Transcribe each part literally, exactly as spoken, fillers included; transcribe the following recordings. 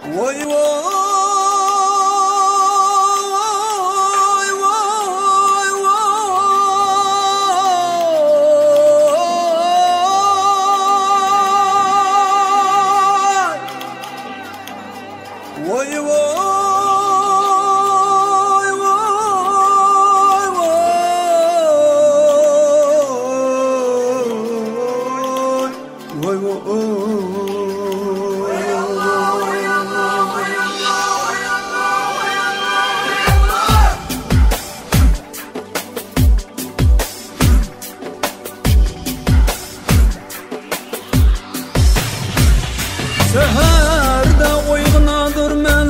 ۋاي، ۋاي، ۋاي، ۋاي، ۋاي. ۋاي، ۋاي، ۋاي، ۋاي. ۋاي، ۋاي، ۋاي. سەھەردە ئويغىنادۇرمەن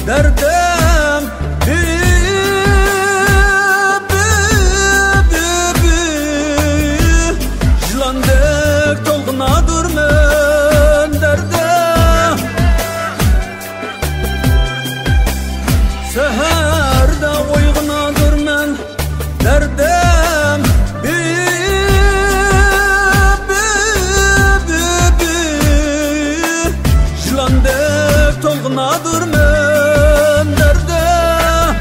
دەردىم، بى، بى، بى، بى. يىلاندەك تولغىنادۇرمەن دەردىم. سەھەردە ئويغىنادۇرمەن دەردىم، بى، بى، بى، بى. يىلاندەك تولغىنادۇرمەن دەردىم.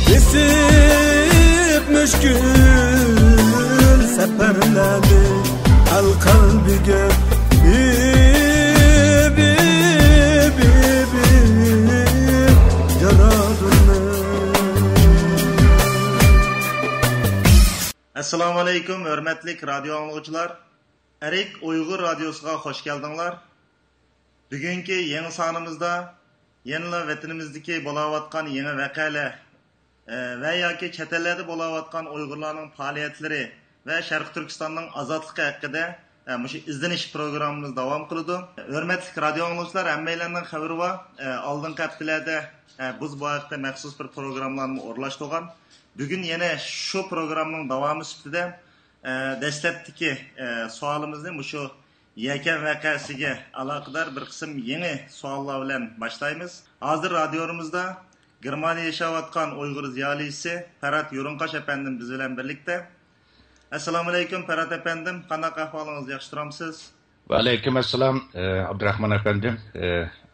بېسىپ مۈشكۈل سەپەرلەرنى ئەل قەلبىگە بى، بى، بى، بى، يارادۇرمەن. ئەسسالامۇ ئەلەيكۇم، ھۆرمەتلىك رادىيو ئاڭلىغۇچىلار. ئەرك ئۇيغۇر رادىيوسىغا خوش كەلدىڭلار. بۈگۈنكى يېڭى سانىمىزدا يەنىلا ۋەتىنىمىزدىكى بولاۋاتقان يېڭى ۋەقەلەر، ئە، ۋە ياكى چەت ئەللەردە بولاۋاتقان ئۇيغۇرلارنىڭ پائالىيەتلىرى ۋە شەرقىي تۈركىستاننىڭ ئازادلىقى ھەققىدە، ئە، مۇشۇ ئىزدىنىش پروگراممىمىز داۋام قىلىدۇ. ھۆرمەتلىك رادىيو ئاڭلىغۇچىلار، ھەممەيلەننىڭ خەۋىرى بار. ئە، ئالدىنقى ھەپتىلەردە، ئە، بىز بۇ ھەقتە مەخسۇس بىر پروگراممىلارنى ئورۇنلاشتۇرغان. بۈگۈن يەنە شۇ پروگراممىنىڭ داۋامى سۈپىتىدە، ئە، دەسلەپتىكى، ئە، سوئالىمىزنى مۇشۇ يەكەن ۋەقەسىگە ئالاقىدار بىر قىسىم يېڭى سوئاللار بىلەن باشلايمىز. ھازىر رادىيومىزدا گېرمانىيەدە ياشاۋاتقان ئۇيغۇر زىيالىيسى پەرھات يۇرۇنقاش ئەپەندىم بىز بىلەن بىرلىكتە. ئەسسالامۇئەلەيكۇم، پەرھات ئەپەندىم، قانداق ئەھۋالىڭىز، ياخشى تۇرامسىز؟ ۋەئەلەيكۇم ئەسسالام، ئابدۇراخمان ئەپەندىم،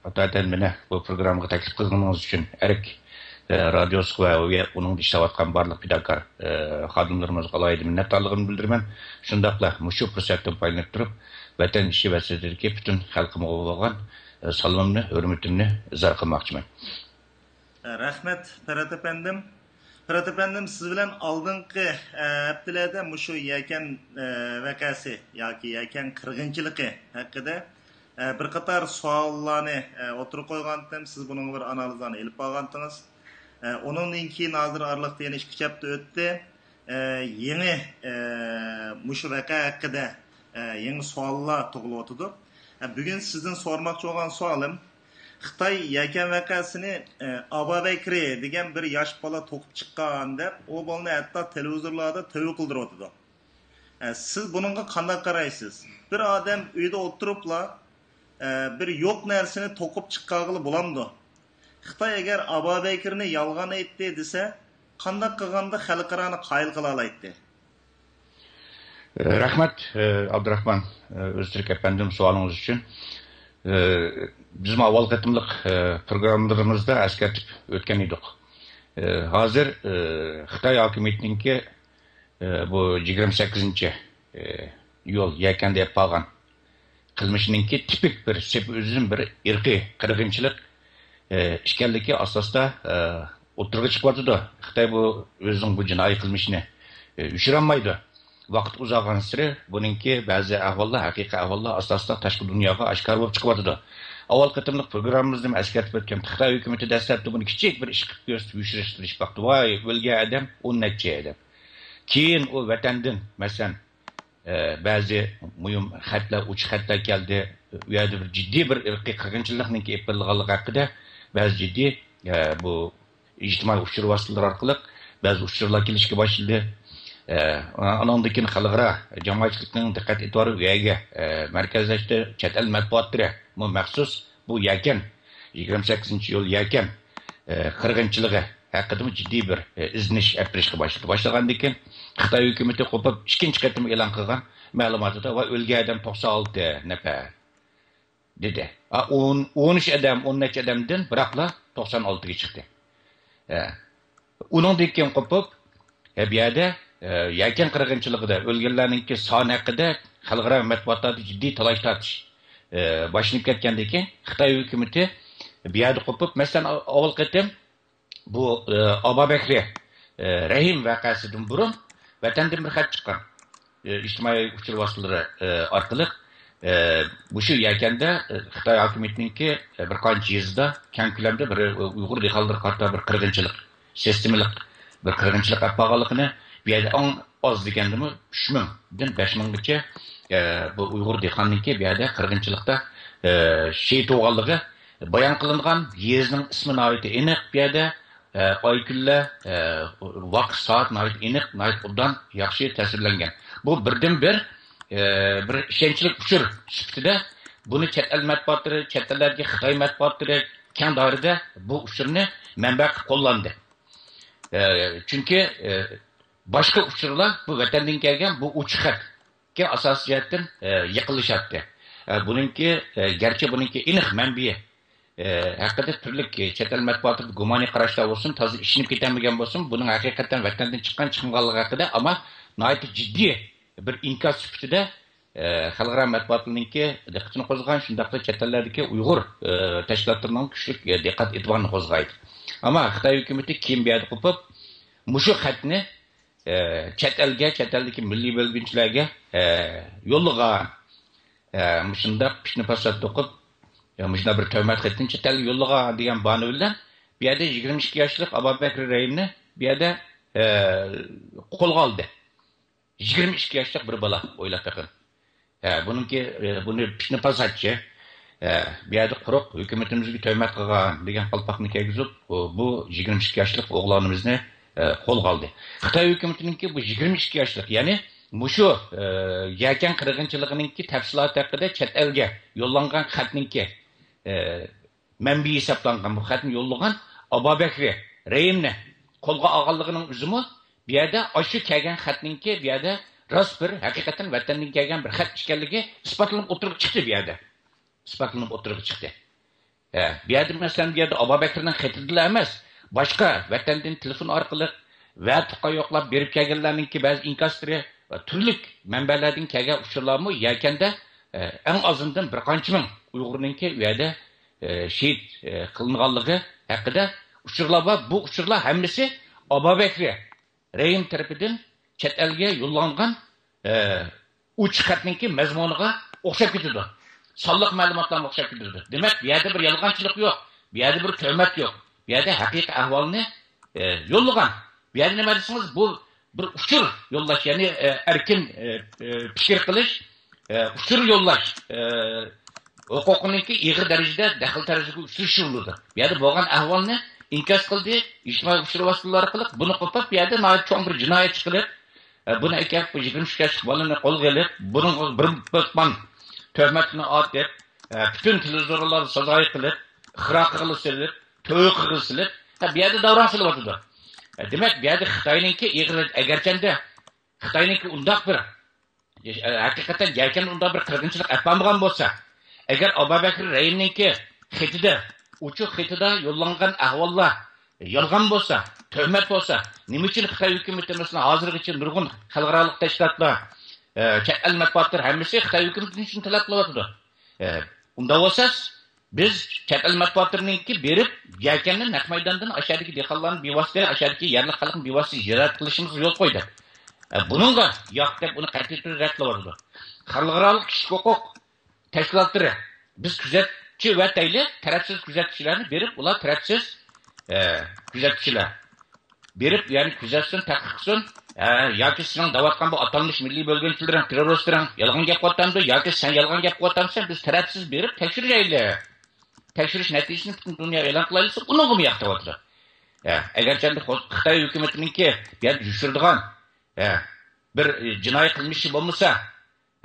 ئاتايىتەن مېنى بۇ پروگراممىغا تەكلىپ قىلغىنىڭىز ئۈچۈن ئەرك رادىيوسىغا ۋە ئۇنىڭدا ئىشلەۋاتقان بارلىق پىداكار خادىملىرىمىزغا ئالاھىدە مىننەتدارلىقىمنى بىلدۈرىمەن. شۇنداقلا مۇشۇ پۇرسەتتىن پايدىلىنىپ تۇرۇپ، ۋەتەن ئىچى ۋە سىرتىدىكى پۈتۈن خەلقىمغا بولغان سالىمىمنى، ھۆرمىتىمنى ئىزھار قىلماقچىمەن. رەھمەت، پەرھات ئەپەندىم. پەرھات ئەپەندىم، سىز بىلەن ئالدىنقى، ئە، ھەپتىلەردە مۇشۇ يەكەن، ئە، ۋەقەسى ياكى يەكەن قىرغىنچىلىقى ھەققىدە، ئە، بىر قاتار سوئاللارنى، ئە، ئوتتۇرىغا قويغانتىم. سىز بۇنىڭغا بىر ئانالىزلارنى ئېلىپ بارغانتىڭىز. ئە، ئۇنىڭدىن كېيىن ھازىر ئارىلىقتا يەنە ئىككى ئۈچ ھەپتە ئۆتتى. ئە، يېڭى، ئە، مۇشۇ ۋەقە ھەققىدە، ئە، يېڭى سوئاللار تۇغۇلۇۋاتىدۇ. ئە، بۈگۈن سىزدىن سورىماقچى بولغان سوئالىم، خىتاي يەكەن ۋەقەسىنى، ئە، ئابابەكرى دېگەن بىر ياش بالا توقۇپ چىققان دەپ، ئۇ بالىنى ھەتتا تېلېۋىزورلاردا تۆۋە قىلدۇرۇۋاتىدۇ. ئە، سىز بۇنىڭغا قانداق قارايسىز؟ بىر ئادەم ئۆيدە ئولتۇرۇپلا، ئە، بىر يوق نەرسىنى توقۇپ چىقارغىلى بولامدۇ؟ خىتاي ئەگەر ئابابەكرىنى يالغان ئېيتتى دېسە، قانداق قىلغاندا خەلقئارانى قايىل قىلالايتتى؟ رەھمەت، ئابدۇراخمان ئۆزتۈرك ئەپەندىم، سوئالىڭىز ئۈچۈن. بىزمۇ ئاۋۋال قېتىملىق پروگراممىلىرىمىزدا ئەسكەرتىپ ئۆتكەن ئىدۇق. ھازىر خىتاي ھاكىمىيىتىنىڭكى بۇ يىگىرمە سەككىزىنچى ئىيۇل يەكەندە ئېلىپ بارغان قىلمىشىنىڭكى تىپىك بىر سېپىزم، بىر ئىرقىي قىرغىنچىلىق ئىكەنلىكى ئاساستا ئوتتۇرىغا چىقىۋاتىدۇ. خىتاي بۇ ئۆزىنىڭ بۇ جىنايى قىلمىشىنى ئۆچۈرەلمەيدۇ. ۋاقىت ئۇزارغانسېرى بۇنىڭكى بەزى ئەھۋاللار، ھەقىقىي ئەھۋاللار ئاستا-ئاستا تاشقى دۇنياغا ئاشكارا بولۇپ چىقىۋاتىدۇ. ئاۋۋال قېتىملىق پروگراممىمىزدا ھەم ئەسكەرتىپ ئۆتكەن، خىتاي ھۆكۈمىتى دەسلەپتە بۇنى كىچىك بىر ئىش قىلىپ كۆرسىتىپ يوشۇرۇشتۇرۇشۇپ باقتى. ۋاي، ئۆلگەن ئادەم ئون نەچچە ئادەم. كېيىن ئۇ ۋەتەندىن، مەسىلەن، ئە، بەزى مۇھىم خەتلەر، ئوچۇق خەتلەر كەلدى. ئۇ يەردە بىر جىددىي بىر ئىرقىي قىرغىنچىلىقنىڭكى ئېلىپ بېرىلغانلىقى ھەققىدە بەزى جىددىي، ئە، بۇ ئىجتىمائىي ئۇچۇر ۋاسىتىلىرى ئارقىلىق بەزى ئۇچۇرلار كېلىشكە باشلىدى. ئە، ئانىڭدىن كېيىن خەلقئارا جامائەتچىلىكنىڭ دىققەت ئېتىبارى ئۇ يەرگە، ئە، مەركەزلەشتى. چەت ئەل مەتبۇئاتلىرىمۇ مەخسۇس بۇ يەكەن، يىگىرمە سەككىزىنچى ئىيۇل يەكەن، ئە، قىرغىنچىلىقى ھەققىدىمۇ جىددىي بىر، ئە، ئىزدىنىش ئېلىپ بېرىشقا باشلىدى. باشلىغاندىن كېيىن خىتاي ھۆكۈمىتى قوپۇپ ئىككىنچى قېتىم ئېلان قىلغان مەلۇماتىدا، ۋە ئۆلگەن ئادەم توقسان ئالتە نەپەر دېدى. ئا، ئون، ئون ئۈچ ئادەم، ئون نەچچە ئادەمدىن بىراقلا توقسان ئالتىگە چىقتى. ئە، ئۇنىڭدىن كېيىن قوپۇپ، ئە، بۇ يەردە، ئە، يەكەن قىرغىنچىلىقىدا ئۆلگەنلەرنىڭكى سانى ھەققىدە خەلقئارا مەتبۇئاتلاردا جىددىي تالاش-تارتىش، ئە، باشلىنىپ كەتكەندىن كېيىن، خىتاي ھۆكۈمىتى بۇ يەردە قوپۇپ، مەسىلەن، ئا-، ئاۋۋال قېتىم بۇ، ئە، ئابابەكرى، ئە، رەھىم ۋەقەسىدىن بۇرۇن ۋەتەندىن بىر خەت چىققان. ئە، ئىجتىمائىي ئۇچۇر ۋاسىتىلىرى، ئە، ئارقىلىق، ئە، مۇشۇ يەكەندە، ئە، خىتاي ھاكىمىيىتىنىڭكى، ئە، بىر قانچە يېزىدا كەڭ كۆلەمدە بىر، ئە، ئۇيغۇر دېھقانلىرىغا قارىتا بىر قىرغىنچىلىق، سىستېمىلىق بىر قىرغىنچىلىق ئېلىپ بارغانلىقىنى، بۇ يەردە ئەڭ ئاز دېگەندىمۇ ئۈچ مىڭدىن بەش مىڭغىچە، ئە، بۇ ئۇيغۇر دېھقاننىڭكى بۇ يەردە قىرغىنچىلىقتا، ئە، شېھىت بولغانلىقى بايان قىلىنغان. يېزىنىڭ ئىسمى ناھايىتى ئېنىق بۇ يەردە. ئە، ئاي كۈنلەر، ئە، ۋاقىت سائەت ناھايىتى ئېنىق، ناھايىتى ئوبدان، ياخشى تەسۋىرلەنگەن. بۇ بىردىنبىر، ئە، بىر ئىشەنچلىك ئۇچۇر سۈپىتىدە بۇنى چەت ئەل مەتبۇئاتلىرى، چەت ئەللەردىكى خىتاي مەتبۇئاتلىرى كەڭ دائىرىدە بۇ ئۇچۇرنى مەنبە قىلىپ قوللاندى. ئە، چۈنكى، ئە، باشقا ئۇچۇرلار بۇ ۋەتەندىن كەلگەن بۇ ئوچۇق خەتكە ئاساسىي جەھەتتىن، ئە، يېقىنلىشاتتى. ئە، بۇنىڭكى، ئە، گەرچە بۇنىڭكى ئېنىق مەنبىيى، ئە، ھەققىدە تۈرلۈك، ئە، چەت ئەل مەتبۇئاتىدا گۇمانىي قاراشلار بولسۇن، تازا ئىشىنىپ كېتەلمىگەن بولسۇن، بۇنىڭ ھەقىقەتەن ۋەتەندىن چىققان چىقمىغانلىقى ھەققىدە، ئەمما ناھايىتى جىددىي بىر ئىنكاس سۈپىتىدە، ئە، خەلقئارا مەتبۇئاتلارنىڭكى دىققىتىنى قوزغىغان، شۇنداقلا چەت ئەللەردىكى ئۇيغۇر، ئە، تەشكىلاتلىرىنىڭ كۈچلۈك، ئە، دىققەت ئېتىبارىنى قوزغايدۇ. ئەمما خىتاي ھۆكۈمىتى كېيىن بۇ يەردە قوپۇپ، مۇشۇ خەتنى، ئە، چەت ئەلگە، چەت ئەلدىكى مىللىي بۆلگۈنچىلەرگە، ئە، يوللىغان. ئە، مۇشۇنداق پىتنە پاسات توقۇپ، ئە، مۇشۇنداق بىر تۆھمەت خېتىنى چەت ئەلگە يوللىغان دېگەن باھانە بىلەن بۇ يەردە يىگىرمە ئىككى ياشلىق ئابابەكرى رەھىمنى بۇ يەردە، ئە، قولغا ئالدى. يىگىرمە ئىككى ياشلىق بىر بالا، ئويلاپ بېقىڭ. ھە، بۇنىڭكى، ئە، بۇنى پىتنە پاساتچى، ئە، بۇ يەردە قۇرۇق ھۆكۈمىتىمىزگە تۆھمەت قىلغان دېگەن قالپاقنى كىيگۈزۈپ، ئۇ، بۇ يىگىرمە ئىككى ياشلىق ئوغلانىمىزنى، ئە، قولغا ئالدى. خىتاي ھۆكۈمىتىنىڭكى بۇ يىگىرمە ئىككى ياشلىق، يەنى مۇشۇ، ئە، يەكەن قىرغىنچىلىقىنىڭكى تەپسىلاتى ھەققىدە چەت ئەلگە يوللانغان خەتنىڭكى، ئە، مەنبىيى ھېسابلانغان بۇ خەتنى يوللىغان ئابابەكرى رەھىمنى قولغا ئالغانلىقىنىڭ ئۆزىمۇ بۇ يەردە ئاشۇ كەلگەن خەتنىڭكى بۇ يەردە راست بىر، ھەقىقەتەن ۋەتەندىن كەلگەن بىر خەت ئىكەنلىكى ئىسپاتلىنىپ ئوتتۇرىغا چىقتى بۇ يەردە. ئىسپاتلىنىپ ئوتتۇرىغا چىقتى. ھە، بۇ يەردە، مەسىلەن، بۇ يەردە ئابابەكرىنىڭ خېتىدىلا ئەمەس، باشقا ۋەتەندىن تېلېفون ئارقىلىق ۋە تۇغقان يوقلاپ بېرىپ كەلگەنلەرنىڭكى بەزى ئىنكاسلىرى ۋە تۈرلۈك مەنبەلەردىن كەلگەن ئۇچۇرلارمۇ يەكەندە، ئە، ئەڭ ئازىندىن بىر قانچە مىڭ ئۇيغۇرنىڭكى ئۇ يەردە، ئە، شېھىت، ئە، قىلىنغانلىقى ھەققىدە ئۇچۇرلار بار. بۇ ئۇچۇرلار ھەممىسى ئابابەكرى رەھىم تەرىپىدىن چەت ئەلگە يوللانغان، ئە، ئوچۇق خەتنىڭكى مەزمۇنىغا ئوخشاپ كېتىدۇ. سانلىق مەلۇماتلارمۇ ئوخشاپ كېتىدۇ. دېمەك، بۇ يەردە بىر يالغانچىلىق يوق. بۇ يەردە بىر تۆھمەت يوق. بۇ يەردە ھەقىقىي ئەھۋالنى، ئە، يوللىغان. بۇ يەردە نېمە دېسىڭىز، بۇ بىر ئۇچۇر يوللاش، يەنى، ئە، ئەركىن، ئە، ئە، پىكىر قىلىش، ئە، ئۇچۇر يوللاش، ئە، ھوقۇقىنىڭكى ئېغىر دەرىجىدە دەخلى تەرۇزىگە ئۇچرىشى بولىدۇ. بۇ يەردە بولغان ئەھۋالنى ئىنكاس قىلدى، ئىجتىمائىي ئۇچۇر ۋاسىتىلىرى ئارقىلىق بۇنى قوپلاپ، بۇ يەردە ناھايىتى چوڭ بىر جىنايەت چىقىرىپ، ئە، بۇنى ئەكەپ، بۇ يىگىرمە ئۈچ ياشلىق بالىنى قولغا ئېلىپ، بۇنىڭغا بىر مېھمان تۆھمەتنى ئارتىپ، ئە، پۈتۈن تېلېۋىزورلاردا سازايى قىلىپ، ئىقرار قىلغىلى سېلىپ، تۆۋە قىلغىلى سېلىپ، ھە، بۇ يەردە داۋراڭ سېلىۋاتىدۇ. ئە، دېمەك، بۇ يەردە خىتاينىڭكى ئېغىر، ئەگەرچەندە خىتاينىڭكى ئۇنداق بىر، ئە، ھەقىقەتەن يەكەندە ئۇنداق بىر قىرغىنچىلىق ئەپ بارمىغان بولسا، ئەگەر ئابابەكرى رەھىمنىڭكى خېتىدە، ئوچۇق خېتىدا يوللانغان ئەھۋاللار يالغان بولسا، تۆھمەت بولسا، نېمە ئۈچۈن خىتاي ھۆكۈمىتى، مەسىلەن، ھازىرغىچە نۇرغۇن خەلقئارالىق تەشكىلاتلار، ئە، چەت ئەل مەتبۇئاتلىرى ھەممىسى خىتاي ھۆكۈمىتىدىن شۇنى تەلەپ قىلىۋاتىدۇ؟ ئە، ئۇنداق بولسا، بىز چەت ئەل مەتبۇئاتلىرىنىڭكى بېرىپ، يەكەننى نەق مەيداندىن ئاشۇ يەردىكى دېھقانلارنى بىۋاسىتە، ئاشۇ يەردىكى يەرلىك خەلقنى بىۋاسىتە زىيارەت قىلىشىمىزغا يول قويدى. ئە، بۇنىڭغا ياق دەپ ئۇنى قەتئىي تۈردە رەت قىلىۋاتىدۇ. خەلقئارالىق كىشىلىك ھوقۇق تەشكىلاتلىرى، بىز كۆزەتچى ۋە دەيلى، تەرەپسىز كۆزەتكۈچىلەرنى بېرىپ، ئۇلار تەرەپسىز، ئە، كۆزەتكۈچىلەر بېرىپ، يەنى كۆزەتسۇن، تەتقىق قىلسۇن، ئە، ياكى سېنىڭ دەۋاتقان بۇ ئاتالمىش مىللىي بۆلگۈنچىلىرىڭ، تېررورىستلىرىڭ يالغان گەپ قىلىۋاتامدۇ ياكى سەن يالغان گەپ قىلىۋاتامسەن، بىز تەرەپسىز بېرىپ تەكشۈرەيلى. تەكشۈرۈش نەتىجىسىنى پۈتۈن دۇنيا ئېلان قىلايلى دېسە، ئۇنىڭغىمۇ ياق دەۋاتىدۇ. ئە، ئەگەرچە ئەمدى خو-، خىتاي ھۆكۈمىتىنىڭكى بۇ يەردە يوشۇرىدىغان، ئە، بىر، ئە، جىنايى قىلمىشى بولمىسا،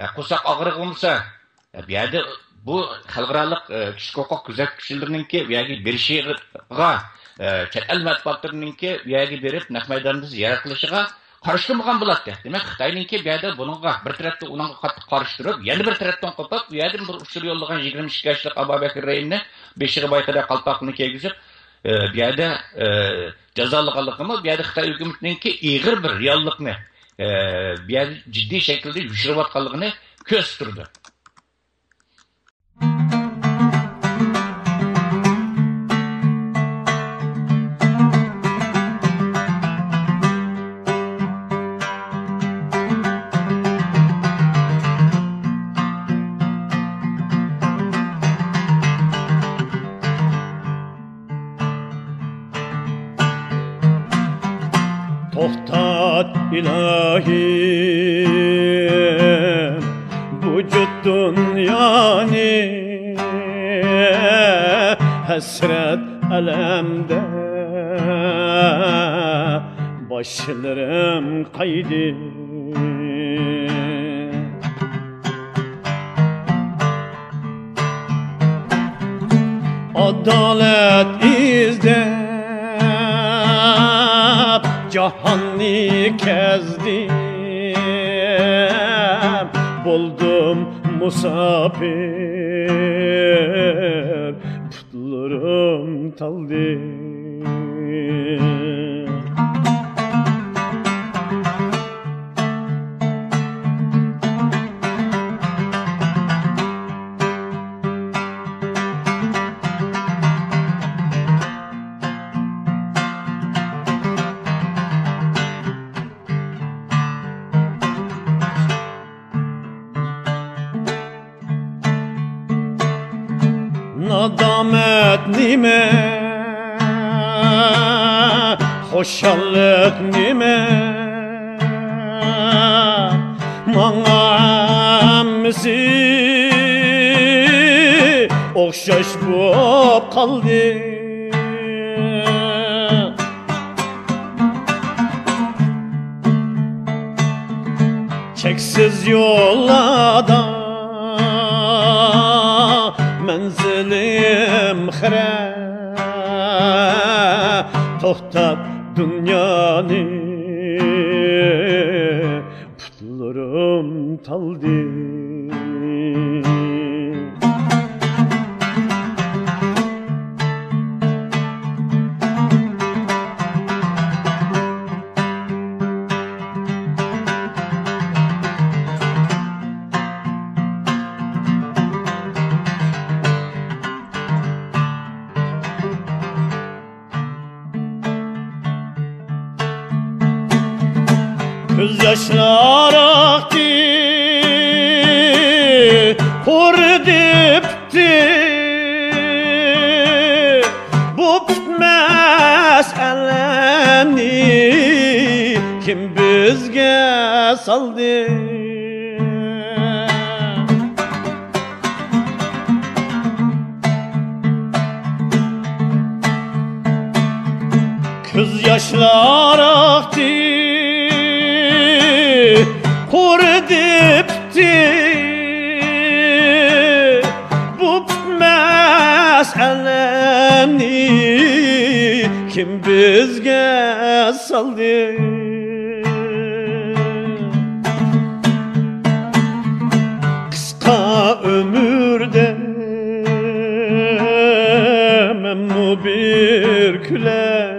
ئە، قورساق ئاغرىقى بولمىسا، ئە، بۇ يەردە بۇ خەلقئارالىق، ئە، كىشىلىك ھوقۇق كۆزەتكۈچىلىرىنىڭكى بۇ يەرگە بېرىشىغا ئە، چەت ئەل مەتبۇئاتلىرىنىڭكى ئۇ يەرگە بېرىپ نەق مەيداندا زىيارەت قىلىشىغا قارشى تۇرمىغان بولاتتى. دېمەك، خىتاينىڭكى بۇ يەردە بۇنىڭغا بىر تەرەپتىن ئۇنىڭغا قاتتىق قارشى تۇرۇپ، يەنە بىر تەرەپتىن قوپۇپ، ئۇ يەردىن بىر ئۇچۇر يوللىغان يىگىرمە ئىككى ياشلىق ئابابەكىر رەھىمنى بېشىغا بايقىدەك قالپاقنى كىيگۈزۈپ، ئە، بۇ يەردە، ئە، جازالىغانلىقىمۇ، بۇ يەردە خىتاي ھۆكۈمىتىنىڭكى ئېغىر بىر رېئاللىقنى، ئە، بۇ يەردە جىددىي شەكىلدە يوشۇرۇۋاتقانلىقىنى كۆرسىتىپ تۇرىدۇ. توختات ئىلاھىم، بۇ جۇت دۇنيانى، ھەسرەت ئەلەمدە باشلىرىم قايدى. ئادالەت ئىزدەپ جاھاننى كەزدىم، بولدۇم مۇساپىر، پۇتلىرىم تالدى. نادامەت نېمە، خۇشاللىق نېمە، ماڭا ھەممىسى ئوخشاش بولۇپ قالدى. چەكسىز يوللاردا مەنزىلىم خىرە، توختات دۇنيانى، پۇتلىرىم تالدى. كۆز ياشلار ئاقتى، قۇرۇدى پۈتتى. بۇ پۈتمەس ئەلەمنى كىم بىزگە سالدى؟ كۆز ياشلار ئاقتى، قۇرۇدى پۈتتى. بۇ پۈتمەس ئەلەمنى كىم بىزگە سالدى؟ قىسقا ئۆمۈردە مەنمۇ بىر كۈلەي،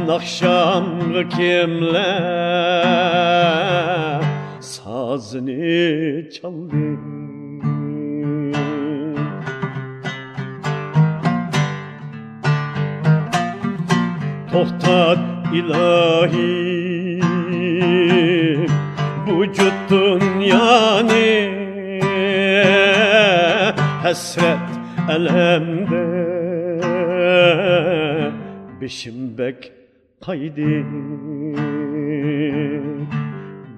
ناخشامغا كىملەر سازىنى چالدى؟ توختات ئىلاھىم، بۇ جۇت دۇنيانى، ھەسرەت ئەلەمدە بېشىم بەك قايدى،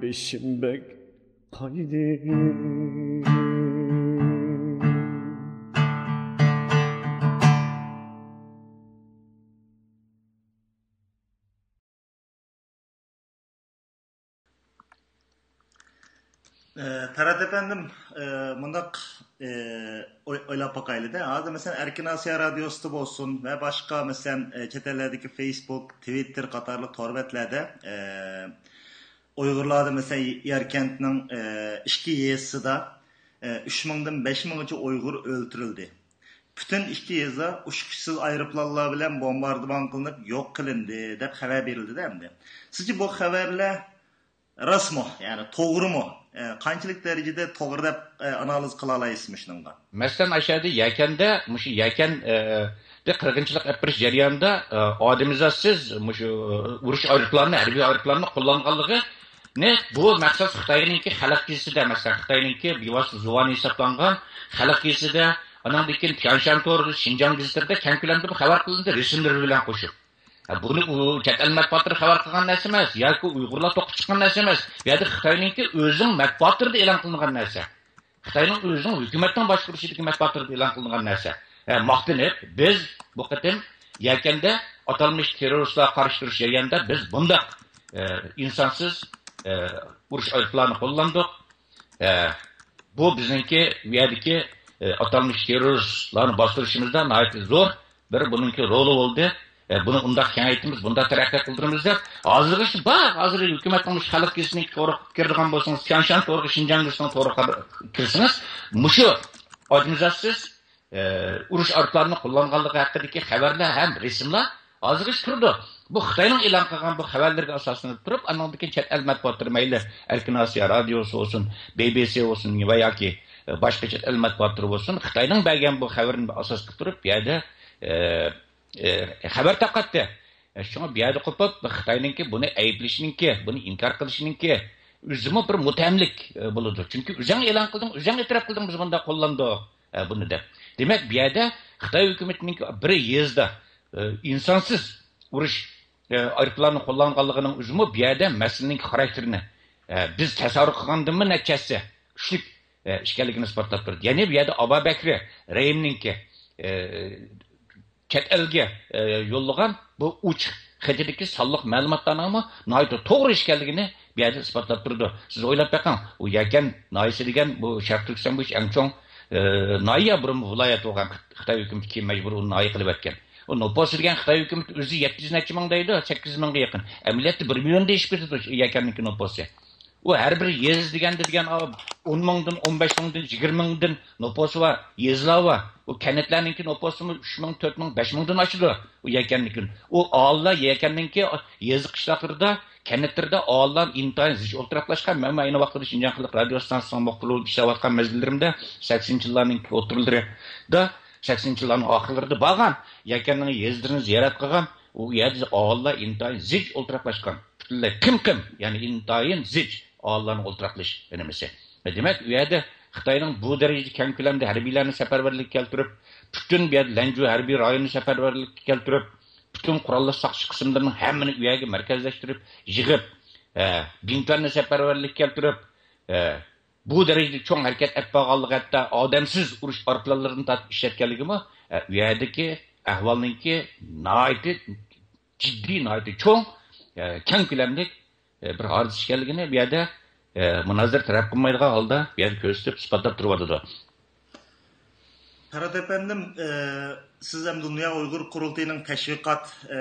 بېشىم بەك قايدى. ئە، پەرھات ئەپەندىم، ئى، مۇنداق، ئى، ئوي-، ئويلاپ باقايلى-دە. ھازىر، مەسىلەن، ئەركىن ئاسىيا رادىيوسىدا بولسۇن ۋە باشقا، مەسىلەن، ئى، چەت ئەللەردىكى فېيسبۇك، تىۋىتتېر قاتارلىق تور بەتلەردە، ئى، ئۇيغۇرلاردا، مەسىلەن، ياركەنتنىڭ، ئى، ئىككى يېزىسىدا، ئى، ئۈچ مىڭدىن بەش مىڭغىچە ئۇيغۇر ئۆلتۈرۈلدى. پۈتۈن ئىككى يېزا ئۇچقۇچىسىز ئايروپىلانلار بىلەن بومباردىمان قىلىنىپ يوق قىلىندى، دەپ خەۋەر بېرىلدى-دە ئەمدى. سىزچە بۇ خەۋەرلەر راستمۇ؟ يەنى توغرىمۇ؟ ئە، قانچىلىك دەرىجىدە توغرا دەپ، ئە، ئانالىز قىلالايسىز مۇشۇنىڭغا؟ مەسىلەن، ئاشۇ يەردە يەكەندە، مۇشۇ يەكەن، ئە، دە قىرغىنچىلىق ئېلىپ بېرىش جەريانىدا، ئە، ئادەمزاتسىز مۇشۇ، ئە، ئۇرۇش ئايروپىلانى، ھەربىي ئايروپىلاننى قوللانغانلىقىنى بۇ مەخسۇس خىتاينىڭكى خەلق گېزىتىدە، مەسىلەن، خىتاينىڭكى بىۋاسىتە زۇۋانى ھېسابلانغان خەلق گېزىتىدە، ئانىڭدىن كېيىن تيەنشان تورىدا، شىنجاڭ گېزىتلىرىدە كەڭ كۆلەمدە بۇ خەۋەر قىلىندى، رەسىملىرى بىلەن قوشۇپ. ھە، بۇنى ئۇ چەت ئەل مەتبۇئاتلىرى خەۋەر قىلغان نەرسە ئەمەس ياكى ئۇيغۇرلار توقۇپ چىققان نەرسە ئەمەس. بۇ يەردە خىتاينىڭكى ئۆزىنىڭ مەتبۇئاتلىرىدا ئېلان قىلىنغان نەرسە. خىتاينىڭ ئۆزىنىڭ ھۆكۈمەتنىڭ باشقۇرۇشىدىكى مەتبۇئاتلىرىدا ئېلان قىلىنغان نەرسە. ھە، ماختىنىپ، بىز بۇ قېتىم يەكەندە ئاتالمىش تېررورىستلارغا قارشى تۇرۇش جەريانىدا بىز بۇنداق، ئە، ئىنسانسىز، ئە، ئۇرۇش ئايروپىلانىنى قوللاندۇق. ئە، بۇ بىزنىڭكى ئۇ يەردىكى، ئە، ئاتالمىش تېررورىستلارنى باستۇرۇشىمىزدا ناھايىتى زور بىر بۇنىڭكى رولى بولدى. ئە، بۇنى ئۇنداق كېڭەيتىمىز، بۇنداق تەرەققىي قىلدۇرىمىز دەپ، ھازىرغىچە بار، ھازىر ھۆكۈمەتنىڭ مۇشۇ خەلق گېزىتىنىڭ تورىغا كىرىدىغان بولسىڭىز، تيەنشان تورىغا، شىنجاڭ گېزىتىنىڭ تورىغا كىرسىڭىز، مۇشۇ ئادمىنىزاتسىز، ئە، ئۇرۇش ئايروپىلانىنى قوللانغانلىقى ھەققىدىكى خەۋەرلەر ھەم رەسىملەر ھازىرغىچە تۇرىدۇ. بۇ خىتاينىڭ ئېلان قىلغان بۇ خەۋەرلىرىگە ئاساسلىنىپ تۇرۇپ، ئانىڭدىن كېيىن چەت ئەل مەتبۇئاتلىرى، مەيلى ئەركىن ئاسىيا رادىيوسى بولسۇن، بى بى سى بولسۇن ۋە ياكى، ئە، باشقا چەت ئەل مەتبۇئاتلىرى بولسۇن، خىتاينىڭ بەرگەن بۇ خەۋىرىنى ئاساس قىلىپ تۇرۇپ، بۇ يەردە، ئە، ئە، خەۋەر تارقاتتى. ئە، شۇڭا بۇ يەردە قوپۇپ، خىتاينىڭكى بۇنى ئەيىبلىشىنىڭكى، بۇنى ئىنكار قىلىشىنىڭكى ئۆزىمۇ بىر مۇتتەھەملىك، ئە، بولىدۇ. چۈنكى ئۆزۈڭ ئېلان قىلدىڭ، ئۆزۈڭ ئېتىراپ قىلدىڭ، بىز بۇنداق قوللاندۇق، ئە، بۇنى دەپ. دېمەك، بۇ يەردە خىتاي ھۆكۈمىتىنىڭكى بىر يېزىدا، ئە، ئىنسانسىز ئۇرۇش، ئە، ئايروپىلانى قوللانغانلىقىنىڭ ئۆزىمۇ بۇ يەردە مەسىلىنىڭكى خاراكتېرىنى، ئە، بىز تەسەۋۋۇر قىلغاندىنمۇ نەچچە ھەسسە كۈچلۈك، ئە، ئىكەنلىكىنى ئىسپاتلاپ تۇرىدۇ. يەنى بۇ يەردە ئابابەكرى رەھىمنىڭكى، ئە، چەت ئەلگە، ئە، يوللىغان بۇ ئوچۇق خېتىدىكى سانلىق مەلۇماتلارنىڭمۇ ناھايىتى توغرا ئىكەنلىكىنى بۇ يەردە ئىسپاتلاپ تۇرىدۇ. سىز ئويلاپ بېقىڭ، ئۇ يەكەن ناھىيەسى دېگەن بۇ شەرقىي تۈركىستان بويىچە ئەڭ چوڭ، ئە، ناھىيە، بۇرۇن ۋىلايەت بولغان خىتاي ھۆكۈمىتى، كېيىن مەجبۇرىي ئۇنى ناھىيە قىلىۋەتكەن. ئۇ نوپۇسى دېگەن خىتاي ھۆكۈمىتى ئۆزى يەتتە يۈز نەچچە مىڭ دەيدۇ، سەككىز يۈز مىڭغا يېقىن. ئەمەلىيەتتە بىر مىليوندىن ئېشىپ كېتىدۇ يەكەننىڭكى نوپۇسى. ئۇ ھەر بىر يېزا دېگەندە دېگەن، ئا، ئون مىڭدىن، ئون بەش مىڭدىن، يىگىرمە مىڭدىن نوپۇسى بار يېزىلار بار. ئۇ كەنتلەرنىڭكى نوپۇسىمۇ ئۈچ مىڭ، تۆت مىڭ، بەش مىڭدىن ئاشىدۇ. ئۇ يەكەننىڭكى. ئۇ ئاھالىلەر يەكەننىڭكى يېزا قىشلاقلىرىدا، كەنتلىرىدە ئاھالىلەر ئىنتايىن زىچ ئولتۇراقلاشقان. مەن ئەينى ۋاقتىدا شىنجاڭ خەلق رادىيو ئىستانسىسىنىڭ مۇخبىرى بولۇپ ئىشلەۋاتقان مەزگىللىرىمدە سەكسىنچى يىللارنىڭ ئوتتۇرىلىرىدا، سەكسىنچى يىللارنىڭ ئاخىرلىرىدا بارغان، يەكەننىڭ يېزىلىرىنى زىيارەت قىلغان. ئۇ يەردە ئاھالىلەر ئىنتايىن زىچ ئولتۇراقلاشقان. پۈتۈنلەي قىم-قىم، يەنى ئىنتايىن زىچ ئاھالىلەرنىڭ ئولتۇراقلىشىش نېمىسى. دېمەك، ئۇ يەردە خىتاينىڭ بۇ دەرىجىدە كەڭ كۆلەمدە ھەربىيلەرنى سەپەرۋەرلىككە كەلتۈرۈپ، پۈتۈن بۇ يەردە لەنجۇ ھەربىي رايونىنى سەپەرۋەرلىككە كەلتۈرۈپ، پۈتۈن قوراللىق ساقچى قىسىملىرىنىڭ ھەممىنى ئۇ يەرگە مەركەزلەشتۈرۈپ، يىغىپ، ئە، بىڭتۈەننى سەپەرۋەرلىككە كەلتۈرۈپ، ئە، بۇ دەرىجىدە چوڭ ھەرىكەت ئېلىپ بارغانلىقى، ھەتتا ئادەمسىز ئۇرۇش ئايروپىلانلىرىنى تارتىپ ئىشلەتكەنلىكىمۇ، ئە، ئۇ يەردىكى ئەھۋالنىڭكى ناھايىتى جىددىي، ناھايىتى چوڭ، ئە، كەڭ كۆلەملىك، ئە، بىر ھادىسە ئىكەنلىكىنى بۇ يەردە، ئە، مۇنازىرە تەلەپ قىلمايدىغان ھالدا بۇ يەردە كۆرسىتىپ، ئىسپاتلاپ تۇرۇۋاتىدۇ. پەرھات ئەپەندىم، ئە، سىز ھەم دۇنيا ئۇيغۇر قۇرۇلتىيىنىڭ تەشۋىقات، ئە،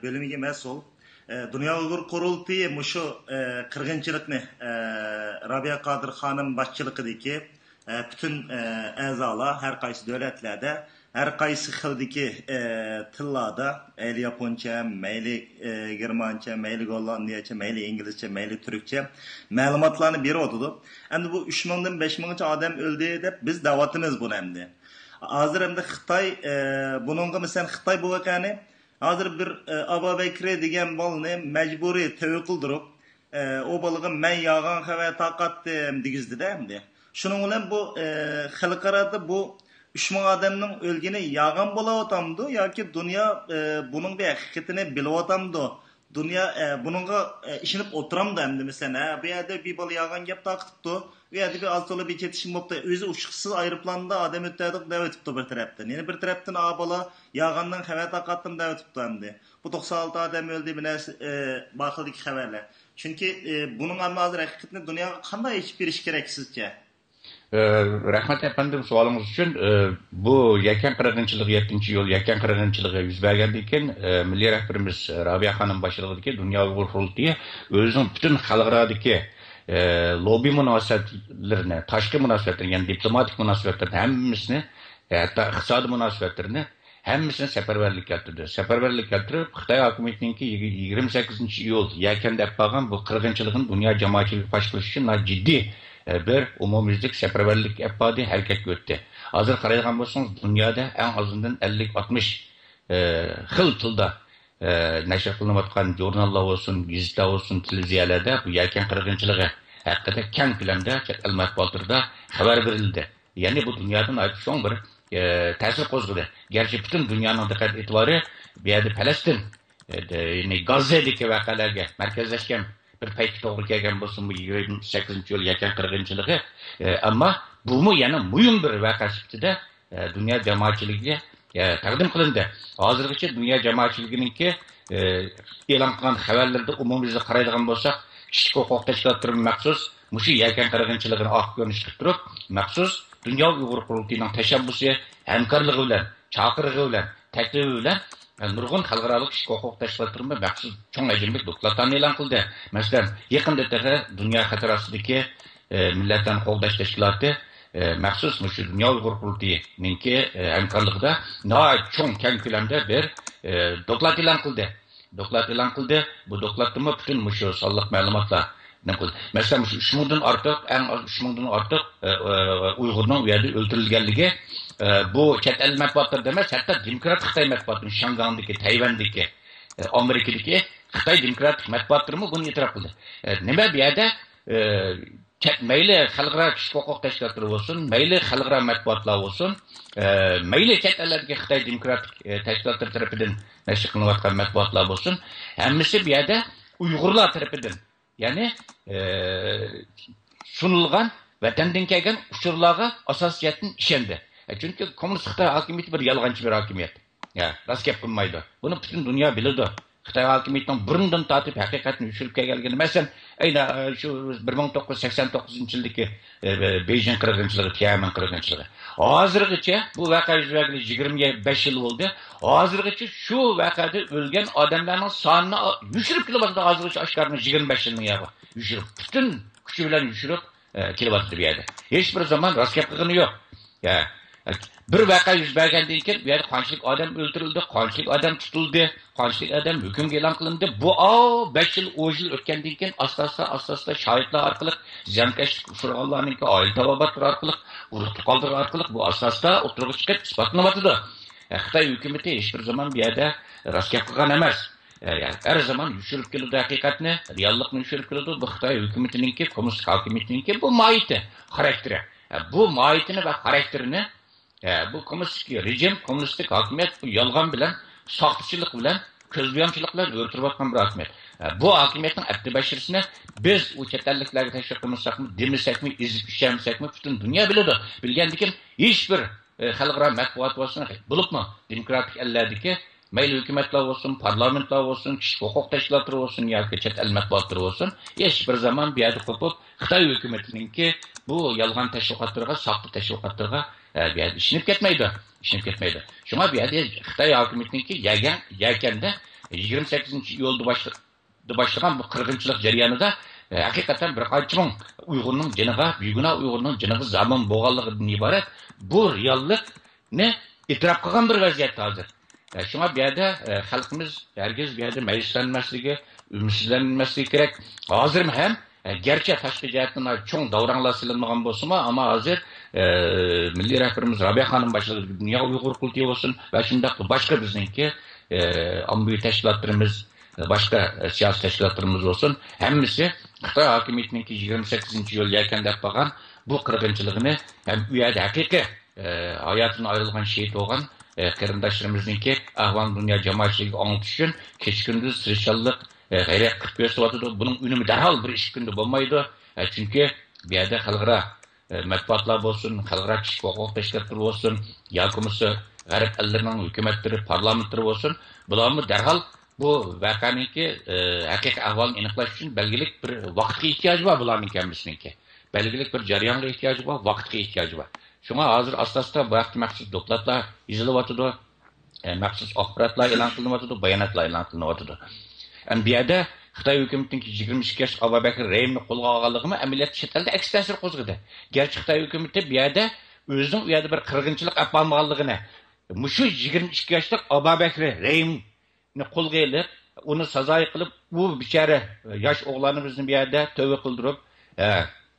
بۆلۈمىگە مەسئۇل. ئە، دۇنيا ئۇيغۇر قۇرۇلتىيى مۇشۇ، ئە، قىرغىنچىلىقنى، ئە، رابىيە قادىر خانىم باشچىلىقىدىكى، ئە، پۈتۈن، ئە، ئەزالار ھەر قايسى دۆلەتلەردە، ھەر قايسى خىلدىكى، ئە، تىللاردا، مەيلى ياپونچە، مەيلى، ئە، گېرمانچە، مەيلى گوللاندىيەچە، مەيلى ئىنگلىزچە، مەيلى تۈركچە مەلۇماتلارنى بېرىۋاتىدۇ. ئەمدى بۇ ئۈچ مىڭدىن بەش مىڭغىچە ئادەم ئۆلدى دەپ بىز دەۋاتىمىز بۇنى ئەمدى. ھازىر ئەمدى خىتاي، ئە، بۇنىڭغا مىسەن خىتاي بۇ ۋەقەنى ھازىر بىر، ئە، ئابابەكرى دېگەن بالىنى مەجبۇرىي تەۋە قىلدۇرۇپ، ئە، ئۇ بالىغا مەن يالغان خەۋەر تارقاتتىم دېگۈزدىدە ئەمدى. شۇنىڭ بىلەن بۇ، ئە، خەلقئارادا بۇ ئۈچ مىڭ ئادەمنىڭ ئۆلگىنى يالغان بولاۋاتامدۇ ياكى دۇنيا، ئە، بۇنىڭ بىر ھەقىقىتىنى بىلىۋاتامدۇ؟ دۇنيا، ئە، بۇنىڭغا، ئە، ئىشىنىپ ئولتۇرامدۇ ئەمدى؟ مىسەلەن، ھە، بۇ يەردە بىر بالا يالغان گەپ تارقىتىپتۇ، بۇ يەردە بىر ئاز تولا بىر چېتىشىم بوپتۇ، ئۆزى ئۇچقۇچىسىز ئايروپىلاندا ئادەم ئۆتتۈردۇق دەۋېتىپتۇ بىر تەرەپتىن. يەنە بىر تەرەپتىن ئا بالا يالغاندىن خەۋەر تارقاتتىم دەۋېتىپتۇ ئەمدى. بۇ توقسان ئالتە ئادەم ئۆلدى، بۇ نەرسە، ئە، بۇ خىلدىكى خەۋەرلەر. چۈنكى، ئە، بۇنىڭ ئەمما ھازىر ھەقىقىتىنى دۇنياغا قانداق ئېچىپ بېرىش كېرەك سىزچە؟ ئە، رەھمەت ئەپەندىم سوئالىڭىز ئۈچۈن. ئە، بۇ يەكەن قىرغىنچىلىقى، يەتتىنچى ئىيۇل يەكەن قىرغىنچىلىقى يۈز بەرگەندىن كېيىن، ئە، مىللىي رەھبىرىمىز رابىيە خانىم باشچىلىقىدىكى دۇنيا ئۇيغۇر قۇرۇلتىيى ئۆزىنىڭ پۈتۈن خەلقئارادىكى، ئە، لوببى مۇناسىۋەتلىرىنى، تاشقى مۇناسىۋەتلىرىنى، يەنى دىپلوماتىك مۇناسىۋەتلىرىنى ھەممىسىنى، ھەتتا ئىقتىسادىي مۇناسىۋەتلىرىنى ھەممىسىنى سەپەرۋەرلىككە كەلتۈردى. سەپەرۋەرلىككە كەلتۈرۈپ، خىتاي ھاكىمىيىتىنىڭكى يىگىرمە سەككىزىنچى ئىيۇل يەكەندە ئېلىپ بارغان بۇ قىرغىنچىلىقىنى دۇنيا جامائەتچىلىكىگە پاش قىلىش ئۈچۈن ناھايىتى جىددىي، ئە، بىر ئومۇميۈزلۈك سەپەرۋەرلىك ئېلىپ باردى، ھەرىكەتكە ئۆتتى. ھازىر قارايدىغان بولسىڭىز، دۇنيادا ئەڭ ئازىندىن ئەللىك ئاتمىش، ئە، خىل تىلدا، ئە، نەشر قىلىنىۋاتقان ژۇرناللار بولسۇن، گېزىتلەر بولسۇن، تېلېۋىزىيەلەردە بۇ يەكەن قىرغىنچىلىقى ھەققىدە كەڭ كۆلەمدە چەت ئەل مەتبۇئاتلىرىدا خەۋەر بېرىلدى. يەنى بۇ دۇنيادا ناھايىتى چوڭ بىر، ئە، تەسىر قوزغىدى. گەرچە پۈتۈن دۇنيانىڭ دىققەت ئېتىبارى بۇ يەردە پەلەستىن، ئە، دە-، يەنى گاززەدىكى ۋەقەلەرگە مەركەزلەشكەن بىر پەيتكە توغرا كەلگەن بولسىمۇ، يىگىرمە سەككىزىنچى ئىيۇل يەكەن قىرغىنچىلىقى، ئە، ئەمما بۇمۇ يەنە مۇھىم بىر ۋەقە سۈپىتىدە، ئە، دۇنيا جامائەتچىلىكىگە، ئە، تەقدىم قىلىندى. ھازىرغىچە دۇنيا جامائەتچىلىكىنىڭكى، ئە، ئېلان قىلغان خەۋەرلىرىدە ئومۇميۈزلۈك قارايدىغان بولساق، كىشىلىك ھوقۇق تەشكىلاتلىرىمۇ مەخسۇس مۇشۇ يەكەن قىرغىنچىلىقىنى ئارقا كۆرۈنۈش قىلىپ تۇرۇپ، مەخسۇس دۇنيا ئۇيغۇر قۇرۇلتىيىنىڭ تەشەببۇسى، ھەمكارلىقى بىلەن، چاقىرىقى بىلەن، تەكلىپى بىلەن، ئە، نۇرغۇن خەلقئارالىق كىشىلىك ھوقۇق تەشكىلاتلىرىمۇ مەخسۇس چوڭ ھەجىملىك دوكلاتلارنى ئېلان قىلدى. مەسىلەن، يېقىندا تېخى دۇنيا خەتەر ئاستىدىكى، ئە، مىللەتلەرنى قوغداش تەشكىلاتى، ئە، مەخسۇس مۇشۇ دۇنيا ئۇيغۇر قۇرۇلتىيىنىڭكى، ئە، ھەمكارلىقىدا ناھايىتى چوڭ، كەڭ كۆلەمدە بىر، ئە، دوكلات ئېلان قىلدى. دوكلات ئېلان قىلدى. بۇ دوكلاتتىمۇ پۈتۈن مۇشۇ سانلىق مەلۇماتلار نېمە قىلدى. مەسىلەن، مۇشۇ ئۈچ مىڭدىن ئارتۇق، ئەڭ ئاز ئۈچ مىڭدىن ئارتۇق، ئە، ئە، ئۇيغۇرنىڭ ئۇ يەردە ئۆلتۈرۈلگەنلىكى، ئە، بۇ چەت ئەل مەتبۇئاتلىرىدا ئەمەس، ھەتتا دېموكراتىك خىتاي مەتبۇئاتى، شياڭگاڭدىكى، تەيۋەندىكى، ئە، ئامېرىكىدىكى خىتاي دېموكراتىك مەتبۇئاتلىرىمۇ بۇنى ئېتىراپ قىلدى. ئە، نېمە بۇ يەردە، ئە، چەت، مەيلى خەلقئارا كىشىلىك ھوقۇق تەشكىلاتلىرى بولسۇن، مەيلى خەلقئارا مەتبۇئاتلار بولسۇن، ئە، مەيلى چەت ئەللەردىكى خىتاي دېموكراتىك، ئە، تەشكىلاتلىرى تەرىپىدىن نەشر قىلىنىۋاتقان مەتبۇئاتلار بولسۇن، ھەممىسى بۇ يەردە ئۇيغۇرلار تەرىپىدىن، يەنى، ئە، سۇنۇلغان ۋەتەندىن كەلگەن ئۇچۇرلارغا ئاساسىي جەھەتتىن ئىشەندى. ئە، چۈنكى كوممۇنىست خىتاي ھاكىمىيىتى بىر يالغانچى بىر ھاكىمىيەت. يا، راست گەپ قىلمايدۇ. بۇنى پۈتۈن دۇنيا بىلىدۇ. خىتاي ھاكىمىيىتىنىڭ بۇرۇندىن تارتىپ ھەقىقەتنى يوشۇرۇپ كەلگەنلىكىنى. مەسىلەن، ئەينى، ئە، شۇ بىر مىڭ توققۇز يۈز سەكسەن توققۇزىنچى يىلدىكى، ئە، بېيجىڭ قىرغىنچىلىقى، تيەنئەنمېن قىرغىنچىلىقى. ھازىرغىچە بۇ ۋەقە يۈز بەرگىلى يىگىرمە بەش يىل بولدى. ھازىرغىچە شۇ ۋەقەدە ئۆلگەن ئادەملەرنىڭ سانىنى يوشۇرۇپ كېلىۋاتىدۇ. ھازىرغىچە ئاشكارىنى يىگىرمە بەش يىلنىڭ ياغى يوشۇرۇپ، پۈتۈن كۈچى بىلەن يوشۇرۇپ، ئە، كېلىۋاتىدۇ بۇ يەردە. ھېچ بىر زامان راست گەپ قىلغىنى يوق. يا، بىر ۋەقە يۈز بەرگەندىن كېيىن، بۇ يەردە قانچىلىك ئادەم ئۆلتۈرۈلدى، قانچىلىك ئادەم تۇتۇلدى، قانچىلىك ئادەم ھۆكۈمگە ئېلان قىلىندى. بۇ، ئاۋۇ، بەش يىل، ئون يىل ئۆتكەندىن كېيىن، ئاستا-ئاستا، ئاستا-ئاستا شاھىتلار ئارقىلىق، زىيانكەشلىككە ئۇچرىغانلارنىڭكى ئائىلە تاۋابىئاتلىرى ئارقىلىق، ئۇرۇق-تۇغقانلىرى ئارقىلىق بۇ ئاستا-ئاستا ئوتتۇرىغا چىقىپ ئىسپاتلىنىۋاتىدۇ. ئە، خىتاي ھۆكۈمىتى ھېچ بىر زامان بۇ يەردە راست گەپ قىلغان ئەمەس. ئە، يەنى ھەر زامان يوشۇرۇپ كېلىدۇ ھەقىقەتنى، رېئاللىقنى يوشۇرۇپ كېلىدۇ. بۇ خىتاي ھۆكۈمىتىنىڭكى، كوممۇنىستىك ھاكىمىيىتىنىڭكى بۇ ماھىيىتى، خاراكتېرى. ئە، بۇ ماھىيىتىنى ۋە خاراكتېرىنى، ئە، بۇ كوممۇنىستىك رېجىم، كوممۇنىستىك ھاكىمىيەت بۇ يالغان بىلەن، ساختىچىلىق بىلەن، كۆزبويامچىلىق بىلەن ئۆرە تۇرۇۋاتقان بىر ھاكىمىيەت. ئە، بۇ ھاكىمىيەتنىڭ ئەپتى بەشىرىسىنى بىز ئۇ چەت ئەللىكلەرگە تەشۋىق قىلمىساقمۇ، دېمىسەكمۇ، ئېزىپ ئىچەلمىسەكمۇ، پۈتۈن دۇنيا بىلىدۇ. بىلگەندىكىن ھېچ بىر، ئە، خەلقئارا مەتبۇئات بولسۇن، بولۇپمۇ دېموكراتىك ئەللەردىكى مەيلى ھۆكۈمەتلەر بولسۇن، پارلامېنتلار بولسۇن، كىشىلىك ھوقۇق تەشكىلاتلىرى بولسۇن ياكى چەت ئەل مەتبۇئاتلىرى بولسۇن، ھېچ بىر زامان بۇ يەردە قوپۇپ، خىتاي ھۆكۈمىتىنىڭكى بۇ يالغان تەشۋىقاتلىرىغا، ساختا تەشۋىقاتلىرىغا، ئە، بۇ يەردە ئىشىنىپ كەتمەيدۇ. ئىشىنىپ كەتمەيدۇ. شۇڭا بۇ يەردە خىتاي ھاكىمىيىتىنىڭكى يەكەن-، يەكەندە يىگىرمە سەككىزىنچى ئىيۇلدا باشلا-، باشلىغان بۇ قىرغىنچىلىق جەريانىدا، ئە، ھەقىقەتەن بىر قانچە مىڭ ئۇيغۇرنىڭ جېنىغا، بىگۇناھ ئۇيغۇرنىڭ جېنىغا زامىن بولغانلىقىدىن ئىبارەت بۇ رېئاللىقنى ئېتىراپ قىلغان بىر ۋەزىيەتتە ھازىر. ئە، شۇڭا بۇ يەردە، ئە، خەلقىمىز ھەرگىز بۇ يەردە مەيۈسلەنمەسلىكى، ئۈمىدسىزلەنمەسلىكى كېرەك. ھازىرمۇ ھەم، ئە، گەرچە تاشقى جەھەتتىن چوڭ داۋراڭلار سېلىنمىغان بولسىمۇ، ئەمما ھازىر، ئە، مىللىي رەھبىرىمىز رابىيە خانىم باشلىقىدىكى دۇنيا ئۇيغۇر قۇرۇلتىيى بولسۇن ۋە شۇنداقلا باشقا بىزنىڭكى، ئە، ئاممىۋى تەشكىلاتلىرىمىز، باشقا سىياسىي تەشكىلاتلىرىمىز بولسۇن، ھەممىسى خىتاي ھاكىمىيىتىنىڭكى يىگىرمە سەككىزىنچى ئىيۇل يەكەندە ئېلىپ بارغان بۇ قىرغىنچىلىقىنى ھەم ئۇ يەردە ھەقىقىي، ئە، ھاياتىدىن ئايرىلغان، شېھىت بولغان، ئە، قېرىنداشلىرىمىزنىڭكى ئەھۋالىنى دۇنيا جامائەتچىلىكىگە ئاڭلىتىش ئۈچۈن كېچە-كۈندۈز تىرىشچانلىق، ئە، غەيرەت قىلىپ كۆرسىتىۋاتىدۇ. بۇنىڭ ئۈنۈمى دەرھال بىر ئىككى كۈندە بولمايدۇ. ئە، چۈنكى بۇ يەردە خەلقئارا ئە، مەتبۇئاتلار بولسۇن، خەلقئارا كىشىلىك ھوقۇق تەشكىلاتلىرى بولسۇن، ياكى بولمىسا غەرب ئەللىرىنىڭ ھۆكۈمەتلىرى، پارلامېنتلىرى بولسۇن، بۇلارمۇ دەرھال بۇ ۋەقەنىڭكى، ئە، ھەقىقىي ئەھۋالىنى ئېنىقلاش ئۈچۈن بەلگىلىك بىر ۋاقىتقا ئېھتىياجى بار بۇلارنىڭ ھەممىسىنىڭكى. بەلگىلىك بىر جەريانغا ئېھتىياجى بار، ۋاقىتقا ئېھتىياجى بار. شۇڭا ھازىر ئاستا-ئاستا بۇ ھەقتە مەخسۇس دوكلاتلار يېزىلىۋاتىدۇ، ئە، مەخسۇس ئاخباراتلار ئېلان قىلىنىۋاتىدۇ، باياناتلار ئېلان قىلىنىۋاتىدۇ. ئەمدى بۇ يەردە خىتاي ھۆكۈمىتىنىڭكى يىگىرمە ئىككى ياشلىق ئابابەكرى رەھىمنى قولغا ئالغانلىقىمۇ ئەمەلىيەتتە چەت ئەلدە ئەكس تەسىر قوزغىدى. گەرچە خىتاي ھۆكۈمىتى بۇ يەردە ئۆزىنىڭ ئۇ يەردە بىر قىرغىنچىلىق ئەپ بارمىغانلىقىنى، مۇشۇ يىگىرمە ئىككى ياشلىق ئابابەكرى رەھىم قولغا ئېلىپ، ئۇنى سازايى قىلىپ، ئۇ بىچارە ياش ئوغلانىمىزنى بۇ يەردە تۆۋە قىلدۇرۇپ، ئە،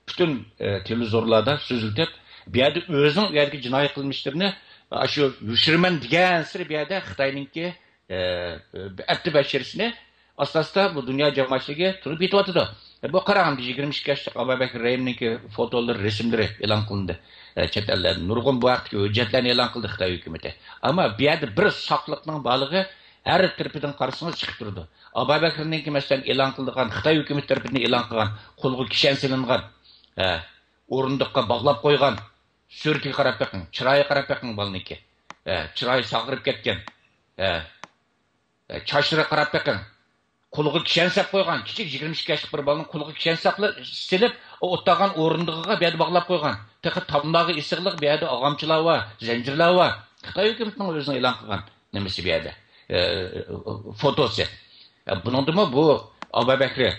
پۈتۈن، ئە، تېلېۋىزورلاردا سۆزلىتىپ، بۇ يەردە ئۆزىنىڭ ئۇ يەردىكى جىنايى قىلمىشلىرىنى، ئاشۇ يوشۇرىمەن دېگەنسېرى بۇ يەردە خىتاينىڭكى، ئە، بىر ئەپتە بەشىرىسىنى ئاستا-ئاستا بۇ دۇنيا جامائەتچىلىكى تونۇپ يېتىۋاتىدۇ. ئە، بۇ قاراڭ، يىگىرمە ئىككى ياشلىق ئابابەكىر رەھىمنىڭكى فوتولىرى، رەسىملىرى ئېلان قىلىندى. ئە، چەت ئەللەردە نۇرغۇن بۇ ھەقتىكى ھۆججەتلەرنى ئېلان قىلدى خىتاي ھۆكۈمىتى. ئەمما بۇ يەردە بىر ساقلىقنىڭ بارلىقى ھەر تەرىپىدىن قارىسىڭىز چىقىپ تۇرىدۇ. ئابابەكرىنىڭكى، مەسىلەن، ئېلان قىلىدىغان، خىتاي ھۆكۈمىتى تەرىپىدىن ئېلان قىلغان، قولىغا كىشەن سېلىنغان، ئە، ئورۇندۇققا باغلاپ قويغان سۈرىتىگە قاراپ بېقىڭ، چىرايىغا قاراپ بېقىڭ بالىنىڭكى. ئە، چىرايى ساغىرىپ كەتكەن. ئە، ئە، چاچلىرىغا قاراپ بېقىڭ. قولىغا كىشەن ساپ قويغان، كىچىك يىگىرمە ئىككى ياشلىق بىر بالىنىڭ قولىغا كىشەن ساقلا-، سېلىپ، ئولتۇرغان ئورۇندۇقىغا بۇ يەردە باغلاپ قويغان. تېخى تاملارغا ئېسىقلىق بۇ يەردە ئاغامچىلار بار، زەنجىرلەر بار. خىتاي ھۆكۈمىتىنىڭ ئۆزىنىڭ ئېلان قىلغان نېمىسى بۇ يەردە، ئە، فوتوسى. ئە، بۇنىڭدىمۇ بۇ ئابابەكرى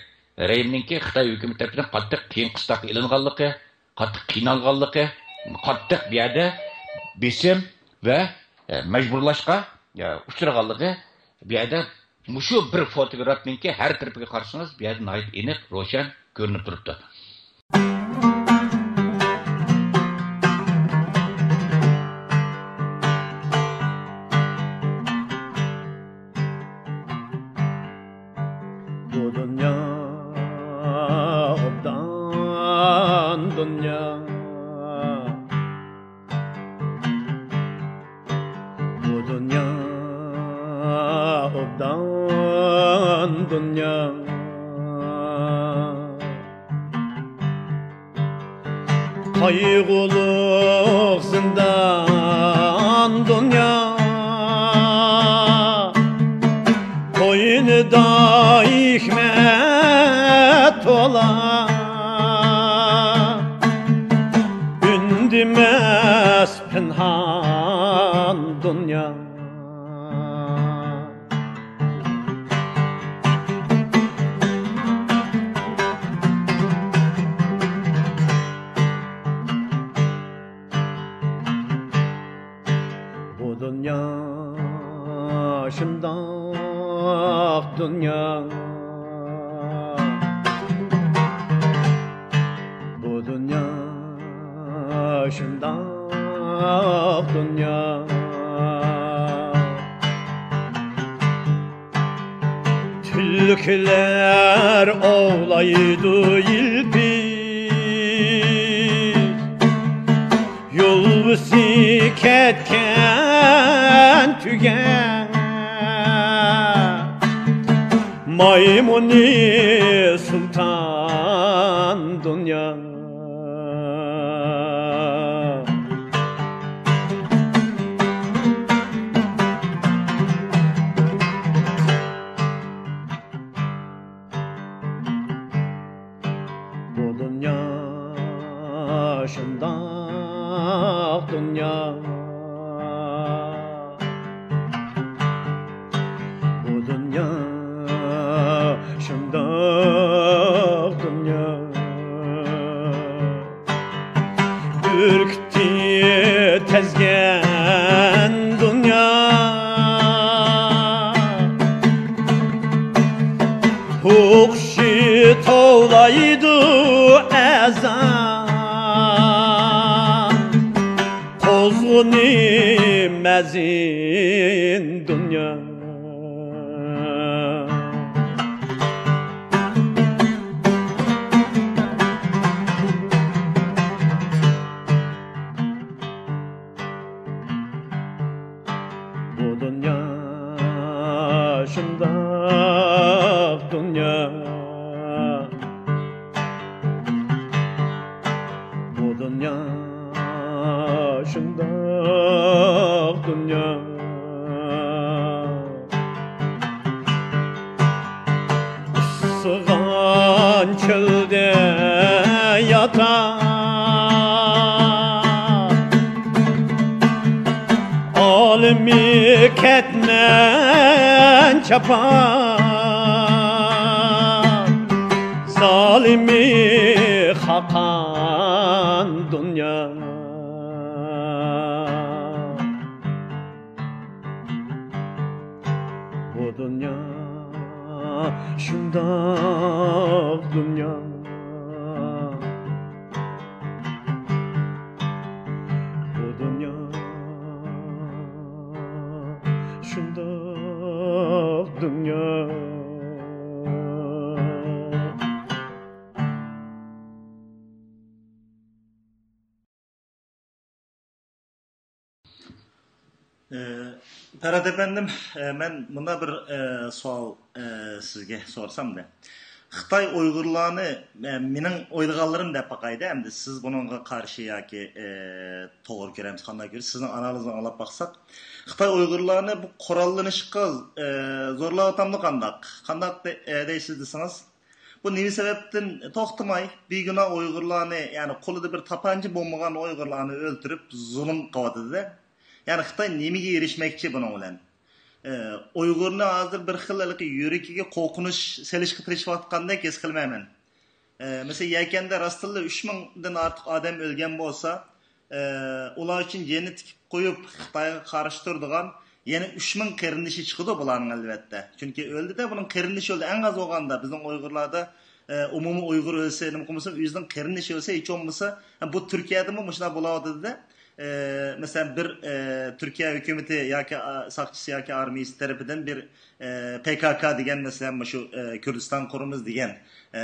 رەھىمنىڭكى خىتاي ھۆكۈمىتى تەرىپىدىن قاتتىق قىيىن قىستاققا ئېلىنغانلىقى، قاتتىق قىينالغانلىقى، قاتتىق بۇ يەردە بېسىم ۋە، ئە، مەجبۇرلاشقا، ئە، ئۇچرىغانلىقى بۇ يەردە مۇشۇ بىر فوتوگرافنىڭكى ھەر تەرىپىگە قارىسىڭىز، بۇ يەردە ناھايىتى ئېنىق، روشەن كۆرۈنۈپ تۇرۇپتۇ. بۇ دۇنيا ئوبدان دۇنيا. بۇ دۇنيا ئوبدان دۇنيا. قايغۇلۇق زىندان دۇنيا. قوينىدا ھېكمەت تولا. ئۈندىمەس پىنھان دۇنيا. بۇ دۇنيا شۇنداق دۇنيا. بۇ دۇنيا شۇنداق دۇنيا. تۈلكىلەر ئوۋلايدۇ يىلپىز، يولۋىسى كەتكەن تۆگە، مايمۇنى سۇلتان دۇنيا. بۇ دۇنيا شۇنداق دۇنيا. بۇ دۇنيا شۇنداق دۇنيا. بۈركۈتى تەزگەن دۇنيا. ھوقۇشى توۋلايدۇ ئەزان. قوزغىنى مەزىن دۇنيا. بۇ دۇنيا شۇنداق دۇنيا. بۇ دۇنيا شۇنداق دۇنيا. ئۇسسىغان چۆلدە ياتا، كەتمەن چاپان، زالىمى خاقان دۇنيا. بۇ دۇنيا شۇنداق دۇنيا. بۇ دۇنيا شۇنداق دۇنيا. ئە، پەرھات ئەپەندىم، ئە، مەن مۇنداق بىر، ئە، سوئال، ئە، سىزگە سورىسامدە. خىتاي ئۇيغۇرلارنى، ئە، مېنىڭ ئويلىغانلىرىم دەپ باقايدە، ئەمدى سىز بۇنىڭغا قارشى ياكى، ئە، توغرا كۆرەمسىز، قانداق كۆرىسىز، سىزنىڭ ئانالىزىڭىزنى ئاڭلاپ باقساق. خىتاي ئۇيغۇرلارنى بۇ قوراللىنىشقا، ئە، زورلاۋاتامدۇ قانداق؟ قانداق دە-، ئە، دەيسىز دېسىڭىز؟ بۇ نېمە سەۋەبتىن توختىماي، بىگۇناھ ئۇيغۇرلارنى، يەنى قولىدا بىر تاپانچا بولمىغان ئۇيغۇرلارنى ئۆلتۈرۈپ زۇلۇم قىلىۋاتىدۇ-دە. يەنى خىتاي نېمىگە ئېرىشمەكچى بۇنىڭ بىلەن؟ ئى، ئۇيغۇرنى ھازىر بىر خىل ھېلىقى يۈرىكىگە قورقۇنچ سېلىشقا تىرىشىۋاتقاندەك ھېس قىلمايمەن. ئى، مەسىلەن، يەكەندە راستتىنلا ئۈچ مىڭدىن ئارتۇق ئادەم ئۆلگەن بولسا، ئى، ئۇلار ئۈچۈن جېنىنى تىكىپ قويۇپ، خىتايغا قارشى تۇرىدىغان يەنە ئۈچ مىڭ قېرىندىشى چىقىدۇ بۇلارنىڭ، ئەلۋەتتە. چۈنكى ئۆلدى-دە، بۇنىڭ قېرىندىشى ئۆلدى. ئەڭ ئاز بولغاندا بىزنىڭ ئۇيغۇرلاردا، ئە، ئومۇمىي ئۇيغۇر ئۆلسە، نېمە قىلمىسۇن، ئۆزىنىڭ قېرىندىشى ئۆلسە، ھېچ بولمىسا، ھە، بۇ تۈركىيەدىمۇ مۇشۇنداق بولاۋاتىدۇ-دە. ئە، مەسىلەن، بىر، ئە، تۈركىيە ھۆكۈمىتى ياكى، ئا، ساقچىسى ياكى ئارمىيىسى تەرىپىدىن بىر، ئە، پى كاكا دېگەن، مەسىلەن، مۇشۇ، ئە، كۈردىستان قۇرىمىز دېگەن، ئە،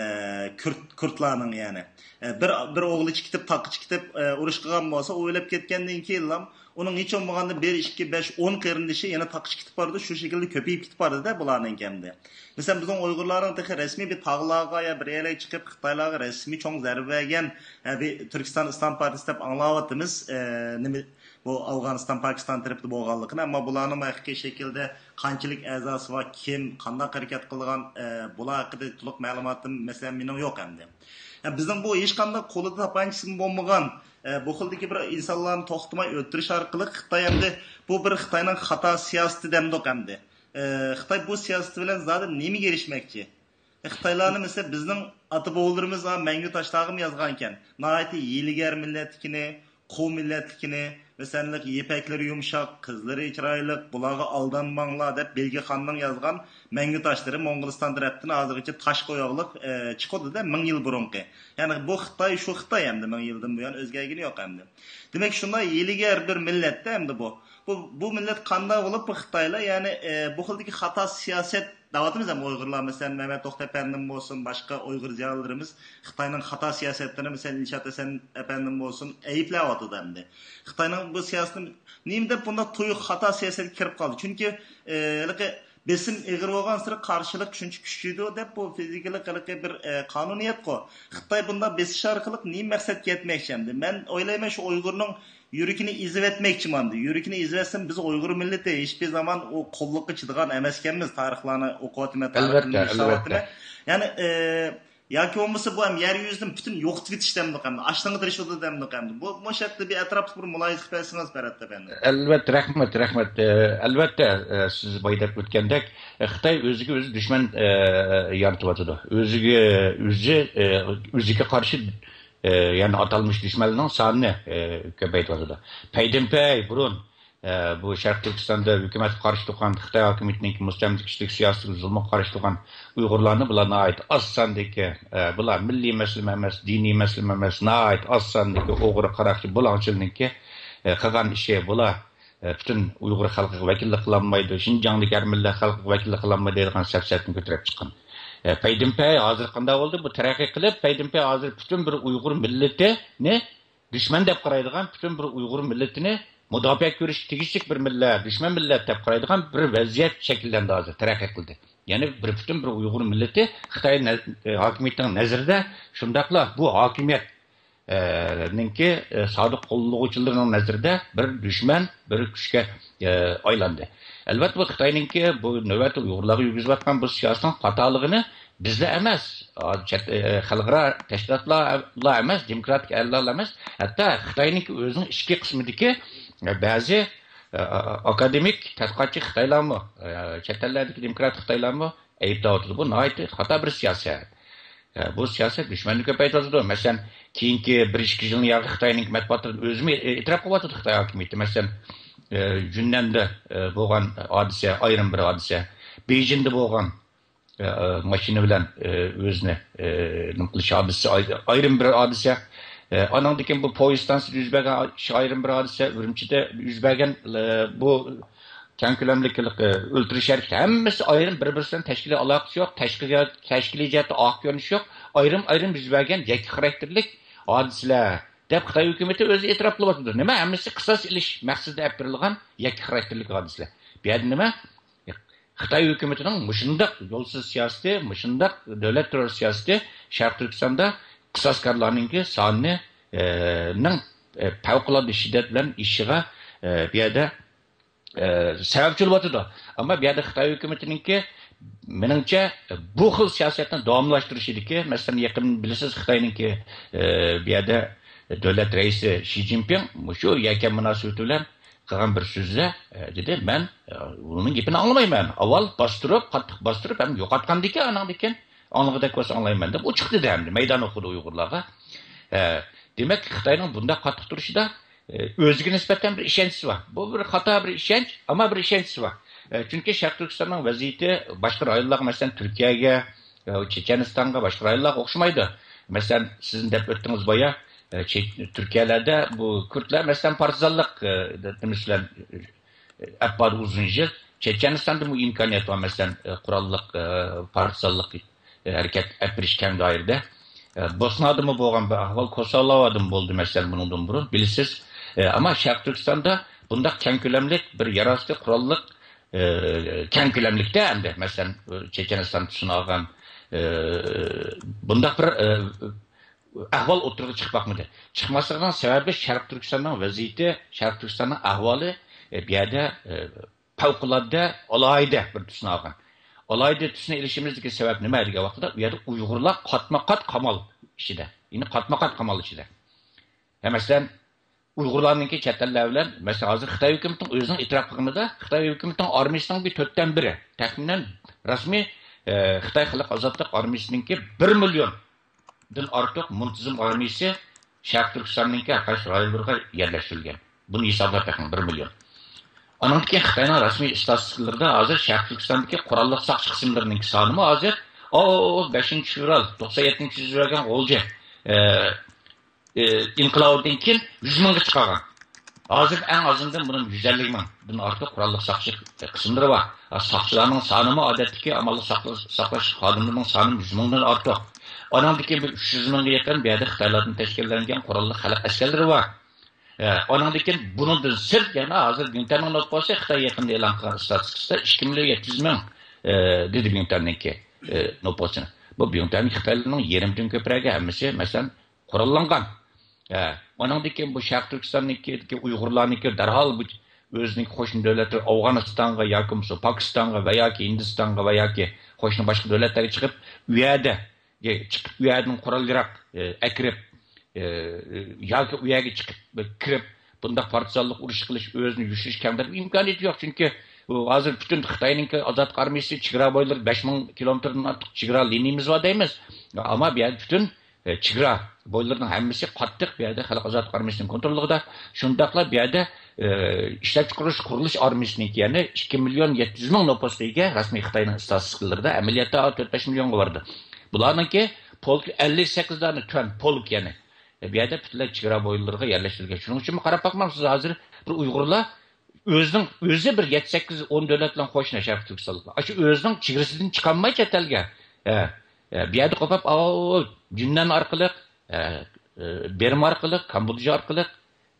كۈرد، كۈردلارنىڭ، يەنى، ئە، بىر، بىر ئوغلى چىقىپ، تاغقا چىقىپ، ئە، ئۇرۇش قىلغان بولسا، ئۇ ئۆلۈپ كەتكەندىن كېيىنلا ئۇنىڭ ھېچ بولمىغاندا بىر، ئىككى، بەش، ئون قېرىندىشى يەنە تاغقا كېتىپ بارىدۇ، شۇ شەكىلدە كۆپىيىپ كېتىپ بارىدۇ-دە بۇلارنىڭكى ئەمدى. مەسىلەن، بىزنىڭ ئۇيغۇرلارنىڭ تېخى رەسمىي بىر تاغلارغا يا بىر يەرلەرگە چىقىپ، خىتايلارغا رەسمىي چوڭ زەربە بەرگەن، ھە، بىر تۈركىستان ئىسلام پارتىيىسى دەپ ئاڭلاۋاتىمىز. ئە، نېمە، بۇ ئافغانىستان، پاكىستان تەرىپىدە بولغانلىقىنى، ئەمما بۇلارنىڭ ھەقىقىي شەكىلدە قانچىلىك ئەزاسى بار، كىم، قانداق ھەرىكەت قىلغان، ئە، بۇلار ھەققىدە تولۇق مەلۇماتىم، مەسىلەن، مېنىڭ يوق ئەمدى. يا، بىزنىڭ بۇ ھېچقانداق قولىدا تاپانچىسىمۇ بولمىغان، ئە، بۇ خىلدىكى بىر ئىنسانلارنى توختىماي ئۆلتۈرۈش ئارقىلىق خىتاي ئەمدى بۇ بىر خىتاينىڭ خاتا سىياسىتى دەمدۇق ئەمدى. ئە، خىتاي بۇ سىياسىتى بىلەن زادى نېمىگە ئېرىشمەكچى؟ خىتايلارنى، مەسىلەن، بىزنىڭ ئاتا-بوۋىلىرىمىز ھە مەڭگۈ تاشلارغىمۇ يازغانىكەن. ناھايىتى ھىيلىگەر مىللەتلىكىنى، قۇل مىللەتلىكىنى، مەسىلەن، يىپەكلىرى يۇمشاق، قىزلىرى چىرايلىق، بۇلارغا ئالدانماڭلار دەپ بېلگىيە خاننىڭ يازغان مەڭگۈ تاشلىرى موڭغۇلىستان تەرەپتىن ھازىرغىچە تاش ئويۇقلۇق، ئە، چىقىدۇ-دە، مىڭ يىل بۇرۇنقى. يەنى بۇ خىتاي شۇ خىتاي ئەمدى، مىڭ يىلدىن بۇيان ئۆزگەرگىنى يوق ئەمدى. دېمەك، شۇنداق ھىيلىگەر بىر مىللەت-تە ئەمدى بۇ. بۇ، بۇ مىللەت قانداق بولۇپ، بۇ خىتايلار، يەنى، ئە، بۇ خىلدىكى خاتا سىياسەت دەۋاتىمىز ھەم ئۇيغۇرلار، مەسىلەن، مەمەت توختى ئەپەندىم بولسۇن، باشقا ئۇيغۇر زىيالىيلىرىمىز خىتاينىڭ خاتا سىياسەتلىرىنى، مەسىلەن، ئىلشات ھەسەن ئەپەندىم بولسۇن، ئەيىبلەۋاتىدۇ ئەمدى. خىتاينىڭ بۇ سىياسىتىنى نېمە دەپ بۇنداق تۇيۇق خاتا سىياسەتكە كىرىپ قالدى؟ چۈنكى، ئە، ھېلىقى بېسىم ئېغىر بولغانسېرى قارشىلىق شۇنچە كۈچىيىدۇ دەپ، بۇ فىزىكىلىق ھېلىقى بىر، ئە، قانۇنىيەتقۇ. خىتاي بۇنداق بېسىش ئارقىلىق نېمە مەقسەتكە يەتمەكچى ئەمدى؟ مەن ئويلايمەن، شۇ ئۇيغۇرنىڭ يۈرىكىنى ئېزىۋەتمەكچىمۇ ئەمدى؟ يۈرىكىنى ئېزىۋەتسەم، بىز ئۇيغۇر مىللىتى ھېچبىر زامان ئۇ قۇللۇققا چىدىغان ئەمەسكەنمىز. تارىخلارنى ئوقۇۋاتىمەن، تارىخنى ئەلۋەتتە، ئەلۋەتتە. ياكى بولمىسا بۇ ھەم يەر يۈزىدىن پۈتۈن يوقىتىۋېتىش دەمدۇق ئەمدى؟ ئاشلىڭغا تىرىشىۋاتىدۇ دەمدۇق ئەمدى؟ بۇ، مۇشۇ ھەقتە بىر ئەتراپلىق بىر مۇلاھىزە قىلىپ بەرسىڭىز، پەرھات ئەپەندى. ئەلۋەتتە، رەھمەت، رەھمەت. ئە، ئەلۋەتتە، ئە، سىز بايا دەپ ئۆتكەندەك، ئە، خىتاي ئۆزىگە ئۆزى دۈشمەن، ئە، يارىتىۋاتىدۇ. ئۆزىگە ئۆزى، ئە، ئۆزىگە قارشى ئە، يەنى ئاتالمىش دۈشمەنلەرنىڭ سانىنى، ئە، كۆپەيتىۋاتىدۇ. پەيدىنپەي بۇرۇن، ئە، بۇ شەرقىي تۈركىستاندا ھۆكۈمەتكە قارشى تۇرغان، خىتاي ھاكىمىيىتىنىڭكى مۇستەملىكىچىلىك سىياسىتىگە، زۇلمىغا قارشى تۇرغان ئۇيغۇرلارنى بۇلار ناھايىتى ئاز ساندىكى، ئە، بۇلار مىللىي مەسىلىمۇ ئەمەس، دىنىي مەسىلىمۇ ئەمەس، ناھايىتى ئاز ساندىكى ئۇيغۇر قاراقچى بۇلاڭچىلىرىنىڭكى، ئە، قىلغان ئىشى بۇلار ئە، پۈتۈن ئۇيغۇر خەلقىگە ۋەكىللىك قىلالمايدۇ، شىنجاڭدىكى ھەر مىللەت خەلقىگە ۋەكىللىك قىلالمايدۇ دەيدىغان سەپسەتىنى كۆتۈرۈپ چىققان. ئە، پەيدىنپەي ھازىر قانداق بولدى؟ بۇ تەرەققىي قىلىپ، پەيدىنپەي ھازىر پۈتۈن بىر ئۇيغۇر مىللىتىنى دۈشمەن دەپ قارايدىغان، پۈتۈن بىر ئۇيغۇر مىللىتىنى مۇداپىئە كۆرۈشكە تېگىشلىك بىر مىللەت، دۈشمەن مىللەت دەپ قارايدىغان بىر ۋەزىيەت شەكىللەندى، ھازىر تەرەققىي قىلدى. يەنى بىر پۈتۈن بىر ئۇيغۇر مىللىتى خىتاي نە-، ئە، ھاكىمىيىتىنىڭ نەزىرىدە، شۇنداقلا بۇ ھاكىمىيەت ئە، نىڭكى، ئە، سادىق قوللىغۇچىلىرىنىڭ نەزىرىدە بىر دۈشمەن، بىر كۈچكە، ئە، ئايلاندى. ئەلۋەتتە، بۇ خىتاينىڭكى بۇ نۆۋەتتە ئۇيغۇرلارغا يۈرگۈزۈۋاتقان بۇ سىياسىتىنىڭ خاتالىقىنى بىزلا ئەمەس، ھازىر چەت، ئە، خەلقئارا تەشكىلاتلار ئەمەس، دېموكراتىك ئەللەرلا ئەمەس، ھەتتا خىتاينىڭكى ئۆزىنىڭ ئىچكى قىسمىدىكى، ئە، بەزى ئاكادېمىك، تەتقىقاتچى خىتايلارمۇ، ئە، چەت ئەللەردىكى دېموكرات خىتايلارمۇ ئەيىبلەۋاتىدۇ. بۇ ناھايىتى خاتا بىر سىياسەت. ئە، بۇ سىياسەت دۈشمەننى كۆپەيتىۋاتىدۇ. مەسىلەن، كېيىنكى بىر ئىككى يىلنىڭ ياقى خىتاينىڭ مەتبۇئاتلىرىدا ئۆزىمۇ ئېتىراپ قىلىۋاتىدۇ خىتاي ھاكىمىيىتى. مەسىلەن، ئە، جۈننەندە، ئە، بولغان ھادىسە، ئايرىم بىر ھادىسە، بېيجىڭدا بولغان ئە، ماشىنا بىلەن، ئە، ئۆزىنى، ئە، نېمە قىلىش ھادىسىسى ئاي-، ئايرىم بىر ھادىسە. ئە، ئانىڭدىن كېيىن بۇ پويىز ستانسىسىدا يۈز بەرگەن ئىش ئايرىم بىر ھادىسە. ئۈرۈمچىدە يۈز بەرگەن، ئە، بۇ كەڭ كۆلەملىك، ئە، ئۆلتۈرۈش ھەرىكىتى ھەممىسى ئايرىم، بىر-بىرسى بىلەن تەشكىلىي ئالاقىسى يوق، تەشكىلىي، تەشكىلىي جەھەتتە ئارقا كۆرۈنۈشى يوق، ئايرىم-ئايرىم يۈز بەرگەن يەككە خاراكتېرلىك ھادىسىلەر دەپ خىتاي ھۆكۈمىتى ئۆزى ئېتىراپ قىلىۋاتىدۇ. نېمە؟ ھەممىسى قىساس ئېلىش مەقسىتىدە ئېلىپ بېرىلغان يەككە خاراكتېرلىك ھادىسىلەر. بۇ يەردە نېمە؟ خىتاي ھۆكۈمىتىنىڭ مۇشۇنداق يولسىز سىياسىتى، مۇشۇنداق دۆلەت تېررور سىياسىتى شەرقىي تۈركىستاندا قىساسكارلارنىڭكى سانىنى، ئە، نىڭ، ئە، پەۋقۇلئاددە شىددەت بىلەن ئېشىشىغا، ئە، بۇ يەردە، ئە، سەۋەبچى بولۇۋاتىدۇ. ئەمما بۇ يەردە خىتاي ھۆكۈمىتىنىڭكى، مېنىڭچە، بۇ خىل سىياسەتنى داۋاملاشتۇرۇشىدىكى، مەسىلەن، يېقىن بىلىسىز، خىتاينىڭكى، ئە، بۇ يەردە دۆلەت رەئىسى شى جىنپىڭ مۇشۇ يەكەن مۇناسىۋىتى بىلەن قىلغان بىر سۆزىدە، ئە، دېدى، مەن، ئە، ئۇنىڭ گېپىنى ئاڭلىمايمەن. ئاۋۋال باستۇرۇپ، قاتتىق باستۇرۇپ، ھەم يوقاتقاندىن كېيىن، ئاناندىن كېيىن ئاڭلىغۇدەك بولسا ئاڭلايمەن دەپ ئۇ چىقتى دە ئەمدى مەيدان ئوقۇدى ئۇيغۇرلارغا. ئە، دېمەك، خىتاينىڭ بۇنداق قاتتىق تۇرۇشىدا، ئە، ئۆزىگە نىسبەتەن بىر ئىشەنچىسى بار. بۇ بىر خاتا بىر ئىشەنچ، ئەمما بىر ئىشەنچىسى بار. ئە، چۈنكى شەرقىي تۈركىستاننىڭ ۋەزىيىتى باشقا رايونلارغا، مەسىلەن، تۈركىيەگە، ئە، چېچەنىستانغا، باشقا رايونلارغا ئوخشىمايدۇ. مەسىلەن، سىز دەپ ئۆتتىڭىز بايا، ئە، چې-، تۈركىيەلەردە بۇ كۈردلەر، مەسىلەن، پارتىزانلىق، ئە، نېمىسى بىلەن، ئە، ئەپ بارىدۇ ئۇزۇن يىل. چېچەنىستاندا بۇ ئىمكانىيەت بار، مەسىلەن، ئە، قوراللىق، ئە، پارتىزانلىق، ئە، ھەرىكەت ئەپ بېرىش كەڭ دائىرىدە. ئە، بوسنادىمۇ بولغان بىر ئەھۋال، كوسوۋودىمۇ بولدى، مەسىلەن، بۇنىڭدىن بۇرۇن، بىلىسىز. ئە، ئەمما شەرقىي تۈركىستاندا بۇنداق كەڭ كۆلەملىك بىر يەر ئاستى قوراللىق، ئە، كەڭ كۆلەملىكتە ئەمدى، مەسىلەن، چېچەنىستان تۈسىنى ئالغان، ئە، بۇنداق بىر، ئە، ئەھۋال ئوتتۇرىغا چىقىپ باقمىدى. چىقماسلىقىنىڭ سەۋەبى شەرقىي تۈركىستاننىڭ ۋەزىيىتى، شەرقىي تۈركىستاننىڭ ئەھۋالى، ئە، بۇ يەردە، ئە، پەۋقۇلئاددە ئالاھىدە بىر تۈسنى ئالغان. ئالاھىدە تۈسنى ئېلىشىمىزدىكى سەۋەب نېمە دېگەن ۋاقىتتا، ئۇ يەردە ئۇيغۇرلار قاتمۇ قات قامال ئىچىدە. يەنى قاتمۇ قات قامال ئىچىدە. ھە، مەسىلەن، ئۇيغۇرلارنىڭكى چەت ئەللەر بىلەن، مەسىلەن، ھازىر خىتاي ھۆكۈمىتىنىڭ ئۆزىنىڭ ئېتىراپ قىلغىنىدا، خىتاي ھۆكۈمىتىنىڭ ئارمىيىسىنىڭ بىر تۆتتىن بىرى، تەخمىنەن رەسمىي، ئە، خىتاي خەلق ئازادلىق ئارمىيىسىنىڭكى بىر مىليوندىن ئارتۇق مۇنتىزىم ئارمىيىسى شەرقىي تۈركىستاننىڭكى ھەر قايسى رايونلىرىغا يەرلەشتۈرۈلگەن. بۇنى ھېسابلاپ بېقىڭ، بىر مىليون. ئانىڭدىن كېيىن خىتاينىڭ رەسمىي ئىستاتىستىكىلىرىدا ھازىر شەرقىي تۈركىستاندىكى قوراللىق ساقچى قىسىملىرىنىڭكى سانىمۇ ھازىر، ئو، بەشىنچى فېۋرال، توقسەن يەتتىنچى يۈز بەرگەن غۇلجا، ئە، ئە، ئىنقىلابىدىن كېيىن يۈز مىڭغا چىقارغان. ھازىر ئەڭ ئازىندىن بۇنىڭ يۈز ئەللىك مىڭدىن ئارتۇق قوراللىق ساقچى قىسىملىرى بار. ھە، ساقچىلارنىڭ سانىمۇ ئادەتتىكى ئامانلىق ساقلاش، ساقلاش خادىملىرىنىڭ سانىمۇ يۈز مىڭدىن ئارتۇق. ئانىڭدىن كېيىن بىر ئۈچ يۈز مىڭغا يېقىن بۇ يەردە خىتايلاردىن تەشكىللەنگەن قوراللىق خەلق ئەسكەرلىرى بار. ئە، ئانىڭدىن كېيىن بۇنىڭدىن سىرت يەنە ھازىر بىڭتۈەننىڭ نوپۇسى خىتاي يېقىندا ئېلان قىلغان ئىستاتىستىكىسىدا ئىككى مىليون يەتتە يۈز مىڭ، ئە، دېدى بىڭتۈەننىڭكى، ئە، نوپۇسىنى. بۇ بىڭتۈەن خىتايلارنىڭ يېرىمدىن كۆپرەكى ھەممىسى، مەسىلەن، قوراللانغان. ھە، ئۇنىڭدىن كېيىن بۇ شەرقىي تۈركىستاندىكى ئۇيغۇرلارنىڭكى دەرھال بۇ ئۆزىنىڭ قوشنا دۆلەتلىرى ئافغانىستانغا ياكى بولمىسا پاكىستانغا ۋە ياكى ھىندىستانغا ۋە ياكى قوشنا باشقا دۆلەتلەرگە چىقىپ، ئۇ يەردە چىقىپ، ئۇ يەردىن قورال ياراق، ئە، ئەكىرىپ، ئە، ياكى ئۇ يەرگە چىقىپ، كىرىپ، بۇنداق پارتىزانلىق ئۇرۇشى قىلىش، ئۆزىنى يوشۇرۇش كەڭ تەرەپ ئىمكانىيىتى يوق. چۈنكى ھازىر پۈتۈن خىتاينىڭكى ئازادلىق ئارمىيىسى چېگرا بويلىرى بەش مىڭ كىلومېتىردىن ئارتۇق چېگرا لىنىيىمىز بار دەيمىز. ئەمما بۇ يەردە پۈتۈن ئە، چېگرا بويلىرىنىڭ ھەممىسى قاتتىق بۇ يەردە خەلق ئازادلىق ئارمىيىسىنىڭ كونتروللۇقىدا. شۇنداقلا بۇ يەردە، ئە، ئىشلەپچىقىرىش قۇرۇلۇش ئارمىيىسىنىڭكى، يەنى ئىككى مىليون يەتتە يۈز مىڭ نوپۇسقا ئىگە رەسمىي خىتاينىڭ ئىستاتىستىكىلىرىدا، ئەمەلىيەتتە تۆت بەش مىليونغا بارىدۇ. بۇلارنىڭكى پولكى ئەللىك سەككىز دانە تۈەن پولك، يەنى، ئە، بۇ يەردە پۈتۈنلەي چېگرا بويلىرىغا يەرلەشتۈرۈلگەن. شۇنىڭ ئۈچۈنمۇ قاراپ باقماڭ سىز ھازىر بىر ئۇيغۇرلار ئۆزىنىڭ، ئۆزى بىر يەتتە سەككىز ئون دۆلەت بىلەن قوشنا شەرقىي تۈركىستانلىقلار. ئاشۇ ئۆزىنىڭ چېگرىسىدىن چىقالماي چەت ئەلگە. ھە، ھە، بۇ يەردە قوپۇپ، ئاۋۇ جۈننەن ئارقىلىق، ھە، ھە، بىرما ئارقىلىق، كامبودژا ئارقىلىق،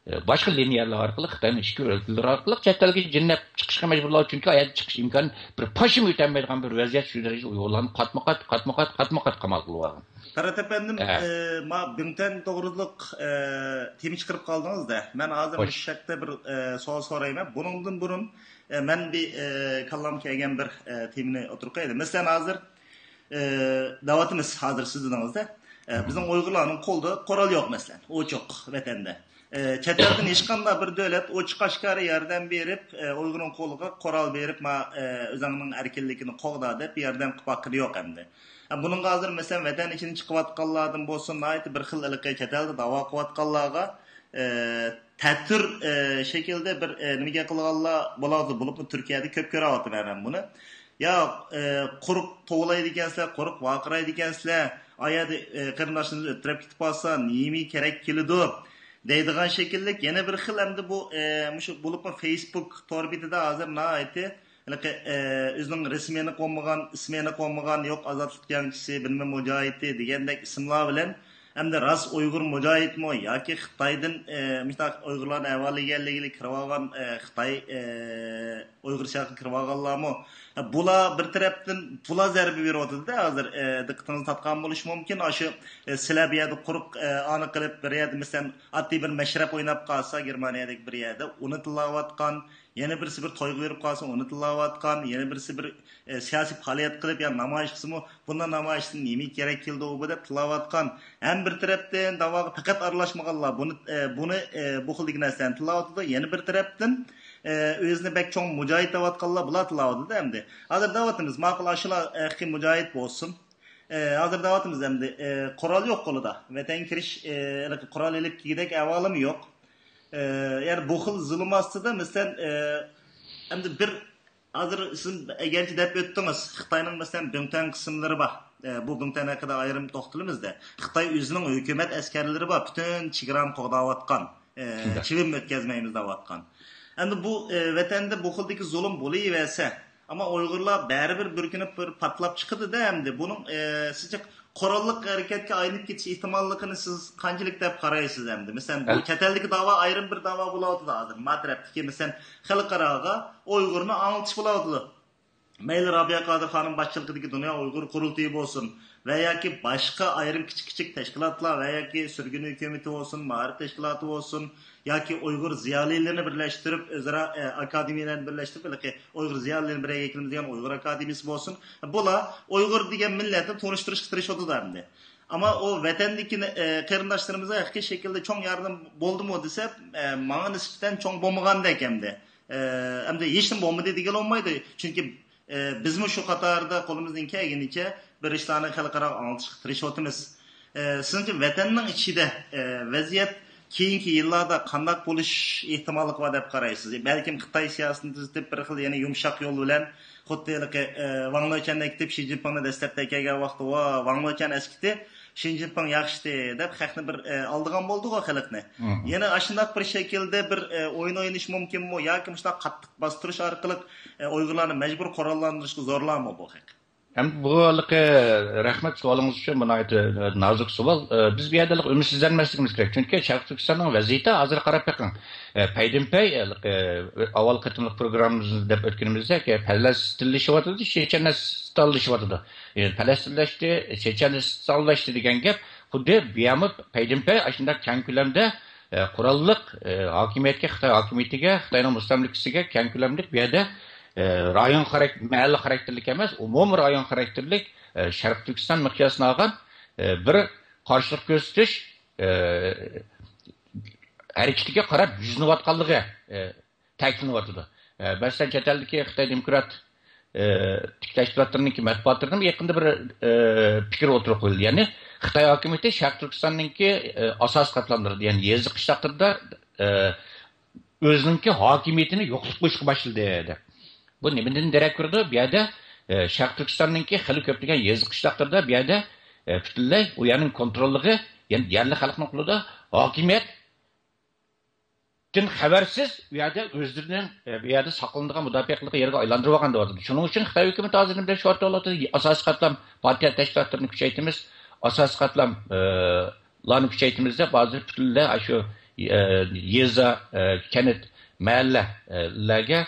ھە، باشقا لىنىيەلەر ئارقىلىق، خىتاينىڭ ئىچكى ئۆلكىلىرى ئارقىلىق چەت ئەلگە جۈننەپ چىقىشقا مەجبۇرلار. چۈنكى ئۇ يەردە چىقىش ئىمكانى بىر پاشىمۇ ئۆتەلمەيدىغان بىر ۋەزىيەت شۇ دەرىجىدە ئۇيغۇرلارنى قاتمۇ قات، قاتمۇ قات، قاتمۇ قات قامال قىلىۋالغان. پەرھات ئەپەندىم، ھە. ئە، ما بىڭتۈەن توغرۇلۇق، ئە، تېما چىقىرىپ قالدىڭىز-دە. مەن ھازىر خوش. مۇشۇ ھەقتە بىر، ئە، سوئال سورايمەن. بۇنىڭدىن بۇرۇن، ئە، مەن بىر، ئە، كاللامغا كەلگەن بىر، ئە، تېمىنى ئوتتۇرىغا قوياي. مەسىلەن، ھازىر، ئە، دەۋاتىمىز، ھازىر سىز دېدىڭىز-دە. ئە، بىزنىڭ ئۇيغۇرلارنىڭ قولىدا قورال يوق، مەسىلەن، ئوچۇق ۋەتەندە. ئە، چەت ئەلدىن ھېچقانداق بىر دۆلەت ئوچۇق ئاشكارا ياردەم بېرىپ، ئە، ئۇيغۇرنىڭ قولىغا قورال بېرىپ، ما، ئە، ئۆزۈڭنىڭ ئەركىنلىكىنى قوغدا دەپ ياردەم قىلىپ باققىنى يوق ئەمدى. ئە، بۇنىڭغا ھازىر، مەسىلەن، ۋەتەن ئىچىدىن چىقىۋاتقانلاردىن بولسۇن، ناھايىتى بىر خىل ھېلىقى چەت ئەلدە داۋا قىلىۋاتقانلارغا، ئە، تەتۈر، ئە، شەكىلدە بىر، ئە، نېمە گەپ قىلغانلار بولىدۇ، بولۇپمۇ تۈركىيەدە كۆپ كۆرۈۋاتىمەن مەن بۇنى. يا، ئە، قۇرۇق توۋلايدىكەنسىلەر، قۇرۇق ۋارقىرايدىكەنسىلەر، ئا يەردە، ئە، قېرىنداشلىرىمىز ئۆلتۈرۈپ كېتىپ قالسا، نېمە كېرەك كېلىدۇ؟ دەيدىغان شەكىللىك يەنە بىر خىل ئەمدى بۇ، ئە، مۇشۇ بولۇپمۇ فېيسبۇك تور بېتىدە ھازىر ناھايىتى ھېلىقى، ئە، ئۆزىنىڭ رەسمىيىنى قويمىغان، ئىسمىنى قويمىغان، يوق ئازادلىق جەڭچىسى، بىلمە مۇجاھىدى دېگەندەك ئىسىملار بىلەن ئەمدى راست ئۇيغۇر مۇجاھىدمۇ ياكى خىتايدىن، ئە، مۇشۇنداق ئۇيغۇرلارنى ھەۋالىگەنلىكى كىرىۋالغان، ئە، خىتاي، ئە، ئۇيغۇر سىياسىتىگە كىرىۋالغانلارمۇ، ئە، بۇلار بىر تەرەپتىن بۇلار زەربە بېرىۋاتىدۇ-دە ھازىر، ئە، دىققىتىڭىزنى تارتقان بولۇشى مۇمكىن. ئاشۇ، ئە، سىلەر بۇ يەردە قۇرۇق، ئە، ئانى قىلىپ، بىر يەردە، مەسىلەن، ئاددىي بىر مەشرەپ ئويناپ قالسا، گېرمانىيەدىكى بىر يەردە ئۇنى تىللاۋاتقان، يەنە بىرسى بىر تويغا بېرىپ قالسا، ئۇنى تىللاۋاتقان، يەنە بىرسى بىر، ئە، سىياسىي پائالىيەت قىلىپ يا نامايىش قىلسىمۇ، بۇنداق نامايىشتىن نېمە كېرەك كېلىدۇ بۇ دەپ تىللاۋاتقان. ھەم بىر تەرەپتىن داۋاغا پەقەت ئارىلاشمىغانلار بۇنى، ئە، بۇنى، ئە، بۇ خىلدىكى نەرسىلەرنى تىللاۋاتىدۇ. يەنە بىر تەرەپتىن، ئە، ئۆزىنى بەك چوڭ مۇجاھىد دەۋاتقانلار بۇلار تىللاۋاتىدۇ ئەمدى. ھازىر دەۋاتىمىز، ماقۇل، ئاشۇلار ھەقىقىي مۇجاھىد بولسۇن. ئە، ھازىر دەۋاتىمىز ئەمدى، ئە، قورال يوق قولىدا. ۋەتەنگە كىرىش، ئە، ھېلىقى قورال ئېلىپ كىرگۈدەك ئەھۋالىمۇ يوق. ئە، يەنى بۇ خىل زۇلۇم ئاستىدا، مەسىلەن، ئە، ئەمدى بىر، ھازىر سىز ئەگەرچە دەپ ئۆتتىڭىز، خىتاينىڭ، مەسىلەن، بىڭتۈەن قىسىملىرى بار. ئە، بۇ بىڭتۈەن ھەققىدە ئايرىم توختىلىمىز-دە. خىتاي ئۆزىنىڭ ھۆكۈمەت ئەسكەرلىرى بار، پۈتۈن چېگرانى قوغداۋاتقان، ئە، شۇنداق. چىۋىن ئۆتكۈزمەيمىز دەۋاتقان. ئەمدى بۇ، ئە، ۋەتەندە بۇ خىلدىكى زۇلۇم بولۇۋەرسە، ئەمما ئۇيغۇرلار بەرىبىر بىر كۈنى بىر پارتلاپ چىقىدۇ-دە ئەمدى. بۇنىڭ، ئە، سىزچە قوراللىق ھەرىكەتكە ئايلىنىپ كېتىش ئېھتىماللىقىنى سىز قانچىلىك دەپ قارايسىز ئەمدى؟ مەسىلەن، بۇ ئەل- چەت ئەلدىكى داۋا ئايرىم بىر داۋا بولۇۋاتىدۇ ھازىر. ما تەرەپتىكى، مەسىلەن، خەلقئاراغا ئۇيغۇرنى ئاڭلىتىش بولۇۋاتىدۇ. مەيلى رابىيە قادىر خانىم باشچىلىقىدىكى دۇنيا ئۇيغۇر قۇرۇلتىيى بولسۇن ۋە ياكى باشقا ئايرىم كىچىك كىچىك تەشكىلاتلار ۋە ياكى سۈرگۈن ھۆكۈمىتى بولسۇن، مائارىپ تەشكىلاتى بولسۇن ياكى ئۇيغۇر زىيالىيلىرىنى بىرلەشتۈرۈپ، ئۆزئارا، ئە، ئاكادېمىيەلەرنى بىرلەشتۈرۈپ، ھېلىقى ئۇيغۇر زىيالىيلىرىنى بىر يەرگە كېلىمىز دېگەن ئۇيغۇر ئاكادېمىيىسى بولسۇن. بۇلار ئۇيغۇر دېگەن مىللەتنى تونۇشتۇرۇشقا تىرىشىۋاتىدۇ ئەمدى. ئەمما ئۇ ۋەتەندىكى، ئە، قېرىنداشلىرىمىزغا ھەقىقىي شەكىلدە چوڭ ياردەم بولدىمۇ دېسە، ئە، ماڭا نىسبەتەن چوڭ بولمىغاندەك ئەمدى. ئە، ئەمدى ھېچنېمە بولمىدى دېگىلى بولمايدۇ. چۈنكى، ئە، بىزمۇ شۇ قاتاردا قولىمىزدىن كەلگىنىچە بىر ئىشلارنى خەلقئاراغا ئاڭلىتىشقا تىرىشىۋاتىمىز. ئە، سىزنىڭچە ۋەتەننىڭ ئىچىدە، ئە، ۋەزىيەت كېيىنكى يىللاردا قانداق بولۇش ئېھتىماللىقى بار دەپ قارايسىز؟ بەلكىم خىتاي سىياسىتىنى تۈزىتىپ، بىر خىل يەنە يۇمشاق يول بىلەن خۇددى ھېلىقى، ئە، ۋاڭ لېچەندەك كېتىپ، شى جىنپىڭنى دەسلەپتە كەلگەن ۋاقىتتا، ۋا، ۋاڭ لېچەن ئەسكىتى، شى جىنپىڭ ياخشىتى دەپ خەقنى بىر، ئە، ئالدىغان بولدىغۇ خەلقنى. مم. يەنە ئاشۇنداق بىر شەكىلدە بىر، ئە، ئويۇن ئوينىشى مۇمكىنمۇ ياكى مۇشۇنداق قاتتىق باستۇرۇش ئارقىلىق، ئە، ئۇيغۇرلارنى مەجبۇر قوراللاندۇرۇشقا زورلارمۇ بۇ خەق؟ ئەمدى بۇ ھېلىقى رەھمەت سوئالىڭىز ئۈچۈن، بۇ ناھايىتى نازۇك سوئال. ئە، بىز بۇ يەردە ھېلىقى ئۈمىدسىزلەنمەسلىكىمىز كېرەك. چۈنكى شەرقىي تۈركىستاننىڭ ۋەزىيىتى ھازىر قاراپ بېقىڭ. ئە، پەيدىنپەي، ھېلىقى، ئە، ئاۋۋال قېتىملىق پروگراممىمىزدا دەپ ئۆتكىنىمىزدەك، ئە، پەلەستىنلىشىۋاتىدۇ، چېچەنىستانلىشىۋاتىدۇ. ئە، پەلەستىنلەشتى، چېچەنىستانلاشتى دېگەن گەپ خۇددى بۇيامۇ پەيدىنپەي ئاشۇنداق كەڭ كۆلەمدە، ئە، قوراللىق، ئە، ھاكىمىيەتكە، خىتاي ھاكىمىيىتىگە، خىتاينىڭ مۇستەملىكىسىگە كەڭ كۆلەملىك بۇ يەردە، ئە، رايون خاراك-، مەھەللە خاراكتېرلىك ئەمەس، ئومۇمىي رايون خاراكتېرلىك، ئە، شەرقىي تۈركىستان مىقياسىنى ئالغان، ئە، بىر قارشىلىق كۆرسىتىش، ئە، ھەرىكىتىگە قاراپ يۈزلىنىۋاتقانلىقى، ئە، تەكىتلىنىۋاتىدۇ. ئە، مەسىلەن، چەت ئەلدىكى خىتاي دېموكرات، ئە، تىك تەشكىلاتلىرىنىڭكى مەتبۇئاتلىرىدىمۇ يېقىندا بىر، ئە، پىكىر ئوتتۇرىغا قويۇلدى. يەنى خىتاي ھاكىمىيىتى شەرقىي تۈركىستاننىڭكى، ئە، ئاساسىي قاتلاملىرىدا، يەنى يېزا قىشلاقلىرىدا، ئە، ئۆزىنىڭكى ھاكىمىيىتىنى يوقىتىپ قويۇشقا باشلىدى، دەپ. بۇ نېمىدىن دېرەك بېرىدۇ؟ بۇ يەردە، ئە، شەرقىي تۈركىستاننىڭكى خېلى كۆپلىگەن يېزا قىشلاقلىرىدا بۇ يەردە، ئە، پۈتۈنلەي ئۇ يەرنىڭ كونتروللۇقى، يەنى يەرلىك خەلقنىڭ قولىدا ھاكىمىيەت دىن خەۋەرسىز ئۇ يەردە ئۆزلىرىنىڭ، ئە، بۇ يەردە ساقلىنىدىغان مۇداپىئە قىلىدىغان يەرگە ئايلاندۇرۇۋالغان دەۋاتىدۇ. شۇنىڭ ئۈچۈن خىتاي ھۆكۈمىتى ھازىر نېمە دەپ شورتۇۋاتىدۇ؟ ئاساسىي قاتلام پارتىيە تەشكىلاتلىرىنى كۈچەيتىمىز، ئاساسىي قاتلام، ئە، لارنى كۈچەيتىمىز دەپ، ھازىر پۈتۈنلەي شۇ، ئە، يېزا، ئە، كەنت، مەھەللە، ئە، لەرگە،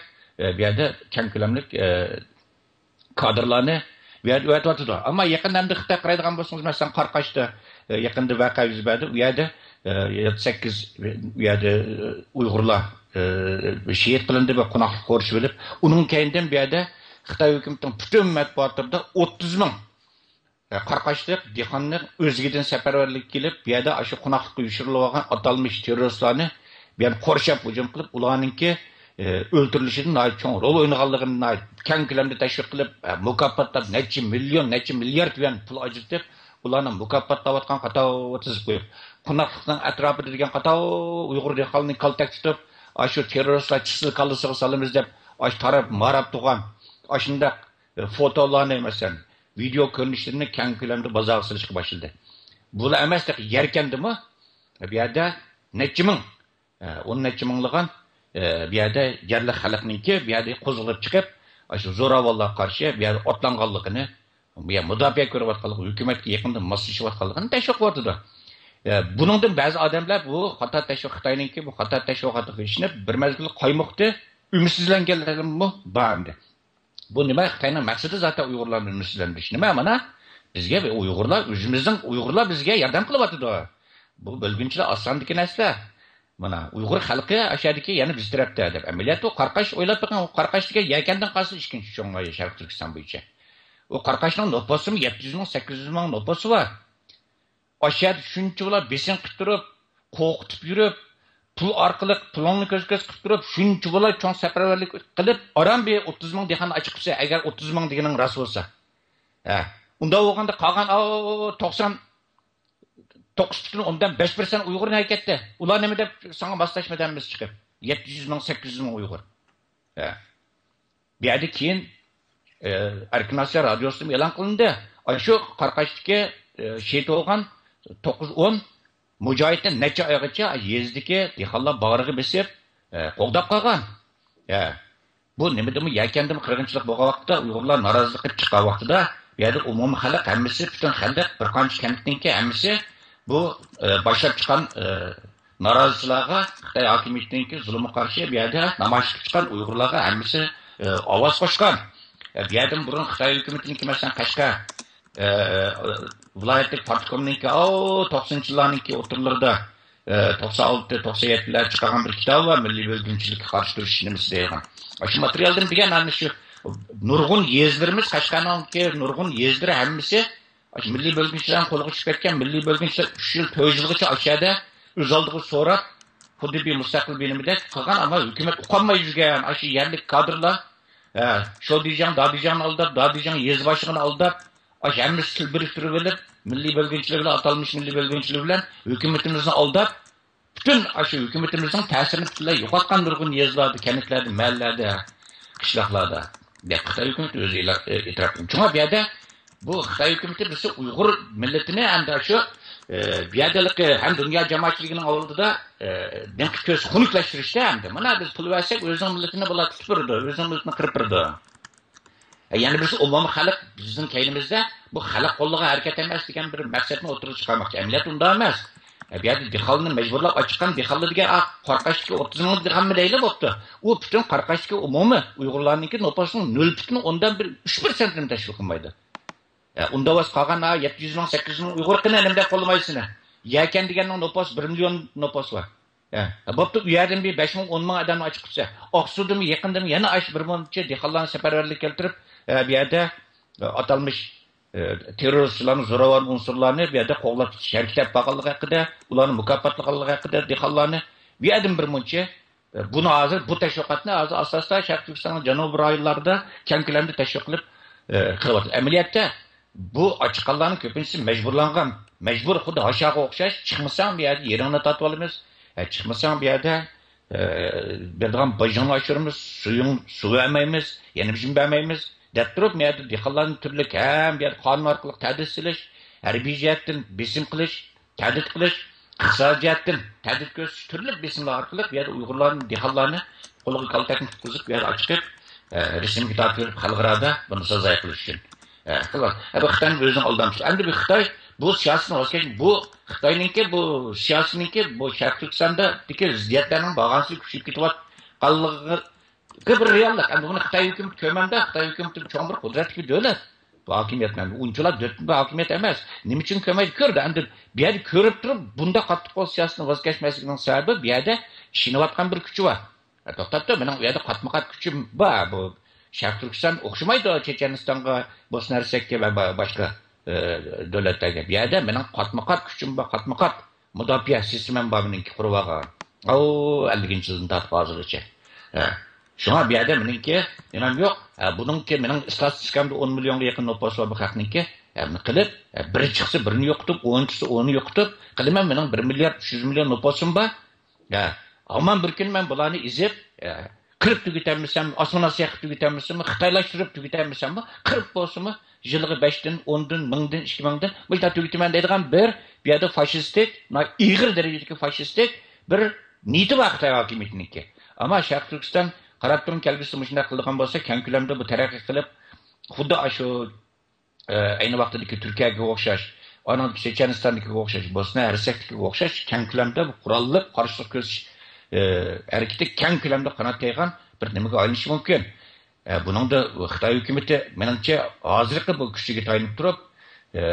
ئە، بۇ يەردە كەڭ كۆلەملىك، ئە، كادىرلارنى بۇ يەردە ئەۋەتىۋاتىدۇ. ئەمما يېقىندا ئەمدى خىتاي قارايدىغان بولسىڭىز، مەسىلەن، قاراقاشتا، ئە، يېقىندا ۋەقە يۈز بەردى. ئۇ يەردە، ئە، يەتتە سەككىز، ئۇ يەردە، ئە، ئۇيغۇرلار، ئە، شېھىت قىلىندى ۋە قوناقلىققا قورشىۋېلىپ، ئۇنىڭ كەينىدىن بۇ يەردە خىتاي ھۆكۈمىتىنىڭ پۈتۈن مەتبۇئاتلىرىدا ئوتتۇز مىڭ ئە، قاراقاشلىق دېھقاننىڭ ئۆزىگىدىن سەپەرۋەرلىككە كېلىپ، بۇ يەردە ئاشۇ قوناقلىققا يوشۇرۇلۇۋالغان ئاتالمىش تېررورىستلارنى بۇ يەردە قورشاپ ھۇجۇم قىلىپ، ئۇلارنىڭكى، ئە، ئۆلتۈرۈلۈشىدە ناھايىتى چوڭ رول ئوينىغانلىقىنى ناھايىتى كەڭ كۆلەمدە تەشۋىق قىلىپ، ئە، مۇكاپاتلاپ، نەچچە مىليون، نەچچە مىليارد يۈەن پۇل ئاجرىتىپ، ئۇلارنى مۇكاپاتلاۋاتقان قاتارىغا تىزىپ قويۇپ، قوناقلىقنىڭ ئەتراپىدا دېگەن قاتارىغا ئۇيغۇر دېھقانلىرىنى كالتەك تۇتۇپ، ئاشۇ تېررورىستلار چىشلىرى كاللىسىغا سالىمىز دەپ، ئاشۇ تاراپ، ماراپ تۇرغان ئاشۇنداق فوتولارنى، مەسىلەن، ۋىدېئو كۆرۈنۈشلىرىنى كەڭ كۆلەمدە بازارغا سېلىشقا باشلىدى. بۇلا ئەمەس، تېخى يەركەندىمۇ بۇ يەردە نەچچە مىڭ، ئە، ئون نەچچە مىڭلىغان، ئە، بۇ يەردە يەرلىك خەلقنىڭكى بۇ يەردە قوزغىلىپ چىقىپ، ئاشۇ زوراۋانلارغا قارشى بۇ يەردە ئوتلانغانلىقىنى، بۇ يەردە مۇداپىئە كۆرۈۋاتقانلىقىنى، ھۆكۈمەتكە يېقىندا ماسلىشىۋاتقانلىقىنى تەشۋىق قىلىۋاتىدۇ. ئە، بۇنىڭدىن بەزى ئادەملەر بۇ خاتا تەشۋىق، خىتاينىڭكى بۇ خاتا تەشۋىقاتىغا ئىشىنىپ، بىر مەزگىل قايمۇقتى، ئۈمىدسىزلەنگەنلەرمۇ بار ئەمدى. بۇ نېمە؟ خىتاينىڭ مەقسىتى زاتەن ئۇيغۇرلارنى ئۈمىدسىزلەندۈرۈش. نېمە مانا؟ بىزگە ئۇيغۇرلار، ئۆزىمىزنىڭ ئۇيغۇرلار بىزگە ياردەم قىلىۋاتىدۇ. بۇ بۆلگۈنچىلەر ئاستاندىكى نەرسىلەر. مانا ئۇيغۇر خەلقى ئاشۇ يەردىكى يەنە بىز تەرەپتە دەپ. ئەمەلىيەتتە ئۇ قاراقاش، ئويلاپ بېقىڭ، ئۇ قاراقاش دېگەن يەكەندىن قالسا ئىككىنچى چوڭ شەرقىي تۈركىستان بويىچە. ئۇ قاراقاشنىڭ نوپۇسىمۇ يەتتە يۈز مىڭ، سەككىز يۈز مىڭ نوپۇسى بار. ئاشۇ يەردە شۇنچە بالا بېسىم قىلىپ تۇرۇپ، قورقۇتۇپ يۈرۈپ، پۇل ئارقىلىق، پۇلۇڭنى كۆز كۆز قىلىپ تۇرۇپ، شۇنچە بالا چوڭ سەپەرۋەرلىك قىلىپ، ئاران بىر ئوتتۇز مىڭ دېھقان ئاچىقىپسەن، ئەگەر ئوتتۇز مىڭ دېگىنىڭ راست بولسا. ھە، ئۇنداق بولغاندا قالغان، ئاۋۇ، توقسان توققۇز پۈتۈن ئوندىن بەش پىرسەنت ئۇيغۇر نەگە كەتتى؟ ئۇلار نېمە دەپ ساڭا ماسلاشمىدى ھەممىسى چىقىپ؟ يەتتە يۈز مىڭ، سەككىز يۈز مىڭ ئۇيغۇر. ھە. بۇ يەردە كېيىن، ئە، ئەركىن ئاسىيا رادىيوسىدىمۇ ئېلان قىلىندى. ئاشۇ قاراقاشتىكى، ئە، شېھىت بولغان توققۇز ئون مۇجاھىدنى نەچچە ئايغىچە يېزىدىكى دېھقانلار باغرىغا بېسىپ، ئە، قوغداپ قالغان. ھە. بۇ نېمىدىمۇ، يەكەندىمۇ قىرغىنچىلىق بولغان ۋاقىتتا، ئۇيغۇرلار نارازىلىق قىلىپ چىققان ۋاقتىدا، بۇ يەردە ئومۇمىي خەلق ھەممىسى، پۈتۈن خەلق، بىر قانچە كەنتنىڭكى ھەممىسى بۇ، ئە، باشلاپ چىققان، ئە، نارازىچىلارغا، خىتاي ھاكىمىيىتىنىڭكى زۇلۇمىغا قارشى بۇ يەردە نامايىش قىلىپ چىققان ئۇيغۇرلارغا ھەممىسى، ئە، ئاۋاز قوشقان. ئە، بۇ يەردىن بۇرۇن خىتاي ھۆكۈمىتىنىڭكى، مەسىلەن، قەشقەر، ئە، ۋىلايەتلىك پارتكومنىڭكى، ئاۋۇ، توقسىنىنچى يىللارنىڭكى ئوتتۇرىلىرىدا، ئە، توقسان ئالتە، توقسان يەتتىلەردە چىقارغان بىر كىتابى بار، مىللىي بۆلگۈنچىلىككە قارشى تۇرۇش نېمىسى دەيدىغان. ئاشۇ ماتېرىيالدىن دېگەن ئەنە شۇ نۇرغۇن يېزىلىرىمىز، قەشقەرنىڭكى نۇرغۇن يېزىلىرى ھەممىسى ئاشۇ مىللىي بۆلگۈنچىلەرنىڭ قولىغا چۈشۈپ كەتكەن. مىللىي بۆلگۈنچىلەر ئۈچ يىل، تۆت يىلغىچە ئاشۇ يەردە ئۆز ئالدىغا سوراپ، خۇددى بىر مۇستەقىل بىر نېمىدەك قىلغان، ئەمما ھۆكۈمەت ئۇقالماي يۈرگەن ئاشۇ يەرلىك كادىرلار، ھە، شودىجاڭ، دادىجاڭنى ئالداپ، دادىجاڭ يېزا باشلىقىنى ئالداپ، ئاشۇ ھەممىسى تىل بىرىكتۈرۈۋېلىپ، مىللىي بۆلگۈنچىلىرى بىلەن، ئاتالمىش مىللىي بۆلگۈنچىلىرى بىلەن ھۆكۈمىتىمىزنى ئالداپ، پۈتۈن ئاشۇ ھۆكۈمىتىمىزنىڭ تەسىرىنى پۈتۈنلەي يوقاتقان نۇرغۇن يېزىلاردا، كەنتلەردە، مەھەللىلەردە، قىشلاقلاردا، دەپ خىتاي ھۆكۈمىتى ئۆزى ئېلان، ئېتىراپ قىلدى. شۇڭا بۇ يەردە بۇ خىتاي ھۆكۈمىتى بىزنى ئۇيغۇر مىللىتىنى ئەمدى شۇ، ئە، بۇ يەردىكى ھەم دۇنيا جامائەتچىلىكىنىڭ ئالدىدا، ئە، دىڭقى كۆز خۇنۈكلەشتۈرۈشتە ئەمدى. مانا بىز پۇل بەرسەك ئۆزىنىڭ مىللىتىنى بۇلار تۇتۇپ بېرىدۇ، ئۆزىنىڭ مىللىتىنى قىرىپ بېرىدۇ. ئە، يەنە بىرسى ئومۇمىي خەلق بىزنىڭ كەينىمىزدە، بۇ خەلق قوللىغان ھەرىكەت ئەمەس دېگەن بىر مەقسەتنى ئوتتۇرىغا چىقارماقچى. ئەمەلىيەت ئۇنداق ئەمەس. ئە، بۇ يەردە دېھقانلارنى مەجبۇرلاپ ئاچىققان دېھقانلار دېگەن، ئا، قاراقاشتىكى ئوتتۇز مىڭ دېھقانمۇ دەيلى بوپتۇ. ئۇ پۈتۈن قاراقاشتىكى ئومۇمىي ئۇيغۇرلارنىڭكى نوپۇسىنىڭ نۆل پۈتۈن ئوندىن بىر ئۈچ پىرسەنتىنى تەشكىل قىلمايدۇ. ئە، ئۇنداق بولسا قالغان، ئا، يەتتە يۈز مىڭ، سەككىز يۈز مىڭ ئۇيغۇر قېنى نېمە دەپ قوللىمايسىز سېنى؟ يەكەن دېگەننىڭ نوپۇسى بىر مىليون نوپۇس بار. ھە، بوپتۇ، ئۇ يەردىن بىر بەش مىڭ، ئون مىڭ ئادەمنى ئاچىقىپسەن. ئاقسۇدىمۇ يېقىندىمۇ يەنە ئاشۇ بىر مۇنچە دېھقانلارنى سەپەرۋەرلىككە كەلتۈرۈپ، ئە، بۇ يەردە، ئە، ئاتالمىش، ئە، تېررورىستلارنى، زوراۋان ئۇنسۇرلارنى بۇ يەردە قوغلاپ تۇتۇش ھەرىكىتى ئېلىپ بارغانلىقى ھەققىدە، ئۇلارنى مۇكاپاتلىغانلىقى ھەققىدە دېھقانلارنى بۇ يەردىن بىر مۇنچە، ئە، بۇنى ھازىر، بۇ تەشۋىقاتنى ھازىر ئاساستا شەرقىي تۈركىستاننىڭ جەنۇبىي رايونلاردا كەڭ كۆلەمدە تەشۋىق قىلىپ، ئە، قىلىۋاتىدۇ. ئەمەلىيەتتە بۇ ئاچىققانلارنىڭ كۆپىنچىسى مەجبۇرلانغان. مەجبۇر، خۇددى ھاشاغا ئوخشاش، چىقمىساڭ بۇ يەردە يېرىڭنى تارتىۋالىمىز. ئە، چىقمىساڭ بۇ يەردە، ئە، بېرىدىغان باجىڭنى ئاشۇرىمىز، سۇيۇڭ، سۇ بەرمەيمىز، يەنە بىر نېمە بەرمەيمىز، دەپ تۇرۇپ، بۇ يەردە دېھقانلارنى تۈرلۈك ھەم بۇ يەردە قانۇن ئارقىلىق تەھدىت سېلىش، ھەربىي جەھەتتىن بېسىم قىلىش، تەھدىت قىلىش، ئىقتىسادىي جەھەتتىن تەھدىت كۆرسىتىش، تۈرلۈك بېسىملار ئارقىلىق بۇ يەردە ئۇيغۇرلارنى، دېھقانلارنى قولىغا كالتەكنى تۇتقۇزۇپ، بۇ يەردە ئاچىقىپ، ئە، رەسىمگە تارتىۋېلىپ، خەلقئارادا بۇنى سازايى قىلىش ئۈچۈن. ئە، خالاس. ئە، بۇ خىتاينىڭ ئۆزىنىڭ ئالدامچىلىقى. ئەمدى بۇ خىتاي بۇ سىياسىتىنى ۋاز كەچ-، بۇ خىتاينىڭكى بۇ سىياسىتىنىڭكى بۇ شەرقىي تۈركىستاندىكى زىددىيەتلەرنىڭ بارغانسېرى كۈچىيىپ كېتىۋاتقانلىقىغا بىر رېئاللىق. ئەمدى بۇنى خىتاي ھۆكۈمىتى كۆرمەمدۇ؟ خىتاي ھۆكۈمىتى چوڭ بىر قۇدرەتلىك دۆلەت. بۇ ھاكىمىيەت مەن ئۇنچىلا دۆتنىڭ بىر ھاكىمىيەت ئەمەس. نېمە ئۈچۈن كۆرمەيدۇ؟ كۆردى. ئەمدى بۇ يەردە كۆرۈپ تۇرۇپ، بۇنداق قاتتىق قول سىياسىتىنى ۋاز كەچمەسلىكىنىڭ سەۋەبى، بۇ يەردە ئىشىنىۋاتقان بىر كۈچى بار. ھە، توختاپ تۇر، مېنىڭ ئۇ يەردە قاتمۇ قات كۈچۈم بار. بۇ شەرقىي تۈركىستان ئوخشىمايدۇ چېچەنىستانغا، بوسنا ھەرسەككە ۋە با-، باشقا. ئە، دۆلەتلەرگە. بۇ يەردە مېنىڭ قاتمۇ قات كۈچۈم بار، قاتمۇ قات مۇداپىئە سىستېمام بار مېنىڭكى قۇرۇۋالغان. ئاۋۇ، ئەللىكىنچى يىلدىن تارتىپ ھازىرغىچە. ئە، شۇڭا بۇ يەردە مېنىڭكى نېمەم يوق. ئە، بۇنىڭكى مېنىڭ ئىستاتىستىكامدا ئون مىليونغا يېقىن نوپۇس بار بۇ خەقنىڭكى. ئە، بۇنى قىلىپ، ئە، بىرى چىقسا بىرىنى يوقىتىپ، ئونىنچىسى ئونىنى يوقىتىپ، قىلىمەن مېنىڭ بىر مىليارد ئۈچ يۈز مىليون نوپۇسۇم بار. ھە، ھامان بىر كۈنى مەن بۇلارنى ئېزىپ، ھە، قىرىپ تۈگىتەلمىسەم، ئاسسىمىلياتسىيە قىلىپ تۈگىتەلمىسەممۇ، خىتايلاشتۇرۇپ تۈگىتەلمىسەممۇ، قىرىپ بولسىمۇ، يىلىغا بەشتىن، ئوندىن، مىڭدىن، ئىككى مىڭدىن مۇشۇنداق تۈگىتىمەن دەيدىغان بىر، بۇ يەردە فاشىستىك، ئېغىر دەرىجىدىكى فاشىستىك بىر نىيىتى بار خىتاي ھاكىمىيىتىنىڭكى. ئەمما شەرقىي تۈركىستان قاراپ تۇرۇڭ، كەلگۈسىدە مۇشۇنداق قىلىدىغان بولسا، كەڭ كۆلەمدە بۇ تەرەققىي قىلىپ، خۇددى ئاشۇ ئە، ئەينى ۋاقتىدىكى تۈركىيەگە ئوخشاش، ئانىڭدىكى چېچەنىستاندىكىگە ئوخشاش، بوسنا ھەرسەكتىكىگە ئوخشاش كەڭ كۆلەمدە بۇ قوراللىق قارشىلىق كۆرسىتىش، ئە، ھەرىكىتى كەڭ كۆلەمدە قانات يايغان بىر نېمىگە ئايلىنىشى مۇمكىن. ئە، بۇنىڭدا خىتاي ھۆكۈمىتى، مېنىڭچە، ھازىرقى بۇ كۈچىگە تايىنىپ تۇرۇپ، ئە،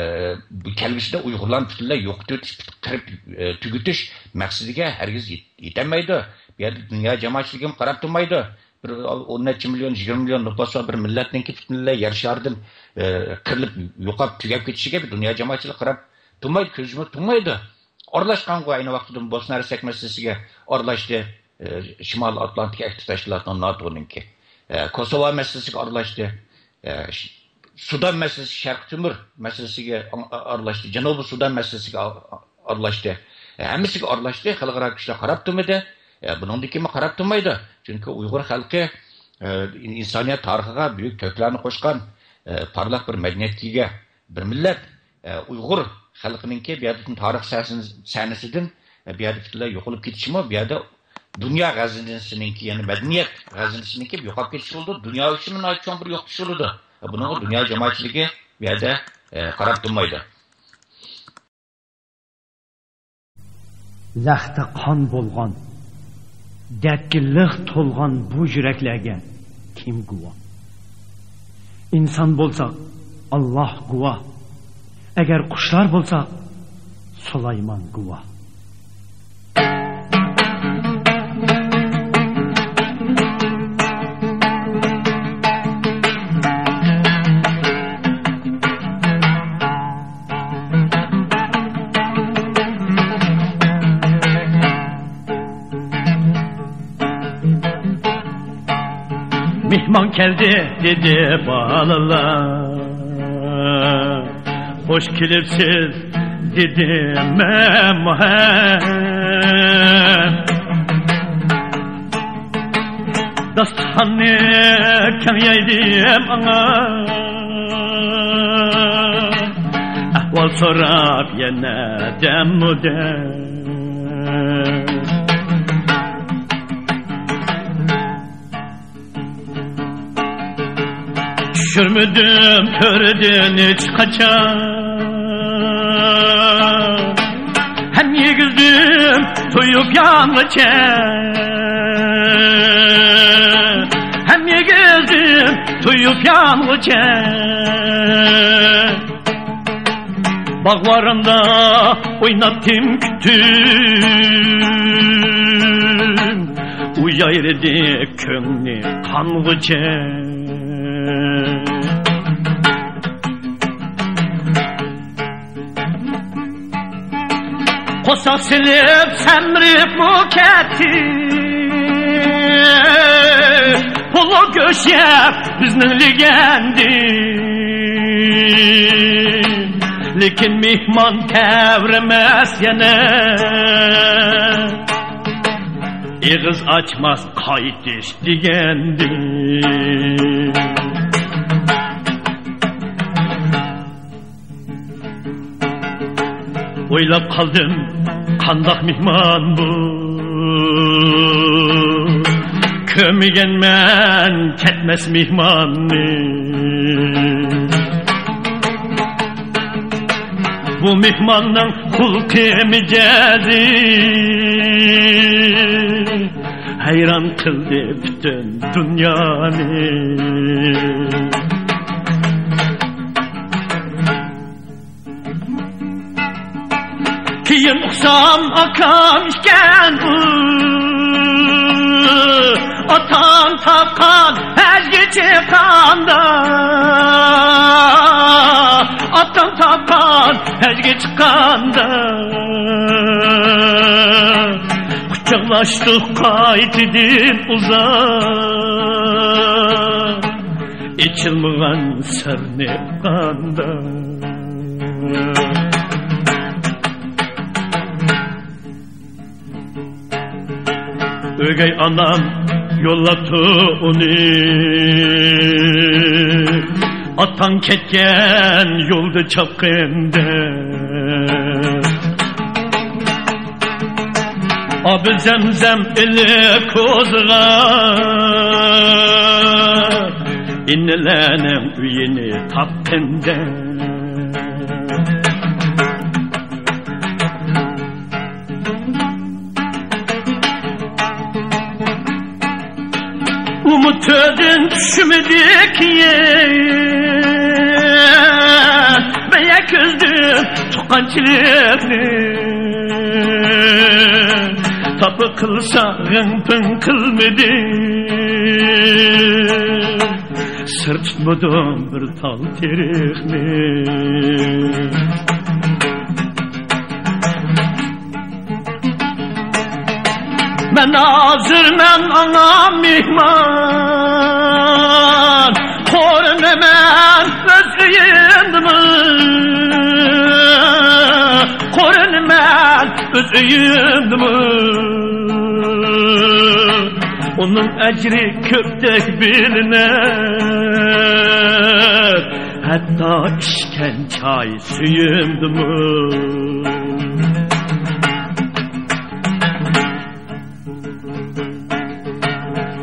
بۇ كەلگۈسىدە ئۇيغۇرلارنى پۈتۈنلەي يوقىتىۋېتىش، قىرىپ، ئە، تۈگىتىش مەقسىتىگە ھەرگىز يېت-، يېتەلمەيدۇ. بۇ يەردە دۇنيا جامائەتچىلىكى ھەم قاراپ تۇرمايدۇ. بىر ئون نەچچە مىليون، يىگىرمە مىليون نوپۇسى بار بىر مىللەتنىڭكى پۈتۈنلەي يەر شارىدىن، ئە، قىرىلىپ، يوقاپ، تۈگەپ كېتىشىگە بىر دۇنيا جامائەتچىلىكى قاراپ تۇرمايدۇ، كۆز يۇمۇپ تۇرمايدۇ. ئارىلاشقانغۇ ئەينى ۋاقتىدا بوسنا ھەرسەك مەسىلىسىگە ئارىلاشتى، ئە، شىمالىي ئاتلانتىك ئەھدى تەشكىلاتىنىڭ، ناتونىڭكى. ئە، كوسوۋو مەسىلىسىگە ئارىلاشتى. ئە، ش-، سۇدان مەسىلىسى، شەرقىي تىمۇر مەسىلىسىگە ئا-، ئا-، ئارىلاشتى. جەنۇبىي سۇدان مەسىلىسىگە ئا-، ئا-، ئارىلاشتى. ئە، ھەممىسىگە ئارىلاشتى. خەلقئارا كۈچلەر قاراپ تۇرمىدى. ئە، بۇنىڭدىن كېيىنمۇ قاراپ تۇرمايدۇ. چۈنكى ئۇيغۇر خەلقى، ئە، ئىنسانىيەت تارىخىغا بۈيۈك تۆھپىلەرنى قوشقان، ئە، پارلاق بىر مەدەنىيەتكە ئىگە بىر مىللەت. ئە، ئۇيغۇر خەلقىنىڭكى بۇ يەردىن تارىخ سەھنىسى-، سەھنىسىدىن، ئە، بۇ يەردە پۈتۈنلەي يوقىلىپ كېتىشىمۇ، بۇ يەردە دۇنيا غەزىنىسىنىڭكى، يەنى مەدەنىيەت غەزىنىسىنىڭكى يوقاپ كېتىشى بولىدۇ. دۇنيا ئۈچۈنمۇ ناھايىتى چوڭ بىر يوقىتىش بولىدۇ. بۇنىڭغا دۇنيا جامائەتچىلىكى بۇ يەردە، ئە، قاراپ تۇرمايدۇ. لەختە قان بولغان، دەردكە لىق تولغان بۇ يۈرەكلەرگە كىم گۇۋاھ؟ ئىنسان بولساق، ئاللاھ گۇۋاھ. ئەگەر قۇشلار بولساق، سۇلايمان گۇۋاھ. مېھمان كەلدى، دېدى بالىلار. خوش كېلىپسىز، دېدىم مەنمۇ ھە. داستىخاننى كەڭ يايدىم ئاڭا، ئەھۋال سوراپ يەنە دەممۇ دەم. چۈشۈرمىدىم تۆردىن ھېچقاچان، ھەم يېگۈزدۈم تويۇپ يانغىچە، ھەم يېگۈزدۈم تويۇپ يانغىچە. باغ بارىمدا ئويناتتىم، كۈتتۈم، ئۇ يايرىدى كۆڭلى قانغۇچە. قورساق سېلىپ سەمرىپمۇ كەتتى، پولۇ گۆش يەپ بىزنىڭ لېگەندى. لېكىن مېھمان تەۋرىمەس يەنە، ئېغىز ئاچماس قايتىش دېگەندى. ئويلاپ قالدىم، قانداق مېھمان بۇ؟ كۆرمىگەنمەن كەتمەس مېھماننى. بۇ مېھماننىڭ خۇلقى مىجەزى ھەيران قىلدى پۈتۈن دۇنيانى. كېيىن ئۇقسام ئاكام ئىكەن ئۇ، ئاتام تاپقان ھەجگە چىققاندا، ئاتام ئاچتۇق قايتىدىن ئۇزاق، ئېچىلمىغان سىرنى قانداق. ئۆگەي ئانام يوللاپتۇ ئۇنى، ئاتاڭ كەتكەن يولدا چاپقىن دەپ. ئابى زەمزەم ئىلى كوزىغا، ئىنىلەرنىڭ ئۆيىنى تاپقىن دەپ. ئۇمۇ تۆردىن چۈشمىدى كېيىن، مەيە كۆزدىن تۇغقانچىلىقنى. تاپا قىلسا غىڭ-پىڭ قىلمىدى، سىر تۇتمىدىم بىر تال تېرىقنى. مەن ھازىر مەن ئاڭا مېھمان، قورۇنىمەن ئۆز ئۆيۈمدىمۇ، قورۇنىمەن ئۆز ئۆيۈمدىمۇ. ئۇنىڭ ئەجرى كۆپتەك بىلىنەر، ھەتتا ئىچكەن چاي سۈيۈمدىمۇ.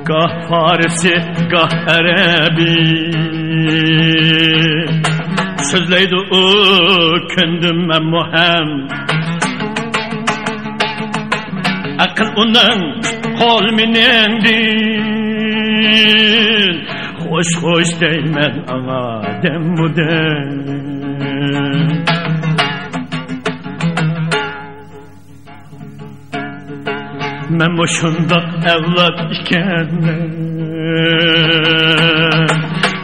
گاھ پارسى، گاھ ئەرەبىي سۆزلەيدۇ ئۇ، كۆندۈم مەنمۇ ھەم. ئەقىل ئۇنىڭ، قول مېنىڭدىن، خوش خوش دەيمەن ئاڭا دەممۇ دەم. مەنمۇ شۇنداق ئەۋلاد ئىكەنمەن،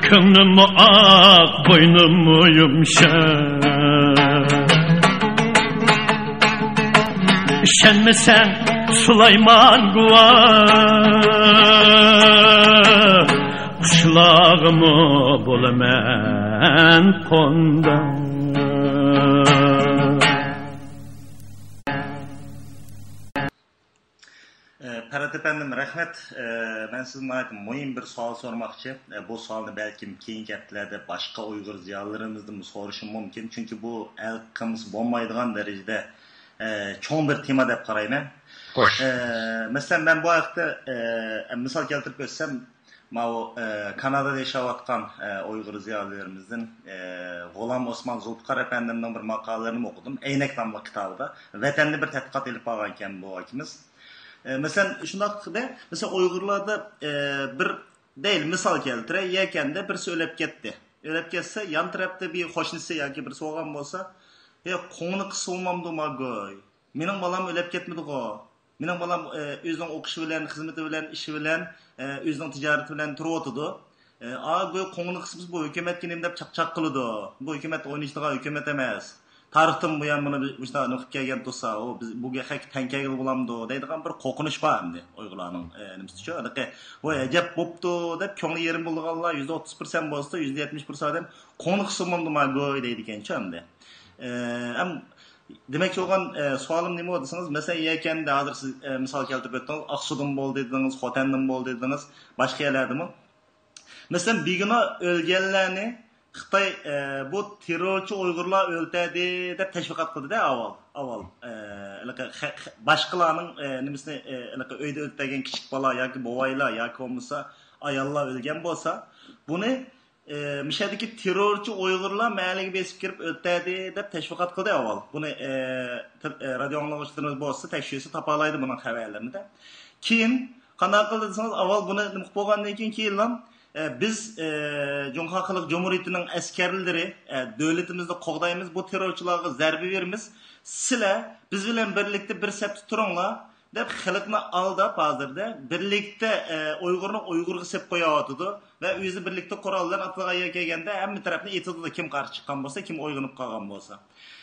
كۆڭلۈممۇ ئاق، بوينۇممۇ يۇمشاق. ئىشەنمىسەڭ سۇلايمان گۇۋاھ، قۇشلارغىمۇ بولىمەن قونداق. ئە، پەرھات ئەپەندىم، رەھمەت. ئە، مەن سىزدىن ناھايىتى مۇھىم بىر سوئال سورىماقچى. ئە، بۇ سوئالنى بەلكىم كېيىنكى ھەپتىلەردە باشقا ئۇيغۇر زىيالىيلىرىمىزدىنمۇ سورىشىم مۇمكىن. چۈنكى بۇ ھەل قىلمىسا بولمايدىغان دەرىجىدە، ئە، چوڭ بىر تېما دەپ قارايمەن. خوش. ئە، مەسىلەن، مەن بۇ ھەقتە، ئە، مىسال كەلتۈرۈپ ئۆتسەم، ماۋۇ، ئە، كانادادا ياشاۋاتقان، ئە، ئۇيغۇر زىيالىيلىرىمىزدىن، ئە، غۇلام ئوسمان زۇلپىقار ئەپەندىمنىڭ بىر ماقالىلىرىنى ئوقۇدۇم. ئەينەك ناملىق كىتابىدا. ۋەتەندە بىر تەتقىقات ئېلىپ بارغانىكەن بۇ ئاكىمىز. ئە، مەسىلەن، شۇنداق دە، مەسىلەن، ئۇيغۇرلاردا، ئە، بىر، دەيلى، مىسال كەلتۈرەي، يەكەندە بىرسى ئۆلۈپ كەتتى. ئۆلۈپ كەتسە، يان تەرەپتە بىر قوشنىسى ياكى بىرسى بولغان بولسا، «ھە، قوڭنى قىسسا بولمامدۇ، ماگوي؟ مېنىڭ بالام ئۆلۈپ كەتمىدىغۇ؟» مېنىڭ بالام، ئە، ئۆزىنىڭ ئوقۇشى بىلەن، خىزمىتى بىلەن، ئىشى بىلەن، ئە، ئۆزىنىڭ تىجارىتى بىلەن تۇرۇۋاتىدۇ. ئە، ئا، بۇ قوڭنى قىسمىسى بۇ ھۆكۈمەتكە نېمە دەپ چاقچاق قىلىدۇ؟ بۇ ھۆكۈمەت ئوينىشىدىغان ھۆكۈمەت ئەمەس. تارىختىن بۇيان مانا بۇ، مۇشۇنداق نېمە قىلىپ كەلگەن تۇرسا، ئۇ بىز، بۇ خەق تەڭ كەلگىلى بولامدۇ دەيدىغان بىر قورقۇنچ بار ئەمدى ئۇيغۇرلارنىڭ، ئە، نېمىسىچۇ. ھېلىقى، ۋاي ئەجەب بوپتۇ دەپ كۆڭلى يېرىم بولىدىغانلار يۈزدە ئوتتۇز پىرسەنت بولسا، يۈزدە يەتمىش پىرسەنت ئادەم قوڭنى قىسسا بولامدۇ، ماگوي دەيدىكەنچۇ ئەمدى. ئە، ئەم، دېمەكچى بولغان، ئە، سوئالىم نېمە دېسىڭىز، مەسىلەن، يەكەندە ھازىر سىز، ئە، مىسال كەلتۈرۈپ ئۆتتىڭىز، ئاقسۇدىمۇ بولدى دېدىڭىز، خوتەندىمۇ بولدى دېدىڭىز، باشقا يەرلەردىمۇ. مەسىلەن، بىگۇناھ ئۆلگەنلەرنى خىتاي، ئە، بۇ تېررورچى ئۇيغۇرلار ئۆلتۈردى دەپ تەشۋىقات قىلدى-دە ئاۋۋال، ئاۋۋال. ئە، ھېلىقى خە-، خە-، باشقىلارنىڭ، ئە، نېمىسىنى، ئە، ھېلىقى ئۆيدە ئۆلتۈرگەن كىچىك بالا ياكى بوۋايلار ياكى بولمىسا ئاياللار ئۆلگەن بولسا، بۇنى ئى، مىشەدىكى تېررورچى ئۇيغۇرلار مەھەللىگە بېسىپ كىرىپ ئۆلتۈردى دەپ تەشۋىقات قىلدى ئاۋۋال. بۇنى، ئى، تىل-، ئى، رادىئو ئاڭلىغۇچىلىرىمىز بولسا تەكشۈرسە تاپالايدۇ بۇنىڭ خەۋەرلىرىنى-دە. كېيىن قانداق قىلدى دېسىڭىز، ئاۋۋال بۇنى نېمە قىلىپ بولغاندىن كېيىن، كېيىنلا، ئى، بىز، ئى، جۇڭخۇا خەلق جۇمھۇرىيىتىنىڭ ئەسكەرلىرى، ئى، دۆلىتىمىزنى قوغدايمىز، بۇ تېررورچىلارغا زەربە بېرىمىز، سىلەر بىز بىلەن بىرلىكتە بىر سەپتە تۇرۇڭلار، دەپ خەلقنى ئالداپ، ھازىردە بىرلىكتە، ئە، ئۇيغۇرنى ئۇيغۇرغا سېلىپ قويۇۋاتىدۇ ۋە ئۆزى بىرلىكتە قورال بىلەن ئاتلىغان يەرگە كەلگەندە ھەممە تەرەپنى ئېتىدۇ، كىم قارشى چىققان بولسا، كىم ئويغىنىپ قالغان بولسا.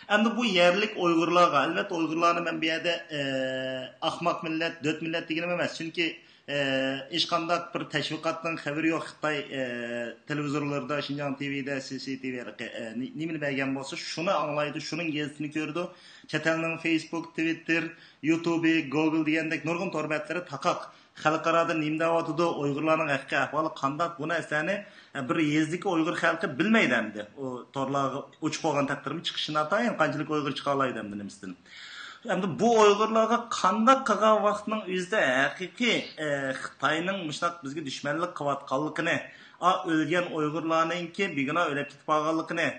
ئەمدى بۇ يەرلىك ئۇيغۇرلارغا، ئەلۋەتتە ئۇيغۇرلارنى مەن بۇ يەردە، ئە، ئاخماق مىللەت، دۆت مىللەت دېگىنىم ئەمەس، چۈنكى، ئە، ھېچقانداق بىر تەشۋىقاتنىڭ خەۋىرى يوق. خىتاي، ئە، تېلېۋىزورلىرىدا، شىنجاڭ تىۋىدە، سى سى تىۋى ھېلىقى، ئە، نى-، نېمىنى بەرگەن بولسا، شۇنى ئاڭلايدۇ، شۇنىڭ گېزىتىنى كۆرىدۇ. چەت ئەلنىڭ فېيسبۇك، تىۋىتتېر، يۇتۇبى، گوگل دېگەندەك نۇرغۇن تور بەتلىرى تاقاق. خەلقئارادا نېمە دەۋاتىدۇ، ئۇيغۇرلارنىڭ ھەققى ئەھۋالى قانداق، بۇ نەرسىلەرنى، ئە، بىر يېزىدىكى ئۇيغۇر خەلقى بىلمەيدۇ ئەمدى. ئۇ تورلارغا ئوچۇق بولغان تەقدىردىمۇ چىقىشى ناتايىن، قانچىلىك ئۇيغۇر چىقالايدۇ ئەمدى نېمىسىدىن. ئەمدى بۇ ئۇيغۇرلارغا قانداق قىلغان ۋاقىتنىڭ ئۆزىدە ھەقىقىي، ئە، خىتاينىڭ مۇشۇنداق بىزگە دۈشمەنلىك قىلىۋاتقانلىقىنى، ئا، ئۆلگەن ئۇيغۇرلارنىڭكى بىگۇناھ ئۆلۈپ كېتىپ قالغانلىقىنى،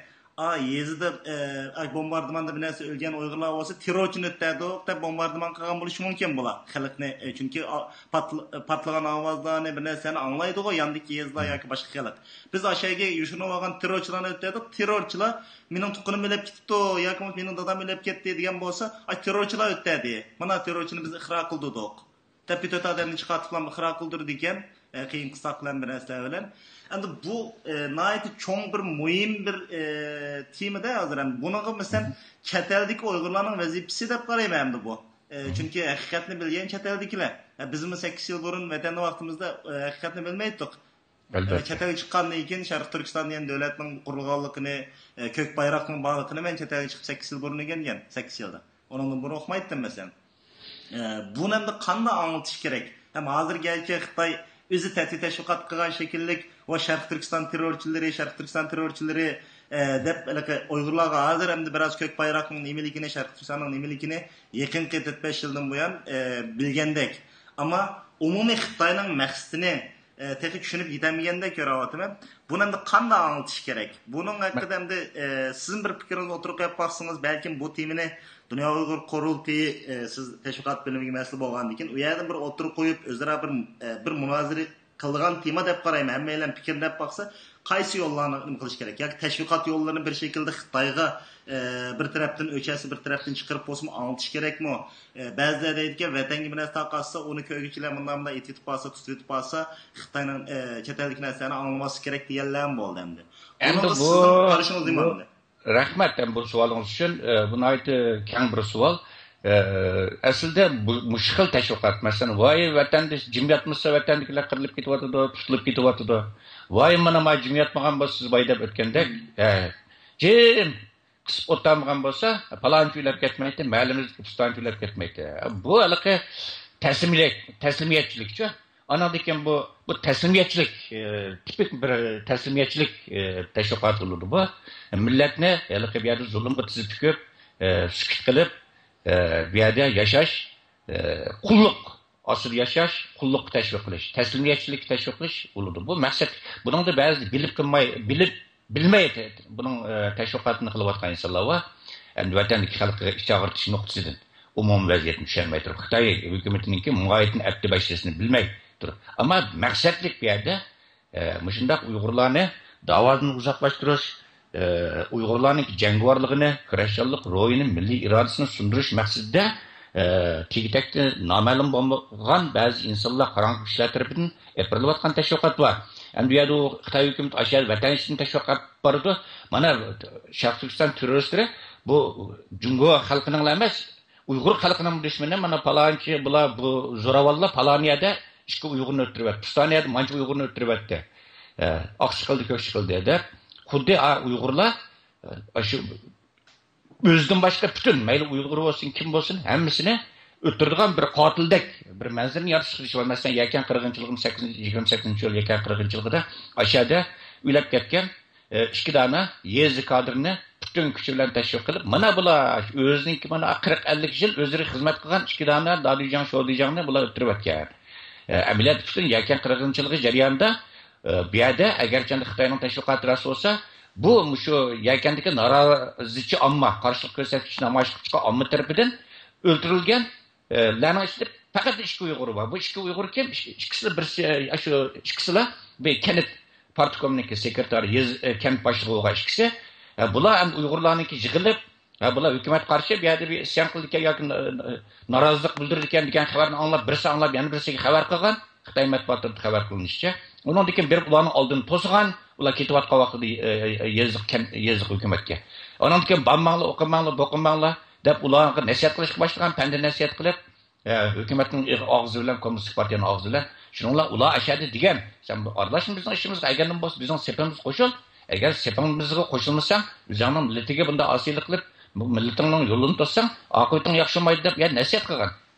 ئا، يېزىدا، ئە، ئاي، بومباردىماندا بىر نەرسە ئۆلگەن ئۇيغۇرلار بولسا تېررورچىنى ئۆتتەردۇق دەپ بومباردىمان قىلغان بولۇشى مۇمكىن بۇلار. خەلقنى، ئە، چۈنكى، ئا، پاتل-، پاتلىغان ئاۋازلارنى، بىر نەرسىلەرنى ئاڭلايدىغۇ ياندىكى يېزىلار ياكى باشقا خەلق. بىز ئاشەگە يوشۇرۇنۇۋالغان تېررورچىلارنى ئۆتتەردۇق، تېررورچىلار مېنىڭ تۇغقىنىم ئۆلۈپ كېتىپتۇ ياكى بولمىسا مېنىڭ دادام ئۆلۈپ كەتتى دېگەن بولسا، ئاي، تېررورچىلار ئۆتتەردى. مانا تېررورچىنى بىز ئىقرار قىلدۇردۇق. دەپ بىر تۆت ئادەمنى چىقارتىپلا ئىقرار قىلدۇرىدىكەن، ئە، قىيىن قىستاق بىلەن بىر نەرسىلەر بىلەن. ئەمدى بۇ، ئە، ناھايىتى چوڭ بىر مۇھىم بىر، ئە، تېمىدا ھازىر ھەم بۇنىڭغا مەسىلەن چەت ئەلدىكى ئۇيغۇرلارنىڭ ۋەزىپىسى دەپ قارايمەن ئەمدى بۇ. ئە، چۈنكى ھەقىقەتنى بىلگەن چەت ئەلدىكىلەر. ئە، بىزمۇ سەككىز يىل بۇرۇن ۋەتەندە ۋاقتىمىزدا، ئە، ھەقىقەتنى بىلمەيتتۇق. ئە، ئەلۋەتتە. چەت ئەلگە چىققاندىن كېيىن شەرقىي تۈركىستان دېگەن دۆلەتنىڭ قۇرۇلغانلىقىنى، ئە، كۆك بايراقنىڭ بارلىقىنى مەن چەت ئەلگە چىقىپ سەككىز يىل بۇرۇن ئۆگەنگەن، سەككىز يىلدا. ئۇنىڭدىن بۇرۇن ئۇقمايتتىم مەسىلەن. ئە، بۇنى ئەمدى قانداق ئاڭلىتىش كېرەك؟ ھەم ھازىر گەرچە خىتاي ئۆزى تەتۈر تەشۋىقات قىلغان شەكىللىك ۋە شەرقىي تۈركىستان تېررورچىلىرى، شەرقىي تۈركىستان تېررورچىلىرى، ئە، دەپ ھېلىقى ئۇيغۇرلارغا ھازىر ئەمدى بىراز كۆك بايراقنىڭ نېمىلىكىنى، شەرقىي تۈركىستاننىڭ نېمىلىكىنى يېقىنقى تۆت بەش يىلدىن بۇيان، ئە، بىلگەندەك. ئەمما ئومۇمىي خىتاينىڭ مەقسىتىنى، ئە، تېخى چۈشىنىپ يېتەلمىگەندەك كۆرۈۋاتىمەن. بۇنى ئەمدى قانداق ئاڭلىتىش كېرەك؟ بۇنىڭ ھەققىدە ئەمدى، ئە، سىزنىڭ بىر پىكرىڭىزنى ئوتتۇرىغا قويۇپ باقسىڭىز، بەلكىم بۇ تېمىنى دۇنيا ئۇيغۇر قۇرۇلتىيى، ئە، سىز تەشۋىقات بۆلۈمىگە مەسئۇل بولغاندىن كېيىن، ئۇ يەردىن بىر ئوتتۇرىغا قويۇپ، ئۆزئارا بىر، ئە، بىر مۇنازىرە قىلىدىغان تېما دەپ قارايمەن. ھەممەيلەن پىكىر دەپ باقسا، قايسى يوللارنى نېمە قىلىش كېرەك؟ ياكى تەشۋىقات يوللىرىنى بىر شەكىلدە خىتايغا، ئە، بىر تەرەپتىن ئۆچەرسە بىر تەرەپتىن چىقىرىپ بولسىمۇ ئاڭلىتىش كېرەكمۇ؟ ئە، بەزىلەر دەيدىكەن، ۋەتەنگە بىر نەرسە تارقاتسا، ئۇنى كۆرگۈچىلەر مۇنداق مۇنداق ئېتىۋېتىپ قالسا، تۇتۇۋېتىپ قالسا، خىتاينىڭ، ئە، چەت ئەلدىكى نەرسىلەرنى ئاڭلىماسلىق كېرەك دېگەنلەرمۇ بولدى ئەمدى. ئەمدى بۇنىڭغا بۇ، سىزنىڭ قارىشىڭىز نېمە بۇ ئەمدى؟ رەھمەت، ھەم بۇ سوئالىڭىز ئۈچۈن. ئە، بۇ ناھايىتى كەڭ بىر سوئال. ئە، ئەسلىدە بۇ، مۇشۇ خىل تەشۋىقات، مەسىلەن، ۋاي ۋەتەندە جىم ياتمىسا، ۋەتەندىكىلەر قىرىلىپ كېتىۋاتىدۇ، تۇتۇلۇپ كېتىۋاتىدۇ. ۋاي مانا ما جىم ياتمىغان بولسا سىز باي دەپ ئۆتكەندەك. ئە، جىم قىسىپ ئولتۇرمىغان بولسا، پالانچى ئۆلۈپ كەتمەيتتى، مەھەللىمىزدىكى پۇستانچى ئۆلۈپ كەتمەيتتى. بۇ ھېلىقى تەسلىمىيەت، تەسلىمىيەتچىلىكچۇ. ئاناندىن كېيىن بۇ، بۇ تەسلىمىيەتچىلىك، ئى، تىپىك بىر تەسلىمىيەتچىلىك، ئى، تەشۋىقاتى بولىدۇ بۇ. مىللەتنى ھېلىقى بۇ يەردە زۇلۇمغا تىزىپ تۈكۈپ، ئى، سۈكۈت قىلىپ، ئى، بۇ يەردە ياشاش، ئى، قۇللۇق ئاستىدا ياشاش، قۇللۇققا تەشۋىق قىلىش، تەسلىمىيەتچىلىككە تەشۋىق قىلىش بولىدۇ. بۇ مەقسەت، بۇنىڭدا بەزىدە بىلىپ قىلماي، بىلىپ بىلمەي بۇنىڭ، ئە، تەشۋىقاتىنى قىلىۋاتقان ئىنسانلار بار. ئەمدى ۋەتەندىكى خەلققە ئىچ ئاغرىتىش نۇقتىسىدىن ئومۇمىي ۋەزىيەتنى چۈشەنمەي تۇرۇپ، خىتاي ھۆكۈمىتىنىڭكى مۇئايىتىنى ئەپتى باشلىشىنى بىلمەي تۇرۇپ. ئەمما مەقسەتلىك بۇ يەردە، ئە، مۇشۇنداق ئۇيغۇرلارنى داۋادىن ئۇزاقلاشتۇرۇش، ئە، ئۇيغۇرلارنىڭكى جەڭگىۋارلىقىنى، كۈرەشچانلىق روھىنى، مىللىي ئىرادىسىنى سۇندۇرۇش مەقسىتىدە، ئە، تېگى-تەكتى نامەلۇم بولغان بەزى ئىنسانلار، قاراڭغۇ كىشىلەر تەرىپىدىن ئېلىپ بېرىلىۋاتقان تەشۋىقات بار. ئەمدى بۇ يەردە ئۇ خىتاي ھۆكۈمىتى ئاشۇ يەردە ۋەتەن ئىچىدىن تەشۋىقات بېرىدۇ. مانا، شەرقىي تۈركىستان تېررورىستلىرى بۇ جۇڭگو خەلقىنىڭلا ئەمەس، ئۇيغۇر خەلقىنىڭ دۈشمىنى. مانا، پالانچى، بۇلار، بۇ زوراۋانلار پالان يەردە ئىككى ئۇيغۇرنى ئۆلتۈرۈۋەتتى، پۇستان يەردە مانچە ئۇيغۇرنى ئۆلتۈرۈۋەتتى، ئە، ئاق چىقىلدى، كۆك چىقىلدى دەپ. خۇددى، ئا، ئۇيغۇرلار، ئە، ئاشۇ ئۆزىدىن باشقا پۈتۈن، مەيلى ئۇيغۇر بولسۇن، كىم بولسۇن، ھەممىسىنى ئۆلتۈرىدىغان بىر قاتىلدەك بىر مەنزىرىنى يارىتىشقا تىرىشىۋاتىدۇ. مەسىلەن، يەكەن قىرغىنچىلىقىنى سەككىزىنچى، يىگىرمە سەككىزىنچى يىل يەكەن قىرغىنچىلىقىدا ئاشۇ يەردە ئۆلۈپ كەتكەن، ئە، ئىككى دانە يېزا كادىرىنى پۈتۈن كۈچى بىلەن تەشۋىق قىلىپ، مانا بۇلار ئۆزىنىڭكى مانا قىرىق ئەللىك يىل ئۆزلىرى خىزمەت قىلغان ئىككى دانە دادۈيجاڭ، شودۇيجاڭنى بۇلار ئۆلتۈرۈۋەتكەن. ئە، ئەمەلىيەتتە پۈتۈن يەكەن قىرغىنچىلىقى جەريانىدا، ئە، بۇ يەردە ئەگەرچەندە خىتاينىڭ تەشۋىقاتى راست بولسا، بۇ مۇشۇ يەكەندىكى نارازىچى ئامما، قارشىلىق كۆرسەتكۈچى نامايىش قىلىپ چىققان ئامما تەرىپىدىن ئۆلتۈرۈلگەن، ئە، لەرنىڭ ئىچىدە پەقەت ئىككى ئۇيغۇر بار. بۇ ئىككى ئۇيغۇر كىم؟ ئىككى-، ئىككىسىلا بىرسى، ئە، شۇ ئىككىسىلا بىر كەنت پارتكومنىڭكى سېكرېتارى، يېز-، ئە، كەنت باشلىقى بولغان ئىككىسى. ئە، بۇلار ئەمدى ئۇيغۇرلارنىڭكى يىغىلىپ، ھە، بۇلار ھۆكۈمەتكە قارشى بۇ يەردە بىر ئىسيان قىلىدىكەن ياكى، ئە، نارازىلىق بىلدۈرىدىكەن دېگەن خەۋەرنى ئاڭلاپ، بىرسى ئاڭلاپ، يەنە بىرسىگە خەۋەر قىلغان. خىتاي مەتبۇئاتلىرىدا خەۋەر قىلىنىشىچە، ئۇنىڭدىن كېيىن بېرىپ ئۇلارنىڭ ئالدىنى توسىغان، ئۇلار كېتىۋاتقان ۋاقتىدا، ئە، ئە، يېزىق كەن-، يېزىق ھۆكۈمەتكە. ئۇنىڭدىن كېيىن بارماڭلار، ئوقۇماڭلار، بوقۇماڭلار دەپ ئۇلارغا نەسىھەت قىلىشقا باشلىغان، پەندە نەسىھەت قىلىپ، ئە، ھۆكۈمەتنىڭ ئېغ-، ئاغزى بىلەن، كوممۇنىست پارتىيەنىڭ ئاغزى بىلەن، شۇنىڭ بىلەن ئۇلار ئەشەدە دېگەن، سەن بۇ ئارىلاشما بىزنىڭ ئىشىمىزغا، ئەگەر نېمە بولسا بىزنىڭ سېپىمىزغا قوشۇل، ئەگەر سېپىمىزغا قوشۇلمىساڭ، ئۆزۈڭنىڭ مىللىتىگە بۇنداق ئاسىيلىق قىلىپ، بۇ مىللىتىڭنىڭ يولىنى توسساڭ، ئاقىۋىتىڭ ياخشى بولمايدۇ دەپ يەنە نەسىھەت قىلغان.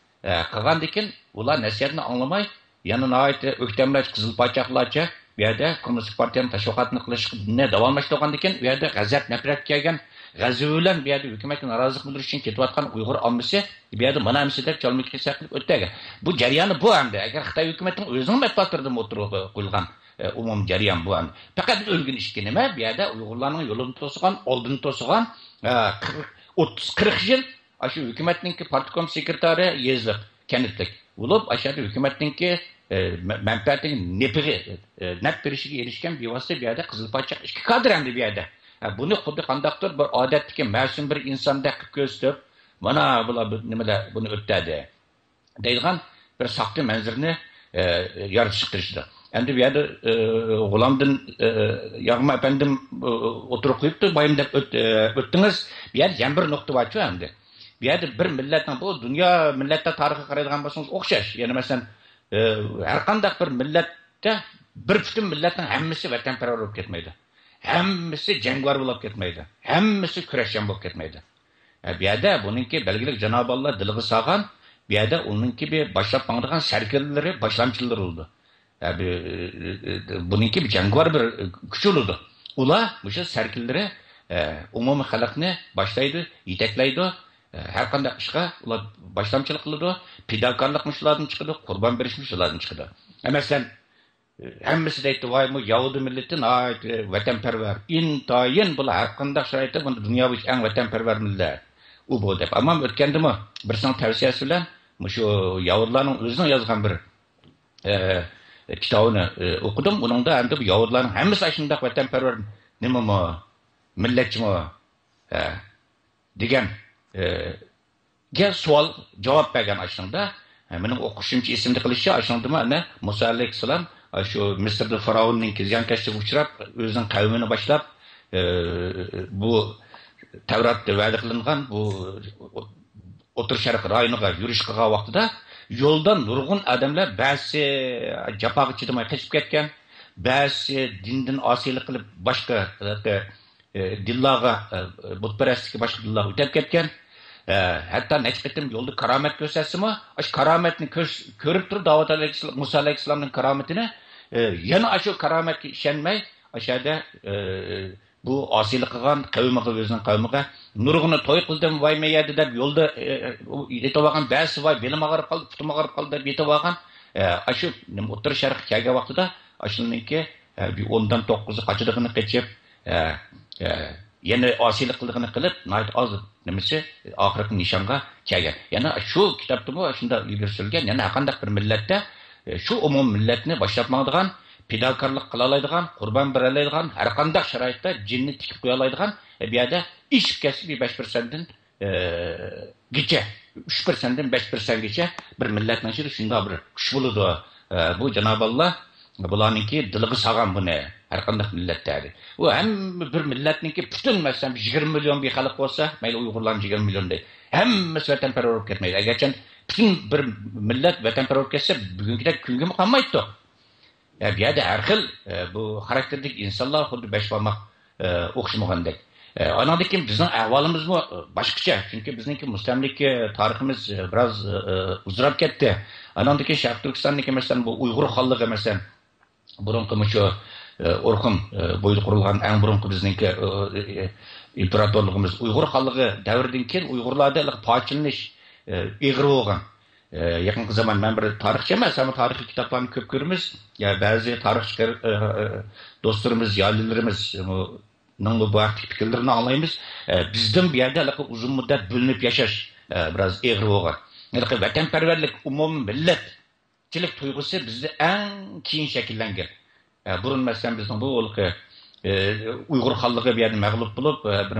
ئە، قىلغاندىكىن ئۇلار نەسىھەتنى ئاڭلىماي، يەنە ناھايىتى ئۆكتەملەرچە، قىزىل پاچاقلارچە بۇ يەردە كوممۇنىست پارتىيەنىڭ تەشۋىقاتىنى قىلىشنى داۋاملاشتۇرغاندىكىن، بۇ يەردە غەزەپ، نەپرەت كەلگەن، غەزىپى بىلەن بۇ يەردە ھۆكۈمەتكە نارازىلىق بىلدۈرۈش ئۈچۈن كېتىۋاتقان ئۇيغۇر ئاممىسى بۇ يەردە مانا ئەمىسە دەپ چالما كېسەك قىلىپ ئۆتتى. بۇ جەريانى بۇ ئەمدى. ئەگەر خىتاي ھۆكۈمىتىنىڭ ئۆزىنىڭ مەتبۇئاتلىرىدىمۇ ئوتتۇرىغا قويۇلغان، ئە، ئومۇمىي جەريان بۇ ئەمدى. پەقەت ئۆلگىنى ئىككى نېمە؟ بۇ يەردە ئۇيغۇرلارنىڭ يولىنى توسىغان، ئالدىنى توسىغان، ئە، قىرىق، ئوتتۇز، قىرىق يىل ئاشۇ ھۆكۈمەتنىڭكى پارتكوم سېكرېتارى يېزىلىق، كەنتلىك بولۇپ، ئاشۇ يەردە ھۆكۈمەتنىڭكى، ئە، مە-، مەنپەئەتىنىڭ نېپىغا، ئە، نەپ بېرىشىگە ئېرىشكەن بىۋاسىتە بۇ يەردە قىزىل پاچاق ئىككى كادىر ئەمدى بۇ يەردە. ھە، بۇنى خۇددى قانداقتۇر بىر ئادەتتىكى مەسۇم بىر ئىنساندەك قىلىپ كۆرسىتىپ، مانا بۇلار بۇ نېمىلەر بۇنى ئۆتتەدى دەيدىغان بىر ساختا مەنزىرىنى، ئە، يارىتىشقا تىرىشىدۇ. ئەمدى بۇ يەردە، ئە، غۇلامدىن، ئە، ياغما ئەپەندىم، ئە، ئوتتۇرىغا قويۇپتۇ، بايام دەپ ئۆت-، ئە، ئۆتتىڭىز. بۇ يەردە يەنە بىر نۇقتا بارچۇ ئەمدى. بۇ يەردە بىر مىللەتنىڭ، بۇ دۇنيا مىللەتلەر تارىخىغا قارايدىغان بولسىڭىز ئوخشاش. يەنى مەسىلەن، ئە، ھەر قانداق بىر مىللەتتە بىر پۈتۈن مىللەتنىڭ ھەممىسى ۋەتەنپەرۋەر بولۇپ كەتمەيدۇ. ھەممىسى جەڭگىۋار بولۇپ كەتمەيدۇ. ھەممىسى كۈرەشچان بولۇپ كەتمەيدۇ. ئە، بۇ يەردە بۇنىڭكى بەلگىلىك جانابى ئاللا دىلىغا سالغان، بۇ يەردە ئۇنىڭكى بىر باشلاپ ماڭىدىغان سەركىلىرى، باشلامچىلىرى بولىدۇ. ئە، بۇ، بۇنىڭكى بىر جەڭگىۋار بىر كۈچ بولىدۇ. ئۇلار مۇشۇ سەركىلىرى، ئە، ئومۇمىي خەلقنى باشلايدۇ، يېتەكلەيدۇ. ئە، ھەر قانداق ئىشقا ئۇلار باشلامچىلىق قىلىدۇ. پىداكارلىقمۇ شۇلاردىن چىقىدۇ، قۇربان بېرىشمۇ شۇلاردىن چىقىدۇ. ئە، مەسىلەن، ھەممىسى دەيتتى، ۋاي، بۇ ياھۇدىي مىللىتى ناھايىتى ۋەتەنپەرۋەر. ئىنتايىن بۇلار ھەر قانداق شارائىتتا بۇنى دۇنيا بويىچە ئەڭ ۋەتەنپەرۋەر مىللەت. ئۇ بۇ دەپ. ئەمما ئۆتكەندىمۇ بىرسىنىڭ تەۋسىيەسى بىلەن مۇشۇ ياھۇدىيلارنىڭ ئۆزىنىڭ يازغان بىر، ئە، كىتابىنى، ئە، ئوقۇدۇم. ئۇنىڭدا ئەمدى بۇ ياھۇدىيلارنىڭ ھەممىسى ئاشۇنداق ۋەتەنپەرۋەر نېمىمۇ، مىللەتچىمۇ، ئە، دېگەن، ئە، گە سوئال، جاۋاب بەرگەن ئاشۇنىڭدا. ھە، مېنىڭ ئوقۇشۇمچە ئېسىمدە قېلىشىچە، ئاشۇنىڭدىمۇ ئەنە مۇسا ئەلەيھىسسالام، ئاشۇ مىسىردا فىرئاۋننىڭكى زىيانكەشلىكىگە ئۇچراپ، ئۆزىنىڭ قەۋمىنى باشلاپ، ئى، بۇ تەۋراتتا ۋەدە قىلىنغان بۇ ئوتتۇرا شەرق رايونىغا يۈرۈش قىلغان ۋاقتىدا، يولدا نۇرغۇن ئادەملەر بەزىسى جاپاغا چىدىماي قېچىپ كەتكەن، بەزىسى دىندىن ئاسىيلىق قىلىپ باشقا، ئى، دىنلارغا، ئە، بۇتپەرەسلىككە باشقا دىنلارغا ئۆتۈپ كەتكەن. ئە، ھەتتا نەچچە قېتىم يولدا كارامەت كۆرسەتسىمۇ، ئاشۇ كارامەتنى كۆرس-، كۆرۈپ تۇرۇپ داۋۇت ئەلەيھىسسالام، مۇسا ئەلەيھىسسالامنىڭ كارامىتىنى، ئە، يەنە ئاشۇ كارامەتكە ئىشەنمەي، ئاشۇ يەردە، ئە، بۇ ئاسىيلىق قىلغان قەۋمىگە، ئۆزىنىڭ قەۋمىگە نۇرغۇنى توي قىلدىم، ۋاي مەن يەردە دەپ يولدا، ئە، ئە، يېتىۋالغان بەزىسى ۋاي بېلىم ئاغرىپ قالدى، پۇتۇم ئاغرىپ قالدى دەپ يېتىۋالغان. ئە، ئاشۇ نېمە ئوتتۇرا شەرققە كەلگەن ۋاقتىدا ئاشۇنىڭكى ھە، بىر ئوندىن توققۇزى قاچىدىغىنى قېچىپ، ھە، ھە، يەنە ئاسىيلىق قىلىدىغىنى قىلىپ، ناھايىتى ئاز نېمىسى ئاخىرقى نىشانغا كەلگەن. يەنە شۇ كىتابتىمۇ شۇنداق ئىلگىرى سۈرۈلگەن، يەنە ھەرقانداق بىر مىللەتتە، ئە، شۇ ئومۇمىي مىللەتنى باشلاپ ماڭىدىغان، پىداكارلىق قىلالايدىغان، قۇربان بېرەلەيدىغان، ھەرقانداق شارائىتتا جېنىنى تىكىپ قويالايدىغان، ئە، بۇ يەردە ئېشىپ كەتسە بىر بەش پىرسەنتتىن ئە، گىچە، ئۈچ پىرسەنتتىن بەش پىرسەنتگىچە بىر مىللەتنىڭ ئىچىدە شۇنداق بىر كۈچ بولىدۇ. ئە، بۇ جانابى ئاللا بۇلارنىڭكى دىلىغا سالغان بۇنى، ھەر قانداق مىللەتتە. ئۇ ھەممە بىر مىللەتنىڭكى پۈتۈن، مەسىلەن، بىر يىگىرمە مىليون بىر خەلق بولسا، مەيلى ئۇيغۇرلارمۇ يىگىرمە مىليون دەي، ھەممىسى ۋەتەنپەرۋەر بولۇپ كەتمەيدۇ. ئەگەرچە پۈتۈن بىر مىللەت ۋەتەنپەرۋەر بولۇپ كەتسە، بۈگۈنكىدەك كۈنگىمۇ قالمايتتۇق. يا، بۇ يەردە ھەر خىل، ئە، بۇ خاراكتېردىكى ئىنسانلار خۇددى بەش بارماق، ئە، ئوخشىمىغاندەك. ئە، ئانىڭدىن كېيىن بىزنىڭ ئەھۋالىمىزمۇ، ئە، باشقىچە. چۈنكى بىزنىڭكى مۇستەملىكە تارىخىمىز، ئە، بىراز، ئە، ئۇزىراپ كەتتى. ئانىڭدىن كېيىن شەرقىي تۈركىستاندىكى، مەسىلەن، بۇ ئۇيغۇر خانلىقى، مەسىلەن، بۇرۇنقى مۇشۇ، ئە، ئورخۇن، ئە، بويىدا قۇرۇلغان ئەڭ بۇرۇنقى بىزنىڭكى، ئە، ئە، ئىمپېراتورلۇقىمىز ئۇيغۇر خانلىقى دەۋرىدىن كېيىن ئۇيغۇرلاردا ھېلىقى پارچىلىنىش، ئە، ئېغىر بولغان. ئە، يېقىنقى زامان، مەن بىر تارىخچى ئەمەس، ئەمما تارىخىي كىتابلارنى كۆپ كۆرىمىز. يا، بەزى تارىخچى، ئە، ئە، دوستلىرىمىز، يالىنلىرىمىز، ئە، نىڭ بۇ ھەقتىكى پىكىرلىرىنى ئاڭلايمىز. ئە، بىزدىن بۇ يەردە ھېلىقى ئۇزۇن مۇددەت بۆلۈنۈپ ياشاش، ئە، بىراز ئېغىر بولغان. ھېلىقى ۋەتەنپەرۋەرلىك، ئومۇمىي مىللەتچىلىك تۇيغۇسى بىزدە ئەڭ كېيىن شەكىللەنگەن. ئە، بۇرۇن، مەسىلەن، بىزنىڭ بۇ ھېلىقى ئۇيغۇر خانلىقى بۇ يەردە مەغلۇپ بولۇپ، بىر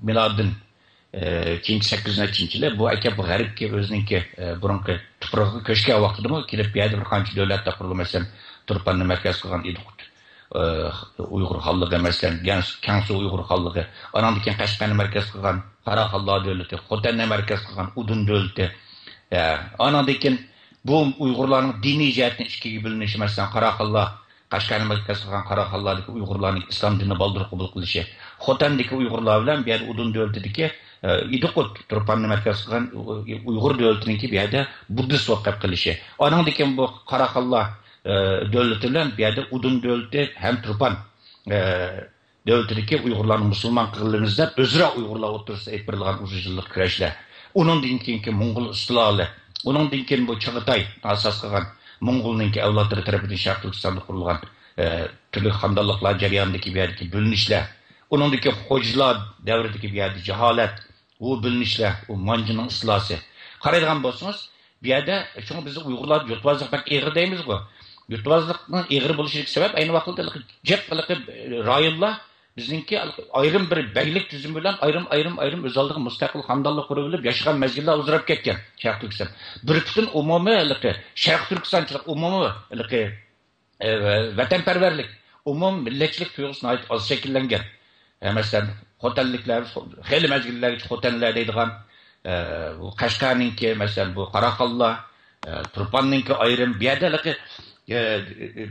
مىلادىن كېيىنكى سەككىز نەچچىنچى يىلى بۇ ئەكەپ بۇ غەربكە ئۆزىنىڭكى بۇرۇنقى تۇپرىقىغا كۆچكەن ۋاقتىدىمۇ كېلىپ بۇ يەردە بىر قانچە دۆلەتلەر قۇرۇلغان، مەسىلەن، تۇرپاننى مەركەز قىلغان ئىدىقۇت ئۇيغۇر خانلىقى، مەسىلەن، كەڭسۇ ئۇيغۇر خانلىقى، ئاناندىن كېيىن قەشقەرنى مەركەز قىلغان قاراخانلار دۆلىتى، خوتەننى مەركەز قىلغان ئۇدۇن دۆلىتى، ئاناندىن كېيىن بۇ ئۇيغۇرلارنىڭ دىنىي جەھەتتىن ئىككىگە بۆلۈنۈشى، مەسىلەن، قاراخانلار، قەشقەرنى مەركەز قىلغان قاراخانلاردىكى ئۇيغۇرلارنىڭ ئىسلام دىنىنى بالدۇر قوبۇل قىلىشى، خوتەندىكى ئۇيغۇرلار بىلەن بۇ يەردە ئۇدۇن دۆلىتىدىكى ئىدىقۇت تۇرپاننى مەركەز قىلغان ئۇيغۇر دۆلىتىنىڭكى بۇ يەردە بۇددىست بولۇپ قېلىپ قېلىشى، ئانىڭدىن كېيىن بۇ قاراخانلار دۆلىتى بىلەن بۇ يەردە ئۇدۇن دۆلىتى ھەم تۇرپان دۆلىتىدىكى ئۇيغۇرلارنى مۇسۇلمان قىلغىنىمىز دەپ ئۆزئارا ئۇيغۇرلار ئوتتۇرىسىدا ئېلىپ بېرىلغان ئۇزۇن يىللىق كۈرەشلەر، ئۇنىڭدىن كېيىنكى موڭغۇل ئىستىلالى، ئۇنىڭدىن كېيىن بۇ چىغىتاي ئاساس قىلغان موڭغۇلنىڭكى ئەۋلادلىرى تەرىپىدىن شەرقىي تۈركىستاندا قۇرۇلغان ئە، تۈرلۈك خاندانلىقلار جەريانىدىكى بۇ يەردىكى بۆلۈنۈشلەر، ئۇنىڭدىكى خوجىلار دەۋرىدىكى بۇ يەردە جاھالەت، ئۇ بۆلۈنۈشلەر، ئۇ مانجىنىڭ ئىستىلاسى. قارايدىغان بولسىڭىز، بۇ يەردە شۇڭا بىزنىڭ ئۇيغۇرلاردا يۇرتۋازلىق بەك ئېغىر دەيمىزغۇ. يۇرتۋازلىقنىڭ ئېغىر بولۇشىدىكى سەۋەب ئەينى ۋاقىتتا ھېلىقى جىق ھېلىقى رايونلار بىزنىڭكى ئايرىم بىر بەگلىك تۈزۈمى بىلەن ئايرىم، ئايرىم، ئايرىم ئۆز ئالدىغا مۇستەقىل خاندانلىق قۇرۇۋېلىپ ياشىغان مەزگىللەر ئۇزىراپ كەتكەن شەرقىي تۈركىستان. بىر پۈتۈن ئومۇمىي ھېلىقى شەرقىي تۈركىستانچىلىق، ئومۇمىي ھېلىقى ئە، ۋەتەنپەرۋەرلىك، ئومۇمىي مىللەتچىلىك تۇيغۇسى ناھايىتى ئاز شەكىللەنگەن. ئە، مەسىلەن، خوتەنلىكلەر، خېلى مەزگىللەرگىچە خوتەنلەر دەيدىغان، ئە، بۇ قەشقەرنىڭكى، مەسىلەن، بۇ قاراخانلار، ئە، تۇرپاننىڭكى ئايرىم، بۇ يەردە ھېلىقى، ئە،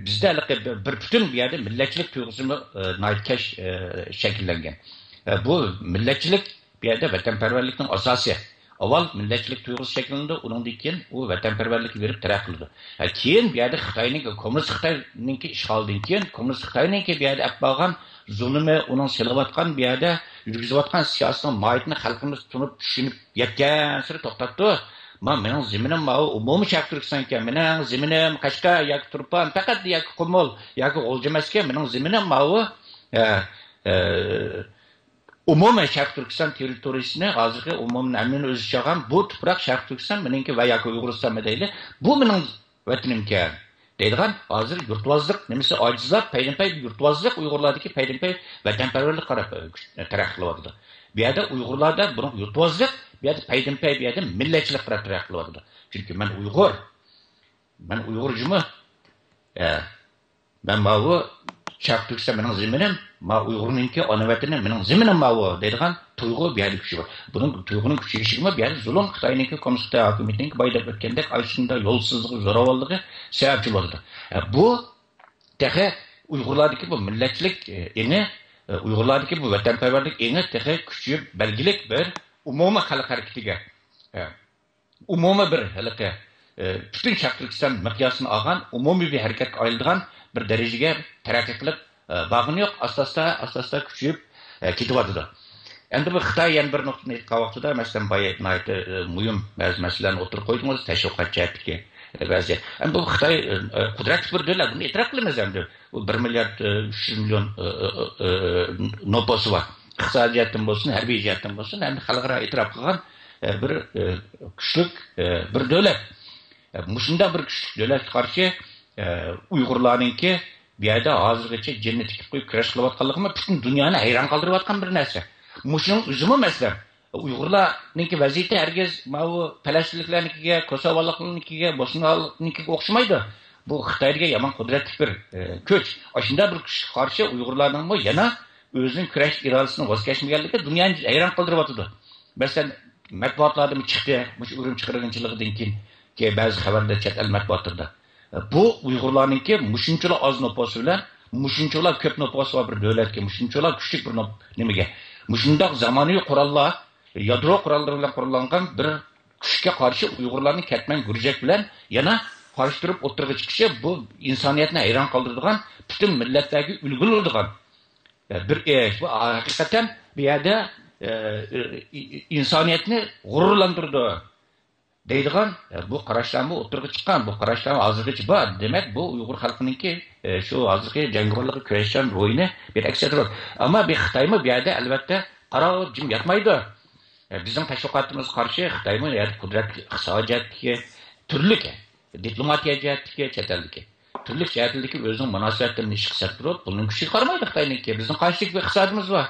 بىزدە ھېلىقى بىر، بىر پۈتۈن بۇ يەردە مىللەتچىلىك تۇيغۇسىمۇ، ئە، ناھايىتى كەش، ئە، شەكىللەنگەن. ئە، بۇ مىللەتچىلىك بۇ يەردە ۋەتەنپەرۋەرلىكنىڭ ئاساسى. ئاۋۋال مىللەتچىلىك تۇيغۇسى شەكىللىنىدۇ، ئۇنىڭدىن كېيىن ئۇ ۋەتەنپەرۋەرلىككە بېرىپ تەرەققىي قىلىدۇ. ھە، كېيىن بۇ يەردە خىتاينىڭ، كوممۇنىست خىتاينىڭكى ئىشغالىدىن كېيىن، كوممۇنىست خىتاينىڭكى بۇ يەردە ئەپ بارغان زۇلۇمى، ئۇنىڭ سېلىۋاتقان بۇ يەردە يۈرگۈزۈۋاتقان سىياسىتىنىڭ ماھىيىتىنى خەلقىمىز تونۇپ، چۈشىنىپ يەتكەنسېرى توختاپتۇ. ما، مېنىڭ زېمىنىم ماۋۇ، ئومۇمىي شەرقىي تۈركىستانكەن، مېنىڭ زېمىنىم قەشقەر ياكى تۇرپان، پەقەت ياكى قۇمۇل ياكى غۇلجا ئەمەسكەن، مېنىڭ زېمىنىم ماۋۇ. ھە، ھە. ئومۇمەن شەرقىي تۈركىستان تېررىتورىيىسىنى ھازىرقى ئومۇمەن ھەممىنى ئۆز ئىچىگە ئالغان بۇ تۇپراق شەرقىي تۈركىستان مېنىڭكى ۋە ياكى ئۇيغۇرىستانمۇ دەيلى، بۇ مېنىڭ ۋەتىنىمكەن دەيدىغان ھازىر يۇرتۋازلىق نېمىسى ئاجىزلاپ، پەيدىنپەي يۇرتۋازلىق ئۇيغۇرلاردىكى پەيدىنپەي ۋەتەنپەرۋەرلىك قاراپ، ئە، كۈچ-، ئە، تەرەققىي قىلىۋاتىدۇ. بۇ يەردە ئۇيغۇرلاردا بۇرۇنقى يۇرتۋازلىق، بۇ يەردە پەيدىنپەي، بۇ يەردە مىللەتچىلىك قاراپ تەرەققىي قىلىۋاتىدۇ. چۈنكى مەن ئۇيغۇر، مەن ئۇيغۇر جۇمۇ. ئە، مەن ماۋۇ شەرقىي تۈركىستان مېنىڭ زېمىنىم، ما ئۇيغۇرنىڭكى ئانا ۋەتىنى مېنىڭ زېمىنىم ماۋۇ دەيدىغان تۇيغۇ بۇ يەردە كۈچى بار. بۇنىڭ تۇيغۇنىڭ كۈچىيىشىگىمۇ بۇ يەردە زۇلۇم، خىتاينىڭكى، كوممۇنىست خىتاي ھاكىمىيىتىنىڭكى بايا دەپ ئۆتكەندەك ئاچلىقنىڭ، يولسىزلىقى، زوراۋانلىقى سەۋەبچى بولىدۇ. ئە، بۇ تېخى ئۇيغۇرلاردىكى بۇ مىللەتچىلىك، ئە، ئېڭى، ئە، ئۇيغۇرلاردىكى بۇ ۋەتەنپەرۋەرلىك ئېڭى تېخى كۈچىيىپ بەلگىلىك بىر ئومۇمىي خەلق ھەرىكىتىگە، ئە، ئومۇمىي بىر ھېلىقى، ئى، پۈتۈن شەرقىي تۈركىستان مىقياسىنى ئالغان ئومۇمىي بىر ھەرىكەتكە ئايلىنىدىغان بىر دەرىجىگە تەرەققىي قىلىپ، ئى، بارغىنى يوق، ئاستا-ئاستا، ئاستا-ئاستا كۈچىيىپ، ئى، كېتىۋاتىدۇ. ئەمدى بۇ خىتاي يەنە بىر نۇقتىنى ئېيتقان ۋاقتىدا، مەسىلەن، بايا ناھايىتى، ئى، مۇھىم بەزى مەسىلىلەرنى ئوتتۇرىغا قويدىڭىز، تەشۋىقات جەھەتتىكى، ئى، ۋەزىيەت. ئەمدى بۇ خىتاي، ئى، قۇدرەتلىك بىر دۆلەت، بۇنى ئېتىراپ قىلىمىز ئەمدى. ئۇ بىر مىليارد، ئى، ئۈچ يۈز مىليون، ئى، ئى، ئى، ئى، نوپۇسى بار. ئىقتىسادىي جەھەتتىن بولسۇن، ھەربىي جەھەتتىن بولسۇن، ھەمدە خەلقئارا ئېتىراپ قىلغان، ئە، بىر، ئە، كۈچلۈك، ئە، بىر دۆلەت. ئە، مۇشۇنداق بىر كۈچلۈك دۆلەتكە قارشى، ئە، ئۇيغۇرلارنىڭكى بۇ يەردە ھازىرغىچە جېنىنى تىكىپ قويۇپ كۈرەش قىلىۋاتقانلىقىمۇ پۈتۈن دۇنيانى ھەيران قالدۇرۇۋاتقان بىر نەرسە. مۇشۇنىڭ ئۆزىمۇ، مەسىلەن، ئۇيغۇرلارنىڭكى ۋەزىيىتى ھەرگىز ماۋۇ پەلەستىنلىكلەرنىڭكىگە، كوسوۋالىقلارنىڭكىگە، بوسنىيالىقنىڭكىگە ئوخشىمايدۇ. بۇ خىتاي دېگەن يامان قۇدرەتلىك بىر، ئە، كۈچ. ئاشۇنداق بىر كۈچكە قارشى ئۇيغۇرلارنىڭمۇ يەنە ئۆزىنىڭ كۈرەش ئىرادىسىدىن ۋاز كەچمىگەنلىكى دۇنيانى ھەيران قالدۇرۇۋاتىدۇ. مەسىلەن، مەتبۇئاتلاردىمۇ چىقتى، مۇشۇ ئۈرۈمچى قىرغىنچىلىقىدىن كېيىنكى بەزى خەۋەرلەر چەت ئەل مەتبۇئاتلىرىدا. بۇ ئۇيغۇرلارنىڭكى مۇشۇنچىلا ئاز نوپۇسى بىلەن، مۇشۇنچىلا كۆپ نوپۇسى بار بىر دۆلەتكە، مۇشۇنچىلا كۈچلۈك بىر نوپ-، نېمىگە، مۇشۇنداق زامانىۋى قوراللار، يادرو قوراللىرى بىلەن قوراللانغان بىر كۈچكە قارشى ئۇيغۇرلارنىڭ كەتمەن گۈرجەك بىلەن يەنە قارشى تۇرۇپ ئوتتۇرىغا چىقىشى، بۇ ئىنسانىيەتنى ھەيران قالدۇرىدىغان، پۈتۈن مىللەتلەرگە ئۈلگە بولىدىغان بىر ئىش. بۇ ھەقىقەتەن بۇ يەردە، ئە، ئى-، ئى-، ئىنسانىيەتنى غۇرۇرلاندۇرىدۇ دەيدىغان، ئە، بۇ قاراشلارمۇ ئوتتۇرىغا چىققان، بۇ قاراشلار ھازىرغىچە بار. دېمەك، بۇ ئۇيغۇر خەلقىنىڭكى، ئە، شۇ ھازىرقى جەڭگىۋارلىققا كۈرەشچان روھىنى بىر ئەكس ئەتتۈرۈۋاتىدۇ. ئەمما بىر خىتايمۇ بۇ يەردە، ئەلۋەتتە، قاراپ جىم ياتمايدۇ. ئە، بىزنىڭ تەشۋىقاتىمىزغا قارشى خىتايمۇ يەنە قۇدرەتلىك ئىقتىسادىي جەھەتتىكى، تۈرلۈك دىپلوماتىيە جەھەتتىكى، چەت ئەلدىكى. تۈرلۈك جەھەتلىرىدىكى ئۆزىنىڭ مۇناسىۋەتلىرىنى ئىشقا سەپ تۇرۇپ، بۇنىڭ كۈچىگە قارىمايدۇ خىتاينىڭكى. بىزنىڭ قانچىلىك بىر ئىقتىسادىمىز بار؟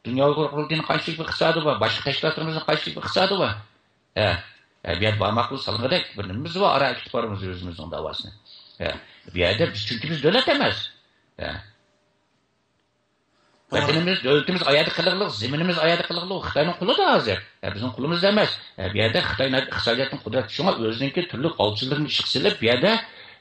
دۇنيا ئۇيغۇر قۇرۇلتىيىنىڭ قانچىلىك بىر ئىقتىسادى بار؟ باشقا تەشكىلاتلىرىمىزنىڭ قانچىلىك بىر ئىقتىسادى بار؟ ھە، ھە، بۇ يەردە بارماققا سالغۇدەك بىر نېمىمىز بار، ئارا ئەكېتىپ بارىمىز ئۆزىمىزنىڭ داۋاسىنى. ھە، بۇ يەردە بىز، چۈنكى بىز دۆلەت ئەمەس. ھە. ۋەتىنىمىز، دۆلىتىمىز ئاياغدا قىلىقلىق، زېمىنىمىز ئاياغدا قىلىقلىق، خىتاينىڭ قولىدا ھازىر. ھە، بىزنىڭ قولىمىزدا ئەمەس. ھە، بۇ يەردە خىتاي ئىقتىسادىياتنىڭ قۇدرىتى، شۇڭا ئۆزىنىڭكى تۈرلۈك ئالچىلىرىنى ئىشقا سېلىپ، بۇ يەردە،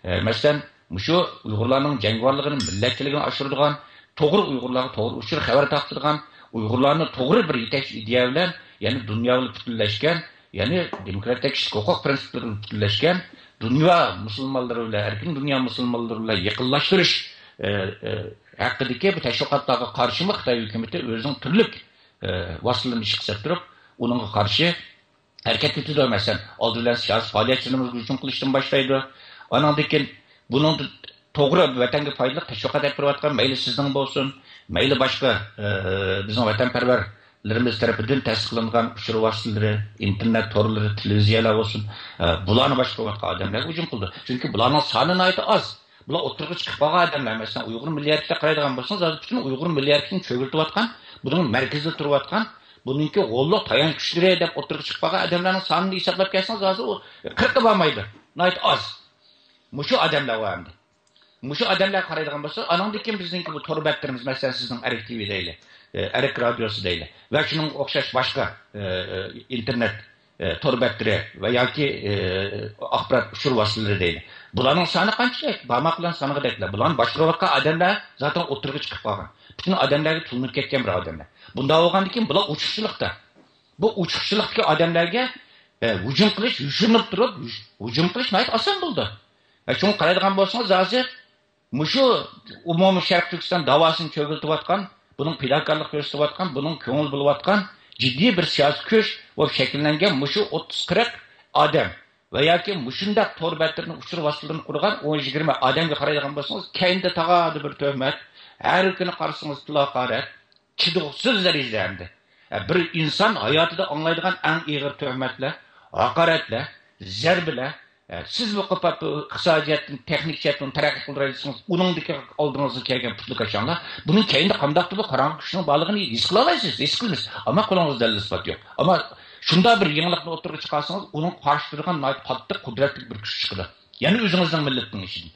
ھە، مەسىلەن، مۇشۇ ئۇيغۇرلارنىڭ جەڭگىۋارلىقىنى، مىللەتچىلىكىنى ئاشۇرىدىغان، توغرا ئۇيغۇرلارغا توغرا ئۇچۇر خەۋەر تارقىتىدىغان، ئۇيغۇرلارنى توغرا بىر يېتەكچى ئىدىيە بىلەن، يەنى دۇنيا بىلەن پۈتۈنلەشكەن، يەنى دېموكراتىك كىشىلىك ھوقۇق پىرىنسىپلىرى بىلەن پۈتۈنلەشكەن، دۇنيا مۇسۇلمانلىرى بىلەن، ئەركىن دۇنيا مۇسۇلمانلىرى بىلەن يېقىنلاشتۇرۇش، ئە، ئە، ھەققىدىكى بۇ تەشۋىقاتلارغا قارشىمۇ خىتاي ھۆكۈمىتى ئۆزىنىڭ تۈرلۈك، ئە، ۋاسىتىلىرىنى ئىشقا سېلىپ تۇرۇپ، ئۇنىڭغا قارشى ھەرىكەت ئېتىدۇ. مەسىلەن، ئالدى بىلەن سىياسىي پائالىيەتچىلىرىمىزغا ھۇجۇم قىلىشتىن باشلايدۇ. ئانىڭدىن كېيىن بۇنىڭ توغرا ۋەتەنگە پايدىلىق تەشۋىقات ئېلىپ بېرىۋاتقان، مەيلى سىزنىڭ بولسۇن، مەيلى باشقا، ئە، بىزنىڭ ۋەتەنپەرۋەرلىرىمىز تەرىپىدىن تەستىقلانغان ئۇچۇر ۋاسىتىلىرى، ئىنتېرنېت تورلىرى، تېلېۋىزىيەلەر بولسۇن، ئە، بۇلارنى باشقۇرۇۋاتقان ئادەملەرگە ھۇجۇم قىلىدۇ. چۈنكى بۇلارنىڭ سانى ناھايىتى ئاز. بۇلار ئوتتۇرىغا چىقىپ قالغان ئادەملەر. مەسىلەن، ئۇيغۇر مىللىي ھەرىكىتىگە قارايدىغان بولسىڭىز، ھازىر پۈتۈن ئۇيغۇر مىللىي ھەرىكىتىنى چۆكۈرتۈۋاتقان، بۇنىڭ مەركىزىدە تۇرۇۋاتقان، بۇنىڭكى غوللۇق تايانچ كۈچلىرى دەپ ئوتتۇرىغا چىقىپ قالغان ئادەملەرنىڭ سانىنى ھېسابلاپ كەلسىڭىز، ھازىر ئۇ قىرىققا بارمايدۇ. ناھايىتى ئاز. مۇشۇ ئادەملەر بار ئەمدى. مۇشۇ ئادەملەرگە قارايدىغان بولسا، ئانىڭدىن كېيىن بىزنىڭكى بۇ تور بەتلىرىمىز، مەسىلەن، سىزنىڭ ئەرك تىۋى دەيلى، ئە، ئەرك رادىيوسى دەيلى ۋە شۇنىڭغا ئوخشاش باشقا، ئە، ئە، ئىنتېرنېت، ئە، تور بەتلىرى ۋە ياكى، ئە، ئاخبارات ئۇچۇر ۋاسىتىلىرى دەيلى. بۇلارنىڭ سانى قانچىلىك؟ بارماق بىلەن سانىغۇدەكلا. بۇلارنى باشقۇرۇۋاتقان ئادەملەر زاتەن ئوتتۇرىغا چىقىپ قالغان. پۈتۈن ئادەملەرگە تونۇپ كەتكەن بىر ئادەملەر. بۇنداق بولغاندىن كېيىن بۇلار ئوچۇقچىلىقتا. بۇ ئوچۇقچىلىقتىكى ئادەملەرگە، ئە، ھۇجۇم قىلىش، يوشۇرۇنۇپ تۇرۇپ ھۇج-، ھۇجۇم قىلىش ناھايىتى ئاسان بولىدۇ. ئە، شۇڭا قارايدىغان بولسىڭىز، ھازىر مۇشۇ ئومۇمىي شەرقىي تۈركىستان داۋاسىنى چۆگۈلىتىۋاتقان، بۇنىڭ پىداكارلىق كۆرسىتىۋاتقان، بۇنىڭ كۆڭۈل بۆلۈۋاتقان جىددىي بىر سىياسىي كۈچ بولۇپ شەكىللەنگەن مۇشۇ ئوتتۇز قىرىق ئادەم ۋە ياكى مۇشۇنداق تور بەتلىرىنى، ئۇچۇر ۋاسىتىلىرىنى قۇرغان ئون يىگىرمە ئادەمگە قارايدىغان بولسىڭىز، كەينىدە تاغادا بىر تۆھمەت، ھەر كۈنى قارىسىڭىز تىل ھاقارەت، چىدىغۇسىز دەرىجىدە ئەمدى. ئە، بىر ئىنسان ھاياتىدا ئاڭلايدىغان ئەڭ ئېغىر تۆھمەتلەر، ھاقارەتلەر، زەربىلەر. ئە، سىز بۇ قىلىپ، ئىقتىسادىي جەھەتتىن، تېخنىك جەھەتتىن تەرەققىي قىلدۇراي دېسىڭىز، ئۇنىڭدىكى ئالدىڭىزغا كەلگەن پۇتلىكاشاڭلار، بۇنىڭ كەينىدە قانداقتۇر بىر قاراڭغۇ كۈچنىڭ بارلىقىنى ھېس قىلالايسىز، ھېس قىلىمىز. ئەمما قولىڭىزدا دەلىل ئىسپات يوق. ئەمما شۇنداق بىر يېڭىلىقنى ئوتتۇرىغا چىقارسىڭىز، ئۇنىڭغا قارشى تۇرىدىغان ناھايىتى قاتتىق، قۇدرەتلىك بىر كۈچ چىقىدۇ. يەنە ئۆزىڭىزنىڭ مىللىتىنىڭ ئىچىدىن.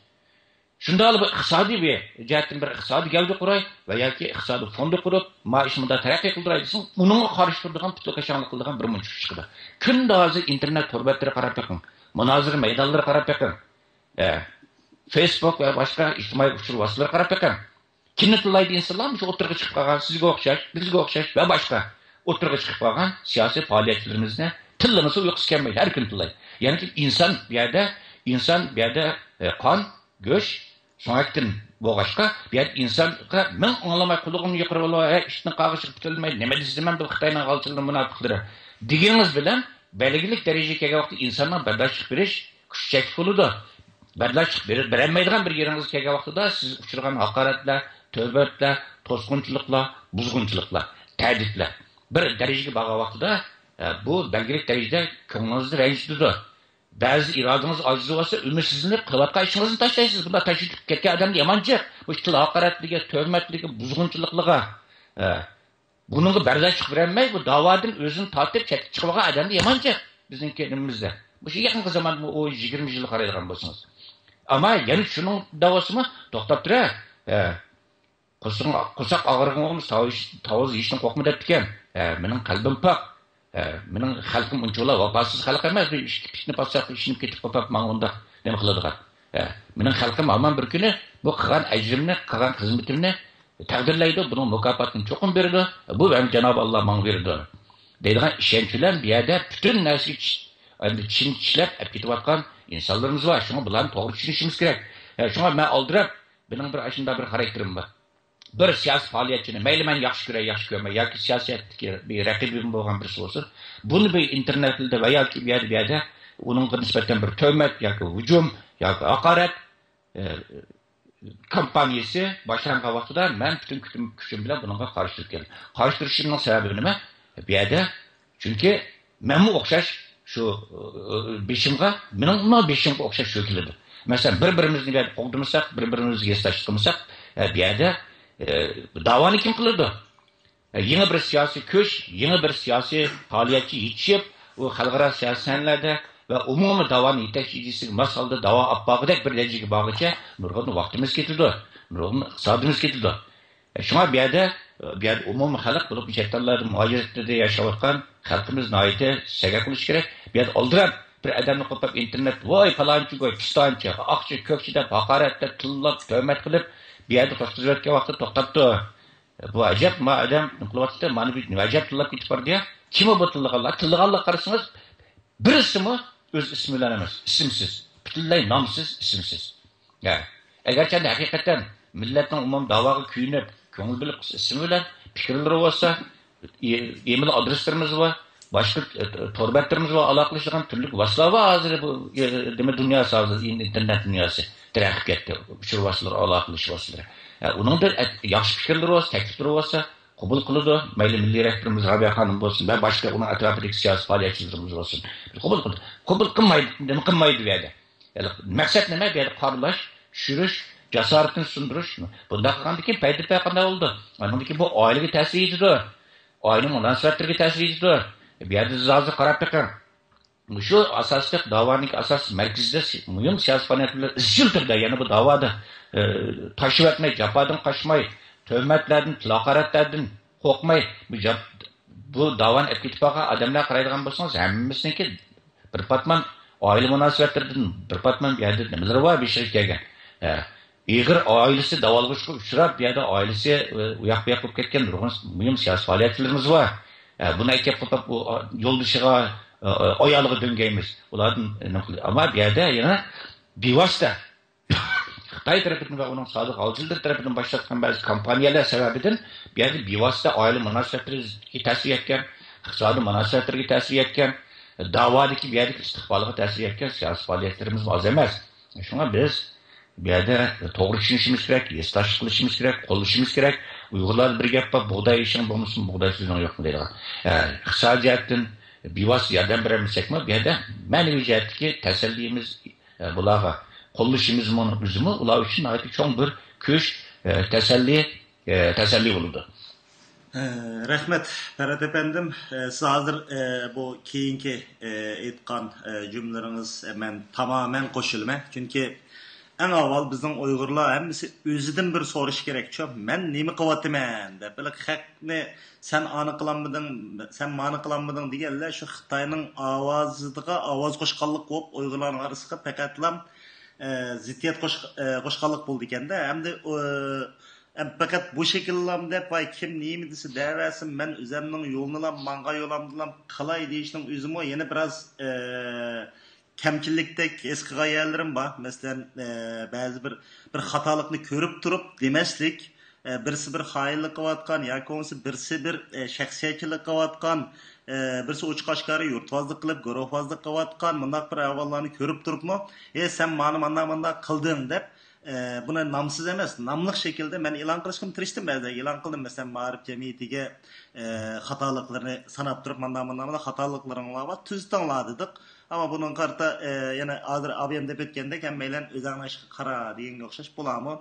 شۇنداقلا بىر ئىقتىسادىي بىر جەھەتتىن بىر ئىقتىسادىي گەۋدە قۇراي ۋە ياكى ئىقتىسادىي فوندى قۇرۇپ، ما ئىش مۇنداق تەرەققىي قىلدۇراي دېسىڭ، ئۇنىڭغا قارشى تۇرىدىغان پۇتلىكاشاڭلىق قىلىدىغان بىر مۇنچە كۈچ چىقىدۇ. كۈندە ھازىر ئىنتېرنېت تور بەتلىرى قاراپ بېقىڭ، مۇنازىرە مەيدانلىرى قاراپ بېقىڭ، ئە، فېيسبۇك ۋە باشقا ئىجتىمائىي ئۇچۇر ۋاسىتىلىرى قاراپ بېقىڭ. كىمنى تىللايدۇ ئىنسانلار؟ مۇشۇ ئوتتۇرىغا چىقىپ قالغان، سىزگە ئوخشاش، بىزگە ئوخشاش ۋە باشقا ئوتتۇرىغا چىقىپ قالغان سىياسىي پائالىيەتچىلىرىمىزنى تىللىمىسا ئۇيقۇسى كەلمەيدۇ، ھەر كۈنى تىللايدۇ. يەنى ئىنسان بۇ يەردە، ئىنسان بۇ يەردە، ئە، قان، گۆش، سۆڭەكتىن بولغاچقا، بۇ يەردە ئىنسانغا مىڭ ئاڭلىماي قۇلىقىڭنى يۇقىرى بولۇپ، ھە، ئىتنىڭ قاغىشىغا پۈتۈلمەي، نېمە دېسە دېمەن بۇ خىتاينىڭ غالچىلىرى، مۇناپىقلىرى دېگىنىڭىز بىلەن، بەلگىلىك دەرىجىگە كەلگەن ۋاقىتتا ئىنساننىڭ بەرداشلىق بېرىش كۈچى چەكلىك بولىدۇ. بەرداشلىق بېرە-، بېرەلمەيدىغان بىر يېرىڭىزگە كەلگەن ۋاقتىدا سىز ئۇچرىغان ھاقارەتلەر، تۆھمەتلەر، توسقۇنچىلىقلار، بۇزغۇنچىلىقلار، تەھدىتلەر بىر دەرىجىگە بارغان ۋاقتىدا، ئە، بۇ بەلگىلىك دەرىجىدە كۆڭلىڭىزنى رەنجىتىدۇ. بەزىدە ئىرادىڭىز ئاجىز بولسا، ئۈمىدسىزلىنىپ قىلىۋاتقان ئىشىڭىزنى تاشلايسىز. بۇنداق تاشلىتىپ كەتكەن ئادەمدە يامان جىق. مۇشۇ تىل ھاقارەتلىكى، تۆھمەتلىكى، بۇزغۇنچىلىقلىقىغا، ئە، بۇنىڭغا بەرداشلىق بېرەلمەي، بۇ داۋادىن ئۆزىنى تارتىپ چەتكە چىقىۋالغان ئادەمدە يامان جىق بىزنىڭكى ئېلىمىزدە. مۇشۇ يېقىنقى زامان، بۇ ئون يىگىرمە يىلغا قارايدىغان بولسىڭىز. ئەمما يەنە شۇنىڭ داۋاسىمۇ توختاپ تۇرە. ھە. قورسىقىڭ، قورساق ئاغرىغىنىڭ تاۋۇز، تاۋۇز يېيىشتىن قورقما دەپتىكەن. ھە، مېنىڭ قەلبىم پاك. ھە، مېنىڭ خەلقىم ئۇنچىۋالا ۋاپاسىز خەلق ئەمەس، بىر ئىككى پىتنە پاتساق، ئىشىنىپ كېتىپ قوپۇپ ماڭا ئۇنداق نېمە قىلىدىغان. ھە، مېنىڭ خەلقىم ھامان بىر كۈنى بۇ قىلغان ئەجرىمنى، قىلغان خىزمىتىمنى تەقدىرلەيدۇ، بۇنىڭ مۇكاپاتىنى چوقۇم بېرىدۇ، بۇ ھەم جانابى ئاللا ماڭا بېرىدۇ دەيدىغان ئىشەنچ بىلەن بۇ يەردە پۈتۈن نەرسىگە چىش-، ئەمدى چىشىنى چىشلەپ ئەپ كېتىۋاتقان ئىنسانلىرىمىز بار. شۇڭا بۇلارنى توغرا چۈشىنىشىمىز كېرەك. ھە، شۇڭا مەن ئالدىراپ، مېنىڭ بىر ئاشۇنداق بىر خاراكتېرىم بار. بىر سىياسىي پائالىيەتچىنى، مەيلى مەن ياخشى كۆرەي، ياخشى كۆرمەي، ياكى سىياسەتتىكى بىر رەقىبىم بولغان بىرسى بولسۇن، بۇنى بىر ئىنتېرنېتلىرىدا ۋە ياكى بۇ يەردە، بۇ يەردە ئۇنىڭغا نىسبەتەن بىر تۆھمەت ياكى ھۇجۇم ياكى ھاقارەت، ئە، كامپانىيىسى باشلانغان ۋاقتىدا مەن پۈتۈن كۈچۈم، كۈچۈم بىلەن بۇنىڭغا قارشى تۇرۇپ كەلدىم. قارشى تۇرۇشۇمنىڭ سەۋەبى نېمە؟ بۇ يەردە، چۈنكى مەنمۇ ئوخشاش شۇ، ئە، بېشىمغا، مېنىڭمۇ بېشىمغا ئوخشاش شۇ كېلىدۇ. مەسىلەن، بىر-بىرىمىزنى بۇ يەردە قوغدىمىساق، بىر-بىرىمىزگە ھېسداشلىق قىلمىساق، ئە، بۇ يەردە، ئە، داۋانى كىم قىلىدۇ؟ ئە، يېڭى بىر سىياسىي كۈچ، يېڭى بىر سىياسىي پائالىيەتچى يېتىشىپ، ئۇ خەلقئارا سىياسىي سەھنىلەردە ۋە ئومۇمىي داۋانىڭ يېتەكچىسىگە ماس ھالدا داۋا ئاپ بارغۇدەك بىر دەرىجىگە بارغۇچە نۇرغۇن ۋاقتىمىز كېتىدۇ، نۇرغۇن ئىقتىسادىمىز كېتىدۇ. شۇڭا بۇ يەردە، بۇ يەردە ئومۇمىي خەلق، بولۇپ چەت ئەللەردە مۇھاجىرەتلەردە ياشاۋاتقان خەلقىمىز ناھايىتى سەگەك بولۇشى كېرەك. بۇ يەردە ئالدىراپ بىر ئادەمنى قوپلاپ ئىنتېرنېت، ۋاي پالانچى گۇي، پىستانچى، ئاقچى، كۆكچى دەپ ھاقارەتلەپ، تىللاپ، تۆھمەت قىلىپ، بۇ يەردە توختىتىۋەتكەن ۋاقتىدا توختاپتۇ. بۇ ئەجەب، ما ئادەم نېمە قىلىۋاتىدۇ، مانا بۇ نېمە ئەجەب تىللاپ كېتىپ بارىدۇ يا. كىم بۇ تىللىغانلار؟ تىللىغانلارغا قارىسىڭىز، بىرسىمۇ ئۆز ئىسمى بىلەن ئەمەس، ئىسىمسىز. پۈتۈنلەي نامسىز، ئىسىمسىز. ھە. ئەگەرچە ئەمدى ھەقىقەتەن مىللەتنىڭ ئومۇمىي داۋاغا كۆيۈنۈپ، كۆڭۈل بۆلۈپ قىلسا ئىسمى بىلەن، پىكىرلىرى بولسا، ئى-، ئىمېيل ئادرېسلىرىمىز بار، باشقا، ئە، تور بەتلىرىمىز بار، ئالاقىلىشىدىغان تۈرلۈك ۋاسىتىلەر بار ھازىر بۇ، ئە، نېمە دۇنياسى ھازىر، ئىن-، ئىنتېرنېت دۇنياسى تېرەققىي كەتتى، ئۇچۇر ۋاسىتىلىرى، ئالاقىلىشىش ۋاسىتىلىرى. ئە، ئۇنىڭدا، ئە، ياخشى پىكىرلىرى بولسا، تەكلىپلىرى بولسا، قوبۇل قىلىدۇ. مەيلى مىللىي رەھبىرىمىز رابىيە خانىم بولسۇن ۋە باشقا ئۇنىڭ ئەتراپىدىكى سىياسىي پائالىيەتچىلىرىمىز بولسۇن. قوبۇل قىلىدۇ. قوبۇل قىلمايدۇ، نېمە قىلمايدۇ بۇ يەردە؟ يەنى مەقسەت نېمە؟ بۇ يەردە قارىلاش، چۈشۈرۈش، جاسارىتىنى سۇندۇرۇش. بۇنداق قىلغاندىن كېيىن پايدا پايان قانداق بولىدۇ؟ ئاندىن كېيىن بۇ ئائىلىگە تەسىر يېتىدۇ. ئائىلە مۇناسىۋەتلىرىگە تەسىر يېتىدۇ. بۇ يەردە سىز ھازىر قاراپ بېقىڭ. مۇشۇ ئاساسلىق داۋانىڭ ئاساسىي مەركىزىدە سى-، مۇھىم سىياسىي پائالىيەتلەر ئىزچىل تۈردە، يەنە بۇ داۋادا، ئە، تاشلىۋەتمەي، جاپادىن قاچماي، تۆھمەتلەردىن، تىل ھاقارەتلەردىن قورقماي، بۇ جاپ-، بۇ داۋانى ئەپ كېتىپ قالغان ئادەملەر قارايدىغان بولسىڭىز، ھەممىسىنىڭكى بىر پاتمان ئائىلە مۇناسىۋەتلىرىدىن، بىر پاتمان بۇ يەردە نېمىلىرى بار، بېشىغا كەلگەن. ئە، ئېغىر ئائىلىسى داۋالغۇشقا ئۇچراپ، بۇ يەردە ئائىلىسى، ئە، ئۇياق بۇياق بولۇپ كەتكەن نۇرغۇن مۇھىم سىياسىي پائالىيەتچىلىرىمىز بار. ئە، بۇنى ئەكەپ قوپاپ، ئۇ، ئا-، يولدىشىغا، ئە، ئە، ئايالىغا دۆڭگەيمىز. ئۇلاردىن نېمە قىلدى؟ ئەمما بۇ يەردە يەنە بىۋاسىتە خىتاي تەرىپىدىن ۋە ئۇنىڭ سادىق ھالچىلىرى تەرىپىدىن باشلاتقان بەزى كامپانىيەلەر سەۋەبىدىن بۇ يەردە بىۋاسىتە ئائىلە مۇناسىۋەتلىرىگە تەسىر يەتكەن، ئىقتىسادىي مۇناسىۋەتلىرىگە تەسىر يەتكەن، داۋادىكى بۇ يەردىكى ئىستىقبالىغا تەسىر يەتكەن سىياسىي پائالىيەتلىرىمىز ئاز ئەمەس. شۇڭا بىز بۇ يەردە توغرا چۈشىنىشىمىز كېرەك، ھېسداشلىق قىلىشىمىز كېرەك، قوللىشىمىز كېرەك. ئۇيغۇرلاردا بىر گەپ بار، «بۇغداي ئېشىڭ بولمىسۇن، بۇغداي سۆزۈڭ يوقمۇ» دەيدىغان. ئە، ئىقتىسادىي جەھەتتىن بىۋاسىتە ياردەم بېرەلمىسەكمۇ، بۇ يەردە مەنىۋى جەھەتتىكى تەسەللىمىز، ئە، بۇلارغا قوللىشىمىزمۇ ئۆزىمۇ ئۇلار ئۈچۈن ناھايىتى چوڭ بىر كۈچ، ئە، تەسەللى، ئە، تەسەللى بولىدۇ. ئە، رەھمەت، پەرھات ئەپەندىم. ئە، سىز ھازىر، ئە، بۇ كېيىنكى، ئە، ئېيتقان، ئە، جۈملىلىرىڭىز، ئە، مەن تامامەن قوشۇلىمەن. چۈنكى ئەڭ ئاۋۋال بىزنىڭ ئۇيغۇرلار ھەممىسى ئۆزىدىن بىر سورىشى كېرەكچۇ، مەن نېمە قىلىۋاتىمەن دەپ، بىر خەقنى سەن ئانى قىلالمىدىڭ، سەن مانى قىلالمىدىڭ دېگەنلەر شۇ خىتاينىڭ ئاۋازىغا ئاۋاز قوشقانلىق بولۇپ، ئۇيغۇرلارنىڭ ئارىسىغا پەقەتلا، ئە، زىددىيەت قوش-، ئە، قوشقانلىق بولىدىكەندە. ئەمدى، ئە، ئەم، پەقەت بۇ شەكىللام دەپ، ۋاي، كىم نېمە دېسە دەۋەرسۇن، مەن ئۆزەمنىڭ يولىنىلا ماڭغان يولۇمدىلا قىلاي دېيىشنىڭ ئۆزىمۇ يەنە بىراز، ئە، كەمچىلىكتەك ھېس قىلغان يەرلىرىم بار. مەسىلەن، ئە، بەزى بىر، بىر خاتالىقنى كۆرۈپ تۇرۇپ دېمەسلىك، ئە، بىرسى بىر خائىنلىق قىلىۋاتقان ياكى بولمىسا بىرسى بىر، ئە، شەخسىيەتچىلىك قىلىۋاتقان، ئە، بىرسى ئوچۇق ئاشكارا يۇرتۋازلىق قىلىپ، گۇرۇھۋازلىق قىلىۋاتقان مۇنداق بىر ئەھۋاللارنى كۆرۈپ تۇرۇپمۇ، ئە، سەن مانا مانا مانا قىلدىڭ دەپ، ئە، بۇنى نامسىز ئەمەس، ناملىق شەكىلدە مەن ئېلان قىلىشقىمۇ تىرىشتىم، بەزىدە ئېلان قىلدىم. مەسىلەن، مائارىپ جەمئىيىتىگە، ئە، خاتالىقلىرىنى ساناپ تۇرۇپ، مانا مانا مانا خاتالىقلىرىڭلار بار، تۈزىتىڭلار دېدۇق. ئەمما بۇنىڭغا قارىتا، ئە، يەنە ھازىر ئابىيەم دەپ ئۆتكەندەك، ھەممەيلەن ئۆزۈڭنىڭ ئىشىغا قارا دېگەنگە ئوخشاش بولامۇ؟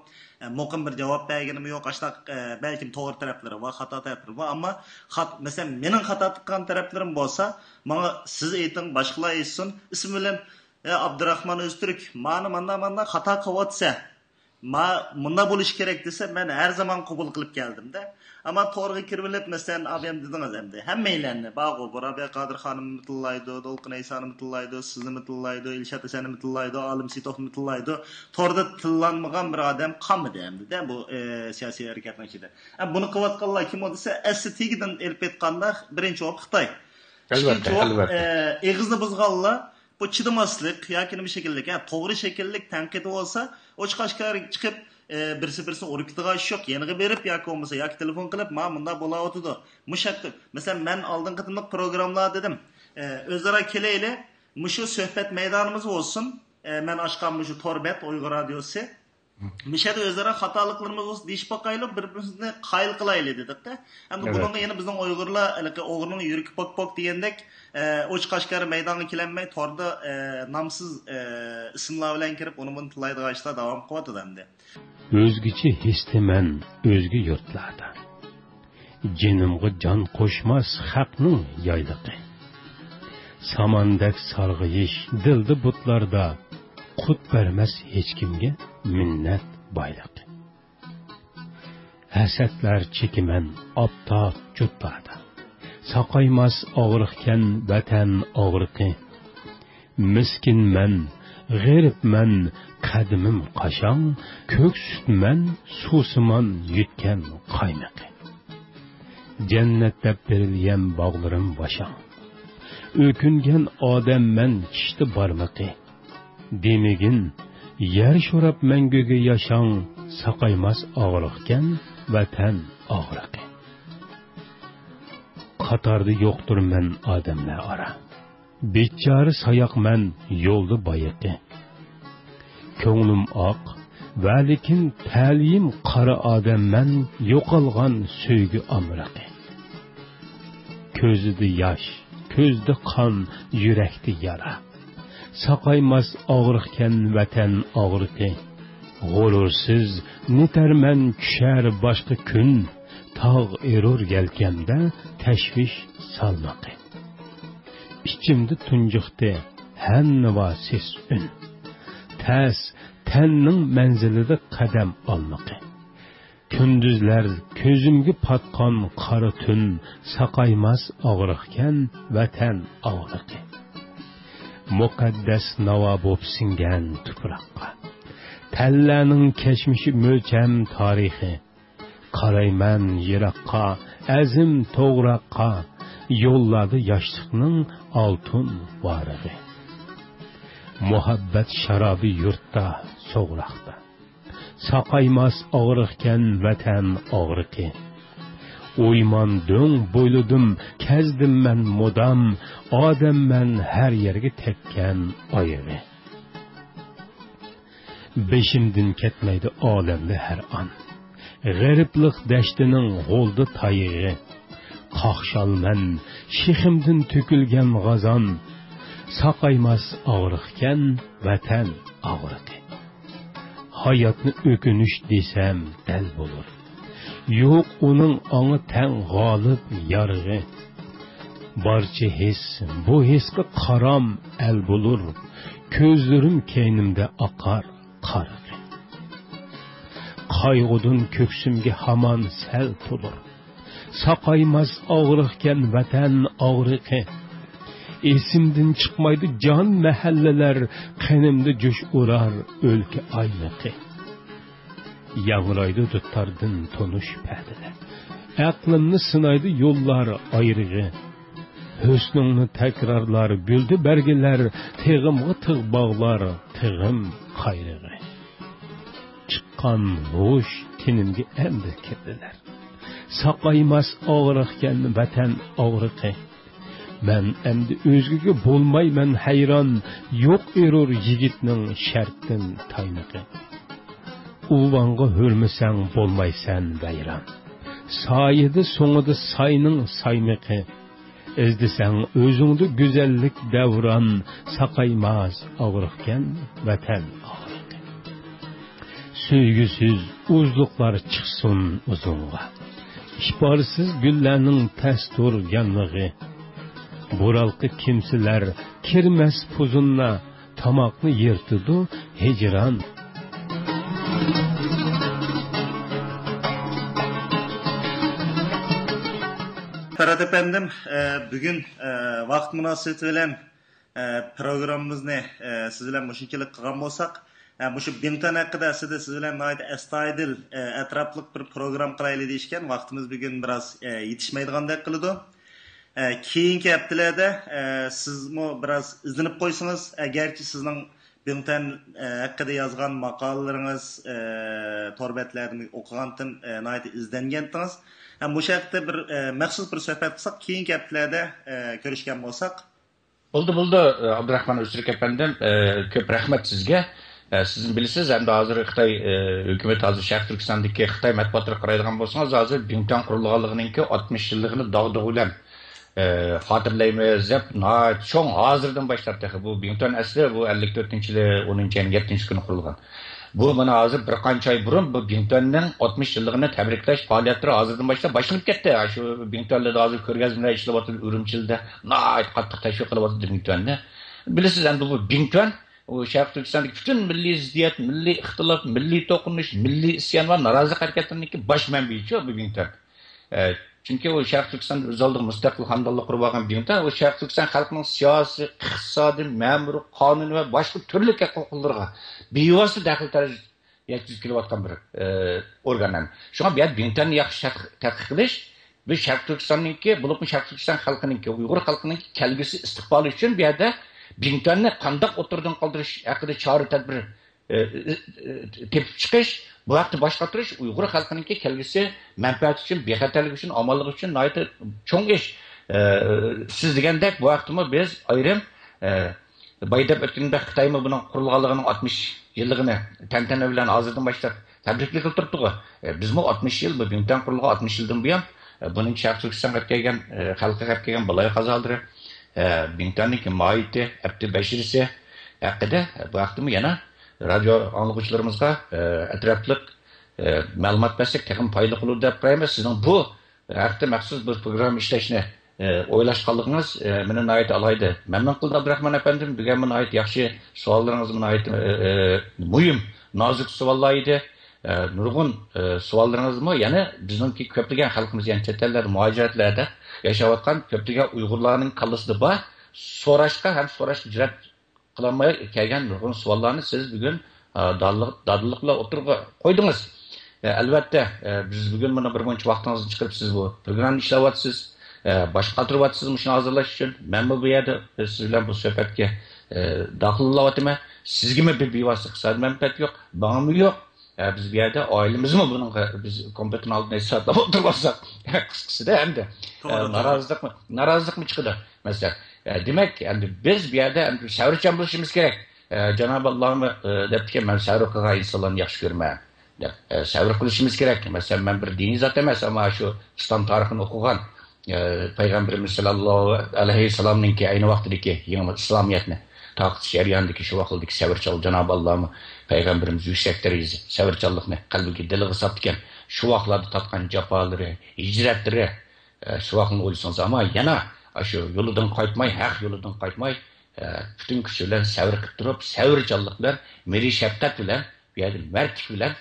ئە، مۇقىم بىر جاۋاب بەرگىنىمۇ يوق. ئاشۇنداق، ئە، بەلكىم توغرا تەرەپلىرى بار، خاتا تەرەپلىرى بار. ئەمما خات-، مەسىلەن، مېنىڭ خاتا قىلغان تەرەپلىرىم بولسا، ماڭا سىز ئېيتىڭ، باشقىلار ئېيتسۇن، ئىسمى بىلەن، «ئە، ئابدۇراخمان ئۆزتۈرك، مانا مانداق مانداق خاتا قىلىۋاتىسەن. ما، مۇنداق بولۇشى كېرەك» دېسە، مەن ھەر زامان قوبۇل قىلىپ كەلدىم-دە. ئەمما تورغا كىرىۋېلىپ، مەسىلەن، ئابىيەم دېدىڭىز ئەمدى. ھەممەيلەننى، بارغۇ، بۇ رابىيە قادىر خانىمنىمۇ تىللايدۇ، دولقۇن ئەيسانىمۇ تىللايدۇ، سىزنىمۇ تىللايدۇ، ئىلشات ھۈسەننىمۇ تىللايدۇ، ئالىم سېيىتوفنىمۇ تىللايدۇ. توردا تىللانمىغان بىر ئادەم قالمىدى ئەمدى-دە بۇ، ئە، سىياسىي ھەرىكەتنىڭ ئىچىدە. ئە، بۇنى قىلىۋاتقانلار كىم ئۇ دېسە، ئەسلى تېگىدىن ئېلىپ ئېيتقاندا، بىرىنچى بولۇپ خىتاي. ئەلۋەتتە، ئىككىنچى بولۇپ، ئەلۋەتتە. ئە، ئېغىزنى بۇزغانلار، بۇ چىدىماسلىق ياكى نېمە شەكىللىك، ھە، توغرا شەكىللىك تەنقىد بولسا، ئوچۇق ئاشكارا چىقىپ، ئە، بىرسى بىرسىنى ئۇرۇپ كېتىدىغان ئىش يوق. يېنىغا بېرىپ ياكى بولمىسا، ياكى تېلېفون قىلىپ، «ما، مۇنداق بولاۋاتىدۇ.» مۇشەققەت. مەسىلەن، مەن ئالدىنقى قېتىملىق پروگراممىلاردا دېدىم، ئە، ئۆزئارا كېلەيلى، مۇشۇ سۆھبەت مەيدانىمىز بولسۇن. ئە، مەن ئاچقان مۇشۇ تور بەت، ئۇيغۇر رادىيوسى. مۇشۇ يەردە ئۆزئارا خاتالىقلىرىمىز بولسا دېيىشىپ باقايلى، بىر-بىرىمىزنى قايىل قىلايلى دېدۇقتە. ئەمدى ئەلۋەتتە. بۇنىڭغا يەنە بىزنىڭ ئۇيغۇرلار ھېلىقى ئوغرىنىڭ يۈرىكى پوك-پوك دېگەندەك، ئە، ئوچۇق ئاشكارا مەيدانغا كېلەلمەي، توردا، ئە، نامسىز، ئە، ئىسىملار بىلەن كىرىپ، ئۇنى بۇنى تىللايدىغان ئىشلار داۋام قىلىۋاتىدۇ ئەمدى. ئۆزگىچە ھېستىمەن ئۆزگە يۇرتلاردا. جېنىمغا جان قوشماس خەقنىڭ يايلىقى. ساماندەك سارغىيىش دىلدا بۇتلاردا، قۇت بەرمەس ھېچكىمگە مىننەت بايلىقى. ھەسەتلەر چېكىمەن ئاپتاپ جۇتلاردا، ساقايماس ئاغرىقكەن ۋەتەن ئاغرىقى. مىسكىنمەن، غېرىبمەن، قەدىمىم قاشاڭ، كۆكسۈتمەن، سۇسىمان يۈتكەن قاينىقى. جەننەت دەپ بېرىلگەن باغلىرىم باشاڭ، ئۆكۈنگەن ئادەممەن كىشتە بارمىقى. دېمىگىن، يەر شوراپ مەڭگۈگە ياشاڭ، ساقايماس ئاغرىقكەن ۋەتەن ئاغرىقى. قاتاردا يوقتۇرمەن ئادەملەر ئارا، بىچارە ساياقمەن يولدا بايىقى. كۆڭلۈم ئاق، ۋەلىكىن تەلىيىم قارا ئادەممەن، يوقالغان سۆيگۈ ئامرىقى. كۆزىدە ياش، كۆزدە قان، يۈرەكتە يارا. ساقايماس ئاغرىقكەن ۋەتەن ئاغرىقى. غۇرۇرسىز نېتەرمەن چۈشەر باشقا كۈن، تاغ ئېرۇر يەلكەمدە تەشۋىش سالمىقى. ئىچىمدە تۇنجۇقتى ھەننىۋا سېس ئۈن. تەس تەننىڭ مەنزىلىدە قەدەم ئالمىقى. كۈندۈزلەر كۆزۈمگە پاتقان قارا تۈن، ساقايماس ئاغرىقكەن ۋەتەن ئاغرىقى. مۇقەددەس ناۋا بوپ سىڭگەن تۇپراققا، تەنلەرنىڭ كەچمىشى مۆلچەم تارىخى. قارايمەن يىراققا، ئەزىم توغراققا، يوللاردا ياشلىقنىڭ ئالتۇن ۋارىقى. مۇھەببەت شارابى يۇرتتا، سوغراقتا. ساقايماس ئاغرىقكەن ۋەتەن ئاغرىقى. ئويمان دۆڭ بويلىدىم، كەزدىم مەن مۇدام، ئادەممەن ھەر يەرگە تەگكەن ئايىغى. بېشىمدىن كەتمەيدۇ ئالەمدە ھەر ئان، غېرىبلىق دەشتىنىڭ غولدا تايىقى. قاقشالمەن شېخىمدىن تۆكۈلگەن غازان، ساقايماس ئاغرىقكەن ۋەتەن ئاغرىقى. ھاياتنى ئۆكۈنۈش دېسەم دەل بولۇر، يوق ئۇنىڭ ئاڭا تەڭ غالىب يارىغى. بارچە ھېس بۇ ھېسقا قارام ئەل بولۇر، كۆزلىرىم كەينىمدە ئاقار قارىغى. قايغۇدىن كۆكسۈمگە ھامان سەل تولۇر، ساقايماس ئاغرىقكەن ۋەتەن ئاغرىقى. ئېسىمدىن چىقمايدۇ جان مەھەللىلەر، قېنىمدا جۇش ئۇرار ئۆلكە ئاينىقى. ياڭرايدۇ دۇتاردىن تونۇش پەدىلەر، ئەقلىمنى سىنايدۇ يوللار ئايرىغى. ھۆسنۈڭنى تەكرارلار گۈلدە بەرگىلەر، تېغىمغا تىغ باغلار تېغىم قايرىغى. چىققان ھوش تېنىمگە ئەمدى كىردىلەر، ساقايماس ئاغرىقكەن ۋەتەن ئاغرىقى. مەن ئەمدى ئۆزگىگە بولمايمەن ھەيران، يوق ئېرۇر يىگىتنىڭ شەرتتىن تاينىقى. ئۇۋاڭغا ھۆرمىسەڭ بولمايسەن ۋەيران، سايىدە سوڭىدا ساينىڭ سايمىقى. ئىزدىسەڭ ئۆزۈڭدە گۈزەللىك دەۋران، ساقايماس ئاغرىقكەن ۋەتەن ئاغرىقى. سۆيگۈسىز ئۇزلۇقلار چىقسۇن ئۇزۇڭغا، ئىپارسىز گۈللەرنىڭ تەستۇر يانمىقى. بۇرالقا كىمسىلەر كىرمەس پۇزۇننا، تاماقنى يىرتىدۇ ھىجران. پەرھات ئەپەندىم، ئە، بۈگۈن، ئە، ۋاقىت مۇناسىۋىتى بىلەن ئە، پروگراممىمىزنى، ئە، سىز بىلەن مۇشۇنچىلىك قىلغان بولساق، ئە، مۇشۇ بىڭتۈەن ھەققىدە ئەسلىدە سىز بىلەن ناھايىتى ئەستايىدىل، ئە، ئەتراپلىق بىر پروگرام قىلايلى دېيىشكەن، ۋاقتىمىز بۈگۈن بىراز، ئە، يېتىشمەيدىغاندەك قىلىدۇ. ئە، كېيىنكى ھەپتىلەردە، ئە، سىزمۇ بىراز ئىزدىنىپ قويسىڭىز، ئەگەرچى سىزنىڭ بىڭتۈەن، ئە، ھەققىدە يازغان ماقالىلىرىڭىز، ئە، تور بەتلەردىمۇ ئوقۇغانتىم، ئە، ناھايىتى ئىزدەنگەنتىڭىز. ئە، مۇشۇ ھەقتە بىر، ئە، مەخسۇس بىر سۆھبەت قىلساق، كېيىنكى ھەپتىلەردە، ئە، كۆرۈشكەن بولساق. بولدى، بولدى، ئابدۇراخمان ئۆچرۈك ئەپەندىم، ئە، كۆپ رەھمەت سىزگە. ئە، سىز بىلىسىز، ئەمدى ھازىر خىتاي، ئە، ھۆكۈمىتى ھازىر شەرقىي تۈركىستاندىكى خىتاي مەتبۇئاتلىرىغا قارايدىغان بولسىڭىز، ھازىر بىڭتۈەن قۇرۇلغانلىقىنىڭكى ئاتمىش يىللىقىنى داغدۇغا بىلەن، ئە، خاتىرىلەيمىز دەپ، ناھايىتى چوڭ، ھازىردىن باشلاپ تېخى بۇ بىڭتۈەن ئەسلى بۇ ئەللىك تۆتىنچى يىلى ئونىنچى ئاينىڭ يەتتىنچى كۈنى قۇرۇلغان. بۇ مانا ھازىر بىر قانچە ئاي بۇرۇن بۇ بىڭتۈەننىڭ ئاتمىش يىللىقىنى تەبرىكلەش پائالىيەتلىرى ھازىردىن باشلاپ باشلىنىپ كەتتى. ھە، شۇ بىڭتۈەنلەردە ھازىر كۆرگەزمىلەر ئىشلەۋاتىدۇ، ئۈرۈمچىدە ناھايىتى قاتتىق تەشۋىق قىلىۋاتىدۇ بىڭتۈەننى. بىلىسىز، ئەمدى بۇ بىڭتۈەن ئۇ شەرقىي تۈركىستاندىكى پۈتۈن مىللىي زىددىيەت، مىللىي ئىختىلاپ، مىللىي توقۇنۇش، مىللىي ئىسيان ۋە نارازىلىق ھەرىكەتلىرىنىڭكى باش مەنبىيىچۇ بۇ بىڭتۈەن. ئە، چۈنكى ئۇ شەرقىي تۈركىستاندا ئۆز ئالدىغا مۇستەقىل خانىدانلىق قۇرۇپ ئالغان بىڭتۈەن ئۇ شەرقىي تۈركىستان خەلقىنىڭ سىياسىي، ئىقتىسادىي، مەمۇرىي، قانۇنىي ۋە باشقا تۈرلۈك ھەق ھوقۇقلىرىغا بىۋاسىتە دەخلى تەرۇز يەتكۈزۈپ كېلىۋاتقان بىر، ئە، ئورگان. شۇڭا بۇ يەردە بىڭتۈەننى ياخشى تەتقىق، تەتقىق قىلىش، بۇ شەرقىي تۈركىستاننىڭكى، بولۇپمۇ شەرقىي تۈركىستان خەلقىنىڭكى، ئۇيغۇر خەلقىنىڭكى كەلگۈسى ئىستىقبالى ئۈچۈن بۇ يەردە بىڭتۈەننى قانداق ئوتتۇرىدىن قالدۇرۇش ھەققىدە چارە تەدبىر، ئە، ئە، تېپىپ چىقىش، بۇ ھەقتە باش قاتۇرۇش ئۇيغۇر خەلقىنىڭكى كەلگۈسى مەنپەئەتى ئۈچۈن، بىخەتەرلىكى ئۈچۈن، ئامانلىقى ئۈچۈن ناھايىتى چوڭ ئىش. ئە، سىز دېگەندەك بۇ ھەقتىمۇ بىز ئايرىم، ئە، بايا دەپ ئۆتكىنىمدەك خىتايمۇ بۇنىڭ قۇرۇلغانلىقىنىڭ ئاتمىش يىللىقىنى تەنتەنە بىلەن ھازىردىن باشلاپ تەبرىكلىگىلى تۇرۇپتىغۇ. ئە، بىزمۇ ئاتمىش يىل بۇ بىڭتۈەن قۇرۇلغان ئاتمىش يىلدىن بۇيان، ئە، بۇنىڭ شەرقىي تۈركىستانغا ئەپ كەلگەن، ئە، خەلققە ئەپ كەلگەن بالايىقازالىرى، ئە، بىڭتۈەننىڭكى ماھىيىتى، ئەپتى بەشىرىسى ھەققىدە، ئە، بۇ ھەقتىمۇ يەنە رادىيو ئاڭلىغۇچىلىرىمىزغا، ئە، ئەتراپلىق، ئە، مەلۇمات بەرسەك تېخىمۇ پايدىلىق بولىدۇ دەپ قارايمەن. سىزنىڭ بۇ ھەقتە مەخسۇس بىر پروگرامما ئىشلەشنى، ئە، ئويلاشقانلىقىڭىز، ئە، مېنى ناھايىتى ئالاھىدە مەمنۇن قىلدى، ئابدۇراخمان ئەپەندىم. بۈگۈنمۇ ناھايىتى ياخشى سوئاللىرىڭىز، ناھايىتى، ئە، ئە، مۇھىم، نازۇك سوئاللار ئىدى. ئە، نۇرغۇن، ئە، سوئاللىرىڭىزمۇ يەنە بىزنىڭكى كۆپلىگەن خەلقىمىز، يەنى چەت ئەللەردە، مۇھاجىرەتلەردە ياشاۋاتقان كۆپلىگەن ئۇيغۇرلارنىڭ كاللىسىدا بار، سوراشقا ھەم سوراشقا جۈرئەت قىلالماي كەلگەن نۇرغۇن سوئاللارنى سىز بۈگۈن، ئە، دادىللىق، دادىللىق بىلەن ئوتتۇرىغا قويدىڭىز. ئە، ئەلۋەتتە، ئە، بىز بۈگۈن مانا بىر مۇنچە ۋاقتىڭىزنى چىقىرىپ، سىز بۇ پروگراممىنى ئىشلەۋاتىسىز، ئە، باش قاتۇرۇۋاتىسىز مۇشۇنى ھازىرلاش ئۈچۈن. مەنمۇ بۇ يەردە، ئە، سىز بىلەن بۇ سۆھبەتكە، ئە، داخىل بولۇۋاتىمەن. سىزگىمۇ بىر بىۋاسىتە ئىقتىسادىي مەنپەئەت يوق، ماڭىمۇ يوق. ئە، بىز بۇ يەردە ئائىلىمىزمۇ بۇنىڭغا، بىز كومپيۇتېرنىڭ ئالدىدا ھېسابلاپ ئولتۇرۇپ ئالساق، قىسقىسىدا ئەمدى، ئە، توغرا، توغرا. نارازىلىقمۇ، نارازىلىقمۇ چىقىدۇ. مەسىلەن، ئە، دېمەك، ئەمدى بىز بۇ يەردە ئەمدى سەۋرچان بولۇشىمىز كېرەك. ئە، جانابى ئاللامۇ، ئە، دەپتىكەن، مەن سەۋر قىلغان ئىنسانلارنى ياخشى كۆرىمەن، دەپ. ئە، سەۋر قىلىشىمىز كېرەك. مەسىلەن، مەن بىر دىنىي زات ئەمەس، ئەمما شۇ ئىسلام تارىخىنى ئوقۇغان، ئە، پەيغەمبىرىمىز سەللەللاھۇ ئەلەيھىسسالامنىڭكى ئەينى ۋاقتىدىكى يېڭى ئىسلامىيەتنى تارقىتىش جەريانىدىكى شۇ ۋاقىتتىكى سەۋرچان، جانابى ئاللامۇ پەيغەمبىرىمىز يۈكسەك دەرىجىدە سەۋرچانلىقنى قەلبىگە، دىلىغا ساپتىكەن. شۇ ۋاقىتلاردا تارتقان جاپالىرى، ھىجرەتلىرى، ئە، شۇ ۋاقىتنى ئويلىسىڭىز، ئەمما يەنە ئاشۇ يولىدىن قايتماي، ھەق يولىدىن قايتماي، ئە، پۈتۈن كۈچى بىلەن سەۋر قىلىپ تۇرۇپ، سەۋرچانلىق بىلەن مېھرى شەپقەت بىلەن، بۇ يەردە مەردلىك بىلەن،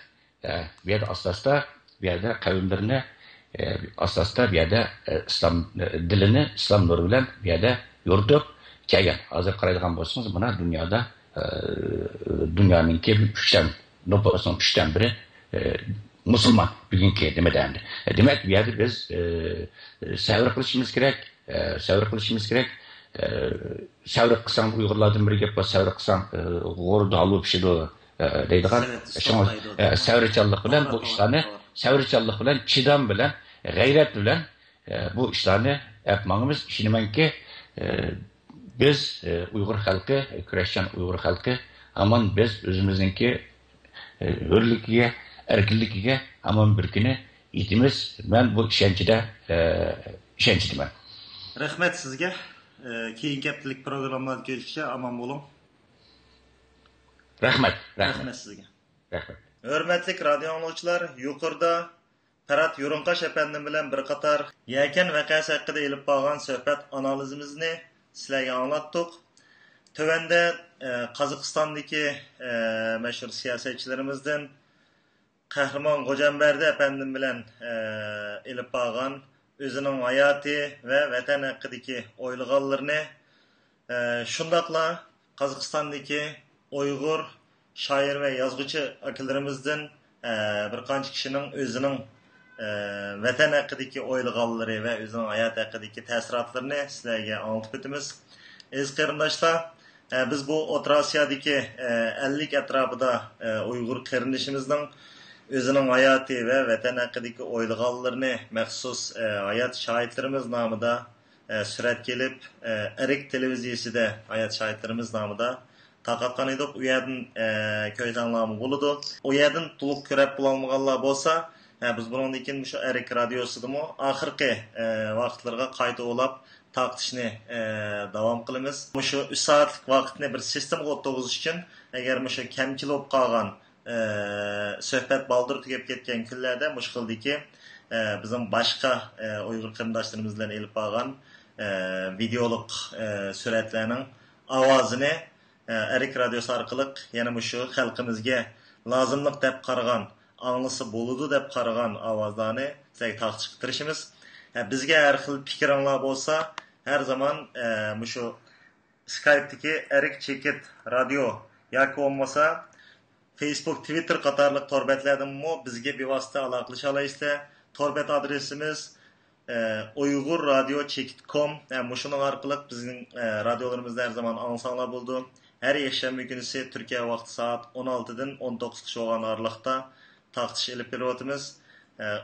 ئە، بۇ يەردە ئاستا-ئاستا، بۇ يەردە قەۋملىرىنى، ئە، ئاستا-ئاستا بۇ يەردە، ئە، ئىسلام، ئە، دىنىنى ئىسلام نۇرى بىلەن بۇ يەردە يورۇتۇپ كەلگەن. ھازىر قارايدىغان بولسىڭىز، مانا دۇنيادا، ئە، دۇنيانىڭكى ئۈچتىن، نوپۇسنىڭ ئۈچتىن بىرى، ئە، مۇسۇلمان بۈگۈنكى نېمىدە ئەمدى. ئە، دېمەك، بۇ يەردە بىز، ئە، سەۋر قىلىشىمىز كېرەك، ئە، سەۋر قىلىشىمىز كېرەك. ئە، سەۋر قىلساڭ، ئۇيغۇرلاردىن بىر گەپ بار، سەۋر قىلساڭ، ئە، غوردا ھالۋا پىشىدۇ، ئە، دەيدىغان. سەۋر شۇڭا، ئىسپاتلايدۇ. ئە، سەۋرچانلىق بىلەن بۇ توغرا، ئىشلارنى، توغرا. سەۋرچانلىق بىلەن، چىدام بىلەن، غەيرەت بىلەن، ئە، بۇ ئىشلارنى ئەپ ماڭىمىز. ئىشىنىمەنكى، ئە، بىز، ئە، ئۇيغۇر خەلقى، كۈرەشچان ئۇيغۇر خەلقى، ھامان بىز ئۆزىمىزنىڭكى، ئە، ھۆرلۈكىگە، ئەركىنلىكىگە ھامان بىر كۈنى يېتىمىز. مەن بۇ ئىشەنچىدە، ئە، ئىشەنچىدىمەن. رەھمەت سىزگە. ئە، كېيىنكى ھەپتىلىك پروگراممىلاردا كۆرۈشكىچە ئامان بولۇڭ. رەھمەت، رەھمەت. رەھمەت سىزگە. رەھمەت. ھۆرمەتلىك رادىيو ئاڭلىغۇچىلار، يۇقىرىدا پەرھات يۇرۇڭقاش ئەپەندىم بىلەن بىر قاتار يەكەن ۋەقەسى ھەققىدە ئېلىپ بارغان سۆھبەت ئانالىزىمىزنى سىلەرگە ئاڭلاتتۇق. تۆۋەندە، ئە، قازاقىستاندىكى، ئە، مەشھۇر سىياسەتچىلىرىمىزدىن قەھرىمان غوجامبەردى ئەپەندىم بىلەن، ئە، ئېلىپ بارغان ئۆزىنىڭ ھاياتى ۋە ۋەتەن ھەققىدىكى ئويلىغانلىرىنى، ئە، شۇنداقلا قازاقىستاندىكى ئۇيغۇر شائىر ۋە يازغۇچى ئاكىلىرىمىزدىن، ئە، بىر قانچە كىشىنىڭ ئۆزىنىڭ، ئە، ۋەتەن ھەققىدىكى ئويلىغانلىرى ۋە ئۆزىنىڭ ھاياتى ھەققىدىكى تەسىراتلىرىنى سىلەرگە ئاڭلىتىپ ئۆتىمىز. ئەزىز قېرىنداشلار، ئە، بىز بۇ ئوتتۇرا ئاسىيادىكى، ئە، ئەللىك ئەتراپىدا، ئە، ئۇيغۇر قېرىندىشىمىزنىڭ ئۆزىنىڭ ھاياتى ۋە ۋەتەن ھەققىدىكى ئويلىغانلىرىنى مەخسۇس، ئە، ھايات شاھىتلىرىمىز نامىدا، ئە، سۈرەتكە ئېلىپ، ئە، ئەرك تېلېۋىزىيىسىدە ھايات شاھىتلىرىمىز نامىدا تارقاتقان ئىدۇق. ئۇ يەردىن، ئە، كۆرسەڭلارمۇ بولىدۇ. ئۇ يەردىن تولۇق كۆرۈپ بولالمىغانلار بولسا، ئە، بىز بۇنىڭدىن كېيىن مۇشۇ ئەرك رادىيوسىدىمۇ ئاخىرقى، ئە، ۋاقىتلىرىغا قايتا ئولاپ تارقىتىشنى، ئە، داۋام قىلىمىز. مۇشۇ ئۈچ سائەتلىك ۋاقىتنى بىر سىستېمىغا ئولتۇرغۇزۇش ئۈچۈن، ئەگەر مۇشۇ كەمچىل بولۇپ قالغان، ئە، سۆھبەت بالدۇر تۈگەپ كەتكەن كۈنلەردە مۇشۇ خىلدىكى، ئە، بىزنىڭ باشقا، ئە، ئۇيغۇر قېرىنداشلىرىمىز بىلەن ئېلىپ بارغان، ئە، ۋىدېئولۇق، ئە، سۈرەتلەرنىڭ ئاۋازىنى، ئە، ئەرك رادىيوسى ئارقىلىق يەنە مۇشۇ خەلقىمىزگە لازىملىق دەپ قارىغان، ئاڭلىسا بولىدۇ دەپ قارىغان ئاۋازلارنى سىلەرگە تارقىتىشقا تىرىشىمىز. ئە، بىزگە ھەر خىل پىكرىڭلار بولسا، ھەر زامان، ئە، مۇشۇ سكايپتىكى ئەرك چېكىت رادىيو ياكى بولمىسا فېيسبۇك، تىۋىتتېر قاتارلىق تور بەتلەردىنمۇ بىزگە بىۋاسىتە ئالاقىلىشالايسىلەر. تور بەت ئادرېسىمىز، ئە، ئۇيغۇر رادىيو چېكىت كوم. ئە، مۇشۇنىڭ ئارقىلىق بىزنىڭ، ئە، رادىيولىرىمىزنى ھەر زامان ئاڭلىساڭلار بولىدۇ. ھەر يەكشەنبە كۈنىسى تۈركىيە ۋاقتى سائەت ئون ئالتىدىن ئون توققۇزغىچە بولغان ئارىلىقتا تارقىتىش ئېلىپ بېرىۋاتىمىز. ئە،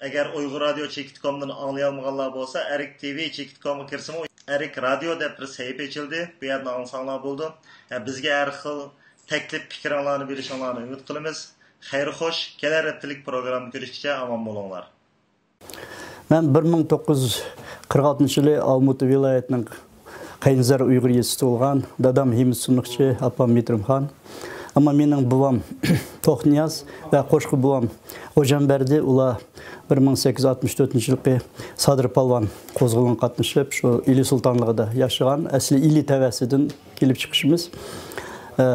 ئەگەر ئۇيغۇر رادىيو چېكىت كومدىن ئاڭلىيالمىغانلار بولسا، ئەرك تىۋى چېكىت كومغا كىرسىمۇ، ئەرك رادىيو دەپ بىر سەھىپە ئېچىلدى. بۇ يەردىن ئاڭلىساڭلار بولىدۇ. ئە، بىزگە ھەر خىل تەكلىپ، پىكرىڭلارنى بېرىشىڭلارنى ئۈمىد قىلىمىز. خەير خوش، كېلەر ھەپتىلىك پروگراممىدا كۆرۈشكىچە ئامان بولۇڭلار. مەن بىر مىڭ توققۇز يۈز قىرىق ئالتىنچى يىلى ئالمۇتا ۋىلايىتىنىڭ قەينىزەر ئۇيغۇر يېزىسى تۇغۇلغان. دادام ھىمىت سۇنۇقچى، ئاپام مېھرىمخان. ئەمما مېنىڭ بوۋام توختىنىياز ۋە قوشقا بوۋام غوجامبەردى. ئۇلار بىر مىڭ سەككىز يۈز ئاتمىش تۆتىنچى يىلقى سادىر پالۋان قوزغىلىڭىغا قاتنىشىپ، شۇ ئىلى سۇلتانلىقىدا ياشىغان، ئەسلى ئىلى تەۋەسىدىن كېلىپ چىقىشىمىز. ئە،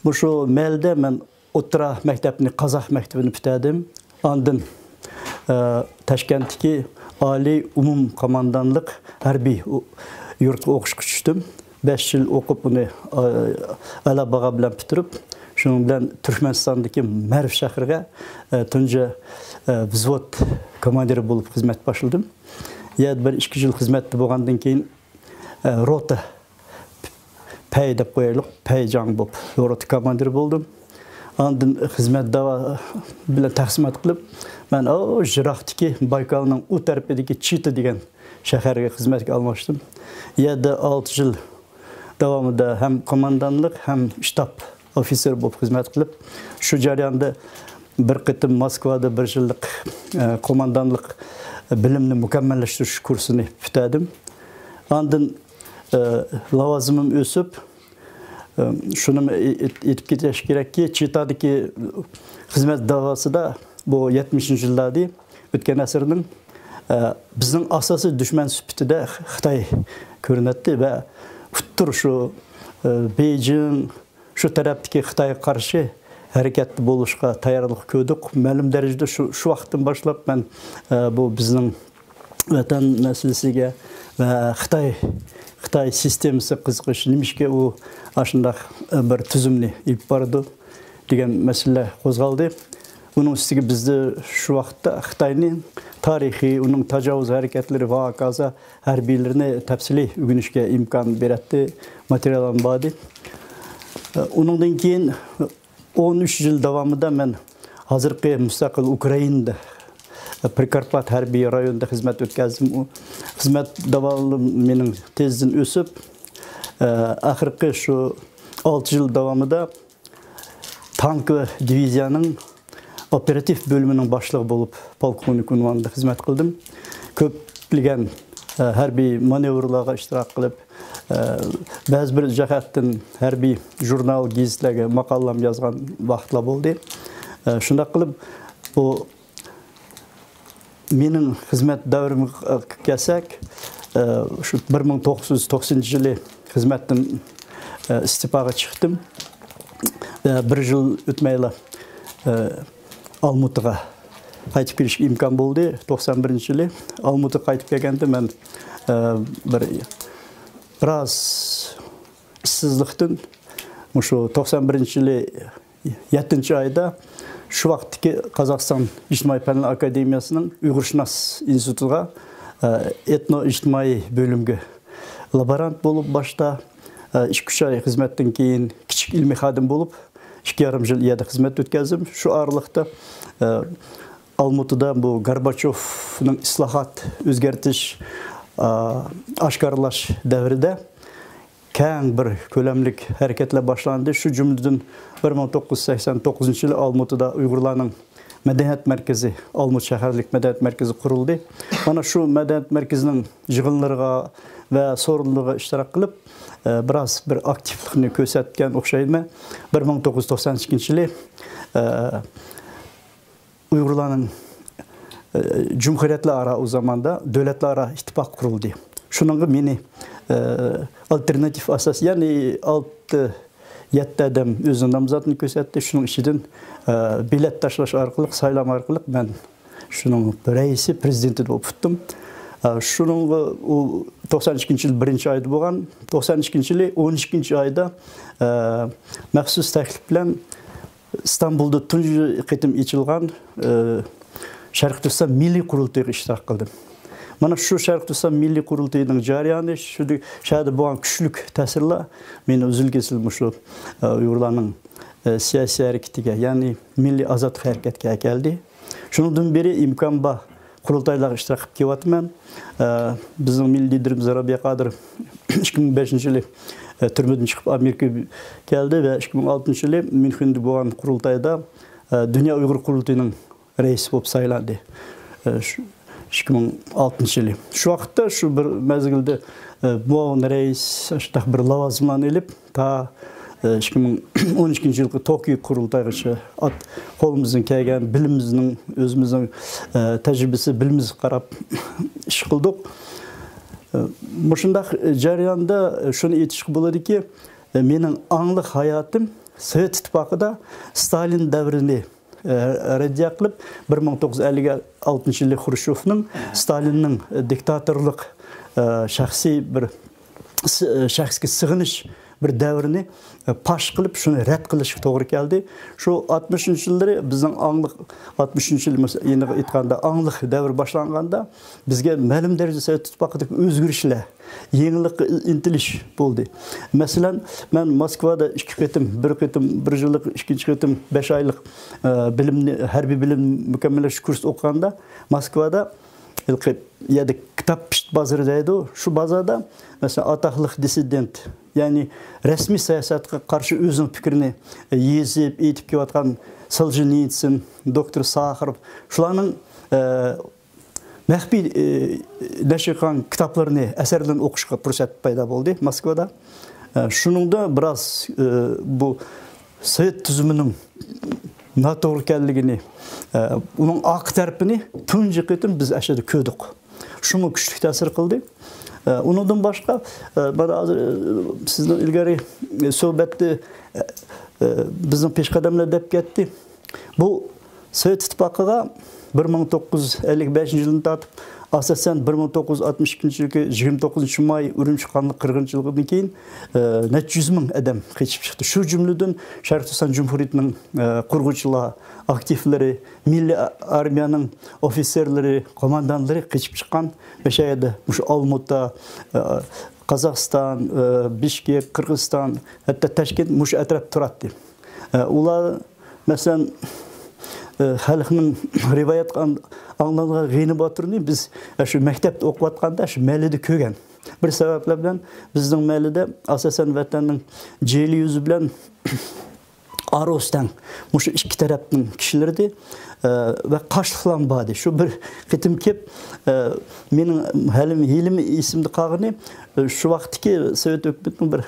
مۇشۇ مەھەللىدە مەن ئوتتۇرا مەكتەپنى، قازاق مەكتىپىنى پۈتتۈردۈم. ئاندىن، ئە، تاشكەنتتىكى ئالىي ئومۇم قوماندانلىق ھەربىي ئو-، يۇرتقا ئوقۇشقا چۈشتۈم. بەش يىل ئوقۇپ، ئۇنى، ئە، ئەلا باھا بىلەن پۈتتۈرۈپ، شۇنىڭ بىلەن تۈركمەنىستاندىكى مەرۋ شەھىرىگە، ئە، تۇنجى، ئە، ۋزۋود كوماندىرى بولۇپ خىزمەت باشلىدىم. يەنە بىر ئىككى يىل خىزمەتتە بولغاندىن كېيىن، ئە، روتا پەي دەپ قويايلۇق، پەي جاڭ بولۇپ، روتا كوماندىرى بولدۇم. ئاندىن خىزمەت داۋا بىلەن تەقسىمات قىلىپ، مەن ئۇ يىراقتىكى بايكالنىڭ ئۇ تەرىپىدىكى چىتا دېگەن شەھەرگە خىزمەتكە ئالماشتىم. يەردە ئالتە يىل داۋامىدا ھەم قوماندانلىق، ھەم شتاب ئوفىتسېرى بولۇپ خىزمەت قىلىپ، شۇ جەرياندا بىر قېتىم موسكۋادا بىر يىللىق، ئە، قوماندانلىق بىلىمنى مۇكەممەللەشتۈرۈش كۇرسىنى پۈتتۈردۈم. ئاندىن، ئە، لاۋازىمىم ئۆسۈپ، ئە، شۇنىمۇ ئېيتىپ كېتىش كېرەككى، چىتادىكى خىزمەت داۋاسىدا بۇ يەتمىشىنچى يىللاردا ئۆتكەن ئەسىرنىڭ، ئە، بىزنىڭ ئاساسىي دۈشمەن سۈپىتىدە خىتاي كۆرۈنەتتى ۋە ئۇتتۇر شۇ، ئە، بېيجىڭ، شۇ تەرەپتىكى خىتايغا قارشى ھەرىكەتتە بولۇشقا تەييارلىق كۆردۇق. مەلۇم دەرىجىدە شۇ، شۇ ۋاقىتتىن باشلاپ مەن، ئە، بۇ بىزنىڭ ۋەتەن مەسىلىسىگە ۋە خىتاي، خىتاي سىستېمىسىغا قىزىقىش، نېمىشقا ئۇ ئاشۇنداق، ئە، بىر تۈزۈمنى ئېلىپ بارىدۇ دېگەن مەسىلە قوزغالدى. ئۇنىڭ ئۈستىگە بىزدە شۇ ۋاقىتتا خىتاينىڭ تارىخى، ئۇنىڭ تاجاۋۇز ھەرىكەتلىرى ۋە ھاكازا ھەربىيلىرىنى تەپسىلىي ئۆگىنىشكە ئىمكان بېرەتتى، ماتېرىياللارمۇ باردى. ئۇنىڭدىن كېيىن ئون ئۈچ يىل داۋامىدا مەن ھازىرقى مۇستەقىل ئۇكرائىندا، پرىكارپات ھەربىي رايونىدا خىزمەت ئۆتكەزدىم. ئۇ خىزمەت داۋامىم مېنىڭ تېزدىن ئۆسۈپ، ئاخىرقى شۇ ئالتە يىل داۋامىدا تانكا دىۋىزىيەنىڭ ئوپېراتىپ بۆلۈمىنىڭ باشلىقى بولۇپ، پولكوۋنىك ئۇنۋانىدا خىزمەت قىلدىم. كۆپلىگەن، ئە، ھەربىي مانېۋىرلارغا ئىشتىراك قىلىپ، ئە، بەزى بىر جەھەتتىن ھەربىي ژۇرنال، گېزىتلەرگە ماقالىلارمۇ يازغان ۋاقىتلار بولدى. ئە، شۇنداق قىلىپ، بۇ مېنىڭ خىزمەت دەۋرىمگە كەلسەك، ئە، شۇ بىر مىڭ توققۇز يۈز توقسىنىنچى يىلى خىزمەتتىن، ئە، ئىستېپاغا چىقتىم. ئە، بىر يىل ئۆتمەيلا، ئە، ئالمۇتىغا قايتىپ كېلىشكە ئىمكان بولدى. توقسان بىرىنچى يىلى ئالمۇتىغا قايتىپ كەلگەندە مەن، ئە، بىر، بىراز ئىشسىزلىقتىن مۇشۇ توقسان بىرىنچى يىلى يەتتىنچى ئايدا شۇ ۋاقىتتىكى قازاقىستان ئىجتىمائىي پەنلەر ئاكادېمىيەسىنىڭ ئۇيغۇرشۇناس ئىنستىتۇتىغا، ئە، ئېتنو ئىجتىمائىي بۆلۈمگە لابورانت بولۇپ باشتا، ئە، ئىككى ئۈچ ئاي خىزمەتتىن كېيىن كىچىك ئىلمىي خادىم بولۇپ، ئىككى يارىم يىل ئۇ يەردە خىزمەت ئۆتكەزدىم. شۇ ئارىلىقتا، ئە، ئالمۇتىدا بۇ گورباچوفنىڭ ئىسلاھات، ئۆزگەرتىش، ئە، ئاشكارىلاش دەۋرىدە كەڭ بىر كۆلەملىك ھەرىكەتلەر باشلاندى. شۇ جۈملىدىن بىر مىڭ توققۇز يۈز سەكسەن توققۇزىنچى يىلى ئالمۇتىدا ئۇيغۇرلارنىڭ مەدەنىيەت مەركىزى، ئالمۇت شەھەرلىك مەدەنىيەت مەركىزى قۇرۇلدى. مانا شۇ مەدەنىيەت مەركىزىنىڭ يىغىنلىرىغا ۋە سورۇنلىرىغا ئىشتىراك قىلىپ، ئە، بىراز بىر ئاكتىپلىقنى كۆرسەتكەن ئوخشايمەن. بىر مىڭ توققۇز يۈز توقسان ئىككىنچى يىلى، ئە، ئۇيغۇرلارنىڭ، ئە، جۇمھۇرىيەتلەر ئارا، ئۇ زاماندا دۆلەتلەر ئارا ئىتتىپاق قۇرۇلدى. شۇنىڭغا مېنى، ئە، ئالتېرناتىپ ئاساس، يەنى ئالتە، يەتتە ئادەم ئۆزىنىڭ نامزاتىنى كۆرسەتتى. شۇنىڭ ئىچىدىن، ئە، بېلەت تاشلاش ئارقىلىق، سايلام ئارقىلىق مەن شۇنىڭ رەئىسى، پرېزىدېنتى بولۇپ ئۇتتۇم. ئە، شۇنىڭغا ئۇ توقسان ئىككىنچى يىل بىرىنچى ئايدا بولغان، توقسان ئىككىنچى يىلى ئون ئىككىنچى ئايدا، ئە، مەخسۇس تەكلىپ بىلەن ئىستانبۇلدا تۇنجى قېتىم ئېچىلغان، ئە، شەرقىي تۈركىستان مىللىي قۇرۇلتىيىغا ئىشتىراك قىلدىم. مانا شۇ شەرقىي تۈركىستان مىللىي قۇرۇلتىيىنىڭ جەريانى، شۇ شەھەردە بولغان كۈچلۈك تەسىرلەر مېنى ئۈزۈل-كېسىل مۇشۇ، ئە، ئۇيغۇرلارنىڭ، ئە، سىياسىي ھەرىكىتىگە، يەنى مىللىي ئازادلىق ھەرىكەتكە ئەكەلدى. شۇنىڭدىن بېرى ئىمكان بار قۇرۇلتايلارغا ئىشتىراك قىلىپ كېلىۋاتىمەن. ئە، بىزنىڭ مىللىي لىدىرىمىز رابىيە قادىر ئىككى مىڭ بەشىنچى يىلى، ئە، تۈرمىدىن چىقىپ ئامېرىكىغا كەلدى ۋە ئىككى مىڭ ئالتىنچى يىلى ميۇنخېندا بولغان قۇرۇلتايدا، ئە، دۇنيا ئۇيغۇر قۇرۇلتىيىنىڭ رەئىسى بولۇپ سايلاندى. ئە، شۇ ئىككى مىڭ ئالتىنچى يىلى. شۇ ۋاقىتتا شۇ بىر مەزگىلدە، ئە، مۇئاۋىن رەئىس، شۇنداق بىر لاۋازىملارنى ئېلىپ، تا، ئە، ئىككى مىڭ ئون ئىككىنچى يىلقى توكيو قۇرۇلتايغىچە ئات-، قولىمىزدىن كەلگەن بىلىمىمىزنىڭ، ئۆزىمىزنىڭ، ئە، تەجرىبىسى، بىلىمىمىزگە قاراپ ئىش قىلدۇق. ئە، مۇشۇنداق جەرياندا شۇنى ئېيتىشقا بولىدۇكى، ئە، مېنىڭ ئاڭلىق ھاياتىم سوۋېت ئىتتىپاقىدا ستالىن دەۋرىنى، ئە، رەددىيە قىلىپ، بىر مىڭ توققۇز يۈز ئەللىك ئالتىنچى يىلى خرۇشچوفنىڭ، ستالىننىڭ دىكتاتورلۇق، ئە، شەخسىي بىر س-، شەخسكە سىغىنىش بىر دەۋرىنى، ئە، پاش قىلىپ، شۇنى رەت قىلىشقا توغرا كەلدى. شۇ ئاتمىشىنچى يىللىرى بىزنىڭ ئاڭلىق، ئاتمىشىنچى يىل مۇس-، ئېنىق ئېيتقاندا، ئاڭلىق دەۋر باشلانغاندا، بىزگە مەلۇم دەرىجىدە سوۋېت ئىتتىپاقىدىكى ئۆزگىرىشلەر، يېڭىلىققا ئىنتىلىش بولدى. مەسىلەن، مەن موسكۋادا ئىككى قېتىم، بىر قېتىم بىر يىللىق، ئىككىنچى قېتىم بەش ئايلىق، ئە، بىلىمنى، ھەربىي بىلىم مۇكەممەللەشتۈرۈش كۇرسى ئوقۇغاندا، موسكۋادا ھېلىقى يەردە كىتاب پىشت بازىرى دەيدۇ. شۇ بازاردا، مەسىلەن، ئاتاقلىق دىسسىدېنت، يەنى رەسمىي سىياسەتكە قارشى ئۆزىنىڭ پىكرىنى يېزىپ، ئېيتىپ كېلىۋاتقان سولژېنىتسىن، دوكتور ساخاروف، شۇلارنىڭ، ئە، مەخپىي، ئە، نەشر قىلغان كىتابلىرىنى، ئەسەرلىرىنى ئوقۇشقا پۇرسەت پەيدا بولدى موسكۋادا. ئە، شۇنىڭدا بىراز، ئە، بۇ سوۋېت تۈزۈمىنىڭ ناتوغرا ئىكەنلىكىنى، ئە، ئۇنىڭ ئارقا تەرىپىنى تۇنجى قېتىم بىز ئەشەدە كۆردۇق. شۇمۇ كۈچلۈك تەسىر قىلدى. ئە، ئۇنىڭدىن باشقا، ئە، مانا ھازىر، ئە، سىزنىڭ ئىلگىرى، ئە، سۆھبەتتە، ئە، ئە، بىزنىڭ پېشقەدەملەر دەپ كەتتى. بۇ سوۋېت ئىتتىپاقىغا بىر مىڭ توققۇز يۈز ئەللىك بەشىنچى يىلدىن تارتىپ، ئاساسەن، بىر مىڭ توققۇز يۈز ئاتمىش ئىككىنچى يىلقى يىگىرمە توققۇزىنچى ماي ئۈرۈمچى قانلىق قىرغىنچىلىقىدىن كېيىن، ئە، نەچچە يۈز مىڭ ئادەم قېچىپ چىقتى. شۇ جۈملىدىن شەرقىي تۈركىستان جۇمھۇرىيىتىنىڭ، ئە، قۇرغۇچىلار، ئاكتىپلىرى، مىللىي ئارمىيەنىڭ ئوفىتسېرلىرى، قوماندانلىرى قېچىپ چىققان. مەشەدە، مۇشۇ ئالمۇتا، ئە، قازاقىستان، ئە، بىشكېك، قىرغىزىستان، ھەتتا تاشكەنت مۇشۇ ئەتراپتا تۇراتتى. ئە، ئۇلار، مەسىلەن، ئە، خەلقنىڭ رىۋايەتكە ئاڭ-، ئاڭلانغان غېنى باتۇرنى بىز، ئە، شۇ مەكتەپتە ئوقۇۋاتقاندا شۇ مەھەللىدە كۆرگەن. بىر سەۋەبلەر بىلەن بىزنىڭ مەھەللىدە، ئاساسەن، ۋەتەننىڭ جېلى يۈزى بىلەن ئارۇس تەڭ مۇشۇ ئىككى تەرەپنىڭ كىشىلىرى ئىدى، ئە، ۋە قاشلىقلارمۇ بار ئىدى. شۇ بىر قېتىم كېلىپ، ئە، مېنىڭ ھېلىمۇ، ھېلىمۇ ئېسىمدە قالغىنى، ئە، شۇ ۋاقىتتىكى سوۋېت ھۆكۈمىتىنىڭ بىر،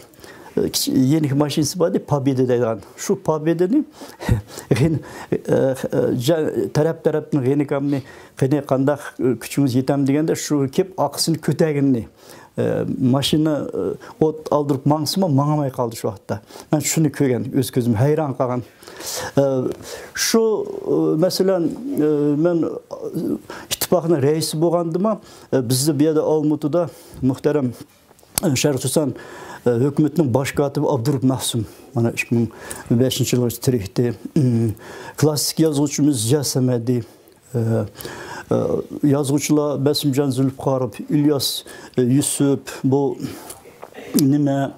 ئە، كىچىك يېنىك ماشىنىسى بار ئىدى، پابېدا دەيدىغان. شۇ پابېدىنى غېن-، ئە، ئە، جا-، تەرەپ-تەرەپنىڭ غېنىكامنى، قېنى، قانداق، ئە، كۈچىڭىز يېتەم دېگەندە، شۇ كېلىپ ئارقىسىنى كۆتەرگىنىنى، ئە، ماشىنا، ئە، ئوت ئالدۇرۇپ ماڭسىمۇ، ماڭالماي قالدى شۇ ۋاقىتتا. مەن شۇنى كۆرگەن، ئۆز كۆزۈم ھەيران قالغان. ئە، شۇ، ئە، مەسىلەن، ئە، مەن، ئە، ئىتتىپاقنىڭ رەئىسى بولغاندىمۇ، ئە، بىزدە بۇ يەردە ئالمۇتىدا مۇھتەرەم، ئە، شەرقىي تۈركىستان، ئە، ھۆكۈمىتىنىڭ باش كاتىپى ئابدۇرۇپ مەخسۇم، مانا، ئىككى مىڭ بەشىنچى يىلغىچە تىرىكتى. ئىم، كلاسسىك يازغۇچىمىز زىيا سەمەدى، ئە، ئە، يازغۇچىلار بەسىمجان زۇلپىقاروف، ئىلياس، ئە، يۈسۈپ، بۇ نېمە،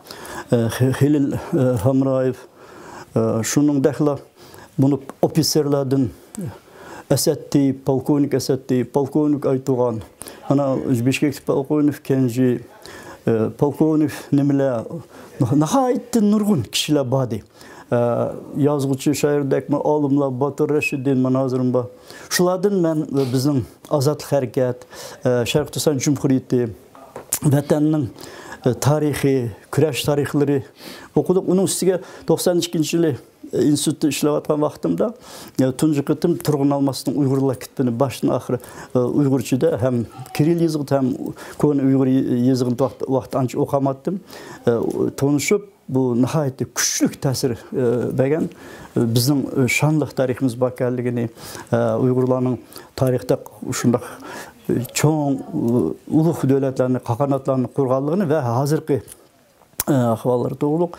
ئە، خې-، خېلىل، ئە، ھامرايېۋ، ئە، شۇنىڭدەكلا بۇنى ئوفىتسېرلاردىن ئەسەتتى، پولكوۋنىك ئەسەتتى، پولكوۋنىك ئايتۇغان، مانا بىشكەكتە پولكوۋنىك كەنجى، ئە، پولكوۋنىك نېمىلەر، ناھايىتى نۇرغۇن كىشىلەر باردى. ئە، يازغۇچى، شائىردەكمۇ ئالىملار، باتۇر رەشىدىن، مانا ھازىرمۇ بار. شۇلاردىن مەن، ئە، بىزنىڭ ئازادلىق ھەرىكەت، ئە، شەرقىي تۈركىستان جۇمھۇرىيىتى، ۋەتەننىڭ، ئە، تارىخى، كۈرەش تارىخلىرى ئوقۇدۇق. ئۇنىڭ ئۈستىگە توقسان ئىككىنچى يىلى ئىنستىتۇتتا ئىشلەۋاتقان ۋاقتىمدا، ئە، تۇنجى قېتىم تۇرغۇن ئالماسنىڭ ئۇيغۇرلار كىتابىنى باشتىن ئاخىر، ئە، ئۇيغۇرچىدا ھەم كىرىل يېزىقىدا ھەم كونا ئۇيغۇر يېزىقىنى ۋاقىت، ۋاقىت ئانچە ئوقۇماتتىم. ئە، تونۇشۇپ، بۇ ناھايىتى كۈچلۈك تەسىر، ئە، بەرگەن، ئە، بىزنىڭ، ئە، شانلىق تارىخىمىز بار ئىكەنلىكىنى، ئە، ئۇيغۇرلارنىڭ تارىختا شۇنداق، ئە، چوڭ، ئە، ئۇلۇغ دۆلەتلەرنى، قاغاناتلارنى قۇرغانلىقىنى ۋە ھازىرقى، ئە، ئەھۋاللىرى توغرۇلۇق.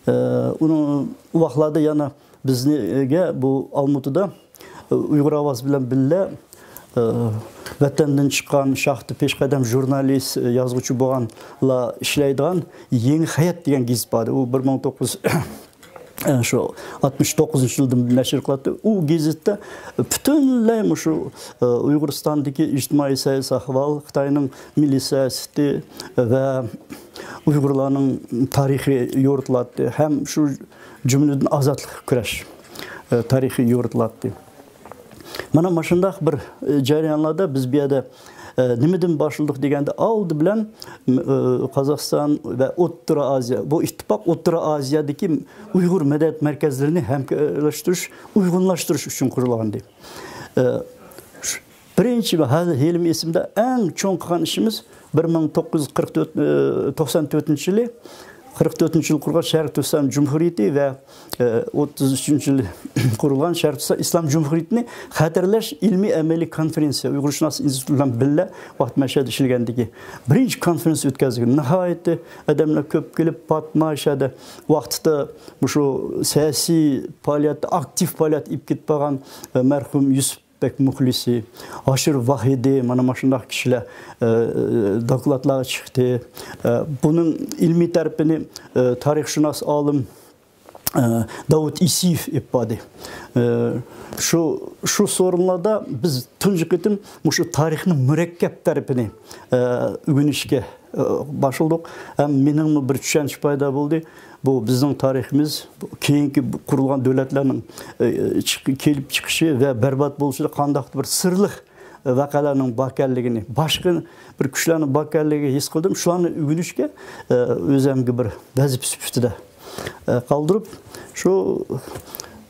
ئە، ئۇنىڭ، ئۇ ۋاقىتلاردا يەنە بىزگە بۇ ئالمۇتىدا، ئە، ئۇيغۇر ئاۋازى بىلەن بىللە، ئە، ۋەتەندىن چىققان شاھتى پېشقەدەم ژۇرنالىست، ئە، يازغۇچى بولغانلار ئىشلەيدىغان يېڭى ھايات دېگەن گېزىت بار ئىدى. ئۇ بىر مىڭ توققۇز يۈز، ئە، شۇ ئاتمىش توققۇزىنچى يىلدىن نەشر قىلاتتى. ئۇ گېزىتتە پۈتۈنلەي مۇشۇ، ئە، ئۇيغۇرىستاندىكى ئىجتىمائىي سىياسىي ئەھۋال، خىتاينىڭ مىللىي سىياسىتى ۋە ئۇيغۇرلارنىڭ تارىخى يورۇتۇلاتتى. ھەم شۇ جۈملىدىن ئازادلىق كۈرەش، ئە، تارىخى يورۇتۇلاتتى. مانا مۇشۇنداق بىر، ئە، جەريانلاردا بىز بۇ يەردە، ئە، نېمىدىن باشلىدۇق دېگەندە، ئالدى بىلەن، ئە، قازاقىستان ۋە ئوتتۇرا ئازىيا، بۇ ئىتتىپاق ئوتتۇرا ئازىيادىكى ئۇيغۇر مەدەنىيەت مەركەزلىرىنى ھەمكارلاشتۇرۇش، ئۇيغۇنلاشتۇرۇش ئۈچۈن قۇرۇلغانىدى. ئە، بىرىنچى ۋە ھازىر ھېلىمۇ ئېسىمدە ئەڭ چوڭ قىلغان ئىشىمىز بىر مىڭ توققۇز يۈز قىرىق تۆت، ئە، توقسان تۆتىنچى يىلى، قىرىق تۆتىنچى يىلى قۇرۇلغان شەرقىي تۈركىستان جۇمھۇرىيىتى ۋە، ئە، ئوتتۇز ئۈچىنچى يىلى قۇرۇلغان شەرقىي تۈركىستان ئىسلام جۇمھۇرىيىتىنى خەتەرلەش ئىلمىي ئەمەلىي كونفېرېنسىيە، ئۇيغۇرشۇناس ئىنستىتۇتى بىلەن بىللە ۋاقىت مەشەدە ئىشلىگەندىكى بىرىنچى كونفېرېنسىيە ئۆتكەزدۇق. ناھايىتى ئادەملەر كۆپ كېلىپ، پاتما شەدە ۋاقتىدا مۇشۇ سىياسىي پائالىيەتتە ئاكتىپ پائالىيەت ئېلىپ كېتىپ بارغان، ئە، مەرھۇم يۈسۈپ بەك مۇخلىسى، ھاشىر ۋاھىدى، مانا مۇشۇنداق كىشىلەر، ئە، دوكلاتلارغا چىقتى. ئە، بۇنىڭ ئىلمىي تەرىپىنى، ئە، تارىخشۇناس ئالىم، ئە، داۋۇت ئىسىيېۋ ئېلىپ باردى. ئە، شۇ، شۇ سورۇنلاردا بىز تۇنجى قېتىم مۇشۇ تارىخنىڭ مۇرەككەپ تەرىپىنى، ئە، ئۆگىنىشكە، ئە، باشلىدۇق. ھەم مېنىڭمۇ بىر چۈشەنچە پەيدا بولدى. بۇ بىزنىڭ تارىخىمىز، بۇ كېيىنكى بۇ قۇرۇلغان دۆلەتلەرنىڭ، ئە، چىق-، كېلىپ چىقىشى ۋە بەربات بولۇشىدا قانداقتۇر بىر سىرلىق، ئە، ۋەقەلەرنىڭ باركەنلىكىنى، باشقا بىر كۈچلەرنىڭ باركەنلىكىنى ھېس قىلدىم. شۇلارنى ئۆگىنىشكە، ئە، ئۆزۈمگە بىر ۋەزىپە سۈپىتىدە، ئە، قالدۇرۇپ، شۇ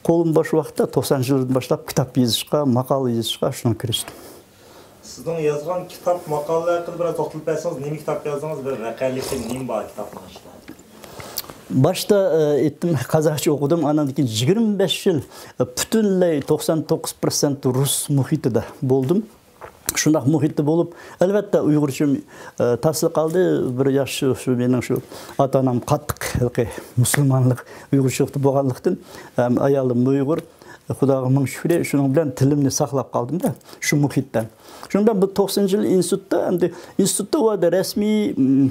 قولۇم بوش ۋاقىتتا توقسانىنچى يىلدىن باشلاپ كىتاب يېزىشقا، ماقالە يېزىشقا شۇنىڭغا كىرىشتىم. سىزنىڭ يازغان كىتاب، ماقالىلەر ھەققىدە بىراز توختىلىپ بەرسىڭىز، نېمە كىتاب يازدىڭىز؟ بىر ۋەقەلىكى نېمە بار كىتابنىڭ ئىچىدە؟ باشتا، ئە، ئېيتتىم، قازاقچە ئوقۇدۇم. ئاندىن كېيىن يىگىرمە بەش يىل، ئە، پۈتۈنلەي توقسان توققۇز پىرسەنت رۇس مۇھىتىدا بولدۇم. شۇنداق مۇھىتتا بولۇپ، ئەلۋەتتە، ئۇيغۇرچىم، ئە، تاسلا قالدى. بىر ياخشى شۇ مېنىڭ شۇ ئاتا-ئانام قاتتىق ھېلىقى مۇسۇلمانلىق، ئۇيغۇرچىلىقتا بولغانلىقتىن، ھەم ئايالىم ئۇيغۇر. خۇداغا مىڭ شۈكرى، شۇنىڭ بىلەن تىلىمنى ساقلاپ قالدىم-دە، شۇ مۇھىتتا. شۇنىڭ بىلەن بۇ توقسىنىنچى يىلى ئىنستىتۇتتا، ئەمدى ئىنستىتۇتتا ئۇ يەردە رەسمىي، م،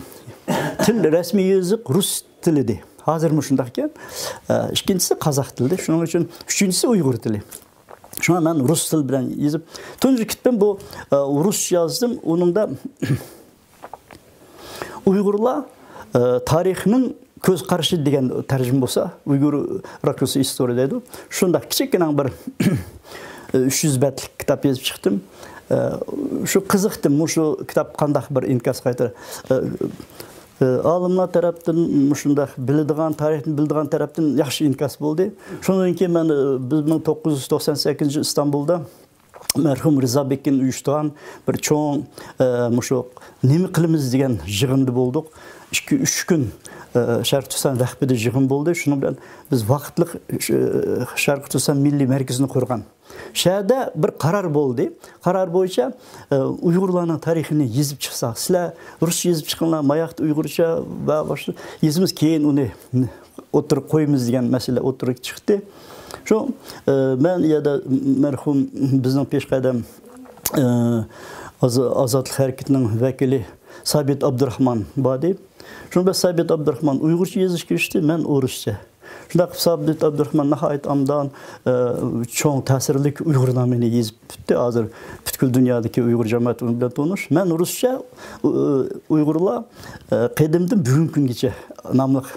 تىل، رەسمىي يېزىق رۇس تىلىدى. ھازىرمۇ شۇنداق ئىكەن. ئە، ئىككىنچىسى قازاق تىلىدى. شۇنىڭ ئۈچۈن ئۈچىنچىسى ئۇيغۇر تىلى. شۇڭا مەن رۇس تىلى بىلەن يېزىپ، تۇنجى كىتابىم بۇ، ئە، رۇسچە يازدىم. ئۇنىڭدا ئۇيغۇرلار، ئە، تارىخنىڭ كۆز قارىشى دېگەن تەرجىمە بولسا، ئۇيغۇر راكۇرسى ئىستورىيە دەيدۇ. شۇنداق كىچىككىنە بىر، ئە، ئۈچ يۈز بەتلىك كىتاب يېزىپ چىقتىم. ئە، شۇ قىزىقتىم، مۇشۇ كىتاب قانداق بىر ئىنكاس قايتۇرار. ئە، ئە، ئالىملار تەرەپتىن مۇشۇنداق بىلىدىغان، تارىخنى بىلىدىغان تەرەپتىن ياخشى ئىنكاس بولدى. شۇندىن كېيىن مەن، ئە، بىر مىڭ توققۇز يۈز توقسان سەككىزىنچى يىل ئىستانبۇلدا مەرھۇم رىزا بېكىن ئۇيۇشتۇرغان بىر چوڭ، ئە، مۇشۇ نېمە قىلىمىز دېگەن يىغىندا بولدۇق. ئىككى، ئۈچ كۈن، ئە، شەرقىي تۈركىستان ۋەقپىدە يىغىن بولدى. شۇنىڭ بىلەن بىز ۋاقىتلىق، ئە، شەرقىي تۈركىستان مىللىي مەركىزىنى قۇرغان. شەھەردە بىر قارار بولدى. قارار بويىچە، ئە، ئۇيغۇرلارنىڭ تارىخىنى يېزىپ چىقساق، سىلەر رۇسچە يېزىپ چىقىڭلار، ماياقتا ئۇيغۇرچە ۋە باشقا يېزىمىز، كېيىن ئۇنى ئوتتۇرىغا قويىمىز دېگەن مەسىلە ئوتتۇرىغا چىقتى. شۇ، ئە، مەن يەنە مەرھۇم بىزنىڭ پېشقەدەم، ئە، ئاز-، ئازادلىق ھەرىكىتىنىڭ ۋەكىلى سابىت ئابدۇراخمان باردى. شۇنىڭ بىلەن سابىت ئابدۇراخمان ئۇيغۇرچە يېزىشقا كىرىشتى، مەن ئورۇسچە. شۇنداق قىلىپ سابىت ئابدۇراخمان ناھايىتى ئامدان، ئە، چوڭ تەسىرلىك ئۇيغۇر نامىنى يېزىپ پۈتتى. ھازىر پۈتكۈل دۇنيادىكى ئۇيغۇر جامائىتى ئۇنىڭ بىلەن تونۇش. مەن رۇسچە، ئۇ، ئۇيغۇرلار، ئە، قەدىمدىن بۈگۈنكى كۈنگىچە ناملىق.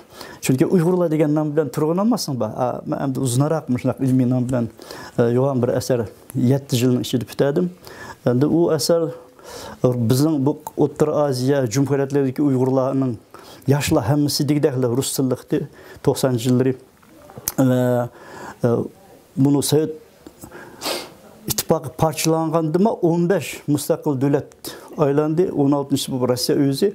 چۈنكى ئۇيغۇرلار دېگەن نام بىلەن تۇرغۇن ئالماسسىڭ بار. ئا، مەن ئەمدى ئۇزۇنراق مۇشۇنداق ئىلمىي نام بىلەن، ئە، يوغان بىر ئەسەر يەتتە يىلنىڭ ئىچىدە پۈتتۈردۈم. ئەمدى ئۇ ئەسەر بىزنىڭ بۇ ئوتتۇرا ئازىيا جۇمھۇرىيەتلىرىدىكى ئۇيغۇرلارنىڭ ياشلار ھەممىسى دېگۈدەكلا رۇس تىللىقتى توقسانىنچى يىللىرى. ۋە، ئە، بۇنى سوۋېت ئىتتىپاقى پارچىلانغاندىمۇ ئون بەش مۇستەقىل دۆلەت ئايلاندى، ئون ئالتىنچىسى بۇ روسىيە ئۆزى.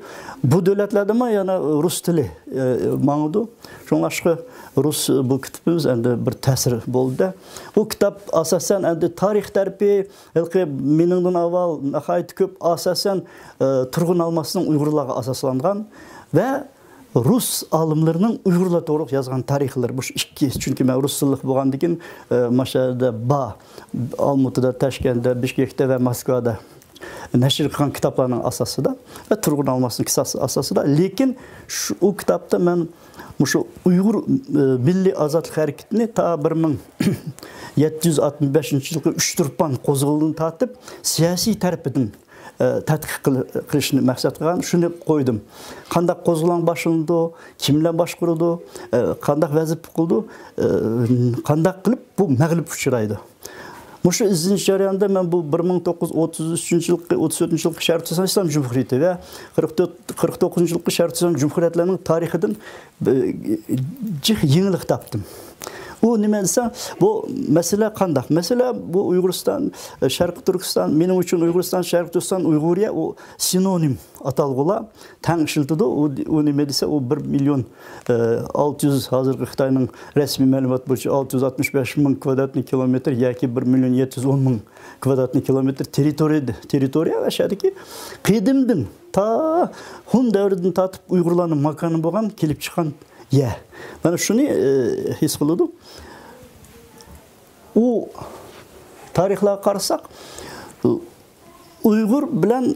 بۇ دۆلەتلەردىمۇ يەنە رۇس تىلى، ئە، ماڭىدۇ. شۇڭلاشقا رۇس بۇ كىتابىمىز ئەمدى بىر تەسىر بولدى. ئۇ كىتاب ئاساسەن ئەمدى تارىخ تەرىپى، ھېلىقى مېنىڭدىن ئاۋۋال ناھايىتى كۆپ ئاساسەن، ئە، تۇرغۇن ئالماسنىڭ ئۇيغۇرلارغا ئاساسلانغان ۋە رۇس ئالىملىرىنىڭ ئۇيغۇرلار توغرۇلۇق يازغان تارىخلىرى مۇشۇ ئىككى. چۈنكى مەن رۇس تىللىق بولغاندىكىن، ئە، ماشۇ يەردە بار، ئالمۇتىدا، تاشكەنتتە، بىشكەكتە ۋە موسكۋادا نەشر قىلغان كىتابلارنىڭ ئاساسىدا ۋە تۇرغۇن ئالماسنىڭ كىتابى ئاساسىدا. لېكىن شۇ، ئۇ كىتابتا مەن مۇشۇ ئۇيغۇر، ئە، مىللىي ئازادلىق ھەرىكىتىنى تا بىر مىڭ يەتتە يۈز ئاتمىش بەشىنچى يىلقى ئۈچ تۇرپان قوزغىلىدىن تارتىپ سىياسىي تەرىپىدىن، ئە، تەتقىق قىل-، قىلىشنى مەقسەت قىلغان. شۇنى قويدۇم. قانداق قوزغىلاڭ باشلىنىدۇ، كىم بىلەن باشقۇرىدۇ، ئە، قانداق ۋەزىپە قىلىدۇ، ئە، قانداق قىلىپ بۇ مەغلۇپ ئۇچرايدۇ. مۇشۇ ئىزدىنىش جەريانىدا مەن بۇ بىر مىڭ توققۇز يۈز ئوتتۇز ئۈچىنچى يىلقى، ئوتتۇز تۆتىنچى يىلقى شەرقىي تۈركىستان ئىسلام جۇمھۇرىيىتى ۋە قىرىق تۆت، قىرىق توققۇزىنچى يىلقى شەرقىي تۈركىستان جۇمھۇرىيەتلىرىنىڭ تارىخىدىن، ئە، جىق يېڭىلىق تاپتىم. ئۇ نېمە دېسەڭ، بۇ مەسىلە قانداق؟ مەسىلە بۇ ئۇيغۇرىستان، ئە، شەرقىي تۈركىستان، مېنىڭ ئۈچۈن ئۇيغۇرىستان، شەرقىي تۈركىستان، ئۇيغۇرىيە، ئۇ سىنونىم ئاتالغۇلار. تەڭ ئىشلىتىدۇ. ئۇ، ئۇ نېمە دېسە، ئۇ بىر مىليون، ئە، ئالتە يۈز، ھازىرقى خىتاينىڭ رەسمىي مەلۇمات بويىچە ئالتە يۈز ئاتمىش بەش مىڭ كىۋادراتنىي كىلومېتىر ياكى بىر مىليون يەتتە يۈز ئون مىڭ كىۋادراتنىي كىلومېتىر تېررىتورىيە، تېررىتورىيە ۋە شۇ يەردىكى قەدىمدىن تا ھۇن دەۋرىدىن تارتىپ ئۇيغۇرلارنىڭ ماكانى بولغان، كېلىپ چىققان يەر. مانا شۇنى، ئە، ھېس قىلىدۇ. ئۇ تارىخلارغا قارىساق، ئۇيغۇر بىلەن،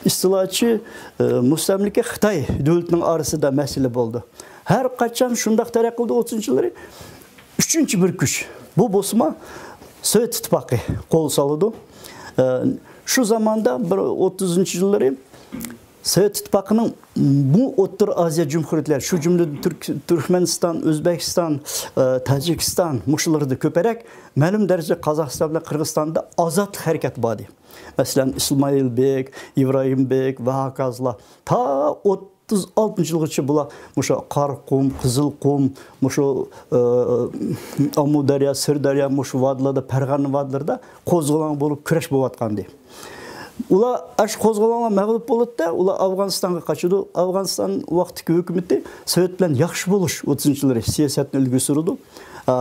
ئىستىلاچى، مۇستەملىكە خىتاي دۆلىتىنىڭ ئارىسىدا مەسىلە بولدى. ھەر قاچان شۇنداق تەرەققىي قىلدى ئوتتۇزىنچى يىللىرى، ئۈچىنچى بىر كۈچ، بۇ بولسىمۇ سوۋېت ئىتتىپاقى قول سالىدۇ. شۇ زاماندا بىر ئوتتۇزىنچى يىللىرى سوۋېت ئىتتىپاقىنىڭ بۇ ئوتتۇرا ئازىيا جۇمھۇرىيەتلەر، شۇ جۈملىدىن تۈرك-، تۈركمەنىستان، ئۆزبېكىستان، ئە، تاجىكىستان، مۇشۇلاردا كۆپرەك، مەلۇم دەرىجىدە قازاقىستان بىلەن قىرغىزىستاندا ئازادلىق ھەرىكىتى بار ئىدى. مەسىلەن، ئىسمائىل بېك، ئىبراھىم بېك ۋە ھاكازىلار. تا ئوتتۇز ئالتىنچى يىلغىچە بۇلار مۇشۇ قاراقۇم، قىزىلقۇم، مۇشۇ، ئە، ئامۇدەريا، سىردەريا، مۇشۇ ۋادىلاردا، پەرغانە ۋادىلىرىدا قوزغىلاڭ بولۇپ كۈرەش بولۇۋاتقانىدى. ئۇلار ئاشۇ قوزغىلاڭلار مەغلۇپ بولىدۇ-دە، ئۇلار ئافغانىستانغا قاچىدۇ. ئافغانىستان ۋاقتىدىكى ھۆكۈمىتى سوۋېت بىلەن ياخشى بولۇش ئوتتۇزىنچى يىللىرى سىياسەتنى ئىلگىرى سۈرىدۇ. ئا،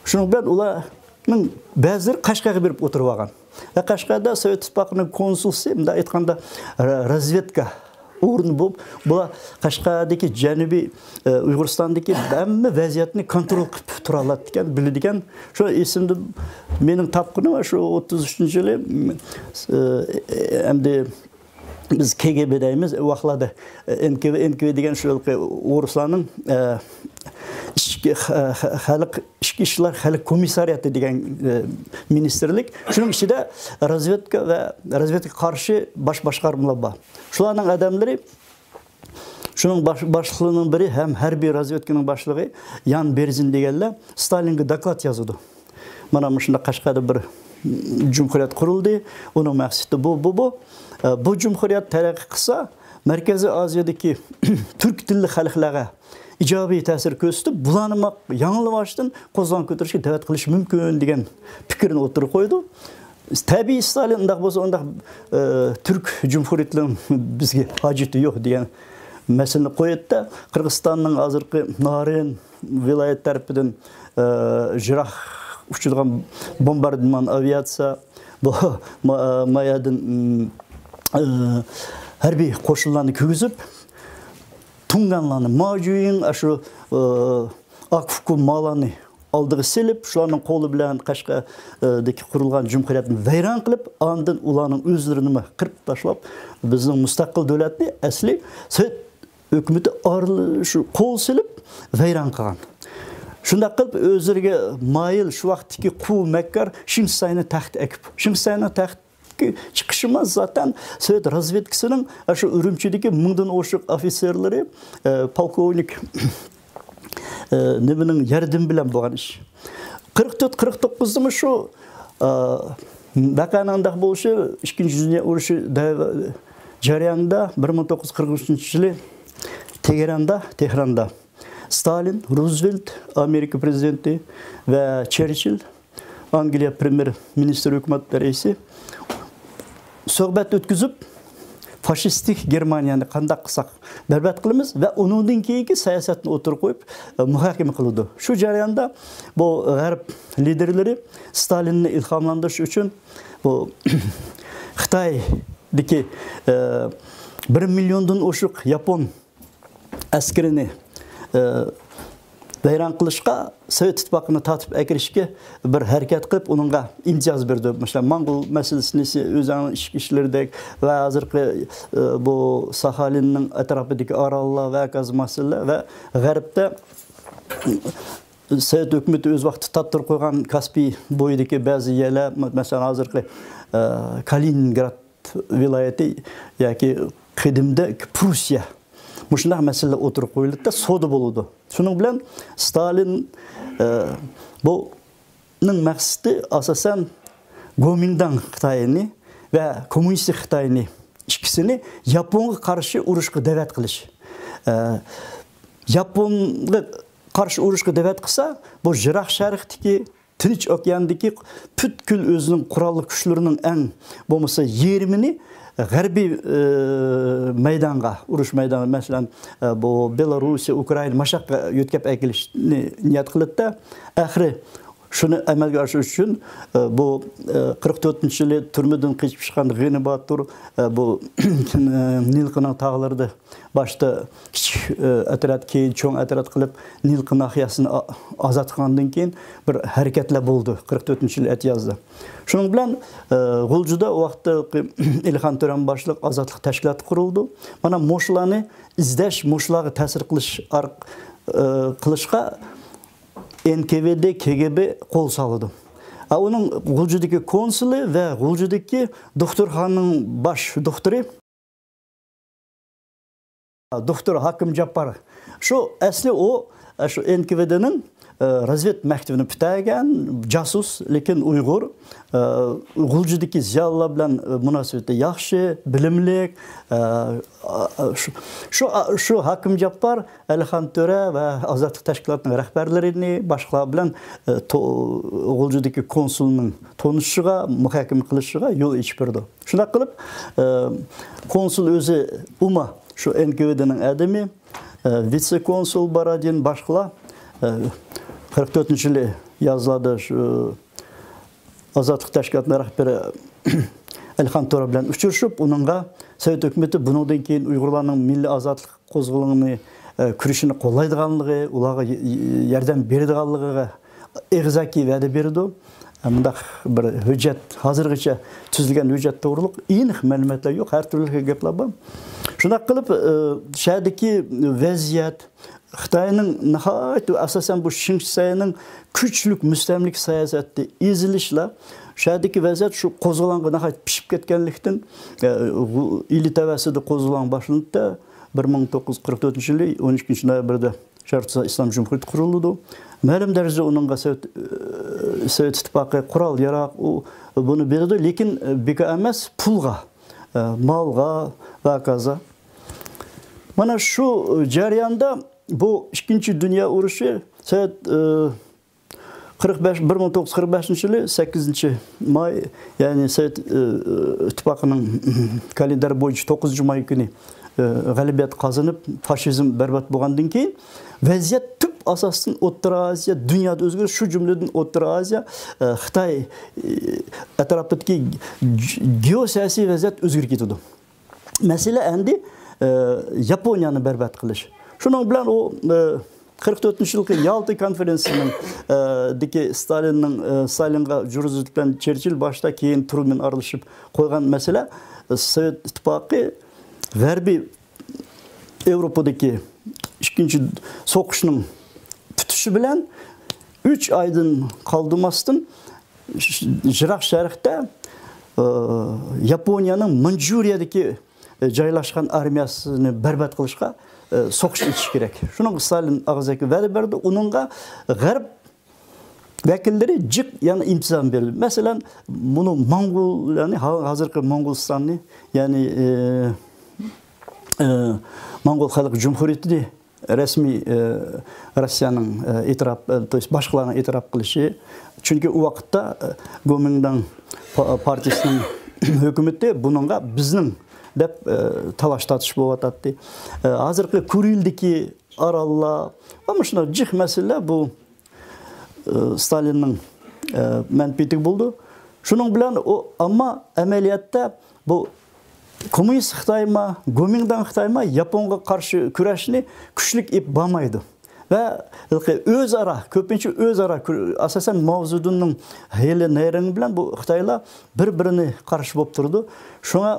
شۇنىڭ بىلەن ئۇلارنىڭ بەزىلىرى قەشقەرگە بېرىپ ئولتۇرۇپ ئالغان. ۋە قەشقەردە سوۋېت ئىتتىپاقىنىڭ كونسۇلى، مۇنداق ئېيتقاندا، را-، رازۋېدكا ئورنى بولۇپ، بۇلار قەشقەردىكى جەنۇبىي، ئە، ئۇيغۇرىستاندىكى ھەممە ۋەزىيەتنى كونترول قىلىپ تۇرالاتتىكەن، بىلىدىكەن. شۇ ئېسىمدە مېنىڭ تاپقىنىم شۇ ئوتتۇز ئۈچىنچى يىلى، ئە، ئەمدى بىز كېگېبې دەيمىز، ئۇ ۋاقىتلاردا، ئە، ئېن كېي ۋې، ئېن كېي ۋې دېگەن شۇ ھېلىقى ئورۇسلارنىڭ، ئە، ئىچكى خە-، خە-، خەلق ئىچكى ئىشلار خەلق كومىسسارىياتى دېگەن، ئە، مىنىستىرلىك. شۇنىڭ ئىچىدە رازۋېدكا ۋە رازۋېدكىغا قارشى باش باشقارمىلار بار. شۇلارنىڭ ئادەملىرى، شۇنىڭ باش-، باشلىقلىرىنىڭ بىرى ھەم ھەربىي رازۋېدكىنىڭ باشلىقى يان بېرزىن دېگەنلەر ستالىنغا دوكلات يازىدۇ. مانا مۇشۇنداق قەشقەردە بىر جۇمھۇرىيەت قۇرۇلدى. ئۇنىڭ مەقسىتى بۇ، بۇ، بۇ. ئە، بۇ جۇمھۇرىيەت تەرەققىي قىلسا، مەركىزىي ئازىيادىكى تۈرك تىللىق خەلقلەرگە ئىجابىي تەسىر كۆرسىتىپ، بۇلارنىمۇ يېڭىلاشتىن قوزغىلاڭ كۆتۈرۈشكە دەۋەت قىلىشى مۇمكىن دېگەن پىكىرنى ئوتتۇرىغا قويىدۇ. تەبىئىي، ستالىن ئۇنداق بولسا، ئۇنداق، ئە، تۈرك جۇمھۇرىيىتىنىڭ بىزگە ھاجىتى يوق دېگەن مەسىلىنى قويىدۇ-دە، قىرغىزىستاننىڭ ھازىرقى نارىن ۋىلايەت تەرىپىدىن، ئە، يىراق ئۇچىدىغان بومباردىمان ئاۋىئاتسىيە، بۇ ما-، مايادىن، ئە، ھەربىي قوشۇنلارنى كىرگۈزۈپ، تۇڭگانلارنى، ماجۈيىڭ، ئاشۇ، ئە، ئاكفۇكۇمالارنى ئالدىغا سېلىپ، شۇلارنىڭ قولى بىلەن قەشقەردىكى قۇرۇلغان جۇمھۇرىيەتنى ۋەيران قىلىپ، ئاندىن ئۇلارنىڭ ئۆزلىرىنىمۇ قىرىپ تاشلاپ، بىزنىڭ مۇستەقىل دۆلەتنى ئەسلى سوۋېت ھۆكۈمىتى ئارىلىشىپ، قول سېلىپ ۋەيران قىلغان. شۇنداق قىلىپ، ئۆزلىرىگە مايىل شۇ ۋاقىتتىكى قۇۋ مەككار شېڭ شىسەينى تەختكە ئەكىپ، شېڭ شىسەينىڭ تەختكە چىقىشىمۇ زاتەن سوۋېت رازۋېدكىسىنىڭ شۇ ئۈرۈمچىدىكى مىڭدىن ئوشۇق ئوفىتسېرلىرى، ئە، پولكوۋنىك، ئە، نېمىنىڭ ياردىمى بىلەن بولغان ئىش. قىرىق تۆت، قىرىق توققۇزدىمۇ شۇ، ئە، ۋەقەنىڭ ئۇنداق بولۇشى، ئىككىنچى دۇنيا ئۇرۇشى دەۋ-، جەريانىدا، بىر مىڭ توققۇز يۈز قىرىق ئۈچىنچى يىلى تېگېراندا، تېھراندا ستالىن، روزۋېلت، ئامېرىكا پرېزىدېنتى، ۋە چېرچىل، ئانگلىيە پرېميېر مىنىستىر، ھۆكۈمەت رەئىسى، سۆھبەت ئۆتكۈزۈپ، فاشىستىك گېرمانىيەنى قانداق قىلساق بەربات قىلىمىز ۋە ئۇنىڭدىن كېيىنكى سىياسەتنى ئوتتۇرىغا قويۇپ، ئە، مۇھاكىمە قىلىدۇ. شۇ جەرياندا بۇ غەرب لىدېرلىرى ستالىننى ئىلھاملاندۇرۇش ئۈچۈن بۇ خىتايدىكى، ئە، بىر مىليوندىن ئوشۇق ياپون ئەسكىرىنى، ئە، ۋەيران قىلىشقا، سوۋېت ئىتتىپاقىنى تارتىپ ئەكىرىشكە بىر ھەرىكەت قىلىپ، ئۇنىڭغا ئىمتىياز بېرىدۇ. مەسىلەن، موڭغۇل مەسىلىسىنى، ئۆزىنىڭ ئىچكى ئىشلىرىدەك ۋە ھازىرقى، ئە، بۇ ساخالىننىڭ ئەتراپىدىكى ئاراللار ۋە ھاكازا مەسىلىلەر ۋە غەربتە سوۋېت ھۆكۈمىتى ئۆز ۋاقتىدا تارتتۇرۇپ قويغان كاسپىي بويىدىكى بەزى يەرلەر، مەسىلەن، ھازىرقى، ئە، كالىنىنگراد ۋىلايىتى ياكى قەدىمدە پرۇسسىيە، مۇشۇنداق مەسىلىلەر ئوتتۇرىغا قويۇلدى-دە، سودا بولىدۇ. شۇنىڭ بىلەن ستالىن، ئە، بۇنىڭ مەقسىتى ئاساسەن گومىنداڭ خىتايىنى ۋە كوممۇنىستىك خىتاينى ئىككىسىنى ياپونغا قارشى ئۇرۇشقا دەۋەت قىلىش. ئە، ياپونغا قارشى ئۇرۇشقا دەۋەت قىلسا، بۇ يىراق شەرقتىكى، تىنچ ئوكياندىكى پۈتكۈل ئۆزىنىڭ قوراللىق كۈچلىرىنىڭ ئەڭ بولمىسا يېرىمىنى غەربىي، ئى، مەيدانغا، ئۇرۇش مەيدانى، مەسىلەن، ئى، بۇ بېلاروسىيە، ئۇكرائىنا، ماشاققا يۆتكەپ ئەكېلىشنى نىيەت قىلىدىدە، ئەخىرى شۇنى ئەمەلگە ئاشۇرۇش ئۈچۈن، ئى، بۇ، ئى، قىرىق تۆتىنچى يىلى تۈرمىدىن قېچىپ چىققان غېنى باتۇر، ئى، بۇ، نىلقىنىڭ تاغلىرىدا باشتا كىچىك، ئى، ئەترەت، كېيىن چوڭ ئەترەت قىلىپ، نىلقا ناھىيەسىنى ئا-، ئازاد قىلغاندىن كېيىن بىر ھەرىكەتلەر بولدى، قىرىق تۆتىنچى يىل ئەتىيازدا. شۇنىڭ بىلەن، ئى، غۇلجىدا ۋاقىتتىكى ئېلىخان تۆرەم باشلىق ئازادلىق تەشكىلاتى قۇرۇلدى. مانا مۇشۇلارنى ئىزدەش، مۇشۇلارغا تەسىر قىلىش ئارق-، ئى، قىلىشقا ئېن كې ۋې دې، كې گې بې قول سالىدۇ. ئا، ئۇنىڭ غۇلجىدىكى كونسۇلى ۋە غۇلجىدىكى دوختۇرخانىنىڭ باش دوختۇرى، دوختۇر ھاكىم جاپپار. شۇ ئەسلى ئۇ، شۇ ئېن كې ۋې دېنىڭ، ئە، رازۋېد مەكتىۋىنى پۈتتۈرگەن جاسۇس، لېكىن ئۇيغۇر، ئە، غۇلجىدىكى زىيالىيلار بىلەن، ئە، مۇناسىۋىتى ياخشى، بىلىملىك، ئە، ئا، ئا، شۇ، شۇ، ئا، شۇ ھاكىم جاپپار ئەلىخان تۆرە ۋە ئازادلىق تەشكىلاتىنىڭ رەھبەرلىرىنى، باشقىلار بىلەن، ئە، تو-، غۇلجىدىكى كونسۇلنىڭ تونۇشۇشىغا، مۇھاكىمە قىلىشىغا يول ئېچىپ بېرىدۇ. شۇنداق قىلىپ، ئە، كونسۇل ئۆزى ئۇما، شۇ ئېن كې ۋې دېنىڭ ئادىمى، ئە، ۋىتسې-كونسۇل بارادىن، باشقىلار، ئە، قىرىق تۆتىنچى يىلى يازلاردا شۇ ئازادلىق تەشكىلاتىنىڭ رەھبىرى ئەلىخان تۆرە بىلەن ئۇچرىشىپ، ئۇنىڭغا سوۋېت ھۆكۈمىتى بۇنىڭدىن كېيىن ئۇيغۇرلارنىڭ مىللىي ئازادلىق قوزغىلىڭىنى، ئە، كۈرىشىنى قوللايدىغانلىقى، ئۇلارغا ي-، ي-، ياردەم بېرىدىغانلىقىغا ئېغىزاكى ۋەدە بېرىدۇ. مۇنداق بىر ھۆججەت، ھازىرغىچە تۈزۈلگەن ھۆججەت توغرۇلۇق ئېنىق مەلۇماتلار يوق، ھەر تۈرلۈك گەپلەر بار. شۇنداق قىلىپ، ئى، شەھەردىكى ۋەزىيەت، خىتاينىڭ ناھايىتى، ئاساسەن، بۇ شېڭ شىسەينىڭ كۈچلۈك مۇستەملىكە سىياسەتتە ئېزىلىشلار، شەھەردىكى ۋەزىيەت شۇ قوزغىلاڭغا ناھايىتى پىشىپ كەتكەنلىكتىن، ئى، ئىلى تەۋەسىدە قوزغىلاڭ باشلىنىپتۇ. بىر مىڭ توققۇز يۈز قىرىق تۆتىنچى يىلى ئون ئىككىنچى نويابىردا شەرقىي تۈركىستان ئىسلام جۇمھۇرىيىتى قۇرۇلىدۇ. مەلۇم دەرىجىدە ئۇنىڭغا سوۋېت، ئى، سوۋېت ئىتتىپاقى قورال ياراغ، ئۇ، بۇنى بېرىدۇ، لېكىن، ئى، بىكار ئەمەس، پۇلغا، ئى، مالغا ۋە ھاكازا. مانا شۇ جەرياندا بۇ ئىككىنچى دۇنيا ئۇرۇشى سوۋېت، ئى، قىرىق بەش، بىر مىڭ توققۇز يۈز قىرىق بەشىنچى يىلى سەككىزىنچى ماي، يەنى سوۋېت، ئى، ئىتتىپاقىنىڭ كالېندارى بويىچە توققۇزىنچى ماي كۈنى، ئى، غەلىبىيەت قازىنىپ، فاشىزم بەربات بولغاندىن كېيىن، ۋەزىيەت تۈپ ئاساستىن ئوتتۇرا ئاسىيا دۇنيادا ئۆزگىرىش، شۇ جۈملىدىن ئوتتۇرا ئاسىيا، ئى، خىتاي، ئى، ئەتراپىدىكى ج-، گېئوسىياسىي ۋەزىيەت ئۆزگىرىپ كېتىدۇ. مەسىلە ئەمدى، ئى، ياپونىيەنى بەربات قىلىش. شۇنىڭ بىلەن ئۇ، ئى، قىرىق تۆتىنچى يىلقى يالتا كونفېرېنسىيىنىڭ، ئە، دىكى ستالىننىڭ، ئە، ستالىنغا جۇرزىت بىلەن چېرچىل باشتا، كېيىن تۇرمىن ئارىلىشىپ قويغان مەسىلە، ئە، سوۋېت ئىتتىپاقى غەربىي ياۋروپادىكى ئىككىنچى سوقۇشنىڭ پۈتۈشى بىلەن ئۈچ ئايدىن قالدۇرماستىن، يىراق شەرقتە، ئى، ياپونىيەنىڭ مانجۇرىيەدىكى، ئى، جايلاشقان ئارمىيەسىنى بەربات قىلىشقا، ئى، سوقۇش ئېچىش كېرەك. شۇنىڭغا ستالىن ئاغزەكى ۋەدە بەردى. ئۇنىڭغا غەرب ۋەكىللىرى جىق، يەنى ئىنتىزام بەردى. مەسىلەن، بۇنى موڭغۇل، يەنى ھا-، ھازىرقى موڭغۇلىستاننى، يەنى، ئى، ئى، موڭغۇل خەلق جۇمھۇرىيىتىنى رەسمىي، ئى، روسىيەنىڭ، ئى، ئېتىراپ، ئى، то есть باشقىلارنىڭ ئېتىراپ قىلىشى. چۈنكى ئۇ ۋاقىتتا، ئى، گومىنداڭ پا-، پارتىيىسىنىڭ ھۆكۈمىتى بۇنىڭغا بىزنىڭ دەپ، ئى، تالاش تارتىش بولۇۋاتاتتى. ئى، ھازىرقى كۇرىلدىكى ئاراللار ۋە مۇشۇنداق جىق مەسىلىلەر بۇ، ئى، ستالىننىڭ، ئى، مەنپىئىتىگە بولدى. شۇنىڭ بىلەن ئۇ، ئەمما ئەمەلىيەتتە بۇ كوممۇنىست خىتايما، گومىنداڭ خىتايما ياپونغا قارشى كۈرەشنى كۈچلۈك ئېلىپ بارمايدۇ. ۋە ھېلىقى ئۆزئارا، كۆپىنچە ئۆزئارا كۈ-، ئاساسەن ماۋزېدۇننىڭ ھىيلە نەيرىڭى بىلەن بۇ خىتايلار بىر-بىرىنى قارشى بولۇپ تۇرىدۇ. شۇڭا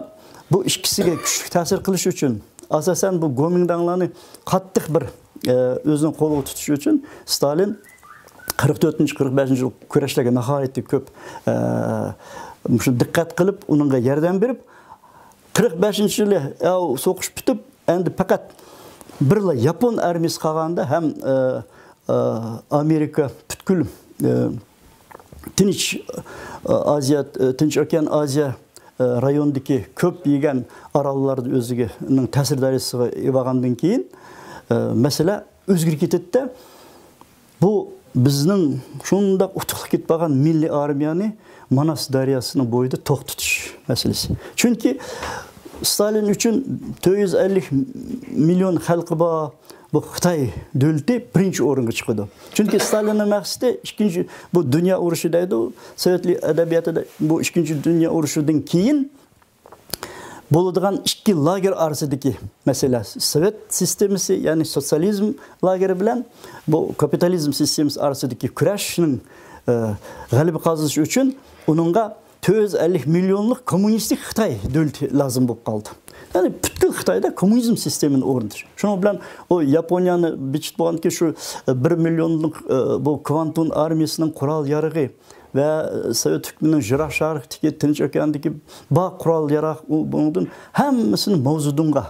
بۇ ئىككىسىگە كۈچلۈك تەسىر قىلىش ئۈچۈن، ئاساسەن بۇ گومىنداڭلارنى قاتتىق بىر، ئە، ئۆزىنىڭ قولىغا تۇتۇش ئۈچۈن ستالىن قىرىق تۆتىنچى، قىرىق بەشىنچى يىل كۈرەشلەرگە ناھايىتى كۆپ، ئە، مۇشۇ دىققەت قىلىپ، ئۇنىڭغا ياردەم بېرىپ، قىرىق بەشىنچى يىلى، ئە، سوقۇش پۈتۈپ، ئەمدى پەقەت بىرلا ياپون ئارمىيىسى قالغاندا ھەم، ئە، ئە، ئامېرىكا پۈتكۈل، ئە، تىنچ، ئە، ئازىيا، ئە، تىنچ ئوكيان ئازىيا، ئە، رايونىدىكى كۆپ يېگەن ئاراللارنى ئۆزىنىڭ تەسىر دائىرىسىگە ئېلىۋالغاندىن كېيىن، ئە، مەسىلە ئۆزگىرىپ كېتىدىدە، بۇ بىزنىڭ شۇنداق ئۇتۇقلۇق كېتىپ قالغان مىللىي ئارمىيەنى ماناس دەرياسىنىڭ بويىدا توختىتىش مەسىلىسى. چۈنكى ستالىن ئۈچۈن تۆت يۈز ئەللىك مىليون خەلقى بار بۇ خىتاي دۆلىتى بىرىنچى ئورۇنغا چىقىدۇ. چۈنكى ستالىننىڭ مەقسىتى ئىككىنچى، بۇ دۇنيا ئۇرۇشى دەيدۇ، سوۋېت ئەدەبىياتىدا بۇ ئىككىنچى دۇنيا ئۇرۇشىدىن كېيىن بولىدىغان ئىككى لاگېر ئارىسىدىكى مەسىلە، سوۋېت سىستېمىسى، يەنى سوتسىيالىزم لاگېرى بىلەن بۇ كاپىتالىزم سىستېمىسى ئارىسىدىكى كۈرەشنىڭ، ئە، غەلىبە قازىنىشى ئۈچۈن ئۇنىڭغا تۆت يۈز ئەللىك مىليونلۇق كوممۇنىستىك خىتاي دۆلىتى لازىم بولۇپ قالدى. يەنى پۈتكۈل خىتايدا كوممۇنىزم سىستېمىنى ئورنىتىش. شۇنىڭ بىلەن ئۇ ياپونىيەنى بېكىتىپ بولغاندىكىن شۇ، ئە، بىر مىليونلۇق، ئە، بۇ كۋانتون ئارمىيىسىنىڭ قورال يارىغى، ۋە سوۋېت ھۆكۈمىتىنىڭ يىراق شەرقتىكى، تىنچ ئوكياندىكى بار قورال ياراغ، ئۇ، بۇنىڭدىن ھەممىسىنى ماۋزېدۇڭغا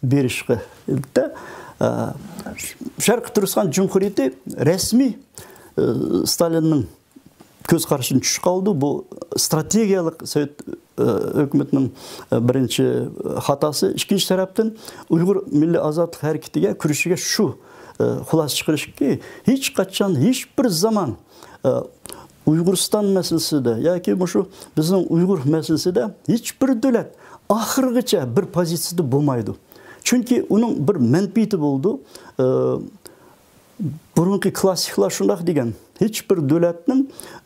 بېرىشقا، ئە، شەرقىي تۈركىستان جۇمھۇرىيىتى رەسمىي، ئە، ستالىننىڭ كۆز قارىشىدىن چۈشۈپ قالدى. بۇ ستراتېگىيەلىك سوۋېت، ئە، ھۆكۈمىتىنىڭ، ئە، بىرىنچى خاتاسى. ئىككىنچى تەرەپتىن، ئۇيغۇر مىللىي ئازادلىق ھەرىكىتىگە، كۈرىشىگە شۇ، ئە، خۇلاسە چىقىرىشكى، ھېچقاچان، ھېچبىر زامان ئە، ئۇيغۇرىستان مەسىلىسىدە ياكى مۇشۇ بىزنىڭ ئۇيغۇر مەسىلىسىدە ھېچبىر دۆلەت ئاخىرغىچە بىر پوزىتسىيىدە بولمايدۇ. چۈنكى ئۇنىڭ بىر مەنپىئىتى بولىدۇ. ئە، بۇرۇنقى كلاسسىكلار شۇنداق دېگەن، ھېچبىر دۆلەتنىڭ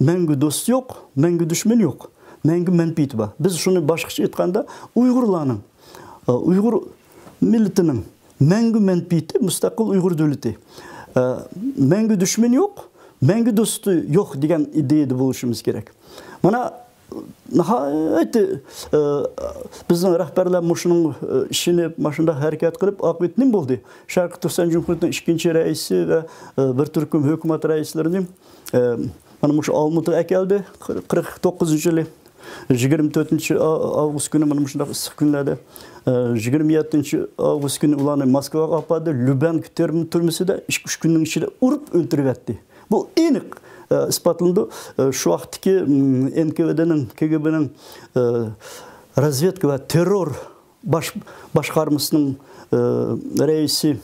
مەڭگۈ دوستى يوق، مەڭگۈ دۈشمىنى يوق، مەڭگۈ مەنپىئىتى بار. بىز شۇنى باشقىچە ئېيتقاندا، ئۇيغۇرلارنىڭ، ئە، ئۇيغۇر مىللىتىنىڭ مەڭگۈ مەنپىئىتى مۇستەقىل ئۇيغۇر دۆلىتى. ئە، مەڭگۈ دۈشمىنى يوق، مەڭگۈ دوستى يوق دېگەن ئىدىيەدە بولۇشىمىز كېرەك. مانا، ناھايىتى، ئە، بىزنىڭ رەھبەرلەر مۇشۇنىڭ، ئە، ئىشىنىپ، مۇشۇنداق ھەرىكەت قىلىپ، ئاقىۋىتى نېمە بولدى؟ شەرقىي تۈركىستان جۇمھۇرىيىتىنىڭ ئىككىنچى رەئىسى ۋە، ئە، بىر تۈركۈم ھۆكۈمەت رەئىسلىرىنى، ئە، مانا مۇشۇ ئالمۇتىغا ئەكەلدى، قىرىق توققۇزىنچى يىلى. يىگىرمە تۆتىنچى ئا-، ئاۋغۇست كۈنى، مانا مۇشۇنداق ئىسسىق كۈنلەردە، ئە، يىگىرمە يەتتىنچى ئاۋغۇست كۈنى ئۇلارنى موسكۋاغا ئاپاردى، لۇبيانكا تۈرمە-، تۈرمىسىدە ئىككى، ئۈچ كۈننىڭ ئىچىدە ئۇرۇپ ئۆلتۈرۈۋەتتى. بۇ ئېنىق، ئە، ئىسپاتلىنىدۇ. ئە، شۇ ۋاقىتتىكى، م، ئېن كې ۋې دېنىڭ، كې گې بېنىڭ، ئە، رازۋېدكا ۋە تېررور باش-، باشقارمىسىنىڭ، ئە، رەئىسى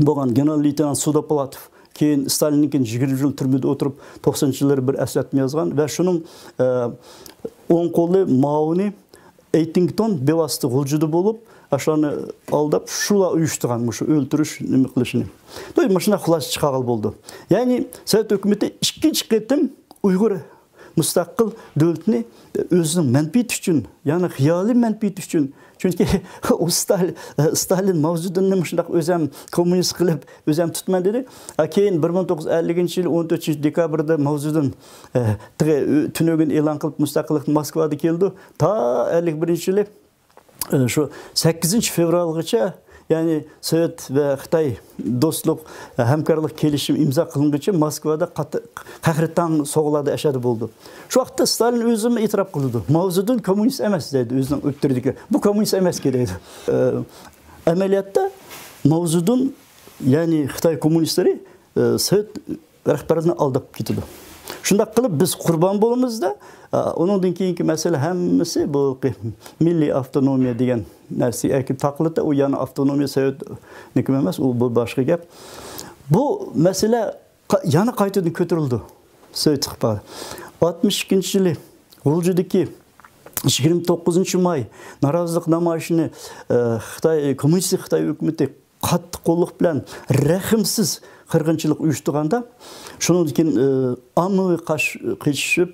بولغان گېنېرال لېيتېنانت سۇدوپلاتوف، كېيىن ستالىندىن كېيىن يىگىرمە يىل تۈرمىدە ئولتۇرۇپ، توقسانىنچى يىللىرى بىر ئەسلەتمە يازغان ۋە شۇنىڭ، ئە، ئوڭ قولى، مائونى ئېيتىنگتون بىۋاسىتە غۇلجىدا بولۇپ، ئاشۇلارنى ئالداپ، شۇلار ئۇيۇشتۇرغان مۇشۇ ئۆلتۈرۈش نېمە قىلىشنى. مۇشۇنداق خۇلاسە چىقارغىلى بولىدۇ. يەنى سوۋېت ھۆكۈمىتى ئىككىنچى قېتىم ئۇيغۇر مۇستەقىل دۆلىتىنى ئۆزىنىڭ مەنپىئىتى ئۈچۈن، يەنى خىيالىي مەنپىئىتى ئۈچۈن، چۈنكى ئۇ ستال-، ستالىن ماۋزېدۇننى مۇشۇنداق ئۆزەم كوممۇنىست قىلىپ، ئۆزەم تۇتىمەن دېدى. ھە، كېيىن بىر مىڭ توققۇز يۈز ئەللىكىنچى يىلى ئون تۆتىنچى دېكابىردا ماۋزېدۇن، ئە، تېخى، ئۆ-، تۈنۈگۈن ئېلان قىلىپ مۇستەقىللىقنى موسكۋادا كېلىدۇ. تا ئەللىك بىرىنچى يىلى، ئە، شۇ سەككىزىنچى فېۋرالغىچە يەنى سوۋېت ۋە خىتاي دوستلۇق، ھەمكارلىق كېلىشىمى ئىمزا قىلىنغۇچە موسكۋادا قاتتىق قەھرىتاڭ سوغۇلاردا ئەشەدە بولىدۇ. شۇ ۋاقىتتا ستالىن ئۆزىمۇ ئېتىراپ قىلىدۇ. ماۋزېدۇن كوممۇنىست ئەمەس دەيدۇ ئۆزىنىڭ ئۆتتۈرىدىكى. بۇ كوممۇنىست ئەمەسكەن دەيدۇ. ئە، ئەمەلىيەتتە ماۋزېدۇن، يەنى خىتاي كوممۇنىستلىرى، ئە، سوۋېت رەھبەرلىرىنى ئالداپ كېتىدۇ. شۇنداق قىلىپ بىز قۇربان بولىمىز-دە، ئە، ئۇنىڭدىن كېيىنكى مەسىلە ھەممىسى بۇ مىللىي ئاپتونومىيە دېگەن نەرسىگە ئەكىپ تاقىلىدۇ. ئۇ يەنە ئاپتونومىيە سوۋېتنىكى ئەمەس، ئۇ بۇ باشقا گەپ. بۇ مەسىلە قا-، يەنە قايتىدىن كۆتۈرۈلدى سوۋېت ئىتتىپاقى. ئاتمىش ئىككىنچى يىلى غۇلجىدىكى يىگىرمە توققۇزىنچى ماي نارازىلىق نامايىشىنى، ئە، خىتاي، كوممۇنىستىك خىتاي ھۆكۈمىتى قاتتىق قوللۇق بىلەن رەھىمسىز قىرغىنچىلىق ئۇيۇشتۇرغاندا، شۇنىڭدىن كېيىن، ئە، ئاممىۋى قاچ-، قېچىشىپ،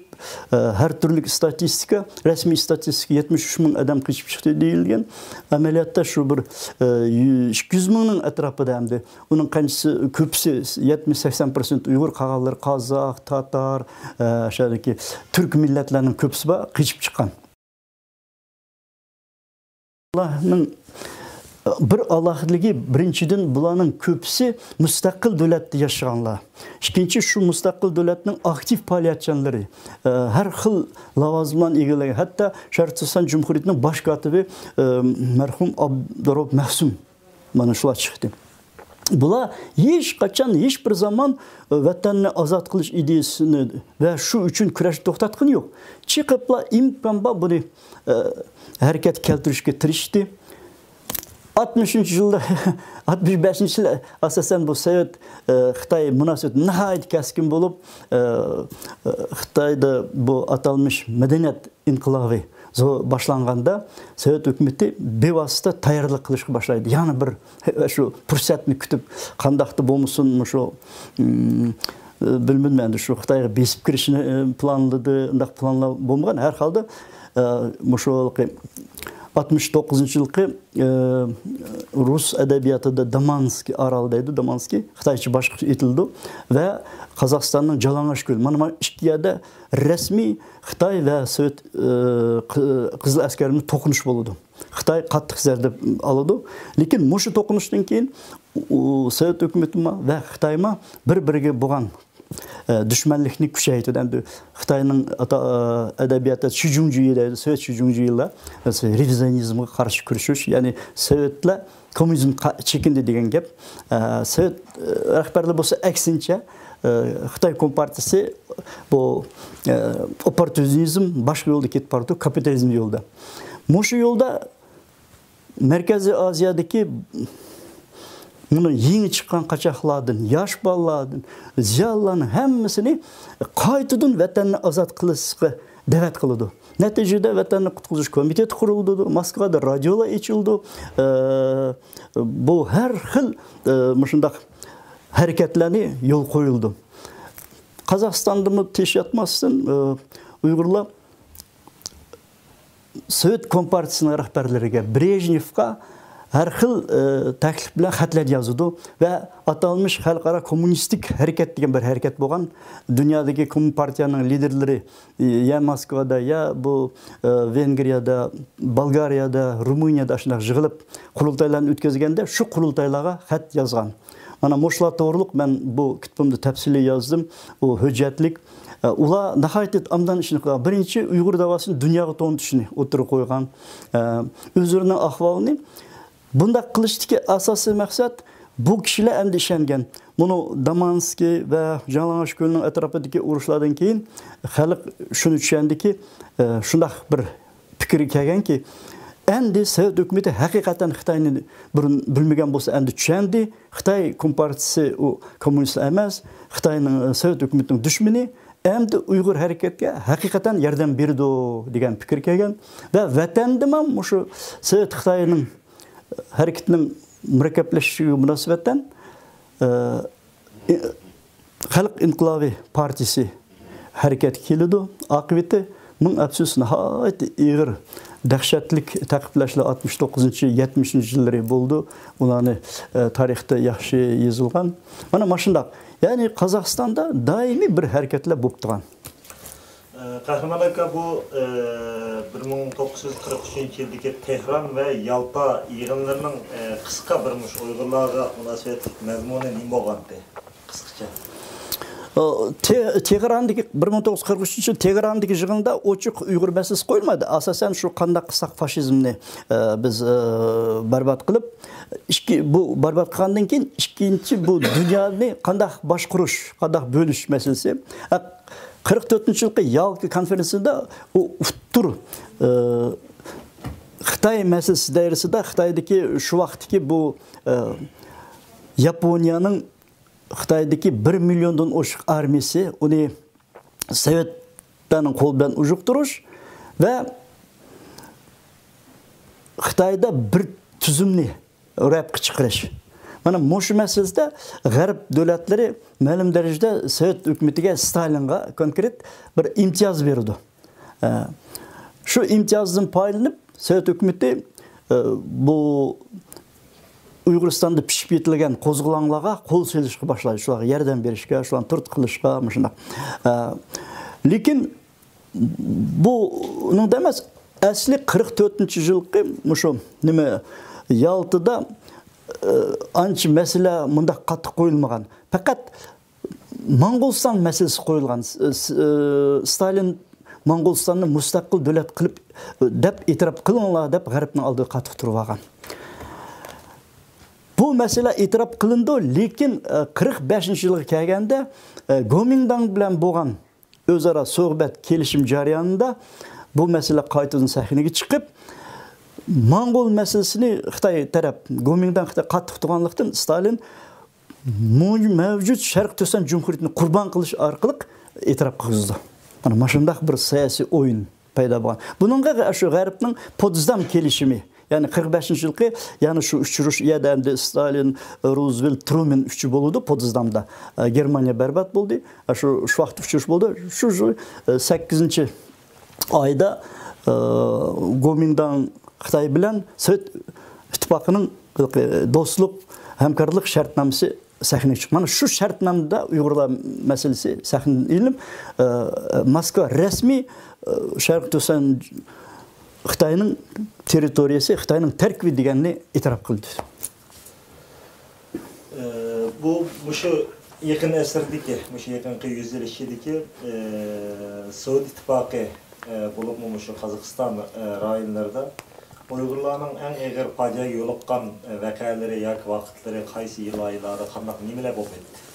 ئە، ھەر تۈرلۈك ئىستاتىستىكا، رەسمىي ئىستاتىستىكا يەتمىش ئۈچ مىڭ ئادەم قېچىپ چىقتى دېيىلگەن. ئەمەلىيەتتە شۇ بىر، ئە، يۈ-، ئىككى يۈز مىڭنىڭ ئەتراپىدا ئەمدى. ئۇنىڭ قانچىسى، كۆپىسى، يەتمىش سەكسەن پىرسەنت ئۇيغۇر، قالغانلىرى قازاق، تاتار، ئە، شۇ يەردىكى تۈرك مىللەتلەرنىڭ كۆپىسى بار، قېچىپ چىققان. بۇلارنىڭ بىر ئالاھىدىلىكى، بىرىنچىدىن، بۇلارنىڭ كۆپىسى مۇستەقىل دۆلەتتە ياشىغانلار. ئىككىنچى، شۇ مۇستەقىل دۆلەتنىڭ ئاكتىپ پائالىيەتچانلىرى، ئە، ھەر خىل لاۋازىملارنى ئىگىلىگەن، ھەتتا شەرقىي تۈركىستان جۇمھۇرىيىتىنىڭ باش كاتىپى، ئە، مەرھۇم ئابدۇرائۇپ مەخسۇم، مانا شۇلار چىقتى. بۇلار ھېچ قاچان، ھېچ بىر زامان، ئە، ۋەتەننى ئازاد قىلىش ئىدىيىسىنى ۋە شۇ ئۈچۈن كۈرەشنى توختاتقىنى يوق. چىقىپلا ئىمكان بار بۇنى، ئە، ھەرىكەتكە كەلتۈرۈشكە تىرىشتى. ئاتمىشىنچى يىلدا، ئاتمىش بەشىنچى يىل ئاساسەن بۇ سوۋېت، ئە، خىتاي مۇناسىۋىتى ناھايىتى كەسكىن بولۇپ، ئە، ئە، خىتايدا بۇ ئاتالمىش مەدەنىيەت ئىنقىلابى زو-، باشلانغاندا، سوۋېت ھۆكۈمىتى بىۋاسىتە تەييارلىق قىلىشقا باشلايدۇ. يەنە بىر شۇ پۇرسەتنى كۈتۈپ، قانداقتا بولمىسۇن، مۇشۇ، ئىم، بىلمىدىم ئەمدى، شۇ خىتايغا بېسىپ كىرىشنى، ئىم، پىلانلىدى، ئۇنداق پىلانلار بولمىغان. ھەر ھالدا، ئە، مۇشۇ ھېلىقى ئاتمىش توققۇزىنچى يىلقى، ئە، رۇس ئەدەبىياتىدا دامانسكىي ئارال دەيدۇ، دامانسكىي، خىتايچە باشقىچە ئېيتىلىدۇ. ۋە قازاقىستاننىڭ جالاڭاش كۆلى. مانا، مانا ئىككى يەردە رەسمىي خىتاي ۋە سوۋېت، ئى، قى-، قىزىل ئەسكەرلىرىنىڭ توقۇنۇشى بولىدۇ. خىتاي قاتتىق زەردە ئالىدۇ. لېكىن مۇشۇ توقۇنۇشتىن كېيىن ئۇ، سوۋېت ھۆكۈمىتىمۇ ۋە خىتايمۇ بىر-بىرىگە بولغان، ئە، دۈشمەنلىكنى كۈچەيتىدۇ. ئەمدى خىتاينىڭ ئاتا-، ئە، ئەدەبىياتىدا شىجۇڭجيې دەيدۇ، سوۋېت شىجۇڭجيېلار، رېۋىزىيونىزمغا قارشى كۈرىشىش، يەنى سوۋېتلار كوممۇنىزم قا-، چېكىندى دېگەن گەپ. ئە، سوۋېت، ئە، رەھبەرلىرى بولسا ئەكسىنچە، ئە، خىتاي كومپارتىيىسى بۇ، ئە، ئوپپورتۇنىزم باشقا يولدا كېتىپ بارىدۇ، كاپىتالىزم يولىدا. مۇشۇ يولدا مەركەزىي ئازىيادىكى مۇنۇ يېڭى چىققان قاچاقلاردىن، ياش بالىلاردىن، زىيالىيلارنىڭ ھەممىسىنى قايتىدىن ۋەتەننى ئازاد قىلىشقا دەۋەت قىلىدۇ. نەتىجىدە ۋەتەننى قۇتقۇزۇش كومىتېتى قۇرۇلىدۇ، موسكۋادا رادىيولار ئېچىلىدۇ. ئە، بۇ ھەر خىل، ئە، مۇشۇنداق ھەرىكەتلەرنى يول قويۇلىدۇ. قازاقىستاندىمۇ تىنچ ياتماستىن، ئە، ئۇيغۇرلار سوۋېت كومپارتىيىسىنىڭ رەھبەرلىرىگە، برېژنېۋقا ھەر خىل، ئە، تەكلىپ بىلەن خەتلەر يازىدۇ ۋە ئاتالمىش خەلقئارا كوممۇنىستىك ھەرىكەت دېگەن بىر ھەرىكەت بولغان. دۇنيادىكى كومپارتىيەنىڭ لىدېرلىرى يا موسكۋادا، يا بۇ، ئە، ۋېنگرىيەدە، بولگارىيەدە، رومىنىيەدە ئاشۇنداق يىغىلىپ قۇرۇلتايلارنى ئۆتكۈزگەندە، شۇ قۇرۇلتايلارغا خەت يازغان. مانا مۇشۇلار توغرۇلۇق مەن بۇ كىتابىمدا تەپسىلىي يازدىم. ئۇ ھۆججەتلىك. ئە، ئۇلار ناھايىتى ئابدان ئىشنى قىلغان. بىرىنچى، ئۇيغۇر داۋاسىنى دۇنياغا تونۇتۇشنى ئوتتۇرىغا قويغان. ئە، ئۆزلىرىنىڭ ئەھۋالىنى بۇنداق قىلىشتىكى ئاساسىي مەقسەت، بۇ كىشىلەر ئەمدى ئىشەنگەن. مۇنۇ دامانسكىي ۋە جالاڭاش كۆلىنىڭ ئەتراپىدىكى ئۇرۇشلاردىن كېيىن خەلق شۇنى چۈشەندىكى، ئە، شۇنداق بىر پىكىرگە كەلگەنكى، ئەمدى سوۋېت ھۆكۈمىتى ھەقىقەتەن خىتاينى بۇرۇن بىلمىگەن بولسا، ئەمدى چۈشەندى. خىتاي كومپارتىيىسى ئۇ كوممۇنىست ئەمەس، خىتاينىڭ، سوۋېت ھۆكۈمىتىنىڭ دۈشمىنى، ئەمدى ئۇيغۇر ھەرىكەتكە ھەقىقەتەن ياردەم بېرىدۇ دېگەن پىكىر كەلگەن. ۋە ۋەتەندىمۇ مۇشۇ سوۋېت خىتاينىڭ ھەرىكىتىنىڭ مۇرەككەپلىشىشىگە مۇناسىۋەتەن، ئە، خەلق ئىنقىلابى پارتىيىسى ھەرىكەتكە كېلىدۇ. ئاقىۋىتى مىڭ ئەپسۇس، ناھايىتى ئېغىر، دەھشەتلىك تەقىبلەشلەر ئاتمىش توققۇزىنچى، يەتمىشىنچى يىللىرى بولدى. ئۇلارنى، ئە، تارىختا ياخشى يېزىلغان. مانا، مانا شۇنداق. يەنى قازاقىستاندا دائىمىي بىر ھەرىكەتلەر بولۇپ تۇرغان. ئە، قەھرىمان ئاكا، بۇ، ئە، بىر مىڭ توققۇز يۈز قىرىق ئۈچىنچى يىلدىكى تېھران ۋە يالتا يىغىنلىرىنىڭ، ئە، قىسقا بىر مۇشۇ ئۇيغۇرلارغا مۇناسىۋەتلىك مەزمۇنى نېمە بولغانتى؟ قىسقىچە. ئە، تې-، تېھراندىكى، بىر مىڭ توققۇز يۈز قىرىق ئۈچىنچى يىل تېھراندىكى يىغىندا ئوچۇق ئۇيغۇر مەسىلىسى قويۇلمىدى. ئاساسەن شۇ قانداق قىلساق فاشىزمنى، ئە، بىز، ئە، بەربات قىلىپ، ئىككى، بۇ بەربات قىلغاندىن كېيىن ئىككىنچى بۇ دۇنيانى قانداق باشقۇرۇش، قانداق بۆلۈش مەسىلىسى. ئە، قىرىق تۆتىنچى يىلقى يالتا كونفېرېنسىيىسىدا ئۇ ئۇتتۇر، ئە، خىتاي مەسىلىسى دائىرىسىدە خىتايدىكى شۇ ۋاقىتتىكى بۇ، ئە، ياپونىيەنىڭ خىتايدىكى بىر مىليوندىن ئوشۇق ئارمىيىسى، ئۇنى سوۋېتلارنىڭ قولى بىلەن ئۇجۇقتۇرۇش ۋە خىتايدا بىر تۈزۈمنى روياپقا چىقىرىش. مانا مۇشۇ مەسىلىسىدە غەرب دۆلەتلىرى مەلۇم دەرىجىدە سوۋېت ھۆكۈمىتىگە، ستالىنغا كونكرېت بىر ئىمتىياز بېرىدۇ. ئە، شۇ ئىمتىيازدىن پايدىلىنىپ، سوۋېت ھۆكۈمىتى، ئە، بۇ ئۇيغۇرىستاندا پىشىپ يېتىلگەن قوزغىلاڭلارغا قول سېلىشقا باشلايدۇ. شۇلارغا ياردەم بېرىشكە، شۇلارنى تۈرتكە قىلىشقا، مۇشۇنداق. ئە، لېكىن بۇنىڭدا ئەمەس، ئەسلى قىرىق تۆتىنچى يىلقى مۇشۇ نېمە، يالتىدا، ئە، ئانچە مەسىلە مۇنداق قاتتىق قويۇلمىغان. پەقەت موڭغۇلىستان مەسىلىسى قويۇلغان. س-، س-، ئى، ستالىن موڭغۇلىستاننى مۇستەقىل دۆلەت قىلىپ، ئى، دەپ ئېتىراپ قىلىڭلار دەپ غەربنىڭ ئالدىدا قاتتىق تۇرۇۋالغان. بۇ مەسىلە ئېتىراپ قىلىنىدۇ، لېكىن، ئى، قىرىق بەشىنچى يىلغا كەلگەندە، ئى، گومىنداڭ بىلەن بولغان ئۆزئارا سۆھبەت، كېلىشىم جەريانىدا بۇ مەسىلە قايتىدىن سەھنىگە چىقىپ، موڭغۇل مەسىلىسىنى خىتاي تەرەپ، گومىنداڭ خىتاي قاتتىق تۇرغانلىقتىن، ستالىن مۇ-، مەۋجۇت شەرقىي تۈركىستان جۇمھۇرىيىتىنى قۇربان قىلىش ئارقىلىق ئېتىراپ قىلغۇزىدۇ. مانا مۇشۇنداق بىر سىياسىي ئويۇن پەيدا بولغان. بۇنىڭغا شۇ غەربنىڭ پوتسدام كېلىشىمى، يەنى قىرىق بەشىنچى يىلقى، يەنى شۇ ئۇچرىشىش، ئۇ يەردە ئەمدى ستالىن، روزۋېلت، ترومېن ئۈچى بولىدۇ پوتسدامدا. ئە، گېرمانىيە بەربات بولدى. ئە، شۇ، شۇ ۋاقىت ئۇچرىشىش بولدى. شۇ، شۇ، ئە، سەككىزىنچى ئايدا، ئە، گومىنداڭ خىتاي بىلەن سوۋېت ئىتتىپاقىنىڭ دوستلۇق، ھەمكارلىق شەرتنامىسى سەھنىگە چىقتى. مانا شۇ شەرتنامىدا ئۇيغۇرلار مەسىلىسى سەھنىدىن ئېلىنىپ، ئە، موسكۋا رەسمىي، ئە، شەرقىي تۈركىستان خىتاينىڭ تېررىتورىيەسى، خىتاينىڭ تەركىبى دېگەننى ئېتىراپ قىلدى. ئە، بۇ مۇشۇ يېقىن ئەسىردىكى، مۇشۇ يېقىنقى يۈز يىل ئىچىدىكى، ئە، سوۋېت ئىتتىپاقى، ئە، بولۇپمۇ مۇشۇ قازاقىستان، ئە، رايونلىرىدا ئۇيغۇرلارنىڭ ئەڭ ئېغىر پاجىئەگە يولۇققان، ئە، ۋەقەلىرى ياكى ۋاقىتلىرى قايسى يىل ئايلاردا قانداق نېمىلەر بولۇپ ئۆتتى؟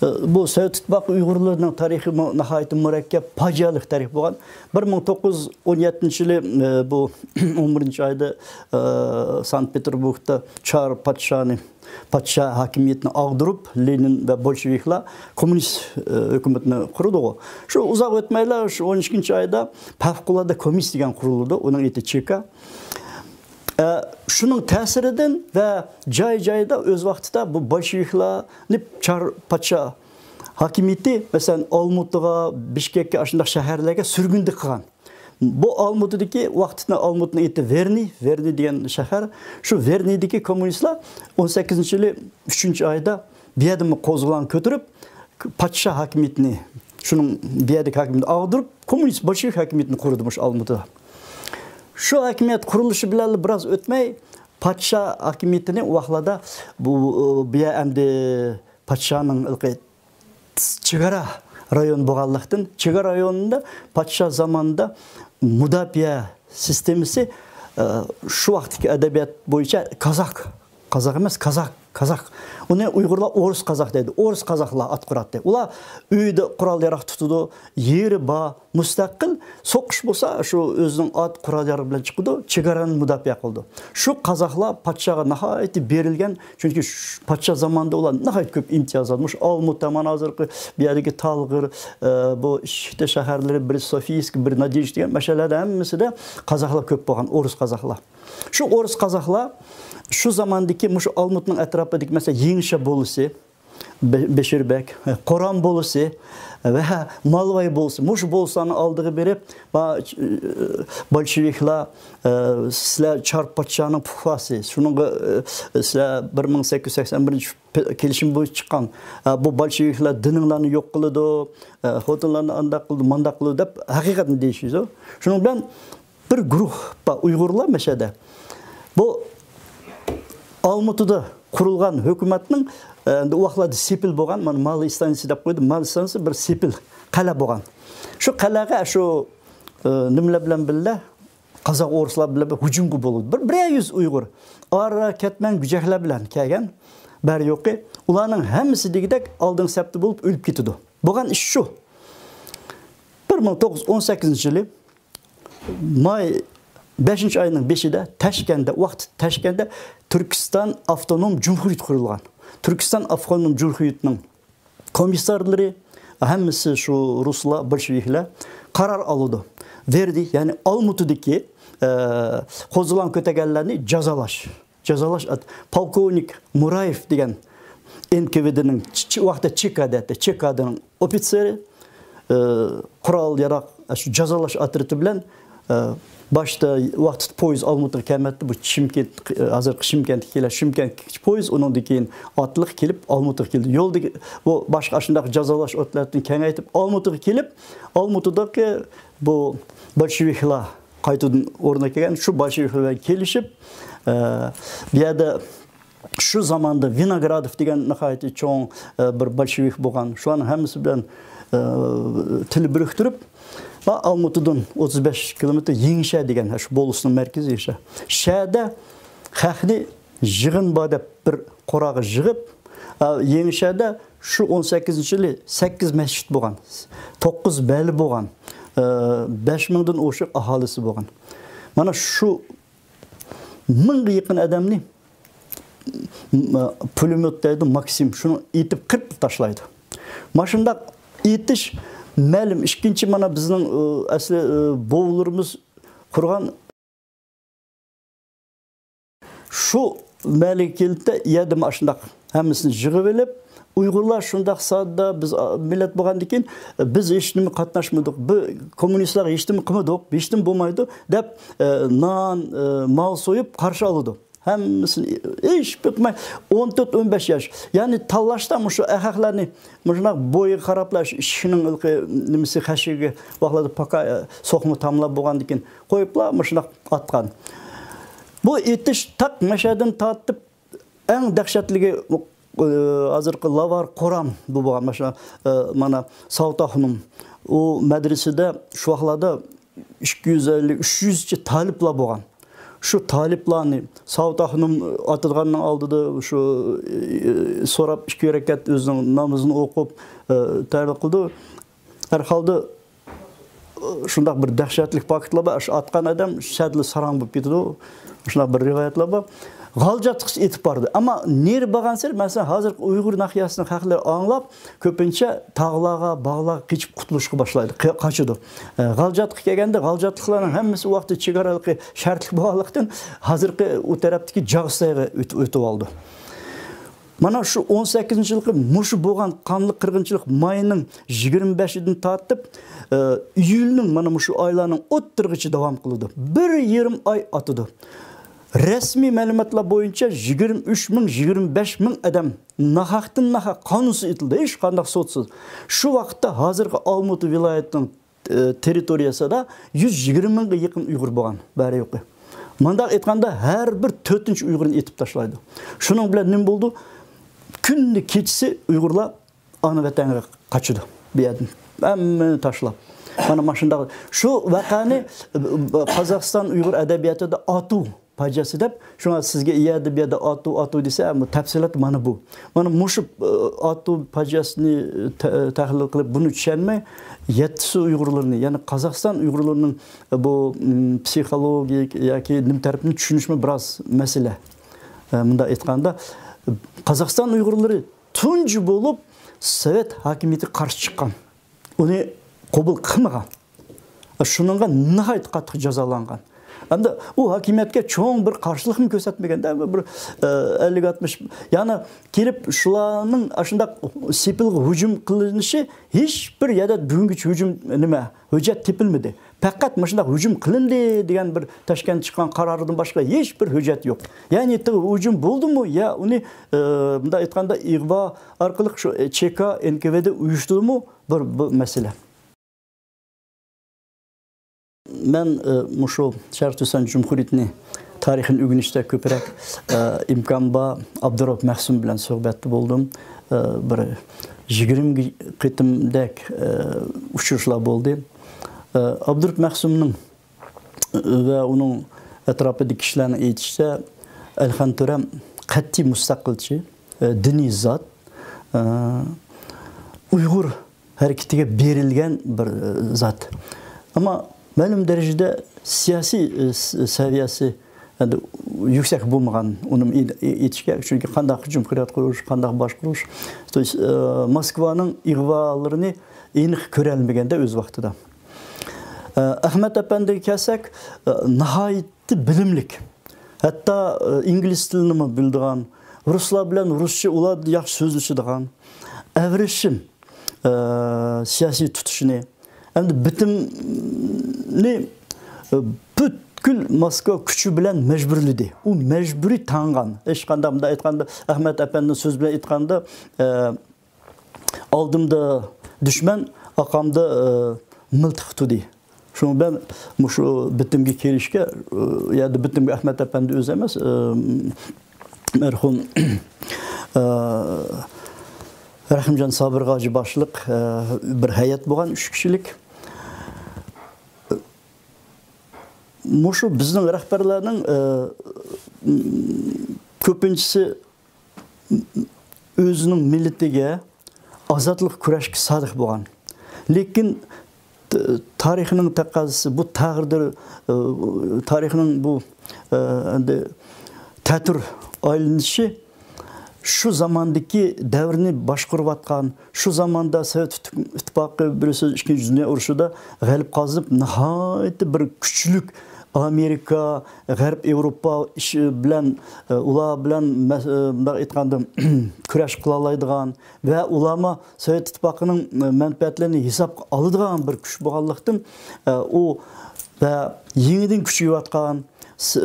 ئە، بۇ سوۋېت ئىتتىپاقى ئۇيغۇرلىرىنىڭ تارىخى مۇ-، ناھايىتى مۇرەككەپ، پاجىئەلىك تارىخ بولغان. بىر مىڭ توققۇز يۈز ئون يەتتىنچى يىلى، ئە، بۇ ئون بىرىنچى ئايدا، ئە، سانكت پېتېربۇرگدا چار پادىشاھنى، پادىشاھ ھاكىمىيىتىنى ئاغدۇرۇپ، لېنىن ۋە بولشېۋىكلار كوممۇنىست، ئە، ھۆكۈمەتنى قۇرىدىغۇ. شۇ ئۇزاق ئۆتمەيلا، شۇ ئون ئىككىنچى ئايدا پەۋقۇلئاددە كومىسسىيە دېگەن قۇرۇلىدۇ، ئۇنىڭ ئېتى چېكا. ئە، شۇنىڭ تەسىرىدىن ۋە جاي-جايدا ئۆز ۋاقتىدا بۇ بولشېۋىكلارنى چار پادىشاھ ھاكىمىيىتى، مەسىلەن، ئالمۇتىغا، بىشكەككە، ئاشۇنداق شەھەرلەرگە سۈرگۈندە قىلغان. بۇ ئالمۇتىدىكى، ۋاقتىدا ئالمۇتىنىڭ ئېتى ۋېرنى، ۋېرنى دېگەن شەھەر. شۇ ۋېرنىدىكى كوممۇنىستلار ئون سەككىزىنچى يىلى ئۈچىنچى ئايدا بۇ يەردىمۇ قوزغىلاڭ كۆتۈرۈپ، پادىشاھ ھاكىمىيىتىنى، شۇنىڭ بۇ يەردىكى ھاكىمىيىتىنى ئاغدۇرۇپ، كوممۇنىست بولشېۋىك ھاكىمىيىتىنى قۇرىدى مۇشۇ ئالمۇتىدا. شۇ ھاكىمىيەت قۇرۇلۇشى بىلەنلا بىراز ئۆتمەي، پادىشاھ ھاكىمىيىتىنى ئۇ ۋاقىتلاردا بۇ، بۇ يەر ئەمدى پادىشاھنىڭ ھېلىقى چېگرا رايونى بولغانلىقتىن، چېگرا رايونىدا پادىشاھ زامانىدا مۇداپىئە سىستېمىسى، ئە، شۇ ۋاقىتتىكى ئەدەبىيات بويىچە كازاك، قازاق ئەمەس، كازاك، كازاك. ئۇنى ئۇيغۇرلار ئورۇس قازاق دەيدۇ. ئورۇس قازاقلار ئات قۇراتتى. ئۇلار ئۆيىدە قورال ياراغ تۇتىدۇ، يېرى بار، مۇستەقىل. سوقۇش بولسا شۇ ئۆزىنىڭ ئات، قورال يارىغى بىلەن چىقىدۇ، چېگرانى مۇداپىئە قىلىدۇ. شۇ قازاقلار پادىشاھقا ناھايىتى بېرىلگەن، چۈنكى ش-، پادىشاھ زامانىدا ئۇلار ناھايىتى كۆپ ئىمتىيازات، مۇشۇ ئالمۇتا، مانا ھازىرقى بۇ يەردىكى تالغىر، ئە، بۇ ئىشىكتە شەھەرلىرى، بىر سوفىيسك، بىر نادېژدا دېگەن مەشەلەردە ھەممىسىدە قازاقلار كۆپ بولغان، ئورۇس قازاقلار. شۇ ئورۇس قازاقلار شۇ زاماندىكى مۇشۇ ئالمۇتنىڭ ئەتراپىدىكى، مەسىلەن، يېڭىشە بولىسى، بە-، بەشىر بەگ، قورام بولۇسى ۋە مالۋاي بولۇسى، مۇشۇ بولۇسلارنىڭ ئالدىغا بېرىپ، ما-، بولشېۋىكلار، ئە، سىلەر چار پادىشاھنىڭ پۇقراسى، شۇنىڭغا، ئە، سىلەر بىر مىڭ سەككىز يۈز سەكسەن بىرىنچى پى-، كېلىشىم بويىچە چىققان، ئە، بۇ بولشېۋىكلار دىنىڭلارنى يوق قىلىدۇ، ئە، خوتۇنلارنى ئانداق قىلىدۇ، مانداق قىلىدۇ دەپ ھەقىقەتنى دېيىشىدۇ. شۇنىڭ بىلەن بىر گۇرۇھ بار ئۇيغۇرلار مەشەدە. بۇ ئالمۇتىدا قۇرۇلغان ھۆكۈمەتنىڭ، ئە، ئەمدى ئۇ ۋاقىتلاردا سېپىل بولغان، مانا، مال ئىستانسىسى دەپ قويدۇم. مال ئىستانسىسى بىر سېپىل قەلئە بولغان. شۇ قەلئەگە شۇ، ئە، نېمىلەر بىلەن بىللە، قازاق ئورۇسلار بىلەن بىر ھۇجۇمغا بولىدۇ. بىر، بىرەر يۈز ئۇيغۇر ئارا كەتمەن گۈجەكلەر بىلەن كەلگەن، بەر يوقى. ئۇلارنىڭ ھەممىسى دېگۈدەك ئالدىنقى سەپتە بولۇپ ئۆلۈپ كېتىدۇ. بولغان ئىش شۇ. بىر مىڭ توققۇز يۈز ئون سەككىزىنچى يىلى ماي بەشىنچى ئاينىڭ بېشىدا تاشكەندە، ۋاقتى تاشكەندە تۈركىستان ئاپتونوم جۇمھۇرىيىتى قۇرۇلغان. تۈركىستان ئاپتونوم جۇمھۇرىيىتىنىڭ كومىسسارلىرى ھەممىسى شۇ رۇسلار، بولشېۋىكلار قارار ئالىدۇ. ۋېردى، يەنى ئالمۇتىدىكى، ئە، قوزغىلاڭ كۆتەرگەنلەرنى جازالاش. جازالاش ئات-، پولكوۋنىك مۇرايېف دېگەن ئېن كې ۋې دېنىڭ چ-، چ-، ۋاقتىدا چې كا دە ئەتتى، چې كا دېنىڭ ئوفىتسېرى، ئى، قورال ياراق، شۇ جازالاش ئاترىتى بىلەن، ئى، باشتا ۋاقتىدا پويىز ئالمۇتىغا كەلمەيتتى، بۇ شىمكەنت، ھازىرقى شىمكەنتكە كېلە، شىمكەنتكىچە پويىز، ئۇنىڭدىن كېيىن ئاتلىق كېلىپ ئالمۇتىغا كېلدى. يولدا بۇ باشقا ئاشۇنداق جازالاش ئوتلاردىن كېڭەيتىپ ئالمۇتىغا كېلىپ، ئالمۇتىدىكى بۇ بولشېۋىكلار قايتىدىن ئورنىغا كەلگەن، شۇ بولشېۋىكلار بىلەن كېلىشىپ، ئە، بۇ يەردە شۇ زاماندا ۋىنوگرادوف دېگەن ناھايىتى چوڭ، ئە، بىر بولشېۋىك بولغان. شۇلارنىڭ ھەممىسى بىلەن، ئە، تىل بىرىكتۈرۈپ، ئالمۇتىدىن ئوتتۇز بەش كىلومېتىر يېڭىشەھەر دېگەن، شۇ بولۇسنىڭ مەركىزى يېڭىشەھەر. شەھەردە خەقنى يىغىن بار دەپ بىر قوراغا يىغىپ، ئە، يېڭىشەھەردە شۇ ئون سەككىزىنچى يىلى سەككىز مەسچىت بولغان، توققۇز بەلى بولغان، ئە، بەش مىڭدىن ئوشۇق ئاھالىسى بولغان. مانا شۇ مىڭغا يېقىن ئادەمنى، م-، پۇلېميوت دەيدۇ، ماكسىم، شۇنى ئېتىپ قىرىپ تاشلايدۇ. مانا شۇنداق ئېتىش مەلۇم. ئىككىنچى، مانا بىزنىڭ، ئۇ، ئەسلى، ئۇ، بوۋىلىرىمىز قۇرغان شۇ مەھەللىگە كېلىپتە، يەردىمۇ ئاشۇنداق ھەممىسىنى يىغىۋېلىپ، ئۇيغۇرلار شۇنداق ساددا، بىز، ئا، مىللەت بولغاندىن كېيىن، بىز ھېچنېمە قاتناشمىدۇق، بىز كوممۇنىستلارغا ھېچنېمە قىلمىدۇق، ھېچنېمە بولمايدۇ دەپ، ئە، نان، ئە، مال سويۇپ قارشى ئالىدۇ. ھەممىسىنى ھېچ بېقىماي، ئون تۆت، ئون بەش ياش. يەنى تاللاشتا مۇشۇ ئەخەقلەرنى مۇشۇنداق بويىغا قاراپلا، ئىشىكنىڭ ھېلىقى نېمىسى خەشىكىگە ۋاقلاردا پاكا، ئە، سوقما تاملار بولغاندىن كېيىن قويۇپلا مۇشۇنداق ئاتقان. بۇ ئېتىش تاق مەشەدىن تارتىپ ئەڭ دەھشەتلىكى، ئۇ، ئە، ھازىرقى لاۋار قورام بۇ بولغان. ماشۇ، ئە، مانا ساۋۇت ئاخۇنۇم ئۇ مەدرىسىدە شۇ ۋاقىتلاردا ئىككى يۈز ئەللىك، ئۈچ يۈزچە تالىپلار بولغان. شۇ تالىپلارنى ساۋۇت ئاخۇنۇم ئاتىدىغاننىڭ ئالدىدا شۇ، ئى، سوراپ، ئىككى رەكەت ئۆزىنىڭ نامىزىنى ئوقۇپ، ئى، تەۋە قىلدى. ھەر ھالدا، ئى، شۇنداق بىر دەھشەتلىك پاكىتلار بار. شۇ ئاتقان ئادەم شەدىلا ساراڭ بولۇپ كېتىدۇ. شۇنداق بىر رىۋايەتلەر بار. غالجاتقىچە ئېتىپ باردى. ئەمما نېرى بارغانسېرى، مەسىلەن، ھازىرقى ئۇيغۇر ناھىيەسىنىڭ خەقلىرى ئاڭلاپ، كۆپىنچە تاغلارغا، باغلارغا قېچىپ قۇتۇلۇشقا باشلايدۇ، قې-، قاچىدۇ. ئە، غالجاتقا كەلگەندە، غالجاتلىقلارنىڭ ھەممىسى ئۇ ۋاقىتتا چېگرا ھېلىقى شەرتلىك بولغانلىقتىن، ھازىرقى ئۇ تەرەپتىكى جاغىستايغا ئۆت-، ئۆتۈۋالىدۇ. مانا شۇ ئون سەككىزىنچى يىلقى مۇشۇ بولغان قانلىق قىرغىنچىلىق ماينىڭ يىگىرمە بەشىدىن تارتىپ، ئە، ئىيۇلنىڭ مانا مۇشۇ ئايلارنىڭ ئوتتۇرىغىچە داۋام قىلىدۇ. بىر يېرىم ئاي ئاتىدۇ. رەسمىي مەلۇماتلار بويىچە يىگىرمە ئۈچ مىڭ، يىگىرمە بەش مىڭ ئادەم ناھەقتىن ناھەق قانۇنسىز ئېتىلدى، ھېچ قانداق سوتسىز. شۇ ۋاقىتتا ھازىرقى ئالمۇتا ۋىلايىتىنىڭ، ئى، تېررىتورىيەسىدە يۈز يىگىرمە مىڭغا يېقىن ئۇيغۇر بولغان، بەرى يوقى. مۇنداق ئېيتقاندا، ھەر بىر تۆتىنچى ئۇيغۇرنى ئېتىپ تاشلايدۇ. شۇنىڭ بىلەن نېمە بولىدۇ؟ كۈندە كېچىسى ئۇيغۇرلار ئانا ۋەتەنگە قاچىدۇ بۇ يەردىن. ھەممىنى تاشلاپ. مانا، مانا شۇنداق. شۇ ۋەقەنى، ئى، قازاقىستان ئۇيغۇر ئەدەبىياتىدا ئاتۇ پاجىئەسى دەپ، شۇڭا سىزگە ئۇ يەردە، بۇ يەردە ئاتۇ، ئاتۇ دېسە، ئەمما تەپسىلات مانا بۇ. مانا مۇشۇ، ئى، ئاتۇ پاجىئەسىنى تە-، تەھلىل قىلىپ، بۇنى چۈشەنمەي، يەتتىسى ئۇيغۇرلىرىنى، يەنى قازاقىستان ئۇيغۇرلىرىنىڭ بۇ، م، پسىخولوگىك ياكى نېمە تەرىپىنى چۈشىنىشمۇ بىراز مەسىلە. ئە، مۇنداق ئېيتقاندا، قازاقىستان ئۇيغۇرلىرى تۇنجى بولۇپ سوۋېت ھاكىمىيىتىگە قارشى چىققان. ئۇنى قوبۇل قىلمىغان. شۇنىڭغا ناھايىتى قاتتىق جازالانغان. ئەمدى ئۇ ھاكىمىيەتكە چوڭ بىر قارشىلىقمۇ كۆرسەتمىگەندە، بىر، ئە، ئەللىك ئاتمىش، يەنى كېلىپ شۇلارنىڭ ئاشۇنداق سېپىلغا ھۇجۇم قىلىنىشى ھېچ بىر يەردە بۈگۈنگىچە ھۇجۇم، نېمە، ھۆججەت تېپىلمىدى. پەقەت مۇشۇنداق ھۇجۇم قىلىندى دېگەن بىر تاشكەنت چىققان قاراردىن باشقا ھېچ بىر ھۆججەت يوق. يەنى تېخى ھۇجۇم بولدىمۇ يا ئۇنى، ئە، مۇنداق ئېيتقاندا، ئىغۋا ئارقىلىق شۇ، ئە، چېكا، ئېن كې ۋې دې ئۇيۇشتۇردىمۇ، بىر، بۇ مەسىلە. مەن، ئە، مۇشۇ شەرقىي تۈركىستان جۇمھۇرىيىتىنى تارىخىنى ئۆگىنىشتە كۆپرەك، ئە، ئىمكان بار ئابدۇرائۇپ مەخسۇم بىلەن سۆھبەتتە بولدۇم. ئە، بىر يىگىرمە قېتىمدەك، ئە، ئۇچرىشىشلار بولدى. ئە، ئابدۇرائۇپ مەخسۇمنىڭ ۋە ئۇنىڭ ئەتراپىدىكى كىشىلەرنىڭ ئېيتىشىچە، ئەلىخان تۆرەم قەتئىي مۇستەقىلچى، ئە، دىنىي زات، ئە، ئۇيغۇر ھەرىكىتىگە بېرىلگەن بىر، ئە، زات. ئەمما مەلۇم دەرىجىدە سىياسىي، ئە، س-، سەۋىيەسى ئەمدى يۈكسەك بولمىغان، ئۇنىمۇ ئېيت-، ئېيتىش كېرەك. چۈنكى قانداق جۇمھۇرىيەت قۇرۇش، قانداق باشقۇرۇش، ئە، موسكۋانىڭ ئىغۋالىرىنى ئېنىق كۆرەلمىگەندە ئۆز ۋاقتىدا. ئە، ئەخمەت ئەپەندىگە كەلسەك، ئە، ناھايىتى بىلىملىك. ھەتتا، ئە، ئىنگلىز تىلىنىمۇ بىلىدىغان، رۇسلار بىلەن رۇسچە ئۇلار ياخشى سۆزلىشىدىغان، ئەۋرىشىم، ئە، سىياسىي تۇتۇشىنى، ئەمدى بىتىمنى، ئە، پۈتكۈل موسكۋا كۈچى بىلەن مەجبۇرلىدى. ئۇ مەجبۇرىي تاڭغان. ھېچقانداق، مۇنداق ئېيتقاندا، ئەخمەت ئەپەندىنىڭ سۆزى بىلەن ئېيتقاندا، ئە، ئالدىمدا دۈشمەن، ئاقامدا، ئە، مىلتىق تۇدى. شۇڭا مەن مۇشۇ بىتىمگە كىرىشكە، ئە، يەنى بىتىمگە ئەخمەت ئەپەندى ئۆزى ئەمەس، ئە، مەرھۇم، ئە، رەھىمجان سابىر ھاجى باشلىق، ئە، بىر ھەيئەت بولغان، ئۈچ كىشىلىك. مۇشۇ بىزنىڭ رەھبەرلەرنىڭ، ئە، كۆپىنچىسى ئۆزىنىڭ مىللىتىگە، ئازادلىق كۈرەشكە سادىق بولغان. لېكىن ت-، تارىخنىڭ تەقەززىسى، بۇ تەقدىر، ئە، تارىخنىڭ بۇ، ئە، ئەمدى تەتۈر ئايلىنىشى شۇ زاماندىكى دەۋرنى باشقۇرۇۋاتقان، شۇ زاماندا سوۋېت ئىتتىپاقى، بىر سۆز، ئىككىنچى دۇنيا ئۇرۇشىدا غەلىبە قازىنىپ، ناھايىتى بىر كۈچلۈك ئامېرىكا، غەرب ئېۋروپا ئىش بىلەن، ئۇلار بىلەن مەس-، مۇنداق ئېيتقاندا، كۈرەش قىلالايدىغان ۋە ئۇلارمۇ سوۋېت ئىتتىپاقىنىڭ مەنپەئەتلىرىنى ھېسابقا ئالىدىغان بىر كۈچ بولغانلىقتىن، ئۇ ۋە يېڭىدىن كۈچىيىۋاتقان، س-،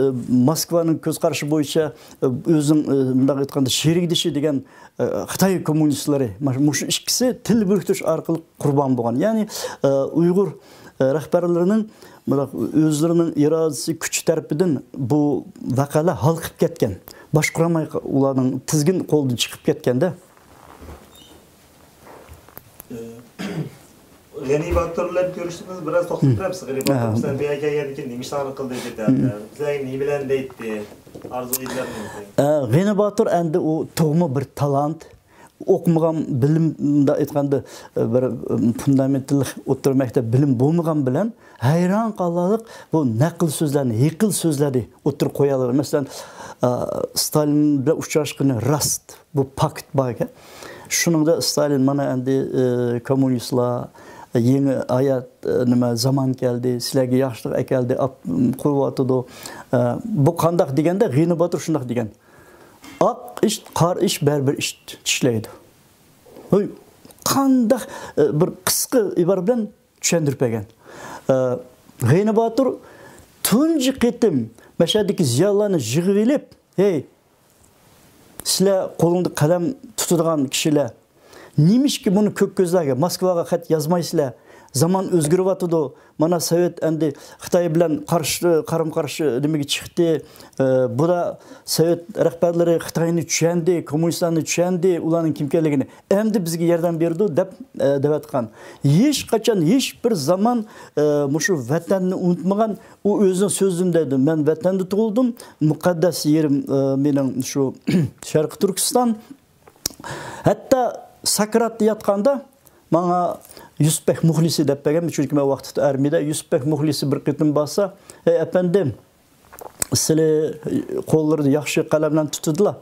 موسكۋانىڭ كۆز قارىشى بويىچە، ئۆزىنىڭ، مۇنداق ئېيتقاندا، شېرىكدىشى دېگەن، خىتاي كوممۇنىستلىرى، مۇشۇ ئىككىسى تىل بىرىكتۈرۈش ئارقىلىق قۇربان بولغان. يەنى، ئۇيغۇر، رەھبەرلىرىنىڭ، مۇنداق، ئۆزلىرىنىڭ ئىرادىسى، كۈچى تەرىپىدىن بۇ ۋەقەلەر ھالقىپ كەتكەن. باشقۇرالماي، ئۇلارنىڭ تىزگىن قولىدىن چىقىپ كەتكەندە. غېنى باتۇر بىلەن كۆرۈشتىڭىز، بىراز توختىلىپ بېرەمسىز؟ غېنى باتۇر مىسال بۇ يەرگە كەلگەندىن كېيىن نېمە ئىشلارنى قىلدى، كېتەردى؟ سىلەرگە نېمىلەرنى دەيتتى؟ ئارزۇ ئىدىيەلەرنى دەيتتى. غېنى باتۇر ئەمدى ئۇ تۇغما بىر تالانت، ئوقۇمىغان بىلىم، مۇنداق ئېيتقاندا، بىر فۇندامېنتال ئوتتۇرا مەكتەپ بىلىم بولمىغان بىلەن ھەيران قالارلىق بۇ نەقىل سۆزلەرنى، ھېقىل سۆزلەرنى ئوتتۇرىغا قويالايدۇ. مەسىلەن، ئە، ستالىن بىلەن ئۇچراشقىنى راست، بۇ پاكت بار ئىكەن. شۇنىڭدا ستالىن، مانا ئەمدى، ئە، كوممۇنىستلار، يېڭى ھايات، ئە، نېمە، زامان كەلدى، سىلەرگە ياخشىلىق ئەكەلدى، ئاپ-، قۇرۇۋاتىدۇ. ئە، بۇ قانداق دېگەندە، غېنى باتۇر شۇنداق دېگەن. ئاق ئىت، قارا ئىت بەرىبىر ئىت چىشلەيدۇ. ھوي، قانداق، ئە، بىر قىسقا ئىبارە بىلەن چۈشەندۈرۈپ بەرگەن. ئە، غېنى باتۇر تۇنجى قېتىم مەشەدىكى زىيالىيلارنى يىغىۋېلىپ، ھەي، سىلەر قولۇڭدا قەلەم تۇتىدىغان كىشىلەر، نېمىشقا بۇنى كۆك كۆزلەرگە، موسكۋاغا خەت يازمايسىلەر؟ زامان ئۆزگىرىۋاتىدۇ. مانا سوۋېت ئەمدى خىتاي بىلەن قارشى، قارىمۇ قارشى نېمىگە چىقتى. ئە، بۇدا سوۋېت رەھبەرلىرى خىتاينى چۈشەندى، كوممۇنىستلارنى چۈشەندى، ئۇلارنىڭ كىم ئىكەنلىكىنى. ئەمدى بىزگە ياردەم بېرىدۇ دەپ، ئە، دەۋەتقان. ھېچقاچان، ھېچبىر زامان، ئە، مۇشۇ ۋەتەننى ئۇنتۇمىغان. ئۇ ئۆزىنىڭ سۆزىدە دەيدۇ، مەن ۋەتەندە تۇغۇلدۇم، مۇقەددەس يېرىم، ئە، مېنىڭ شۇ شەرقىي تۈركىستان. ھەتتا ساكراتتا ياتقاندا ماڭا يۈسۈپبەك مۇخلىسى دەپ بەرگەن، چۈنكى مەن ۋاقتىدا ئارمىيەدە. يۈسۈپبەك مۇخلىسى بىر قېتىم بارسا، ئەي ئەپەندىم، سىلى قوللىرىدا ياخشى قەلەملەرنى تۇتىدىلا،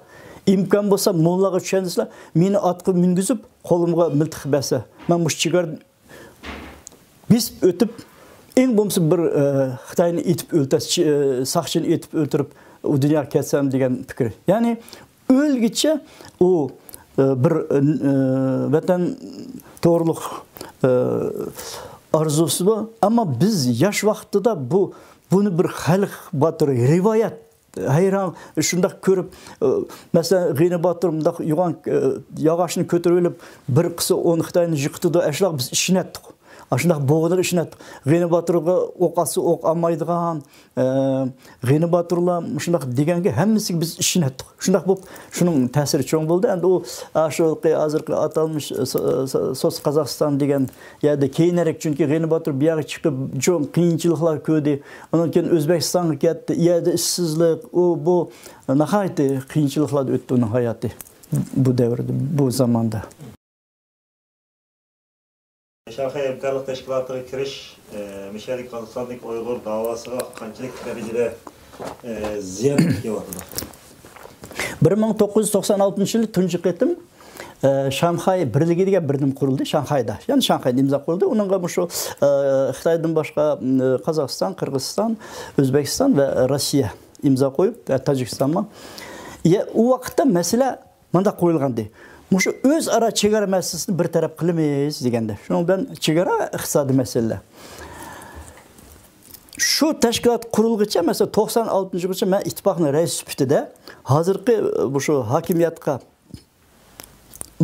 ئىمكان بولسا موللاغا چۈشەندۈرسىلە، مېنى ئاتقا مىنگۈزۈپ قولۇمغا مىلتىق بەرسە، مەن مۇشۇ چېگرادىن بېسىپ ئۆتۈپ، ئەڭ بولمىسا بىر، ئە، خىتاينى ئېتىپ ئۆلتۈرسە، ئە، ساقچىنى ئېتىپ ئۆلتۈرۈپ، ئۇ دۇنياغا كەتسەم دېگەن پىكىر. يەنى ئۆلگۈچە ئۇ، ئە، بىر، ئە، ۋەتەن توغرۇلۇق، ئە، ئارزۇسى بار. ئەمما بىز ياش ۋاقتىدا بۇ، بۇنى بىر خەلق باتۇرى، رىۋايەت، ھەيران، شۇنداق كۆرۈپ، ئە، مەسىلەن، غېنى باتۇر مۇنداق يوغان، ئە، ياغاچنى كۆتۈرۈۋېلىپ، بىر قىسا ئون خىتاينى يىقىتىدۇ، ئەشۇنداق بىز ئىشىنەتتۇق. ئاشۇنداق بولغىنىغا ئىشىنەتتۇق. غېنى باتۇرغا ئوق ئاتسا ئوق ئالمايدىغان، ئە، غېنى باتۇرلار مۇشۇنداق دېگەنگە ھەممىسىگە بىز ئىشىنەتتۇق. شۇنداق بولۇپ، شۇنىڭ تەسىرى چوڭ بولدى. ئەمدى ئۇ، ئاشۇ ھازىرقى ئاتالمىش، ئە، سو-، سو-، سوتسىي قازاقىستان دېگەن يەردە كېيىنرەك، چۈنكى غېنى باتۇر بۇ يەرگە چىقىپ، چوڭ قىيىنچىلىقلار كۆردى. ئۇنىڭ كېيىن ئۆزبېكىستانغا كەتتى. ئۇ يەردە ئىشسىزلىق، ئۇ، بۇ، ناھايىتى قىيىنچىلىقلاردا ئۆتتى ئۇنىڭ ھاياتى. بۇ دەۋردە، بۇ زاماندا. شاڭخەي ھەمكارلىق تەشكىلاتىغا كىرىش، ئە، مىشەدىكى قازاقىستاندىكى ئۇيغۇر داۋاسىغا قانچىلىك دەرىجىدە، ئە، زىيان كېلىۋاتىدۇ؟ بىر مىڭ توققۇز يۈز توقسان ئالتىنچى يىلى تۇنجى قېتىم، ئە، شاڭخەي بىرلىكى دېگەن بىرلىمە قۇرۇلدى شاڭخەيدا. يەنى شاڭخەيدا ئىمزا قويۇلدى. ئۇنىڭغا مۇشۇ، ئە، خىتايدىن باشقا، ئە، قازاقىستان، قىرغىزىستان، ئۆزبېكىستان ۋە روسىيە ئىمزا قويۇپ، ۋە تاجىكىستانمۇ. يە، ئۇ ۋاقىتتا مەسىلە مۇنداق قويۇلغانىدى. مۇشۇ ئۆزئارا چېگرا مەسىلىسىنى بىر تەرەپ قىلىمىز دېگەندە. شۇنىڭ بىلەن چېگرا ئىقتىسادىي مەسىلىلەر. شۇ تەشكىلات قۇرۇلغۇچە، مەسىلەن، توقسان ئالتىنچى يىلغىچە مەن ئىتتىپاقنىڭ رەئىسى سۈپىتىدە ھازىرقى، ئە، مۇشۇ ھاكىمىيەتقە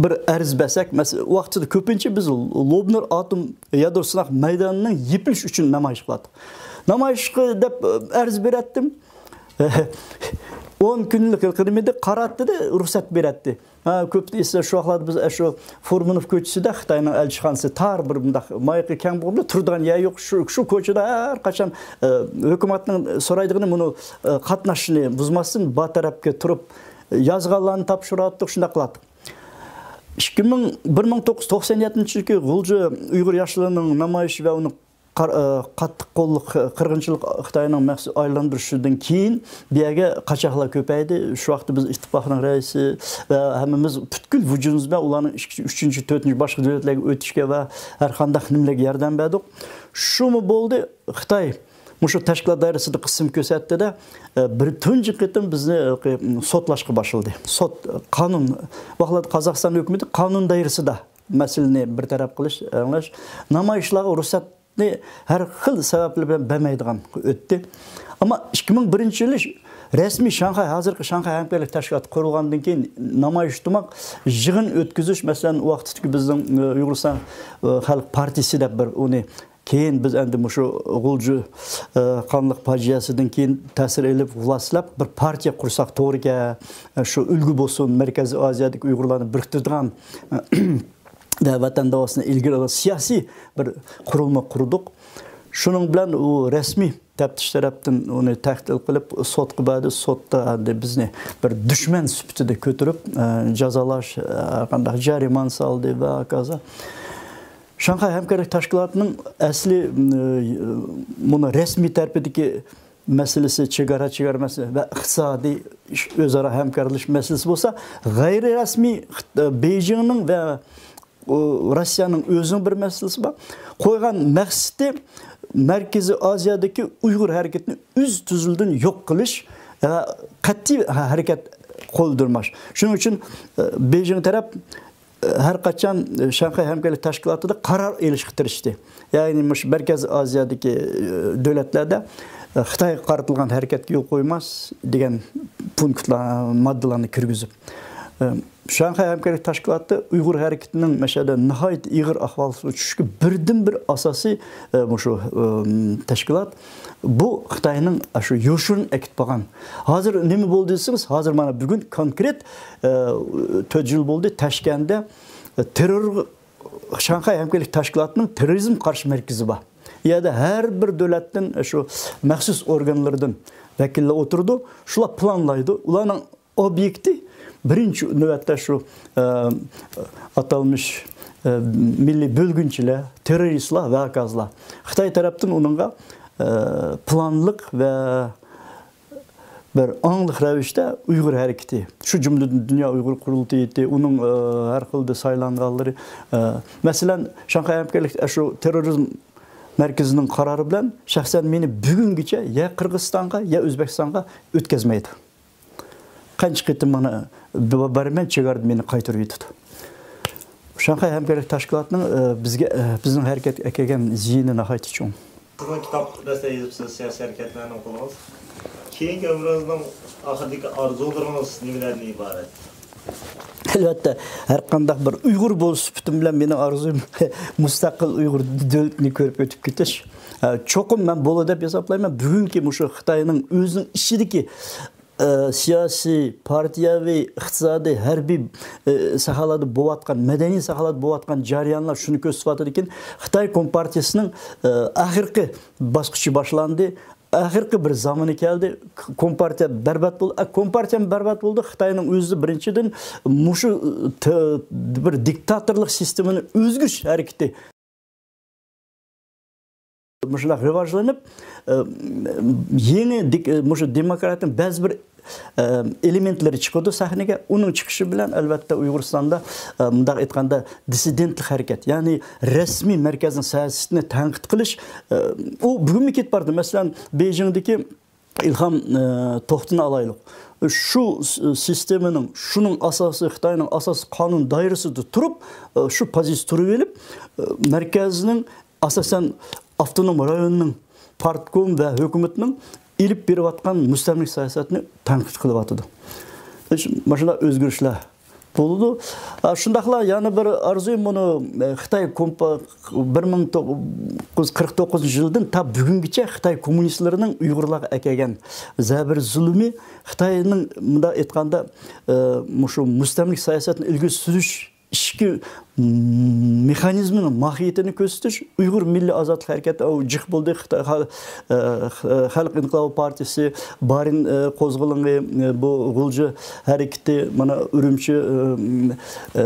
بىر ئەرز بەرسەك، مەسىلەن، ۋاقتىدا كۆپىنچە بىز لوبنۇر ئاتوم يادرو سىناق مەيدانىنىڭ يېپىلىش ئۈچۈن نامايىش قىلاتتۇق. نامايىشقا دەپ، ئە، ئەرز بېرەتتىم. ئون كۈنلۈك قىلمىدى، قاراتتى-دە، رۇخسەت بېرەتتى. ھە، كۆپ دېسە، شۇ ۋاقىتلاردا بىز ئاشۇ فۇرمىنوف كۆچىسىدە خىتاينىڭ ئەلچىخانىسى تار بىر مۇنداق مايىقى كەڭ بولۇپ، تۇرىدىغان يەر يوق. شۇ، شۇ كوچىدا ھەر قاچان، ئە، ھۆكۈمەتنىڭ سورايدىغىنى مۇنۇ، ئە، قاتناشنى بۇزماستىن، بار تەرەپكە تۇرۇپ، يازغانلارنى تاپشۇراتتۇق، شۇنداق قىلاتتۇق. ئىككى مىڭ، بىر مىڭ توققۇز يۈز توقسان يەتتىنچى يىلقى غۇلجا ئۇيغۇر ياشلىرىنىڭ نامايىشى ۋە ئۇنى قار-، ئە، قاتتىق قوللۇق قىرغىنچىلىق خىتاينىڭ مەخسۇس ئايلاندۇرۇشىدىن كېيىن بۇ يەرگە قاچاقلار كۆپەيدى. شۇ ۋاقىتتا بىز ئىتتىپاقنىڭ رەئىسى ۋە ھەممىمىز پۈتكۈل ۋۇجۇدىمىز بىلەن ئۇلارنىڭ ئىككىنچى، ئۈچىنچى، تۆتىنچى باشقا دۆلەتلەرگە ئۆتۈشكە ۋە ھەر قانداق نېمىلەرگە ياردەم بەردۇق. شۇمۇ بولدى، خىتاي مۇشۇ تەشكىلات دائىرىسىدە قىسىم كۆرسەتتى-دە، ئە، بىر تۇنجى قېتىم بىزنى، ئە، سوتلاشقا باشلىدى. سوت، قانۇن، ۋاقىتلاردا قازاقىستان ھۆكۈمىتى قانۇن دائىرىسىدە مەسىلىنى بىر تەرەپ قىلىش، ئەڭلەش، نامايىشلارغا رۇخسەتنى ھەر خىل سەۋەبلەر بىلەن بەرمەيدىغان ئۆتتى. ئەمما ئىككى مىڭ بىرىنچى يىلى رەسمىي شاڭخەي، ھازىرقى شاڭخەي ھەمكارلىق تەشكىلاتى قۇرۇلغاندىن كېيىن نامايىش تۇتماق، يىغىن ئۆتكۈزۈش، مەسىلەن، ۋاقتىدىكى بىزنىڭ، ئە، ئۇيغۇرىستان، ئە، خەلق پارتىيىسى دەپ بىر ئۇنى كېيىن بىز ئەمدى مۇشۇ غۇلجا، ئە، قانلىق پاجىئەسىدىن كېيىن تەسىر ئېلىپ، خۇلاسىلەپ بىر پارتىيە قۇرساق توغرىكەن، ئە، شۇ ئۈلگە بولسۇن، مەركەزىي ئازىيادىكى ئۇيغۇرلارنى بىرىكتۈرىدىغان، ئە، ۋە ۋەتەن داۋاسىنى ئىلگىرى ئالغان سىياسىي بىر قۇرۇلما قۇردۇق. شۇنىڭ بىلەن ئۇ رەسمىي تەپتىش تەرەپتىن ئۇنى تەھدىت قىلىپ، سوتقا بەردى. سوتتا ئەمدى بىزنى بىر دۈشمەن سۈپىتىدە كۆتۈرۈپ، ئە، جازالاش، ئە، ھەر قانداق جەرىمانە سالدى ۋە ھاكازا. شاڭخەي ھەمكارلىق تەشكىلاتىنىڭ ئەسلى، م، مۇنۇ رەسمىي تەرىپىدىكى مەسىلىسى، چېگرا، چېگرا مەسىلىسى ۋە ئىقتىسادىي ئىش، ئۆزئارا ھەمكارلىشىش مەسىلىسى بولسا، غەيرىي رەسمىي خىت-، بېيجىڭنىڭ ۋە، ئۇ، روسىيەنىڭ ئۆزىنىڭ بىر مەسىلىسى بار. قويغان مەقسىتى مەركىزىي ئازىيادىكى ئۇيغۇر ھەرىكىتىنى ئۈز تۈزۈلدىن يوق قىلىش ۋە قەتئىي ھە-، ھەرىكەت قولدۇرماش. شۇنىڭ ئۈچۈن، ئە، بېيجىڭ تەرەپ ھەر قاچان شاڭخەي ھەمكارلىق تەشكىلاتىدا قارار ئېلىشقا تىرىشتى. يەنى مۇشۇ مەركەزىي ئازىيادىكى، ئە، دۆلەتلەردە، ئە، خىتايغا قارىتىلغان ھەرىكەتكە يول قويماس دېگەن پونكىتلار، ماددىلارنى كىرگۈزۈپ، ئە، شاڭخەي ھەمكارلىق تەشكىلاتى ئۇيغۇر ھەرىكىتىنىڭ مەشەدە ناھايىتى ئېغىر ئەھۋالغا چۈشۈشكە بىردىنبىر ئاساسىي، ئە، مۇشۇ، ئە، تەشكىلات. بۇ خىتاينىڭ ئاشۇ يوشۇرۇن ئەكېتىپ قالغان. ھازىر نېمە بولدى دېسىڭىز، ھازىر مانا بۈگۈن كونكرېت، ئە، تۆت يىل بولدى، تاشكەندتە، ئە، تېررور، شاڭخەي ھەمكارلىق تەشكىلاتىنىڭ تېررورىزم قارشى مەركىزى بار. ئۇ يەردە ھەر بىر دۆلەتتىن، ئە، شۇ مەخسۇس ئورگانلىرىدىن ۋەكىللەر ئولتۇرىدۇ. شۇلار پىلانلايدۇ. ئۇلارنىڭ ئوبيېكتى بىرىنچى نۆۋەتتە شۇ، ئە، ئاتالمىش، ئە، مىللىي بۆلگۈنچىلەر، تېررورىستلار ۋە ھاكازىلار. خىتاي تەرەپتىن ئۇنىڭغا، ئە، پىلانلىق ۋە بىر ئاڭلىق رەۋىشتە ئۇيغۇر ھەرىكىتى، شۇ جۈملىدىن دۇنيا ئۇيغۇر قۇرۇلتىيى، ئۇنىڭ، ئە، ھەر خىلدا سايلانغانلىرى، ئە، مەسىلەن، شاڭخەي ھەمكارلىق، ئە، شۇ تېررورىزم مەركىزىنىڭ قارارى بىلەن شەخسەن مېنى بۈگۈنگىچە يا قىرغىزىستانغا، يا ئۆزبېكىستانغا ئۆتكۈزمەيدۇ. قانچە قېتىم مانا ب-، بارىمەن، چېگرادىن مېنى قايتۇرۇۋېتىدۇ. شاڭخەي ھەمكارلىق تەشكىلاتىنىڭ، ئە، بىزگە، ئە، بىزنىڭ ھەرىكەتكە ئەكەلگەن زىيىنى ناھايىتى چوڭ. سىزنىڭ كىتاب دەستە يېزىپسىز، سىياسىي ھەرىكەتلەرنىڭ قولىڭىز. كېيىنكى ئۆمرىڭىزنىڭ ئاخىرىدىكى ئارزۇلىرىڭىز نېمىلەردىن ئىبارەت؟ ئەلۋەتتە، ھەر قانداق بىر ئۇيغۇر بولۇش سۈپىتىم بىلەن مېنىڭ ئارزۇيۇم مۇستەقىل ئۇيغۇر دۆلىتىنى كۆرۈپ ئۆتۈپ كېتىش. ئە، چوقۇم مەن بولىدۇ دەپ ھېسابلايمەن. بۈگۈنكى مۇشۇ خىتاينىڭ ئۆزىنىڭ ئىچىدىكى، ئە، سىياسىي، پارتىيەۋى، ئىقتىسادىي، ھەربىي، ئە، ساھەلەردە بولۇۋاتقان، مەدەنىي ساھەلەردە بولۇۋاتقان جەريانلار شۇنى كۆرسىتىۋاتىدىكەن، خىتاي كومپارتىيىسىنىڭ، ئە، ئاخىرقى باسقۇچى باشلاندى. ئاخىرقى بىر زامىنى كەلدى. ك-، كومپارتىيە بەربات بولدى. ئە، كومپارتىيەمۇ بەربات بولدى. خىتاينىڭ ئۆزى بىرىنچىدىن مۇشۇ، ت-، بىر دىكتاتورلۇق سىستېمىنى ئۈزگۈچ ھەرىكىتى. مۇشۇنداق راۋاجلىنىپ، ئە، يېڭى دىك-، مۇشۇ دېموكراتىيەنىڭ بەزى بىر، ئە، ئېلېمېنتلىرى چىقىدۇ سەھنىگە. ئۇنىڭ چىقىشى بىلەن، ئەلۋەتتە، ئۇيغۇرىستاندا، ئە، مۇنداق ئېيتقاندا، دىسسىدېنتلىق ھەرىكەت، يەنى رەسمىي مەركەزنىڭ سىياسىتىنى تەنقىد قىلىش، ئە، ئۇ بۈگۈنمۇ كېتىپ بارىدۇ. مەسىلەن، بېيجىڭدىكى ئىلھام، ئە، توختىنى ئالايلۇق. شۇ س-، سىستېمىنىڭ، شۇنىڭ ئاساسىي، خىتاينىڭ ئاساسىي قانۇن دائىرىسىدە تۇرۇپ، ئە، شۇ پوزىتسىيە تۇرۇۋېلىپ، ئە، مەركەزنىڭ ئاساسەن ئاپتونوم رايوننىڭ پارتكوم ۋە ھۆكۈمىتىنىڭ ئېلىپ بېرىۋاتقان مۇستەملىكە سىياسەتنى تەنقىد قىلىۋاتىدۇ. ئىش-، ماشۇنداق ئۆزگىرىشلەر بولىدۇ. ئا، شۇنداقلا يەنە بىر ئارزۇيۇم، بۇنى، ئە، خىتاي كومپا-، بىر مىڭ توققۇز يۈز قىرىق توققۇزىنچى يىلدىن تا بۈگۈنگىچە خىتاي كوممۇنىستلىرىنىڭ ئۇيغۇرلارغا ئەكەلگەن زەبىر زۇلۇمى، خىتاينىڭ مۇنداق ئېيتقاندا، ئە، مۇشۇ مۇستەملىكە سىياسەتنى ئىلگىرى سۈرۈش ئىچكى مېخانىزمىنىڭ ماھىيىتىنى كۆرسىتىش، ئۇيغۇر مىللىي ئازادلىق ھەرىكىتى، ئۇ جىق بولدى، خىتاي خەل-، ئە، خەلق ئىنقىلابى پارتىيىسى، بارىن، ئە، قوزغىلىڭى، ئە، بۇ غۇلجا ھەرىكىتى، مانا، ئۈرۈمچى، ئە، ئە،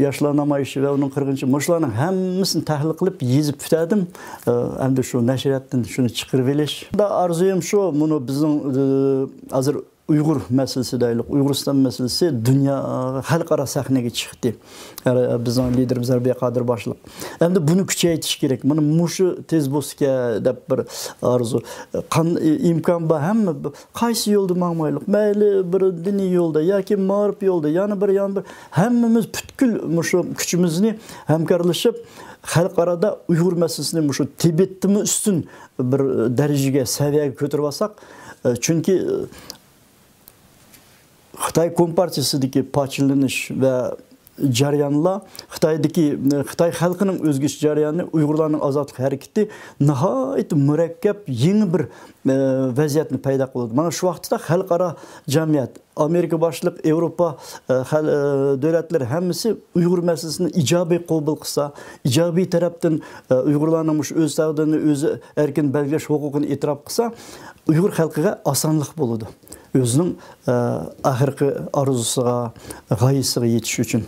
ياشلار نامايىشى ۋە ئۇنىڭ قىرغىنچىلىقى، مۇشۇلارنىڭ ھەممىسىنى تەھلىل قىلىپ يېزىپ پۈتەدىم. ئە، ئەمدى شۇ نەشرىياتتىن شۇنى چىقىرىۋېلىش. ئارزۇيۇم شۇ، مۇنۇ بىزنىڭ، ئە، ھازىر ئۇيغۇر مەسىلىسى دەيلى، ئۇيغۇرىستان مەسىلىسى دۇنيا، خەلقئارا سەھنىگە چىقتى. يەنى بىزنىڭ لىدېرىمىز رەبىيە قادىر باشلىق. ئەمدى بۇنى كۈچەيتىش كېرەك. مانا مۇشۇ تېز بولسىكەن دەپ بىر ئارزۇ. قان-، ئىمكان بار، ھەممە ب-، قايسى يولدا ماڭمايلۇق؟ مەيلى بىر دىنىي يولدا ياكى مائارىپ يولدا، يەنە بىر، يەنە بىر، ھەممىمىز پۈتكۈل مۇشۇ كۈچىمىزنى ھەمكارلىشىپ، خەلقئارادا ئۇيغۇر مەسىلىسىنى مۇشۇ تىبەتتىنمۇ ئۈستۈن بىر دەرىجىگە، سەۋىيەگە كۆتۈرۈپ ئالساق، ئە، چۈنكى، ئە، خىتاي كومپارتىيىسىدىكى پارچىلىنىش ۋە جەريانلار، خىتايدىكى، خىتاي خەلقىنىڭ ئۆزگىرىش جەريانى، ئۇيغۇرلارنىڭ ئازادلىق ھەرىكىتى ناھايىتى مۇرەككەپ، يېڭى بىر، ئە، ۋەزىيەتنى پەيدا قىلدى. مانا شۇ ۋاقىتتا خەلقئارا جەمئىيەت، ئامېرىكا باشلىق، ئېۋروپا، ئە، خەل-، ئە، دۆلەتلىرى ھەممىسى ئۇيغۇر مەسىلىسىنى ئىجابىي قوبۇل قىلسا، ئىجابىي تەرەپتىن، ئە، ئۇيغۇرلارنىڭ مۇشۇ ئۆز تەقدىرىنى ئۆزى ئەركىن بەلگىلەش ھوقۇقىنى ئېتىراپ قىلسا، ئۇيغۇر خەلقىگە ئاسانلىق بولىدۇ. ئۆزىنىڭ، ئە، ئاخىرقى ئارزۇسىغا، غايىسىغا يېتىش ئۈچۈن.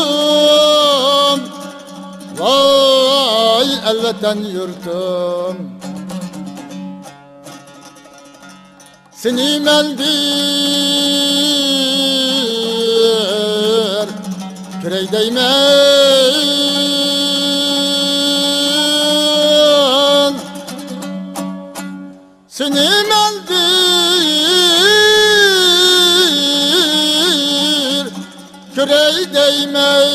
ئەسسالام، ۋاي ئەلۋەتەن يۇرتۇم. سېنى مەن بىر كۆرەي دەيمەن. سېنى مەن بىر كۆرەي دەيمەن.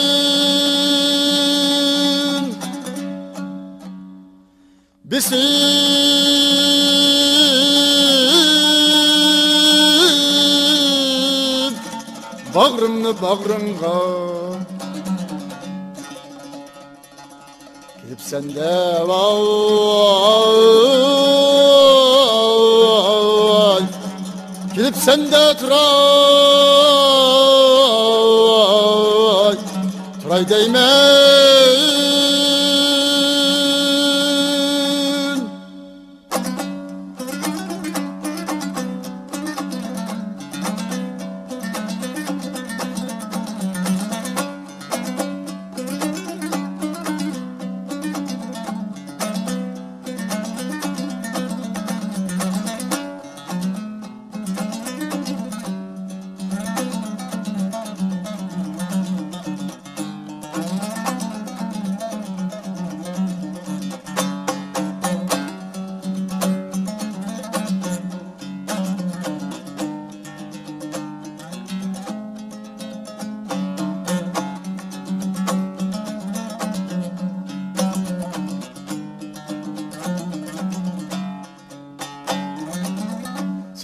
بېسىپ باغرىمنى باغرىڭغا. كېلىپسەن دە، ۋاي، كېلىپسەن دە تۇراي، تۇراي دەيمەن.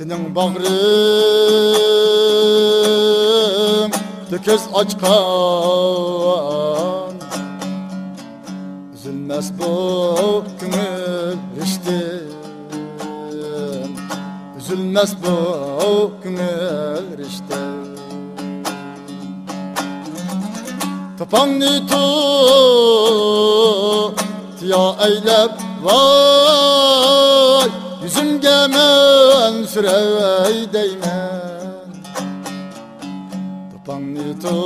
سېنىڭ باغرىڭدا كۆز ئاچقان، ئۈزۈلمەس بۇ كۆڭۈل رىشتىم، ئۈزۈلمەس بۇ كۆڭۈل رىشتىم. تاپاڭنى تۇتىيا ئەيلەپ، ۋاي، يۈزۈمگە مەن سۈرەي دەيمەن. تاپاڭنى تۇتىيا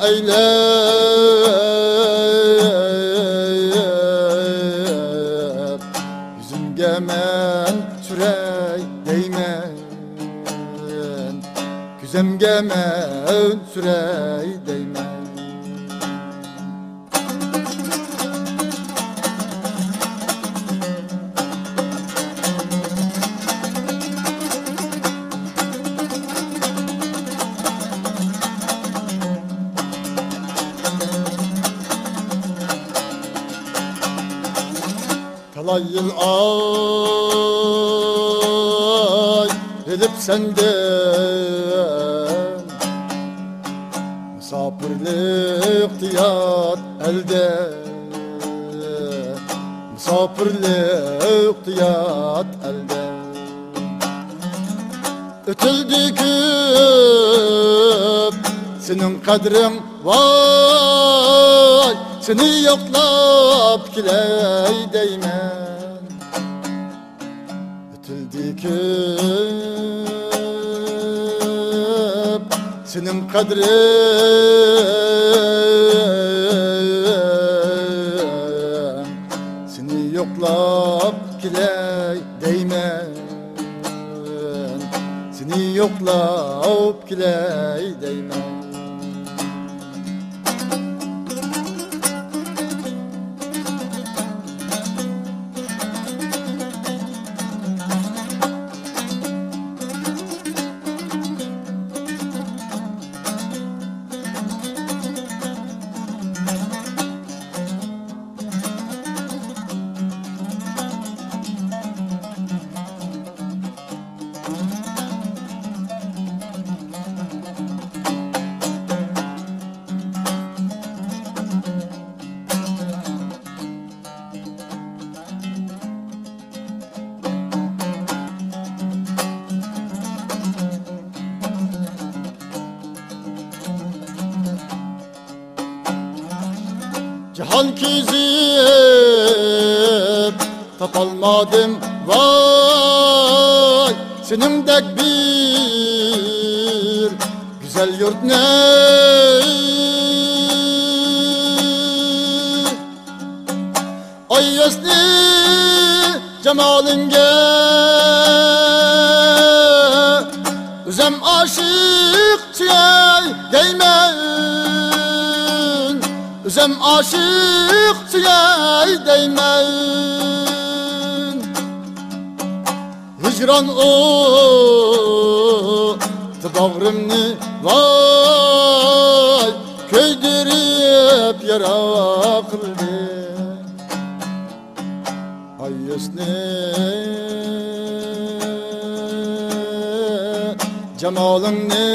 ئەيلەپ، يۈزۈمگە مەن سۈرەي دەيمەن. كۆزۈمگە مەن سۈرەي دەيمەن. تالاي يىل ئايرىلىپ سەندىن، مۇساپىرلىقتا يات ئەلدە، مۇساپىرلىقتا يات ئەلدە. ئۆتۈلدى كۆپ سېنىڭ قەدرىڭ، ۋاي، سېنى يوقلاپ كېلەي دەيمەن. ئۆتۈلدى كۆپ سېنىڭ قەدرىڭ، سېنى يوقلاپ كېلەي دەيمەن، سېنى يوقلاپ كېلەي دەيمەن. جاھان كېزىپ تاپالمادىم، ۋاي، سېنىڭدەك بىر گۈزەل يۇرتنى. ئاي ياسنى جامالىڭگە ئۆزەم ئاشىق سۆيەي دەيمەن، ئۆزەم ئاشىق سۆيەي دەيمەن. ھىجران ئوتى باغرىمنى، ۋاي، كۆيدۈرۈپ يارا قىلدى. ئاي ياسنى جامالىڭنى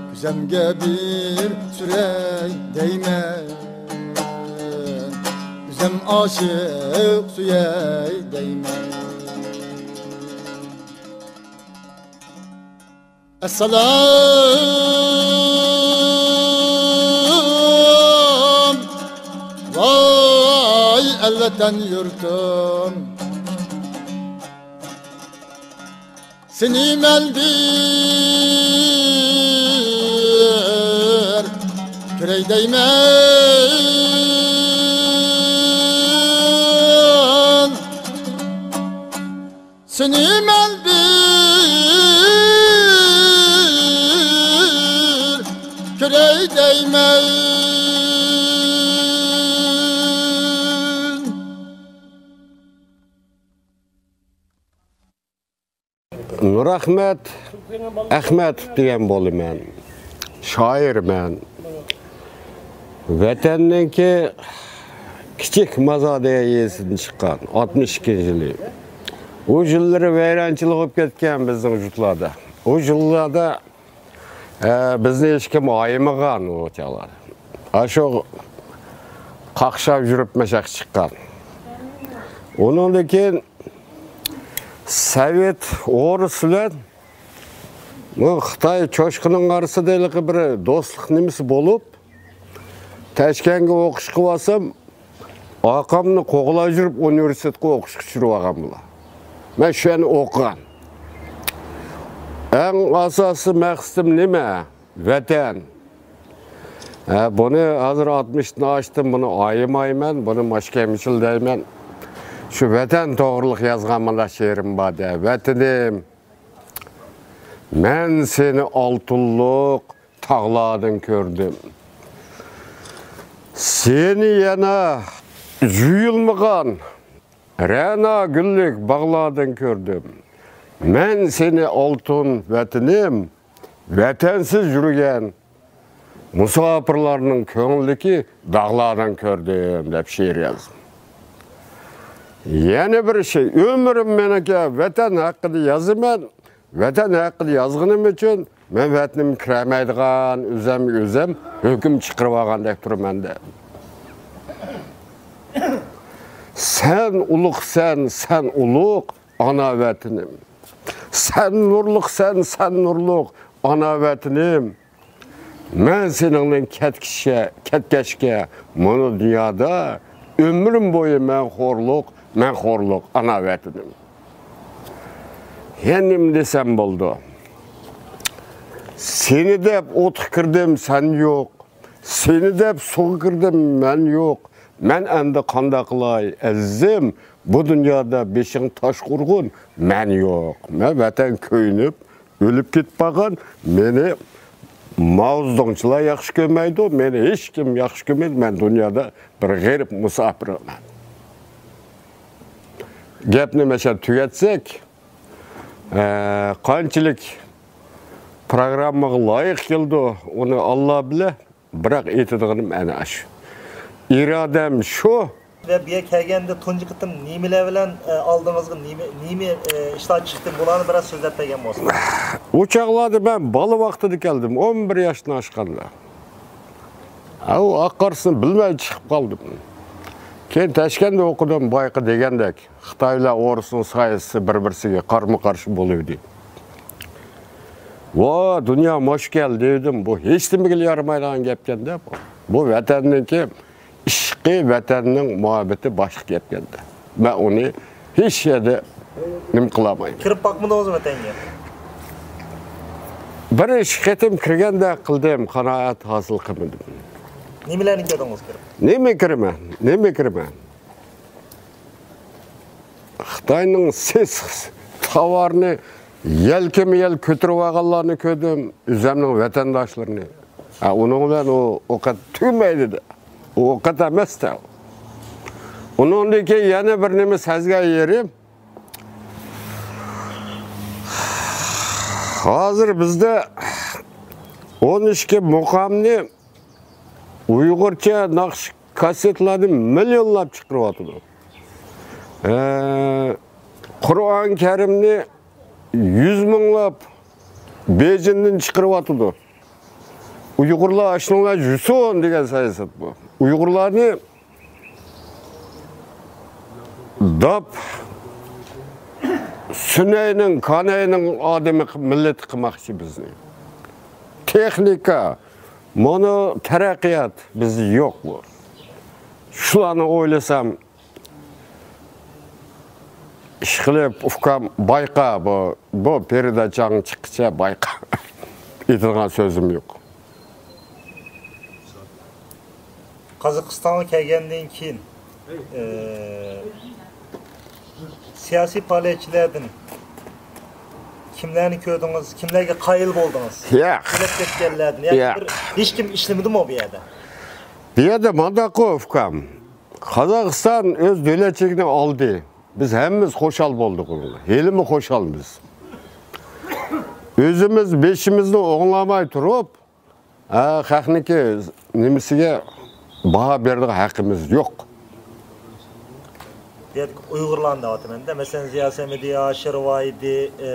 كۆزۈمگە بىر سۈرەي دەيمەن، ئۆزەم ئاشىق سۆيەي دەيمەن. ئەسسالام، ۋاي ئەلۋەتەن يۇرتۇم، سېنى مەن بىر كۆرەي دەيمەن. سېنى مەن بىر كۆرەي دەيمەن. نۇرئەخمەت ئەخمەتوف دېگەن بولىمەن. شائىرمەن. ۋەتەننىڭكى كىچىك مازار دېگەن يېزىسىدىن چىققان، ئاتمىش ئىككىنچى يىلى. ئۇ يىللىرى ۋەيرانچىلىق بولۇپ كەتكەن بىزنىڭ يۇرتلاردا. ئۇ يىللاردا، ئە، بىزنى ھېچكىم ئايىمىغان ئۇ چاغلار. ئاشۇ قاقشاپ يۈرۈپ مەشەق چىققان. ئۇنىڭدىن كېيىن سوۋېت ئورۇس بىلەن بۇ خىتاي چوشقىنىڭ ئارىسىدا ھېلىقى بىر دوستلۇق نېمىسى بولۇپ، تاشكەنتكە ئوقۇشقا بارسام، ئاكامنى قوغلاپ يۈرۈپ ئۇنىۋېرسىتېتقا ئوقۇشقا چۈشۈرۈپ ئالغان بۇلار. مەن شۇ يەردە ئوقۇغان. ئەڭ ئاساسىي مەقسىتىم نېمە؟ ۋەتەن. ھە، بۇنى ھازىر ئاتمىشتىن ئاشتىم، بۇنى ئايىمايمەن، بۇنى ماشكەمچىل دەيمەن. شۇ ۋەتەن توغرىلىق يازغان مۇنداق شېئىرىم بار دە. ۋەتىنىم، مەن سېنى ئالتۇنلۇق تاغلاردىن كۆردۈم. سېنى يەنە يۇيۇلمىغان رەنا گۈللۈك باغلاردىن كۆردۈم. مەن سېنى ئالتۇن ۋەتىنىم، ۋەتەنسىز يۈرگەن مۇساپىرلارنىڭ كۆڭلىدىكى داغلاردىن كۆردۈم، دەپ شېئىر يازدىم. يەنە بىر شەي، ئۆمرۈم مېنىڭكى ۋەتەن ھەققىدە يازىمەن. ۋەتەن ھەققىدە يازغىنىم ئۈچۈن مەن ۋەتىنىمگە كىرەلمەيدىغان، ئۆزۈمگە ئۆزۈم ھۆكۈم چىقىرىپ ئالغاندەك تۇرىمەن دە. سەن ئۇلۇغسەن، سەن ئۇلۇغ ئانا ۋەتىنىم. سەن نۇرلۇقسەن، سەن نۇرلۇق ئانا ۋەتىنىم. مەن سېنىڭدىن كەتكىچە، كەتكەچكە مانا دۇنيادا ئۆمرۈم بويى مەن خورلۇق، مەن خورلۇق ئانا ۋەتىنىم. يەنە نېمە دېسەم بولىدۇ؟ سېنى دەپ ئوتقا كىردىم، سەن يوق. سېنى دەپ سۇغا كىردىم، مەن يوق. مەن ئەمدى قانداق قىلاي، ئەزىزىم؟ بۇ دۇنيادا بېشىڭ تاشقا ئۇرغۇن، مەن يوق. مەن ۋەتەن كۆيۈنۈپ، ئۆلۈپ كېتىپ بارغان، مېنى ماۋزېدۇڭچىلار ياخشى كۆرمەيدۇ، مېنى ھېچكىم ياخشى كۆرمەيدۇ، مەن دۇنيادا بىر غېرىب مۇساپىرمەن. گەپنى مەشە تۈگەتسەك، ئە، قانچىلىك پروگراممىغا لايىق كېلىدۇ، ئۇنى ئاللا بىلە، بىراق ئېيتىدىغىنىم ئەنە ئاشۇ. ئىرادەم شۇ. ۋە بۇ يەرگە كەلگەندە تۇنجى قېتىم نېمىلەر بىلەن، ئە، ئالدىڭىزغا نېمە، نېمە، ئە، ئىشلار چىقتى؟ بۇلارنى بىراز سۆزلەپ بەرگەن بولسىڭىز. ئۇ چاغلاردا مەن بالا ۋاقتىدا كەلدىم، ئون بىر ياشتىن ئاشقاندا. ئەۋ ئاقارسىنى بىلمەي چىقىپ قالدىم. كېيىن تاشكەنتتە ئوقۇدۇم، بايىقى دېگەندەك. خىتاي بىلەن ئورۇسنىڭ سايىسى بىر-بىرسىگە قارمۇ-قارشى بولۇۋىدى. ۋا، دۇنيا مۇشكەل دېدىم، بۇ ھېچنېمىگىلا يارىمايدىغان گەپكەن-دە بۇ. بۇ ۋەتەننىڭكى ئىشقى، ۋەتەننىڭ مۇھەببىتى باشقا گەپكەن-دە. مەن ئۇنى ھېچ يەردە نېمە قىلالمايمەن. كىرىپ باقمىدىڭىزمۇ ۋەتەنگە؟ بىر ئىككى قېتىم كىرگەندەك قىلدىم، قانائەت ھاسىل قىلمىدىم. نېمىلەرنى كۆردىڭىز كىرىپ؟ نېمە كىرىمەن؟ نېمە كىرىمەن؟ خىتاينىڭ سېسىق تاۋارنى يەلكىمۇ يەل كۆتۈرۈپ ئالغانلارنى كۆردۈم، ئۆزۈمنىڭ ۋەتەنداشلىرىنى. ھە، ئۇنىڭ بىلەن ئۇ، ئۇ قەدەر تۈگىمەيدۇ. ئۇ، ئۇ قەدەر ئەمەس-تە. ئۇنىڭدىن كېيىن يەنە بىر نېمە سەزگەن يېرىم، ھازىر بىزدە ئون ئىككى مۇقامنى ئۇيغۇرچە ناخشا كاسسېتلارنى مىليونلاپ چىقىرىۋاتىدۇ. ئە، قۇرئان كەرىمنى يۈز مىڭلاپ بېيجىڭدىن چىقىرىۋاتىدۇ. ئۇيغۇرلار ئاشۇنىڭلار يۈسۈن دېگەن سىياسەت بۇ. ئۇيغۇرلارنى داپ سۈنەينىڭ، كانەينىڭ ئادىمى، مىللىتى قىلماقچى بىزنى. تېخنىكا، مانا تەرەققىيات بىزدە يوق بۇ. شۇلارنى ئويلىسام، ئىشقىلىپ ئۇكام بايقا، بۇ، بۇ پېرىداچاڭ چىققىچە بايقا. ئېيتىدىغان سۆزۈم يوق. قازاقىستانغا كەلگەندىن كېيىن، ئى، سىياسىي پائالىيەتچىلەردىن كىملەرنى كۆردىڭىز؟ كىملەرگە قايىل بولدىڭىز؟ ياق. كېلىپ كەتكەنلەردىن ياكى ياق. بىر ھېچكىم ئىشلىمىدىمۇ بۇ يەردە؟ بۇ يەردە مانداققۇ ئۇكام. قازاقىستان ئۆز دۆلەتچىلىكىنى ئالدى. بىز ھەممىمىز خۇشال بولدۇق ئۇنىڭغا. ھېلىمۇ خۇشالمىز. ئۆزىمىز بېشىمىزنى ئوڭلاماي تۇرۇپ، ھە، خەقنىڭكى نېمىسىگە باھا بېرىدىغان ھەققىمىز يوق. بۇ يەردىكى ئۇيغۇرلارنى دەۋاتىمەن-دە. مەسىلەن، زىيا سەمىدى، ھاشىر ۋاھىدى، ئى،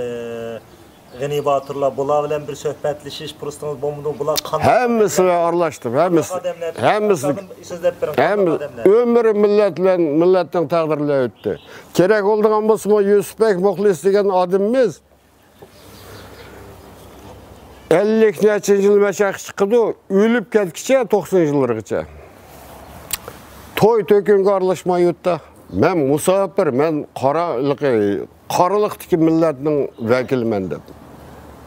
غېنى باتۇرلار، بۇلار بىلەن بىر سۆھبەتلىشىش پۇرسىتىڭىز بولمىدىمۇ؟ بۇلار قانداق ھەممىسى بىلەن ئارىلاشتىم. ھەممىسى، ئادەملەر؟ ھەممىسى، سۆزلەپ بېرىڭ، قانداق ھەممىسى. ئادەملەر؟ ئۆمرى مىللەت بىلەن، مىللەتنىڭ تەقدىرى بىلەن ئۆتتى. كېرەك بولىدىغان بولسىمۇ، يۈسۈپ بەگ مۇخلىس دېگەن ئادىمىمىز ئەللىك نەچچە يىل مەشەققە چىقىدۇ، ئۆلۈپ كەتكىچە، توقسان يىللىرىغىچە. توي تۆكۈنگە ئارىلاشماي يۇرتتا. مەن مۇساپىر، مەن قارا-، قارىلىقتىكى مىللەتنىڭ ۋەكىلىمەن دەپ.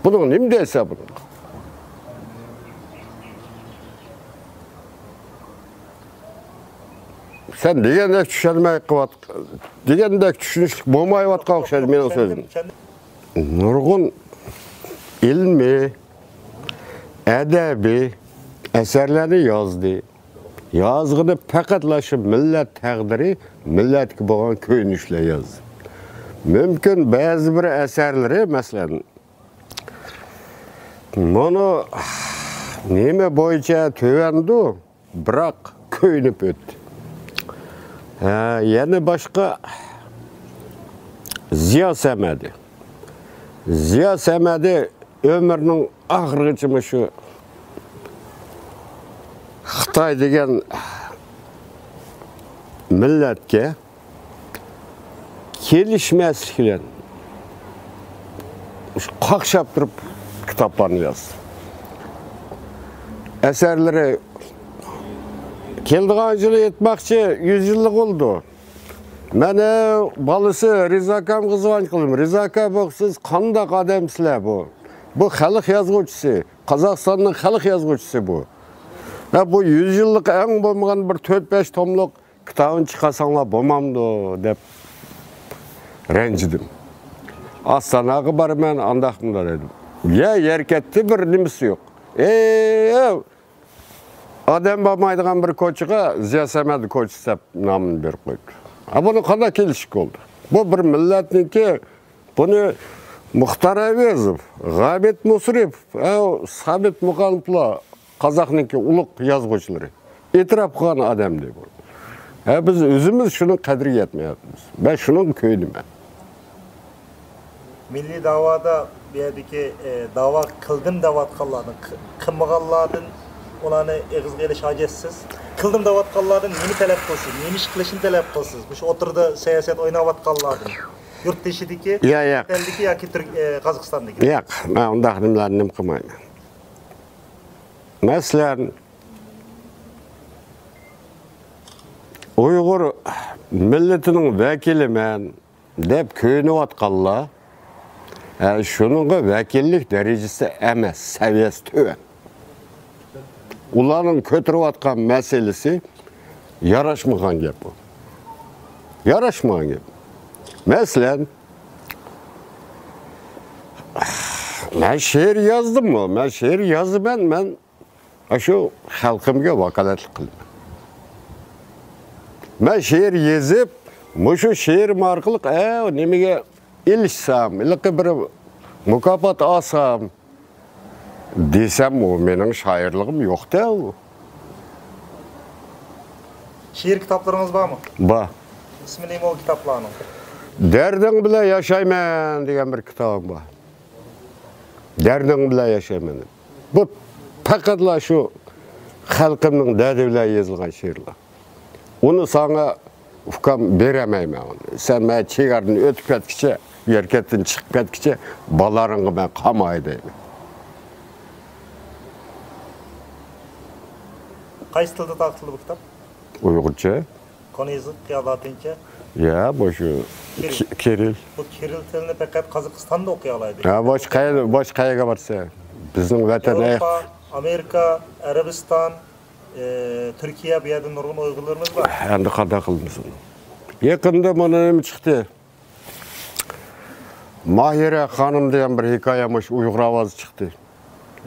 بۇنىڭغا نېمە دەيسەن بۇنىڭغا؟ سەن دېگەندەك چۈشەنمەي قىلىۋات-، دېگەندەك چۈشىنىشلىك بولمايۋاتقان ئوخشايدۇ مېنىڭ سۆزۈم. نۇرغۇن ئىلمىي، ئەدەبىي ئەسەرلەرنى يازدى. يازغىنى پەقەتلا شۇ مىللەت تەقدىرى، مىللەتكە بولغان كۆيۈنۈشلەر يازدى. مۇمكىن، بەزى بىر ئەسەرلىرى، مەسىلەن، مانا نېمە بويىچە تۆۋەندۇ، بىراق كۆيۈنۈپ ئۆتتى. ھە، يەنە باشقا زىيا سەمەدى. زىيا سەمەدى ئۆمرىنىڭ ئاخىرىغىچە مۇشۇ خىتاي دېگەن مىللەتكە كېلىشمەسلىك بىلەن قاقشاپ تۇرۇپ كىتابلارنى يازدى. ئەسەرلىرى كېلىدىغان يىلى ئېيتماقچى، يۈز يىللىق بولىدۇ. مانا بالىسى رىزا ئاكامغا زۇۋان قىلدىم. رىزا ئاكا، بۇ سىز قانداق ئادەمسىلەر بۇ؟ بۇ خەلق يازغۇچىسى، قازاقىستاننىڭ خەلق يازغۇچىسى بۇ. ھە، بۇ يۈز يىللىق ئەڭ بولمىغان بىر تۆت-بەش توملۇق كىتابىنى چىقارساڭلار بولمامدۇ دەپ رەنجىدىم. ئاستاناغا بارىمەن، ئانداق مۇنداق دېدىم. يا يەر كەتتى، بىر نېمىسى يوق. ئەي، ئادەم بارمايدىغان بىر كوچىغا زىيا سەمەد كوچىسى دەپ نامىنى بېرىپ قويدى. ھە، بۇنى قانداق كېلىشكە بولدى؟ بۇ بىر مىللەتنىڭكى، بۇنى مۇختار ئەۋەزوف، غابىت مۇسرىپوف، ئەو سابىت مۇقانوفلار، قازاقنىڭكى ئۇلۇغ يازغۇچىلىرى ئېتىراپ قىلغان ئادەمدى بۇ. ھە، بىز ئۆزىمىز شۇنىڭ قەدرىگە يەتمەيۋاتىمىز. مەن شۇنىڭغا كۆيۈنىمەن. مىللىي داۋادا بۇ يەردىكى، ئە، داۋا قىلدىم دەۋاتقانلاردىن، قى-، قىلمىغانلاردىن ئۇلارنى ئېغىزغا ئېلىش ھاجەتسىز. قىلدىم دەۋاتقانلاردىن نېمە تەلەپ قىلسۇن، نېمە ئىش قىلىشنى تەلەپ قىلسىز؟ مۇشۇ ئوتتۇرىدا سىياسەت ئويناۋاتقانلاردىن. يۇرت تېشىدىكى، يا، ياق. چەت ئەلدىكى ياكى تۈرك-، ئە، قازاقىستاندىكى. ياق، مەن ئۇنداق نېمىلەرنى نېمە قىلمايمەن. مەسىلەن، ئۇيغۇر مىللىتىنىڭ ۋەكىلىمەن دەپ كۆيۈنۈۋاتقانلار، ھە، شۇنىڭغا ۋەكىللىك دەرىجىسى ئەمەس، سەۋىيەسى تۆۋەن. ئۇلارنىڭ كۆتۈرۈۋاتقان مەسىلىسى ياراشمىغان گەپ بۇ. ياراشمىغان گەپ. مەسىلەن، مەن شېئىر يازدىممۇ؟ مەن شېئىر يازىمەن، مەن ئاشۇ خەلقىمگە ۋاكالەتلىك قىلىمەن. مەن شېئىر يېزىپ، مۇشۇ شېئىرىم ئارقىلىق، ئە، نېمىگە ئېلىشسام، ھېلىقى بىر مۇكاپات ئالسام دېسەم، ئۇ مېنىڭ شائىرلىقىم يوق-تە ئۇ. شېئىر كىتابلىرىڭىز بارمۇ؟ بار. ئىسمى نېمە ئۇ كىتابلارنىڭ؟ دەردىڭ بىلەن ياشايمەن دېگەن بىر كىتابىم بار. دەردىڭ بىلەن ياشايمەن. بۇ پەقەتلا شۇ خەلقىمنىڭ دەردى بىلەن يېزىلغان شېئىرلار. ئۇنى ساڭا، ئۇكام، بېرەلمەيمەن ئۇنى. سەن مەن چېگرادىن ئۆتۈپ كەتكىچە، يەركەنتتىن چىقىپ كەتكىچە بالىلىرىڭغا مەن قالماي دەيمەن. قايسى تىلدا تارقىتىلدى بۇ كىتاب؟ ئۇيغۇرچە. قونىيىزلىق يا لاتىنچە؟ يا، مۇشۇ كىرىل. كىرىل. بۇ كىرىل تىلىنى پەقەت قازاقىستاندا ئوقۇيالايدۇ. ھە، باشقا قەيەر-، باشقا قەيەرگە بارسا، بىزنىڭ ۋەتەن ئەيق. ياۋروپا، ئامېرىكا، ئەرەبىستان، ئى، تۈركىيە، بۇ يەردە نۇرغۇن ئۇيغۇرلىرىمىز بار. ئەمدى قانداق قىلىمىز ئۇنى؟ يېقىندا مانا نېمە چىقتى؟ ماھىرە خانىم دېگەن بىر ھېكايە مۇشۇ ئۇيغۇر ئاۋازى چىقتى.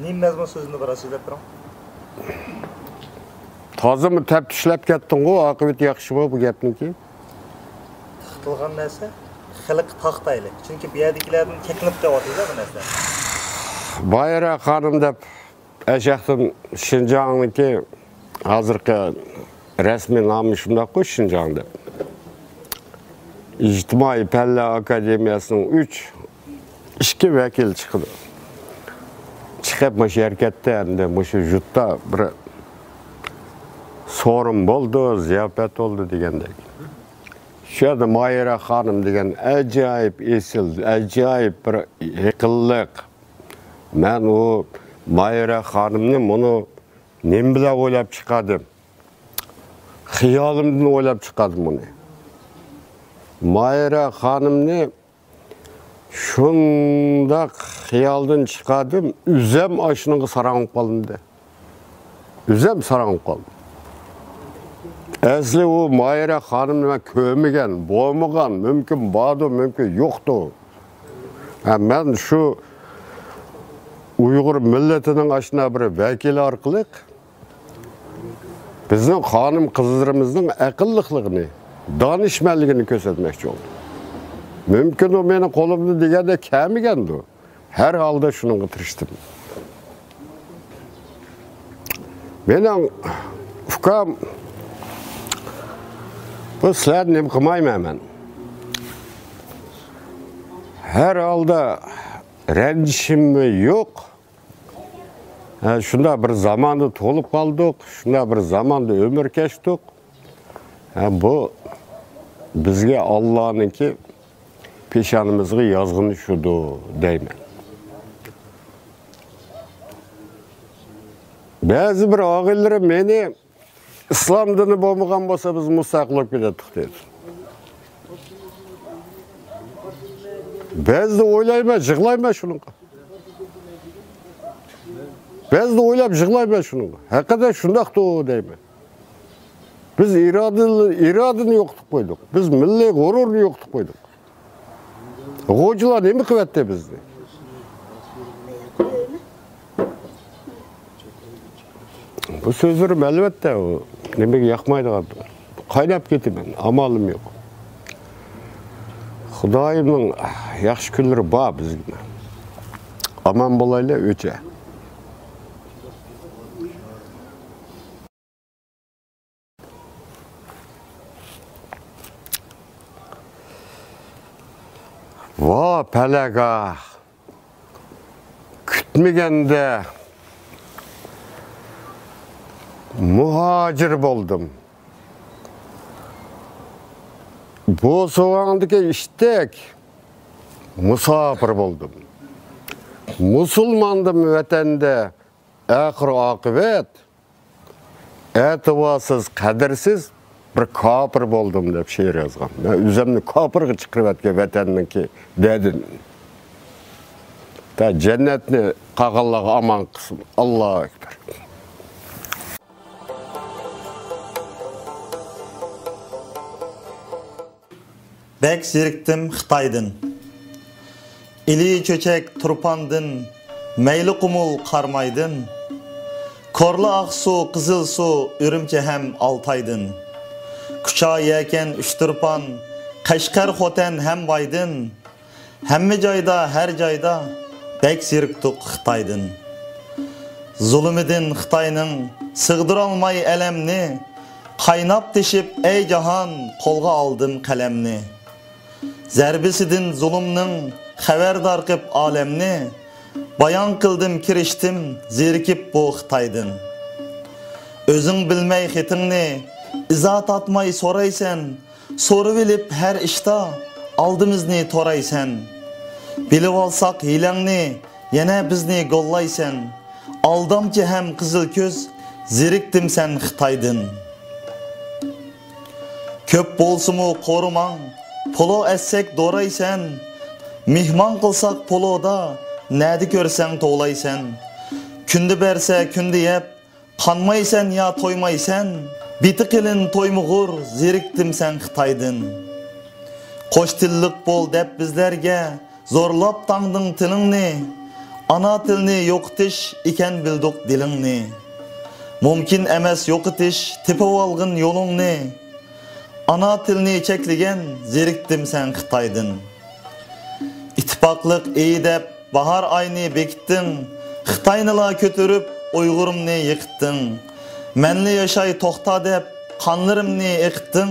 نېمە مەزمۇن سۆزىنى بىر سۆزلەپ بېرىڭ. تازىمۇ تەپتىشلەپ كەتتىڭغۇ، ئاقىۋىتى ياخشىمۇ بۇ گەپنىڭكى؟ تارقىتىلغان نەرسە خەلققە تارقىتايلى. چۈنكى بۇ يەردىكىلەردىن چەكلىنىپ قېلىۋاتىدۇ بۇ نەرسە. ماھىرە خانىم دەپ ئەشەختىن شىنجاڭنىڭكى ھازىرقى رەسمىي نامى شۇنداققۇ، شىنجاڭ دەپ. ئىجتىمائىي پەنلەر ئاكادېمىيەسىنىڭ ئۈچ، ئىككى ۋەكىل چىقىدۇ. چىقىپ مۇشۇ ھەرىكەتتە ئەمدى مۇشۇ يۇرتتا بىر سورۇن بولدى، زىياپەت بولدى دېگەندەك. شۇ يەردە ماھىرە خانىم دېگەن ئاجايىپ ئېسىل، ئاجايىپ بىر ئېقىللىق. مەن ئۇ ماھىرە خانىمنى مۇنۇ نېمە بىلەن ئويلاپ چىقاردىم؟ خىيالىمدىن ئويلاپ چىقاردىم ئۇنى. ماھىرە خانىمنى شۇنداق خىيالدىن چىقاردىم، ئۆزۈم ئاشۇنىڭغا ساراڭ بولۇپ قالدىم. ئۆزۈم ساراڭ بولۇپ قالدىم. ئەسلى ئۇ ماھىرە خانىمنى مەن كۆرمىگەن، بولمىغان، مۇمكىن باردۇ، مۇمكىن يوقتۇ. ھە، مەن شۇ ئۇيغۇر مىللىتىنىڭ ئاشۇنداق بىر ۋەكىلى ئارقىلىق بىزنىڭ خانىم-قىزلىرىمىزنىڭ ئەقىللىقلىقىنى، دانىشمەنلىكىنى كۆرسەتمەكچى بولدۇم. مۇمكىن، ئۇ مېنىڭ قولۇمدىن دېگەندەك كەلمىگەندۇ. ھەر ھالدا شۇنىڭغا تىرىشتىم. مېنىڭ ئۇكام، بۇ سىلەرنى نېمە قىلمايمەن مەن. ھەر ھالدا رەنجىشىممۇ يوق. ھە، شۇنداق بىر زاماندا تۇغۇلۇپ قالدۇق، شۇنداق بىر زاماندا ئۆمۈر كەچتۇق. ھە، بۇ بىزگە ئاللانىڭكى پېشانىمىزغا يازغىنى شۇدۇ دەيمەن. بەزى بىر ئاغىنىلىرىم مېنى ئىسلام دىنى بولمىغان بولسا، بىز مۇستەقىل بولۇپ كېتەتتۇق دەيدۇ. بەزىدە ئويلايمەن، يىغلايمەن شۇنىڭغا. بەزىدە ئويلاپ يىغلايمەن شۇنىڭغا. ھەقىقەتەن شۇنداقتۇ دەيمەن. بىز ئىرادىنى، ئىرادىنى يوقىتىپ قويدۇق. بىز مىللىي غۇرۇرنى يوقىتىپ قويدۇق. غوجىلار نېمە قىلىۋەتتى بىزنى؟ بۇ سۆزلىرىم ئەلۋەتتە ئۇ نېمىگە ياقمايدىغان. قايناپ كېتىمەن، ئامالىم يوق. خۇدايىمنىڭ ياخشى كۈنلىرى بار بىزگە. ئامان بولايلى ئۆچە. ۋا پەلەگاھ! كۈتمىگەندە مۇھاجىر بولدۇم. بوسۇغاڭدىكى ئىتتەك مۇساپىر بولدۇم. مۇسۇلماندىم ۋەتەندە ئاخىر ئاقىۋەت، ئەتىۋارسىز، قەدىرسىز بىر كاپىر بولدۇم دەپ شېئىر يازغان. مەن ئۆزۈمنى كاپىرغا چىقىرىۋەتكەن ۋەتەننىڭكى دەردىنى. تا جەننەتنى قالغانلارغا ئامان قىلسۇن. ئاللاھۇ ئەكبەر. بەك زېرىكتىم خىتايدىن. ئىلى چۆچەك تۇرپاندىن، مەيلى قۇمۇل قارامايدىن. كورلا ئاقسۇ، قىزىلسۇ، ئۈرۈمچى ھەم ئالتايدىن. كۇچا يەكەن ئۇچتۇرپان، قەشقەر خوتەن ھەم بايدىن. ھەممە جايدا، ھەر جايدا بەك زېرىكتۇق خىتايدىن. زۇلۇمىدىن خىتاينىڭ سىغدۇرالماي ئەلەمنى، قايناپ تېشىپ ئەي جاھان، قولغا ئالدىم قەلەمنى. زەربىسىدىن زۇلۇمنىڭ خەۋەردار قىپ ئالەمنى، بايان قىلدىم، كىرىشتىم زېرىكىپ بۇ خىتايدىن. ئۆزۈڭ بىلمەي خېتىڭنى، ئىزا تارتماي سورايسەن، سورىۋېلىپ ھەر ئىشتا ئالدىمىزنى تورايسەن. بىلىۋالساق ھىيلەڭنى، يەنە بىزنى گوللايسەن. ئالدامچى ھەم قىزىل كۆز، زېرىكتىم سەن خىتايدىن. كۆپ بولسىمۇ قورۇماڭ، پولۇ ئەتسەك دورايسەن. مېھمان قىلساق پولۇدا، نەدە كۆرسەڭ توۋلايسەن. كۈندە بەرسە كۈندە يەپ، قانمايسەن يا تويمايسەن، بېتى قېلىن تويمىغۇر، زېرىكتىم سەن خىتايدىن. قوش تىللىق بول دەپ بىزلەرگە، زورلاپ تاڭدىڭ تىلىڭنى. ئانا تىلنى يوقىتىش ئىكەن بىلدۇق دىلىڭنى. مۇمكىن ئەمەس يوقىتىش، تېپىۋالغىن يولۇڭنى. ئانا تىلنى چەكلىگەن، زېرىكتىم سەن خىتايدىن. ئىتتىپاقلىق ئېيى دەپ باھار ئاينى بېكىتتىڭ، خىتاينىلا كۆتۈرۈپ ئۇيغۇرۇمنى يىقىتتىڭ. مەنلا ياشاي توختا دەپ قانلىرىمنى ئېقىتتىڭ.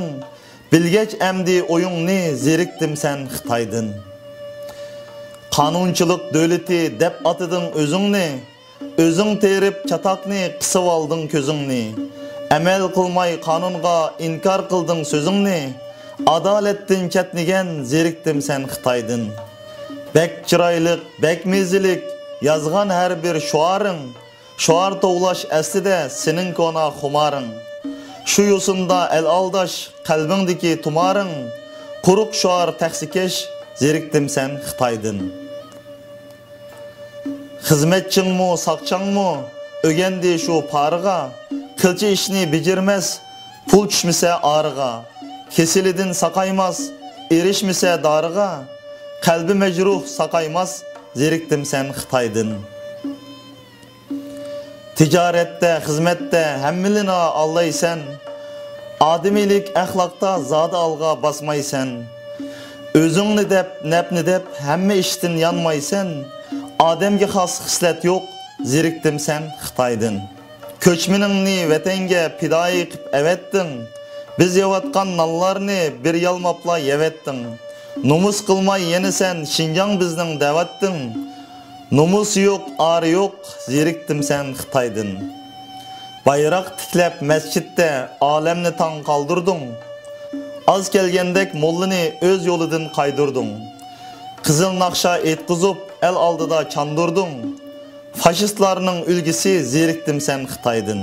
بىلگەچ ئەمدى ئويۇڭنى، زېرىكتىم سەن خىتايدىن. قانۇنچىلىق دۆلىتى دەپ ئاتىدىڭ ئۆزۈڭنى، ئۆزۈڭ تېرىپ چاتاقنى، قىسىۋالدىڭ كۆزۈڭنى. ئەمەل قىلماي قانۇنغا، ئىنكار قىلدىڭ سۆزۈڭنى. ئادالەتتىن چەتنىگەن، زېرىكتىم سەن خىتايدىن. بەك چىرايلىق، بەك مېزىلىك يازغان ھەر بىر شوئارىڭ. شوئار توۋلاش ئەسلىدە سېنىڭ كونا خۇمارىڭ. شۇ يوسۇندا ئەل ئالداش، قەلبىڭدىكى تۇمارىڭ. قۇرۇق شوئار تەخسىكەش، زېرىكتىم سەن خىتايدىن. خىزمەتچىڭمۇ، ساقچاڭمۇ ئۆگەندى شۇ پارىغا. قىلچە ئىشنى بېجىرمەس، پۇل چۈشمىسە ئارىغا. كېسىلىدىن ساقايماس، ئېرىشمىسە دارىغا. قەلبى مەجرۇھ ساقايماس، زېرىكتىم سەن خىتايدىن. تىجارەتتە، خىزمەتتە ھەممىلىنا ئاللايسەن. ئادىمىيلىك ئەخلاقتا زادى ئالغا باسمايسەن. ئۆزۈڭنى دەپ، نەپنى دەپ ھەممە ئىشتىن يانمايسەن. ئادەمگە خاس خىسلەت يوق، زېرىكتىم سەن خىتايدىن. كۆچمىنىڭنى ۋەتەنگە پىدائىي قىپ ئەۋەتتىڭ. بىز يەۋاتقان نانلارنى بىر يالماپلا يەۋەتتىڭ. نومۇس قىلماي يەنە سەن شىنجاڭ بىزنىڭ دەۋەتتىڭ. نومۇسى يوق، ئارى يوق، زېرىكتىم سەن خىتايدىن. بايراق تىكلەپ مەسچىتتە ئالەمنى تاڭ قالدۇردۇڭ. ئاز كەلگەندەك موللىنى ئۆز يولىدىن قايدۇردۇڭ. قىزىل ناخشا ئېيتقۇزۇپ ئەل ئالدىدا چاندۇردۇڭ. فاشىستلارنىڭ ئۈلگىسى، زېرىكتىم سەن خىتايدىن.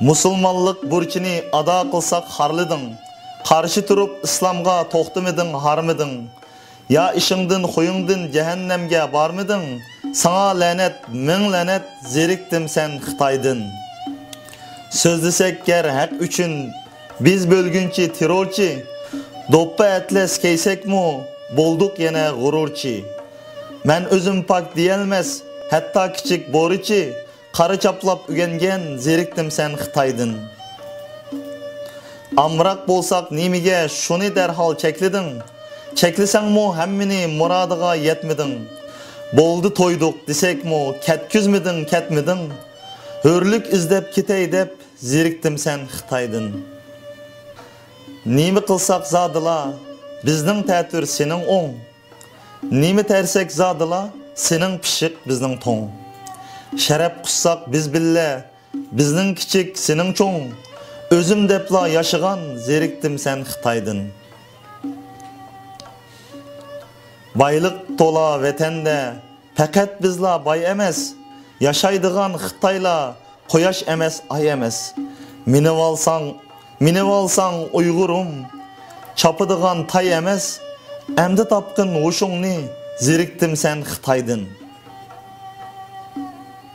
مۇسۇلمانلىق بۇرچىنى ئادا قىلساق خارلىدىڭ. قارشى تۇرۇپ ئىسلامغا توختىمىدىڭ، ھارمىدىڭ. يا ئىشىڭدىن، خۇيۇڭدىن جەھەننەمگە بارمىدىڭ؟ ساڭا لەنەت، مىڭ لەنەت، زېرىكتىم سەن خىتايدىن. سۆزلىسەك گەر ھەق ئۈچۈن بىز بۆلگۈنچى، تېررورچى، دوپپا ئەتلەس كىيسەكمۇ بولدۇق يەنە غۇرۇرچى. مەن ئۆزۈم پاك دېيەلمەس، ھەتتا كىچىك بورىچى، قارا چاپلاپ ئۆگەنگەن، زېرىكتىم سەن خىتايدىن. ئامراق بولساق نېمىگە شۇنى دەرھال چەكلىدىڭ؟ چەكلىسەڭمۇ ھەممىنى مۇرادىغا يەتمىدىڭ. بولدى تويدۇق دېسەكمۇ كەتكۈزمىدىڭ، كەتمىدىڭ. ھۆرلۈك ئىزدەپ كېتەي دەپ، زېرىكتىم سەن خىتايدىن. نېمە قىلساق زادىلا، بىزنىڭ تەتۈر سېنىڭ ئوڭ. نېمە تەرسەك زادىلا، سېنىڭ پىششىق بىزنىڭ توڭ. شەرەپ قۇسساق بىز بىللە، بىزنىڭ كىچىك سېنىڭ چوڭ. ئۆزۈم دەپلا ياشىغان، زېرىكتىم سەن خىتايدىن. بايلىق تولا ۋەتەندە پەقەت بىزلا باي ئەمەس، ياشايدىغان خىتايلا قۇياش ئەمەس، ئاي ئەمەس. مىنىۋالساڭ، مىنىۋالساڭ ئۇيغۇرۇم، چاپىدىغان تاي ئەمەس. ئەمدى تاپقىن ھوشۇڭنى، زېرىكتىم سەن خىتايدىن.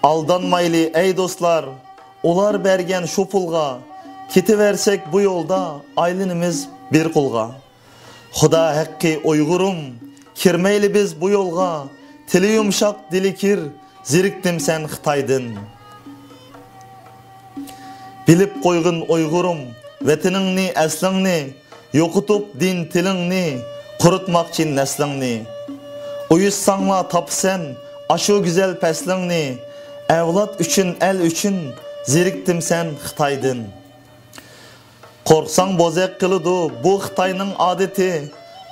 ئالدانمايلى ئەي دوستلار، ئۇلار بەرگەن شۇ پۇلغا، كېتىۋەرسەك بۇ يولدا، ئايلىنىمىز بىر قۇلغا. خۇدا ھەققى ئۇيغۇرۇم، كىرمەيلى بىز بۇ يولغا. تىلى يۇمشاق، دىلى كىر، زېرىكتىم سەن خىتايدىن. بىلىپ قويغىن ئۇيغۇرۇم، ۋەتىنىڭنى، ئەسلىڭنى، يوقىتىپ دىن تىلىڭنى، قۇرۇتماقچى نەسلىڭنى. ئۇيۇشساڭلا تاپىسەن ئاشۇ گۈزەل پەسلىڭنى. ئەۋلاد ئۈچۈن، ئەل ئۈچۈن، زېرىكتىم سەن خىتايدىن. قورقساڭ بوزەك قىلىدۇ بۇ خىتاينىڭ ئادىتى.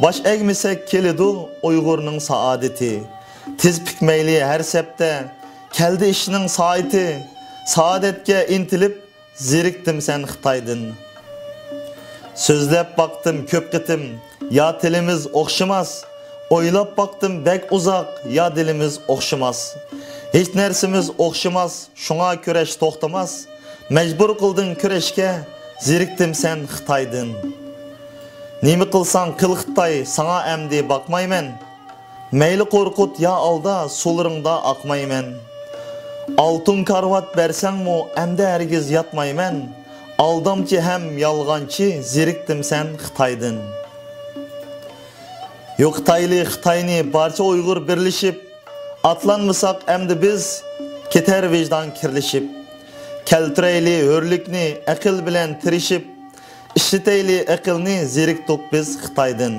باش ئەگمىسەك كېلىدۇ ئۇيغۇرنىڭ سائادىتى. تىز پۈكمەيلى ھەر سەپتە، كەلدى ئىشنىڭ سائىتى. سائادەتكە ئىنتىلىپ، زېرىكتىم سەن خىتايدىن. سۆزلەپ باقتىم كۆپ قېتىم، يا تىلىمىز ئوخشىماس. ئويلاپ باقتىم بەك ئۇزاق، يا دىلىمىز ئوخشىماس. ھېچ نەرسىمىز ئوخشىماس، شۇڭا كۈرەش توختىماس. مەجبۇر قىلدىڭ كۈرەشكە، زېرىكتىم سەن خىتايدىن. نېمە قىلساڭ قىل خىتاي، ساڭا ئەمدى باقمايمەن. مەيلى قورقۇت يا ئالدا، سۇلىرىڭدا ئاقمايمەن. ئالتۇن كارىۋات بەرسەڭمۇ، ئەمدى ھەرگىز ياتمايمەن. ئالدامچى ھەم يالغانچى، زېرىكتىم سەن خىتايدىن. يوقىتايلى خىتاينى بارچە ئۇيغۇر بىرلىشىپ، ئاتلانمىساق ئەمدى بىز، كېتەر ۋىجدان كىرلىشىپ. كەلتۈرەيلى ھۆرلۈكنى ئەقىل بىلەن تىرىشىپ، ئىشلىتەيلى ئەقىلنى، زېرىكتۇق بىز خىتايدىن.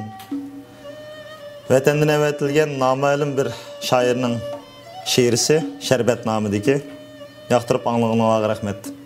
ۋەتەندىن ئەۋەتىلگەن نامەلۇم بىر شائىرنىڭ شېئىرىسى، شەربەت نامىدىكى. ياقتۇرۇپ ئاڭلىغىنىڭلارغا رەھمەت.